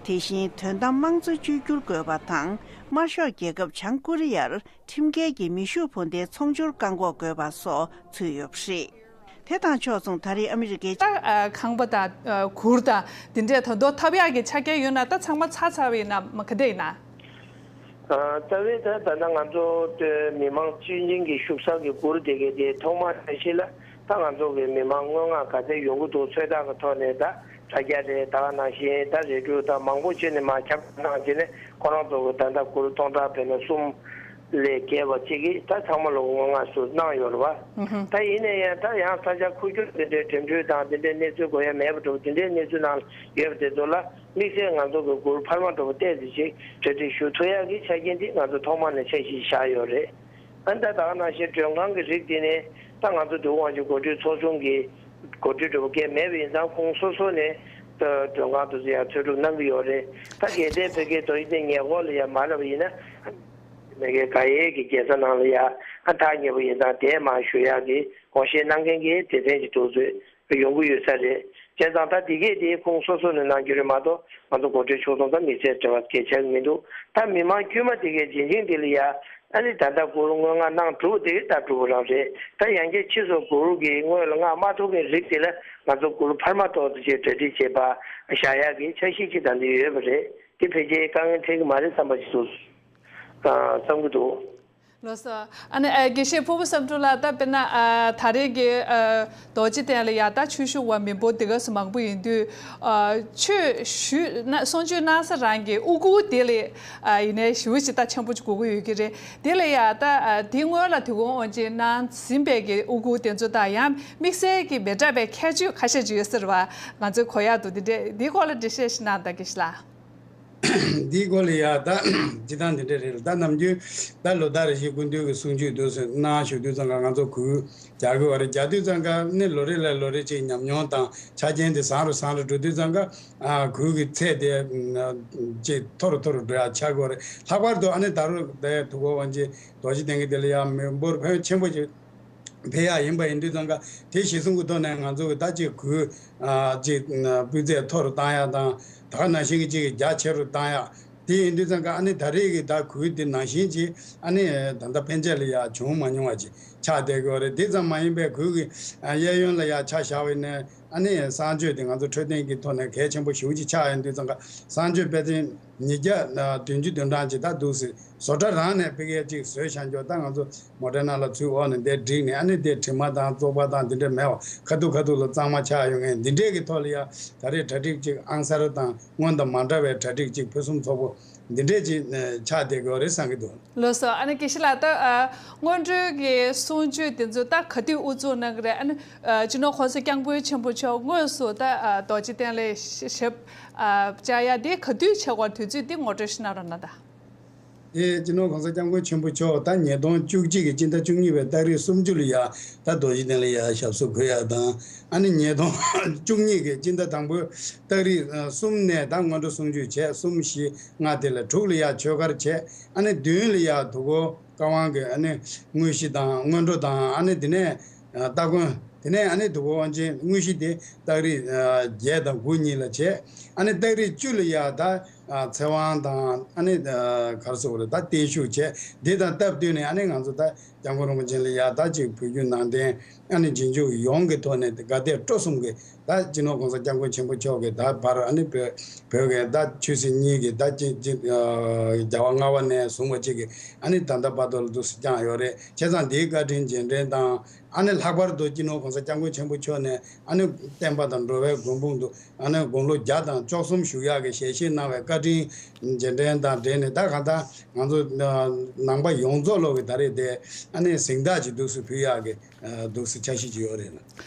དེ་བཞིན་དོན་དམ་དམངས་གཙོ་བཅོས་བསྒྱུར་དགོས་པ་དང་། དམར་ཤོག་རྒྱལ་ཁབ་བྱང་ཀོ་རི་ཡར་ཁྲིམས་འགལ་གྱི་མེ་ཤུགས་འཕུར་མདེལ་ཚོང་སྦྱོར་བཀག་འགོག་དགོས་པ་སོགས་ཚུད་ཡོད་པ་རེད། དེ་དང་ཕྱོགས་མཚུངས་ད་རེས་ཨ་མི་རི་ཀའི། ད་ཁང་པ་དང་གུར་དང་དེ་འདྲས་ད་དུང་ཐོབ་ཡག་གི་ཆ་རྐྱེན་ཡོད་ན་ད་ཚང་མ་ཚར་ཚར་བ་ཡིན་ན་མ་ག་འདྲས་ཡིན་ན། རྩ་བའི་ད་ད་ལྟ་ང་ཚོ་མི་མང་སྤྱི་འབྲིང་གི་བཞུགས་ས་གི་གུར་དེ་གའི་དེ་ཐོག་མར་ལྟ་ཞིག་ལ་ད་ང་ཚོ་གི་མི་མང་སྔོན་མངགས་ག་ཚད་ཡོང་གི་འདུག་ཚོད་ལྟ་གི་ཐོག་ནས་ད་དྲ་རྒྱ་རེད། ད་ག་ནང་བཞིན་ད་རེ་ཌིའོ་ད་མང་པོ་བྱས་ནས་མར་ཁྱབ་གནང་བྱས་ནས་ཁོ་རང་ཚོ་གི་ད་ལྟ་གུར་སྟོང་ཕྲག་དཔེར་ན་གསུམ་ལས་བརྒལ་བ་གཅིག་གིས་ད་ཚང་མ་ལོ་སྔོན་མངགས་སུ་གནང་ཡོད་རེད་བ། ད་ཡིན་ན་ཡང་ད་ཡང་ས་ཆ་འཁོར་རྒྱུག་དེ་འདྲའི་འགྲིམ་འགྲུལ་དང་དེ་འདྲའི་གནས་ཚུལ་དགོས་ཡ་མེད་པ་འདྲ་བོ་དེ་འདྲའི་གནས་ཚུལ་ནང་ཡོད་པ་དེ་ཚོ་ལ། དམིགས་བསལ་ང་ཚོ་གི་གུར་འཕར་མ་འདྲ་བོ་བལྟས་ཏེ་ཅིག་གྲ་སྒྲིག་ཞུ་ཐུབ་ཡག་གི་ཆ་རྐྱེན་འདི་ང་ཚོ་ཐོག་མ་ནས་འཆར་གཞི་བཞག་ཡོད་རེད། ཨ་ནི་ད་ད་ག་ནང་བཞིན་མགྲོན་ཁང་གི་རིགས་དེ་ནི་ད་ང་ཚོ་འདུག་དབང་ཆེན་འགོ་ཁྲིད་ཚོགས་ཆུང་གི་འགོ་ཁྲིད་འདྲ་བོ་གལ་མེད་པ་ཡིན་ཙང་ཁོང་སོ་སོ་ནས་ད་མགྲོན་ཁང་དུ་ཡང་འཚོལ་སྒྲུབ་གནང་གི་ཡོད་རེད། ད་རྒྱལ་བསྟན་བོད་ཀྱི་རྡོ་རྗེ་གདན་ཉེ་འཁོར་ལ་ཡང་མ་ལབ་པ་ཡིན་ན་མེ་ཀའི་ག་ཡེ་གི་རྒྱལ་ས་ནང་ལ་ཡང་ཨ་ཐག་ཉེ་པོ་ཡིན་ཙང་དེ་མ་ཞུ་ཡག་གི་དགོངས་བཞེས་གནང་མཁན་གྱི་སྡེ་ཚན་ཅིག་འདུག་ཚོད། ཡོང་གི་ཡོད་ས་རེད། བྱས་ཙང་ད་དེ་གས་དེ་ཁོང་སོ་སོ་ནས་གནང་རྒྱུ་རེད་མ་གཏོགས་ང་ཚོ་འགོ་ཁྲིད་ཕྱོགས་གཏོགས་དང་མི་སེར་འབྲེལ་བ་གལ་ཆགས་ཀྱི་མི་འདུག་ད་མི་མང་དཀྱུས་མ་དེ་གས་རྗེས་འབྲིང་དེ་ལ་ཡ་ཨ་ནི་ད་ལྟ་གུར་སྔོན་མངགས་གནང་གྲུབ་དེ་གས་ད་གྲུབ་པ་རང་རེད། ད་ཡང་བསྐྱར་ཕྱིས་སུ་གུར་གྱི་སྔོན་ལ་མངགས་མ་ཐུབ་མཁན་རིགས་དེ་ལ་ང་ཚོ་གུར་འཕར་མ་ཐོག་ཏུ་ཅིག་གྲ་སྒྲིག་བྱེད་པ་བཞག་ཡག་གི་འཆར་གཞི་ཅིག་ད་ལྟ་ཡོད་པ་རེད། དེ་ཕལ་ཆེར་དཀའ་ངལ་འཕྲད་ཀྱི་མ་རེད་བསམ་པ་ཞིག་འདུག་ཨ་བསམ་གྱི་འདུག་ལགས་སོ། ཨ་ནི་ཨ་དགེ་བཤེས་ཕུར་བུ་བསམ་གྲུབ་ལགས། ད་དཔེར་ན་ཨ་ད་རེས་ཀྱི་ཨ་རྡོ་རྗེ་གདན་ལ་ཡ་ད་ཆོས་ཞུ་བ་མི་འབོར་དེ་ག་ཚོད་མང་པོ་ཡིན་དུས། ཨ་ཆོས་ཞུས་ན་གསུང་ཆོས་གནང་ས་རང་གི་དབུ་གུར་དེ་ལས་ཨ་ཡིན་ནའི་ཞེ་པོ་ཅིག་ད་འཆམ་པོ་ཅིག་དགོས་ཀྱི་ཡོད་ཀྱི་རེད། དེ་ལ་ཡ་ད་ཨ་དེ་སྔོན་ལ་དུས་འཁོར་དབང་ཆེན་གནང་ཟིན་པའི་གི་དབུ་གུར་དེ་ཚོ་དང་ཡང་དམིགས་བསལ་གྱི་མི་འདྲ་བའི་ཁྱད་ཆོས་ཁ་ཤས་ཅིག་ཡོད་ས་རེད་བ། ང་ཚོའི་གོ་ཡག་ཏུ་དེ་འདྲས་དེའི་སྐོར་ལ་འགྲེལ་བཤད་ཞིག་གནང་དང་དགེ་བཤེས་ལགས། འདིའི་སྐོར་ལ་ཡ་ད་སྤྱི་བཏང་འདི་འདྲ་རེད་ལ། ད་ནམ་རྒྱུན་ད་ལོ་ལྟར་རེ་བཞིན་སྐུ་མདུན་གྱི་གསུང་ཆོས་དུས་སུ་གནང་བཞུགས་དུས་ཙམ་ཀ་ང་ཚོ་གུར་རྒྱག་གི་བ་རེད། རྒྱག་དུས་ཙམ་ཀ་ནི་ལོ་རེ་ལ་ལོ་རེ་ཅིག་ཉམས་མྱོང་དང་ཆ་རྐྱེན་དེ་བཟང་རུ་བཟང་རུ་འགྲོ་དུས་ཙམ་ཀ་ཨ་གུར་གྱི་ཚད་དེ་ཅིག་མཐོ་རུ་མཐོ་རུ་འགྲོ་ཡག་ཆགས་ཀྱི་བ་རེད། ལྷག་པར་དུ་ཨ་ནི་ད་རུང་དེ་དུས་འཁོར་དབང་ཆེན་རྡོ་རྗེ་གདན་གྱི་དེ་ལ་ཡ་མི་འབོར་ཕོན་ཆེན་པོ་ཅིག་ཕེབས་ཡག་ཡིན་པ་ཡིན་དུས་ཙམ་ཀ་དེ་གཞིར་བཟུང་གི་ཐོག་ནས་ང་ཚོ་གི་ད་ཅིག་གུར་ཨ་ཅིག་སྤུས་ཚད་མཐོ་རུ་བཏང་ཡག་དང་ད་ག་ནང་བཞིན་གྱི་ཅིག་རྒྱ་ཆེ་རུ་བཏང་ཡག་དེ་ཡིན་དུས་ཙམ་ཀ་ཨ་ནི་ད་རེས་ཀྱི་ད་གུར་དེ་ནང་བཞིན་ཅིག་ཨ་ནི་ད་ལྟ་ཕན་ཆད་ལ་ཡ་བྱུང་མ་མྱོང་བ་ཅིག་ཆགས་བསྡད་ཀྱི་ཡོད་རེད། དེ་ཙམ་མ་ཡིན་པའི་གུར་གྱི་གཡས་གཡོན་ལ་ཡ་ཆ་བཞག་པ་ཡིན་ན། ཨ་ནི་གསང་སྤྱོད་དེ་ང་ཚོ་འཕྲོད་བསྟེན་གྱི་ཐོག་ནས་གལ་ཆེན་པོ་ཞེ་པོ་ཅིག་ཆགས་ཡོང་དུས་ཙང་ཀ་གསང་སྤྱོད་པེ་ཅིན་ཉིས་བརྒྱ་བདུན་ཅུ་དོན་གྲངས་ཅིག་ད་འདུག་སེ་བཟོ་གྲྭ་རང་ནས་ཕ་གིར་ཅིག་བཟོས་བཞག་རྒྱུ། ད་ང་ཚོ་མོ་ཌེ་ན་ལ་ཚུར་འོག་ནས་དེ་བསྒྲིགས་ནས། ཨ་ནི་དེ་དྲི་མ་དང་བཙོག་པ་དང་དེ་འདྲ་མེད་པ་ཁ་ཐུག་ཁ་ཐུག་ལ་གཙང་མ་ཆགས་ཡོང་མཁན་འདི་འདྲས་ཀྱི་ཐོག་ལ་ཡ་ད་རེས་གྲ་སྒྲིག་ཅིག་ཨང་གསར་དང་སྔོན་དང་མ་འདྲ་བའི་གྲ་སྒྲིག་ཅིག་ཕུན་སུམ་ཚོགས་པོ་འདི་འདྲས་ཅིག་ཆགས་བསྡད་ཀྱི་ཡོད་རེད་བསམ་གྱི་འདུག། ལགས་སོ། ཨ་ནི་དགེ་བཤེས་ལགས། ད་ཨ་སྔོན་འགྲོའི་གི་གསུང་ཆོས་དེ་ཚོ་ད་ག་དུས་དབུ་འཛུགས་གནང་གི་རེད། ཨ་ནི་ཨ་སྤྱི་ནོར་གོང་ས་སྐྱབས་མགོན་ཆེན་པོ་མཆོག་དངོས་སུ་ད་ཨ་རྡོ་རྗེ་གདན་ལ་ཞབས་ཨ་བཅགས་ཡ་དེ་ག་དུས་ཆགས་ཀྱི་ཡོད་རེད། དུས་ཚོད་དེ་ངོ་སྤྲོད་ཞིག་གནང་རོགས་གནང་དང་། དེ་སྤྱི་ནོར་གོང་ས་སྐྱབས་མགོན་ཆེན་པོ་མཆོག་ད་ཉིས་སྟོང་བཅུ་གཅིག་གི་སྤྱི་ཟླ་བཅུ་གཉིས་པའི་ཏ་རིག་སུམ་ཅུ་ལ་ཡ་ད་རྡོ་རྗེ་གདན་ལ་ཡ་ཞབས་སོར་འཁོད་ཡ་དང་། ཨ་ནི་ཉིས་སྟོང་བཅུ་གཉིས་ཀྱི་སྤྱི་ཟླ་དང་པོའི་ཏ་རིག་ཨ་གསུམ་ནས་ད་སྔོན་འགྲོ་གསུང་ཆོས་བྱས། གསུམ་བཞི་ལྔ་དེ་ལ་དྲུག་ལ་ཡ་ཆོས་སྒར་བྱས། ཨ་ནི་བདུན་ལ་ཡ་དུ་གོ་བཀའ་དབང་གི་ཨ་ནི་དངོས་གཞི་དང་སྔོན་འགྲོ་དང་། ཨ་ནི་དེ་ནས་ཨ་སྟ་གོན། དེ་ནས་ཨ་ནི་དུ་གོ་དབང་ཆེན་དངོས་གཞི་དེ་ཏ་རིག་ཨ་བརྒྱད་དང་དགུ་གཉིས་ལ་བྱས། ཨ་ནི་ཏ་རིག་བཅུ་ལ་ཡ་ད་ཨ་ཚེ་དབང་དང་། ཨ་ནི་ཨ་ག་རེ་ཟེར་དགོས་རེད། ད་བརྟན་བཞུགས་བྱས། དེ་དང་སྟབས་བསྟུན་ནས་ཨ་ནི་ང་ཚོ་ད་སྐྱབས་མགོན་རིན་པོ་ཆེ་ལ་ཡ་ད་ཅིག་བོད་བརྒྱུད་ནང་བསྟན་ཨ་ནི་རྗེས་འཇུག་ཡོངས་ཀྱི་ཐོག་ནས་དགའ་དད་སྤྲོ་གསུམ་གྱིས་ད་སྤྱི་ནོར་གོང་ས་སྐྱབས་མགོན་ཆེན་པོ་མཆོག་གིས་ད་བར་ཨ་ནི་བོད་བོད་ཀྱི་ད་ཆོས་སྲིད་གཉིས་ཀྱི་ད་ཅིག་ཅིག་ཨ་རྒྱལ་བ་ལྔ་པ་ནས་བཟུང་བ་ཅིག་གིས་ཨ་ནི་ད་ལྟ་བར་དུ་ལ་འདུག་སེ་བསྐྱངས་ཡོད་རེད། བྱས་ཙང་འདིའི་བཀའ་དྲིན་རྗེས་དྲན་དང་། ཨ་ནི་ལྷག་པར་དུ་སྤྱི་ནོར་གོང་ས་སྐྱབས་མགོན་ཆེན་པོ་མཆོག་ནས་ཨ་ནི་བསྟན་པ་དང་འགྲོ་བའི་མགོན་དཔུང་དུ་ཨ་ནི་དགུང་ལོ་བརྒྱ་དང་བཅུ་གསུམ་བཞུགས་ཡག་གི་ཞལ་བཞེས་གནང་བའི་བཀའ་དྲིན་རྗེས་དྲན་དང་འབྲེལ་ནས། ད་གང་ལྟར་ང་ཚོ་ནང་པ་ཡོངས་རྫོགས་ལོག་གི་ད་རེས་དེ་ཨ་ནི་གཟེངས་རྟགས་ཅིག་འདུག་སེ་ཕུལ་ཡག་གི་འདུག་སེ་འཆར་གཞི་ཅིག་ཡོད་རེད་ལ།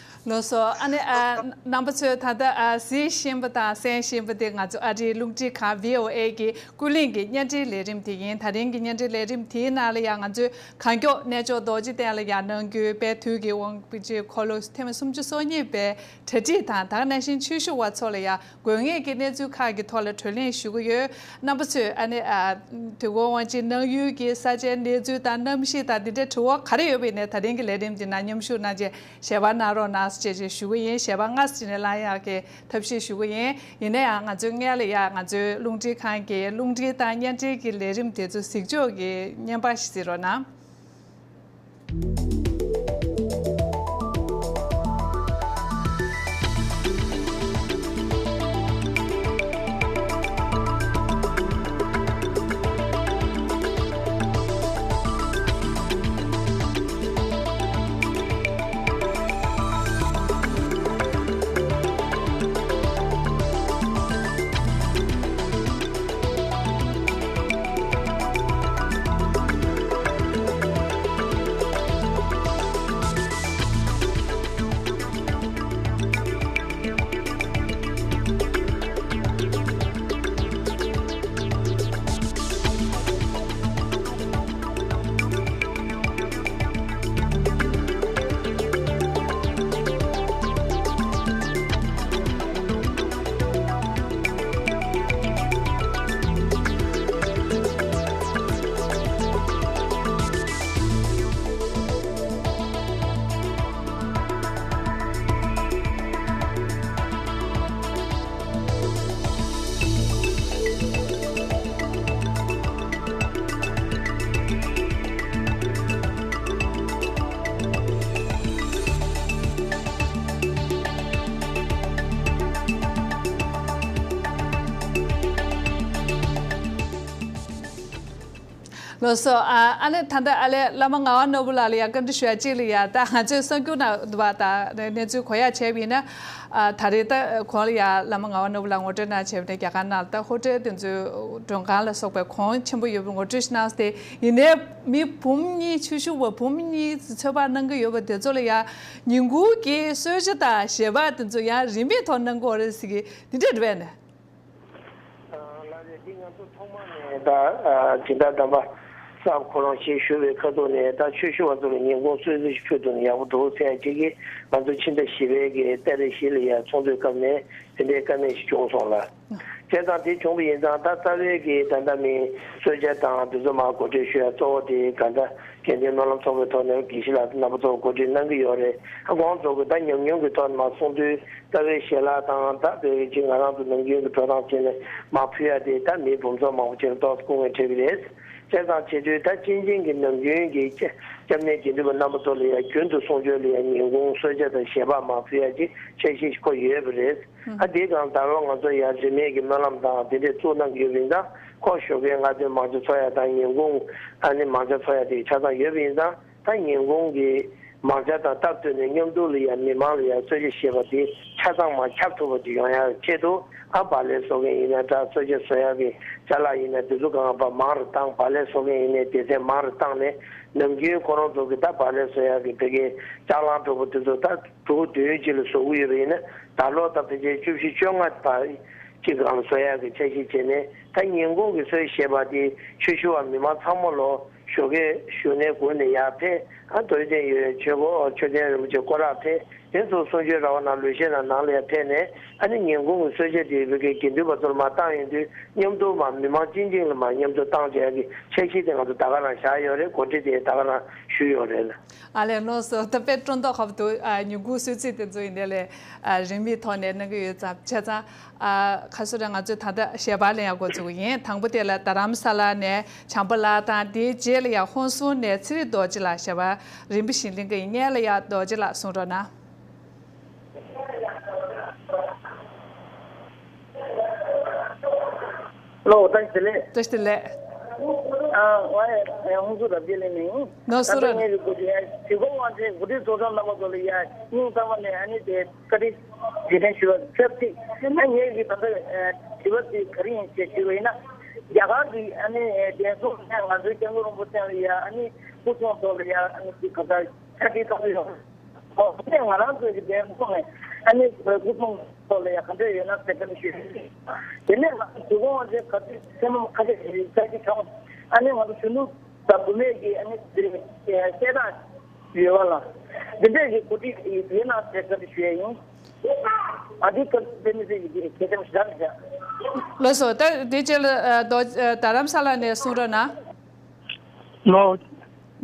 ལགས་སོ། ཨ་ནི་ཨ་རྣམ་པ་ཚོས་ད་ལྟ་ཨ་གཟིགས་བཞིན་པ་དང་གསན་བཞིན་པ་དེ་ང་ཚོ་ཨ་རིའི་རླུང་འཕྲིན་ཁང་བྷི་ཨོ་ཨེ་གི་ཀུན་གླེང་གི་བརྙན་འཕྲིན་ལས་རིམ་དེ་ཡིན། ད་རིང་གི་བརྙན་འཕྲིན་ལས་རིམ་དེའི་ནང་ལ་ཡང་ང་ཚོས་གང་མགྱོགས་གནས་མཆོག་རྡོ་རྗེ་གདན་ལ་ཡར་གནང་རྒྱུའི་དཔལ་དུས་ཀྱི་དབང་པོ་ཆེའི་འཁོར་ལོ་ཐེངས་སུམ་ཅུ་སོ་གཉིས་པའི་གྲ་སྒྲིག་དང་། ད་ག་ནང་བཞིན་ཆོས་ཞུ་བ་ཚོ་ལ་ཡང་དགོས་ངེས་ཀྱི་གནས་ཚུལ་ཁག་གི་ཐོག་ལ་བགྲོ་གླེང་ཞུ་གི་ཡོད། རྣམ་པ་ཚོས་ཨ་ནི་ཨ་དུས་འཁོར་དབང་ཆེན་གནང་ཡུལ་གྱི་ས་ཆའི་གནས་ཚུལ་དང་གནམ་གཤིས་དང་འདི་འདྲའི་དྲི་བ་ག་རེ་ཡོད་པ་ཡིན་ནའི་ད་རིང་གི་ལས་རིམ་འདི་ནང་མཉམ་ཞུགས་གནང་བྱས་ཞལ་པར་གནང་རོགས་གནང་ཞེས་ཞུ་གི་ཡིན། ཞལ་པར་སྔ་ས་ཅིག་ནས་བླངས་ཡག་གི་ཐབས་ཤེས་ཞུ་གི་ཡིན། ཡིན་ན་ཡང་ང་ཚོའི་སྔོན་ལ་ཡ་ང་ཚོའི་རླུང་འཕྲིན་ཁང་གི་རླུང་འཕྲིན་དང་བརྙན་འཕྲིན་གྱི་ལས་རིམ་དེ་ཚོ་གཟིགས་ཕྱོགས་ཀྱི་བརྙན་པར་ཞིག་གཟིགས་རོགས་གནང་། ལགས་སོ། ཨ་ཨ་ནི་ད་ལྟ་ཨ་ལས་བླ་མ་ངག་དབང་ནོར་བུ་ལགས་ལ་ཡང་བཀའ་འདྲི་ཞུ་ཡ་གཅིག་ལ་ཡ། ད་ང་ཚོས་གསར་འགྱུར་ནང་དུ་བ་དང་གནས་ཚུལ་གོ་ཡ་བྱས་པ་ཡིན་ན། ཨ་ད་རེས་ད་གོང་ལ་ཡ་བླ་མ་ངག་དབང་ནོར་བུ་ལགས་ངོ་སྤྲོད་གནང་བྱས་པ་ཡིན་ན། རྒྱ་གར་ནང་ལ་ད་ཧོ་ཊེལ་དེ་ཚོའི་མགྲོན་ཁང་ལ་སོགས་པའི་གོང་ཆེན་པོ་ཡོད་པའི་ངོ་སྤྲོད་ཞིག་གནང་སྟེ། ཡིན་ནའི་མི་འབུམ་གཉིས་ཆོས་ཞུ་བ་འབུམ་གཉིས་ཚོད་དཔག་གནང་གི་ཡོད་པ་དེ་ཚོ་ལ་ཡ་ཉིན་གུང་གི་གསོལ་ཇ་དང་ཞལ་པར་དེ་ཚོ་ཡང་རིན་མེད་ཐོག་གནང་གི་ཡོད་རེད་ཟེར་གི་དེ་འདྲས་རེད་པས་ནས། ལགས་རེད། འདི་ང་ཚོ་ཐོག་མ་ནས་ད་སྦྱིན་བདག་དམ་པ་གསར་ཁོ་རང་ཞིག་ཞུ་བའི་ཁ་ཐུག་ནས། ད་ཆོས་ཞུ་བ་ཚོ་ལ་ཉིན་གུང་གསོལ་ཇ་ཞིག་ཕུལ་ཐུབ་ན་ཡག་པོ་འདུག་ཟེར་ཡ་གཅིག་གིས། ང་ཚོ་ཕྱི་ཟླ་བཞི་པའི་གི་ཏ་རིག་བཞི་ལ་ཡ་ཚོགས་འདུའི་སྐབས་ནས་དེ་འདྲའི་བཀའ་མོལ་ཞིག་བྱུང་སོང་ལ། བྱས་ཙང་དེ་བྱུང་བ་ཡིན་ཙང་ད་རྩ་བའི་གི་ད་ལྟ་མི་གསོལ་ཇ་དང་དེ་ཚོ་མར་གོ་སྒྲིག་ཞུ་ཡ་གཙོ་བོ་དེ་ག་ད་དགེ་འདུན་སྨོན་ལམ་ཚོགས་པའི་ཐོག་ནས་དགེ་བཤེས་ལགས་རྣམ་པ་ཚོ་གོ་སྒྲིག་གནང་གི་ཡོད་རེད། ཁོང་ཚོ་གི་ད་ཉམས་མྱོང་གི་ཐོག་ནས་མར་གསུང་དུས། རྩ་བའི་ཞལ་ལག་དང་ད་བོད་ཀྱི་ཅིག་ང་རང་ཚོ་ནམ་རྒྱུན་གྱི་འགྲོ་སྟངས་བྱས་ནས་མར་ཕུལ་ཡ་དེ་ད་མི་འབུམ་ཚོགས་མང་པོ་ཅིག་ལ་ཏོག་ཙམ་སྐུ་ངལ་འཕྲད་ཀྱི་རེད། བྱས་ཙང་བྱེད་དུས་ད་སྤྱི་བྱིངས་ཀྱི་ནམ་རྒྱུན་གྱི་སྐྱབས་གནས་དགེ་འདུན་པ་རྣམ་པ་ཚོ་ལ་ཡང་རྒྱུན་དུ་གསུང་ཆོས་ལ་ཡང་ཉིན་གུང་གསོལ་ཇ་དང་བཞེས་སྦག་མར་ཕུལ་ཡག་གི་འཆར་གཞི་ཞིག་ཁོ་ཡོད་པ་རེད། ཨ་དེའི་སྒང་ད་ལོ་ང་ཚོ་ཡང་རིས་མེད་ཀྱི་སྨོན་ལམ་དང་དེ་འདྲས་བཙུགས་གནང་གི་ཡོད་པ་ཡིན་ཙང་ཁོ་ཞོགས་ཀའི་སྔ་ཐོན་མང་ཇ་འཚོ་ཡག་དང་ཉིན་གུང་ཨ་ནི་མང་ཇ་འཚོ་ཡག་དེ་ཆ་ཚང་ཡོད་པ་ཡིན་ཙང་། ད་ཉིན་གུང་གི་མང་ཇ་དང་སྟབས་བསྟུན་ནས་མཉམ་དུ་ལ་ཡང་མི་མང་ལ་ཡང་གསོལ་ཇ་བཞེས་པ་དེ་ཆ་ཚང་མ་ཁྱབ་ཐུབ་པ་དེ་ཡོང་ཡག་ཆེད་དུ་ཨ་བག་ལེབ་བཟོ་མཁན་ཡིན་ན་འདྲ། གསོལ་ཇ་བཟོ་ཡག་གི་ཅ་ལག་ཡིན་ན་དེ་ཚོ་གང་ག་མང་རུ་བཏང་། བག་ལེབ་བཟོ་མཁན་ཡིན་ནའི་སྡེ་ཚན་མང་རུ་བཏང་ནས་ནམ་རྒྱུན་ཁོ་རང་ཚོ་གི་ད་བག་ལེབ་བཟོ་ཡག་གི་བོད་སྐད་ལྕགས་ལང་གྲོགས་པོ་དེ་ཚོ་ད་དྲུག་བདུན་ཅིག་ལ་བཟོ་གི་ཡོད་པ་ཡིན་ན་ད་ལོ་ད་ཕལ་ཆེར་བཅུ་བཞི་བཅོ་ལྔ་བར་གཅིག་གམ་བཟོ་ཡག་གི་འཆར་གཞི་བྱས་ནས་ད་ཉིན་གུང་གི་གསོལ་ཇ་བཞེས་པ་དེ་ཆོས་ཞུ་བ་མི་མང་ཚང་མ་ལོ། ཞོགས་ཀས་བཞུགས་གནས་སྒུག་ནས་ཡར་ཕེབས། ཨ་རྡོ་རྗེ་གདན་ཡོད་ཆོས་སྐོར་ཆོས་ལྡན་རིན་པོ་ཆེ་སྐོར་ར་ཕེབས། དེ་ཚོ་གསུང་ཆོས་ར་བ་ནང་ལུས་ཤེས་ནང་ནང་ལ་ཡར་ཕེབས་ནས་ཨ་ནི་ཉིན་གུང་གི་གསོལ་ཇ་དེ་བོད་ཀྱི་དགེ་འདུན་པ་ཚོར་མར་བཏང་ཡོང་དུས་མཉམ་དུ་མར་མི་མང་སྤྱི་བྱིངས་ལ་མར་མཉམ་དུ་བཏང་བྱས་ཀྱི་འཆར་གཞི་དེ་ང་ཚོ་ད་ག་རང་བཞག་ཡོད་རེད། གོ་སྒྲིག་དེ་ད་ག་རང་ཞུས་ཡོད་རེད། ཨ་ལས་ལགས་སོ། ད་དཔེ་སྤྲོ་མདོག་ཁ་པོ་འདུག་ཨ་ཉིན་གུང་གསོལ་ཚིགས་དེ་ཚོ་ཡིན་དེ་ལས་ཨ་རིན་མེད་ཐོག་ནས་གནང་གི་ཡོད་ཙང་བྱས་ཙང་། ཨ་ཁ་སོ་རེ་ང་ཚོས་ད་ལྟ་ཞལ་པར་ལེན་ཡག་འགོ་ཚུགས་ཀྱི་ཡིན། དང་པོ་དེ་ལ་རྡ་རམ་ས་ལ་ནས་བྱམས་པ་ལགས་དང་དེའི་རྗེས་ལ་ཡང་ཧོན་སུར་ནས་ཚེ་རིང་རྡོ་རྗེ་ལགས་ཞལ་པར་རིམ་པ་བཞིན་ལེན་གྱི་ཡིན། སྔོན་ལ་ཡང་རྡོ་རྗེ་ལགས་གསུང་རོགས་གནང་། ལོ་བཀྲ་ཤིས་བདེ་ལེགས། བཀྲ་ཤིས་བདེ་ལེགས། ཨ་ང་ཡང་ཧོན་སུར་རྡོ་རྗེ་ལེན་ནས་ཡིན། ནོར་སུ་ད་ལྟ་རོ། ངའི་རེ་སྐུལ་དེ་ཡང་གཞིས་ཁོངས་དབང་ཆེན་འགོ་ཁྲིད་ཚོགས་ཆུང་རྣམ་པ་ཚོ་ལ་ཡང་སྙིང་ཐག་པ་ནས་ཨ་ནི་དེ། བཀའ་དྲིན་རྗེས་དྲན་ཞུ་བ་ཆབས་ཅིག་ཨ་ངེད་ཀྱི་ད་ལྟ་དྲི་བ་དེ་ག་རེ་ཡིན་ཞེས་ཞུས་པ་ཡིན་ན། རྒྱ་གར་གྱི་ཨ་ནི་བདེན་སྲུང་ནས་ང་ཚོའི་སྐྱབས་མགོན་རིན་པོ་ཆེ་ལ་ཡ་ཨ་ནི་སྐུ་སྲུང་ཐོག་ལ་ཡ་ཨ་ནི་དེ་ག་ད་ཆ་འཕྲིན་གཏོང་གི་ཡོད། ཨོ་དེ་ང་རང་ཚོའི་གི་བདེན་སྲུང་ནས་ཨ་ནི་སྐུ་སྲུང་ཐོག་ལ་ཡ་ག་འདྲ་ཡོད་ན་ཟེར་ག་ནས་ཞུས། དེ་ནས་ང་ཚོ་གཞིས་ཁོངས་དབང་ཆེན་ག་ཚོད་སེམས་ཁ་ཤས་ཤིག་ཆ་ཞིག་བྱུང་ཨ་ནི་ང་ཚོ་གཞོན་ནུ་ད་བུད་མེད་ཀྱི་ཨ་ནི་དེ་གསལ་བསྒྲགས། ཡོད་པ་ལ། འདི་འདྲས་ཀྱི་གོ་སྒྲིག་ཡོད་ན་ཟེར་བཀའ་འདྲི་ཞུ་ཡ་ཡིན། ཨ་འདི་སྐབས་དཔེ་མི་སྲིད་ཀྱི་འདི་གལ་ཆེན་པོ་ཞིག་རེད་བཞག་ལགས་སོ། ད་འདི་རྗེས་ལ་ཨ་རྡོ་ཨ་རྡ་རམ་ས་ལ་ནས་གསུང་རོགས་གནང་། ལོ།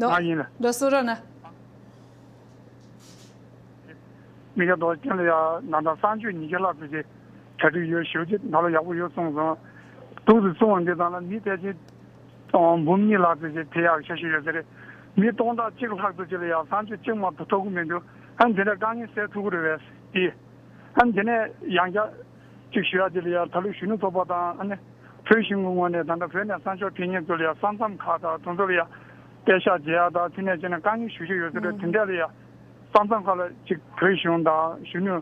ལོ། ང་ཡིན་ལ། ལོ་གསུང་རོགས་གནང་། མི་སྐྱ་རྡོ་རྗེ་ལ་ཡ་ན་ད་གསང་སྤྱོད་ཉིས་བརྒྱ་ལྷག་ཙམ་ཞིག་གྲ་སྒྲིག་ཡོད་ཞུ་རྒྱུ་ད་ལོ་ཡག་པོ་ཡོད་གསུངས་སོང་། འདུག་སེ་གསུང་བ་འདི་ཙམ་ལ་མི་ཕལ་ཆེར་སྟོང་འབུམ་གཉིས་ལྷག་ཙམ་ཞིག་ཕེབས་ཡག་འཆར་གཞི་ཡོད་ས་རེད། མི་སྟོང་ཕྲག་གཅིག་ལྷག་ཙམ་ཞིག་ལ་ཡང་གསང་སྤྱོད་གཅིག་མ་གཏོགས་ཐོབ་ཀྱི་མི་འདུག་ཨ་ནི་དེ་འདྲ་དཀའ་ངལ་སེལ་ཐུབ་ཀྱི་རེད་པས་དེ། ཨ་ནི་དེ་ནས་ཡང་བསྐྱར་གཅིག་ཞུ་ཡག་དེ་ལ་ཡང་ད་ལོ་གཞོན་ནུ་ཚོགས་པ་དང་ཨ་ནི་བོད་གཞུང་གི་ངོས་ནས་ད་ལྟ་བོད་ནས་གསང་སྤྱོད་ཕེབས་མཁན་ཚོ་ལ་ཡང་ས་མཚམས་ཁག་དང་དེ་ཚོ་ལ་ཡང་སྐད་ཆ་བརྗེ་ཡག་དང་དེ་ནས་བྱས་ནས་དཀའ་ངལ་ཞེ་པོ་ཅིག་ཡོད་ས་རེད། དེ་འདྲ་ལ་ཡང་ས་མཚམས་ཁག་ལ་གཅིག་བོད་གཞུང་དང་གཞོན་ནུ།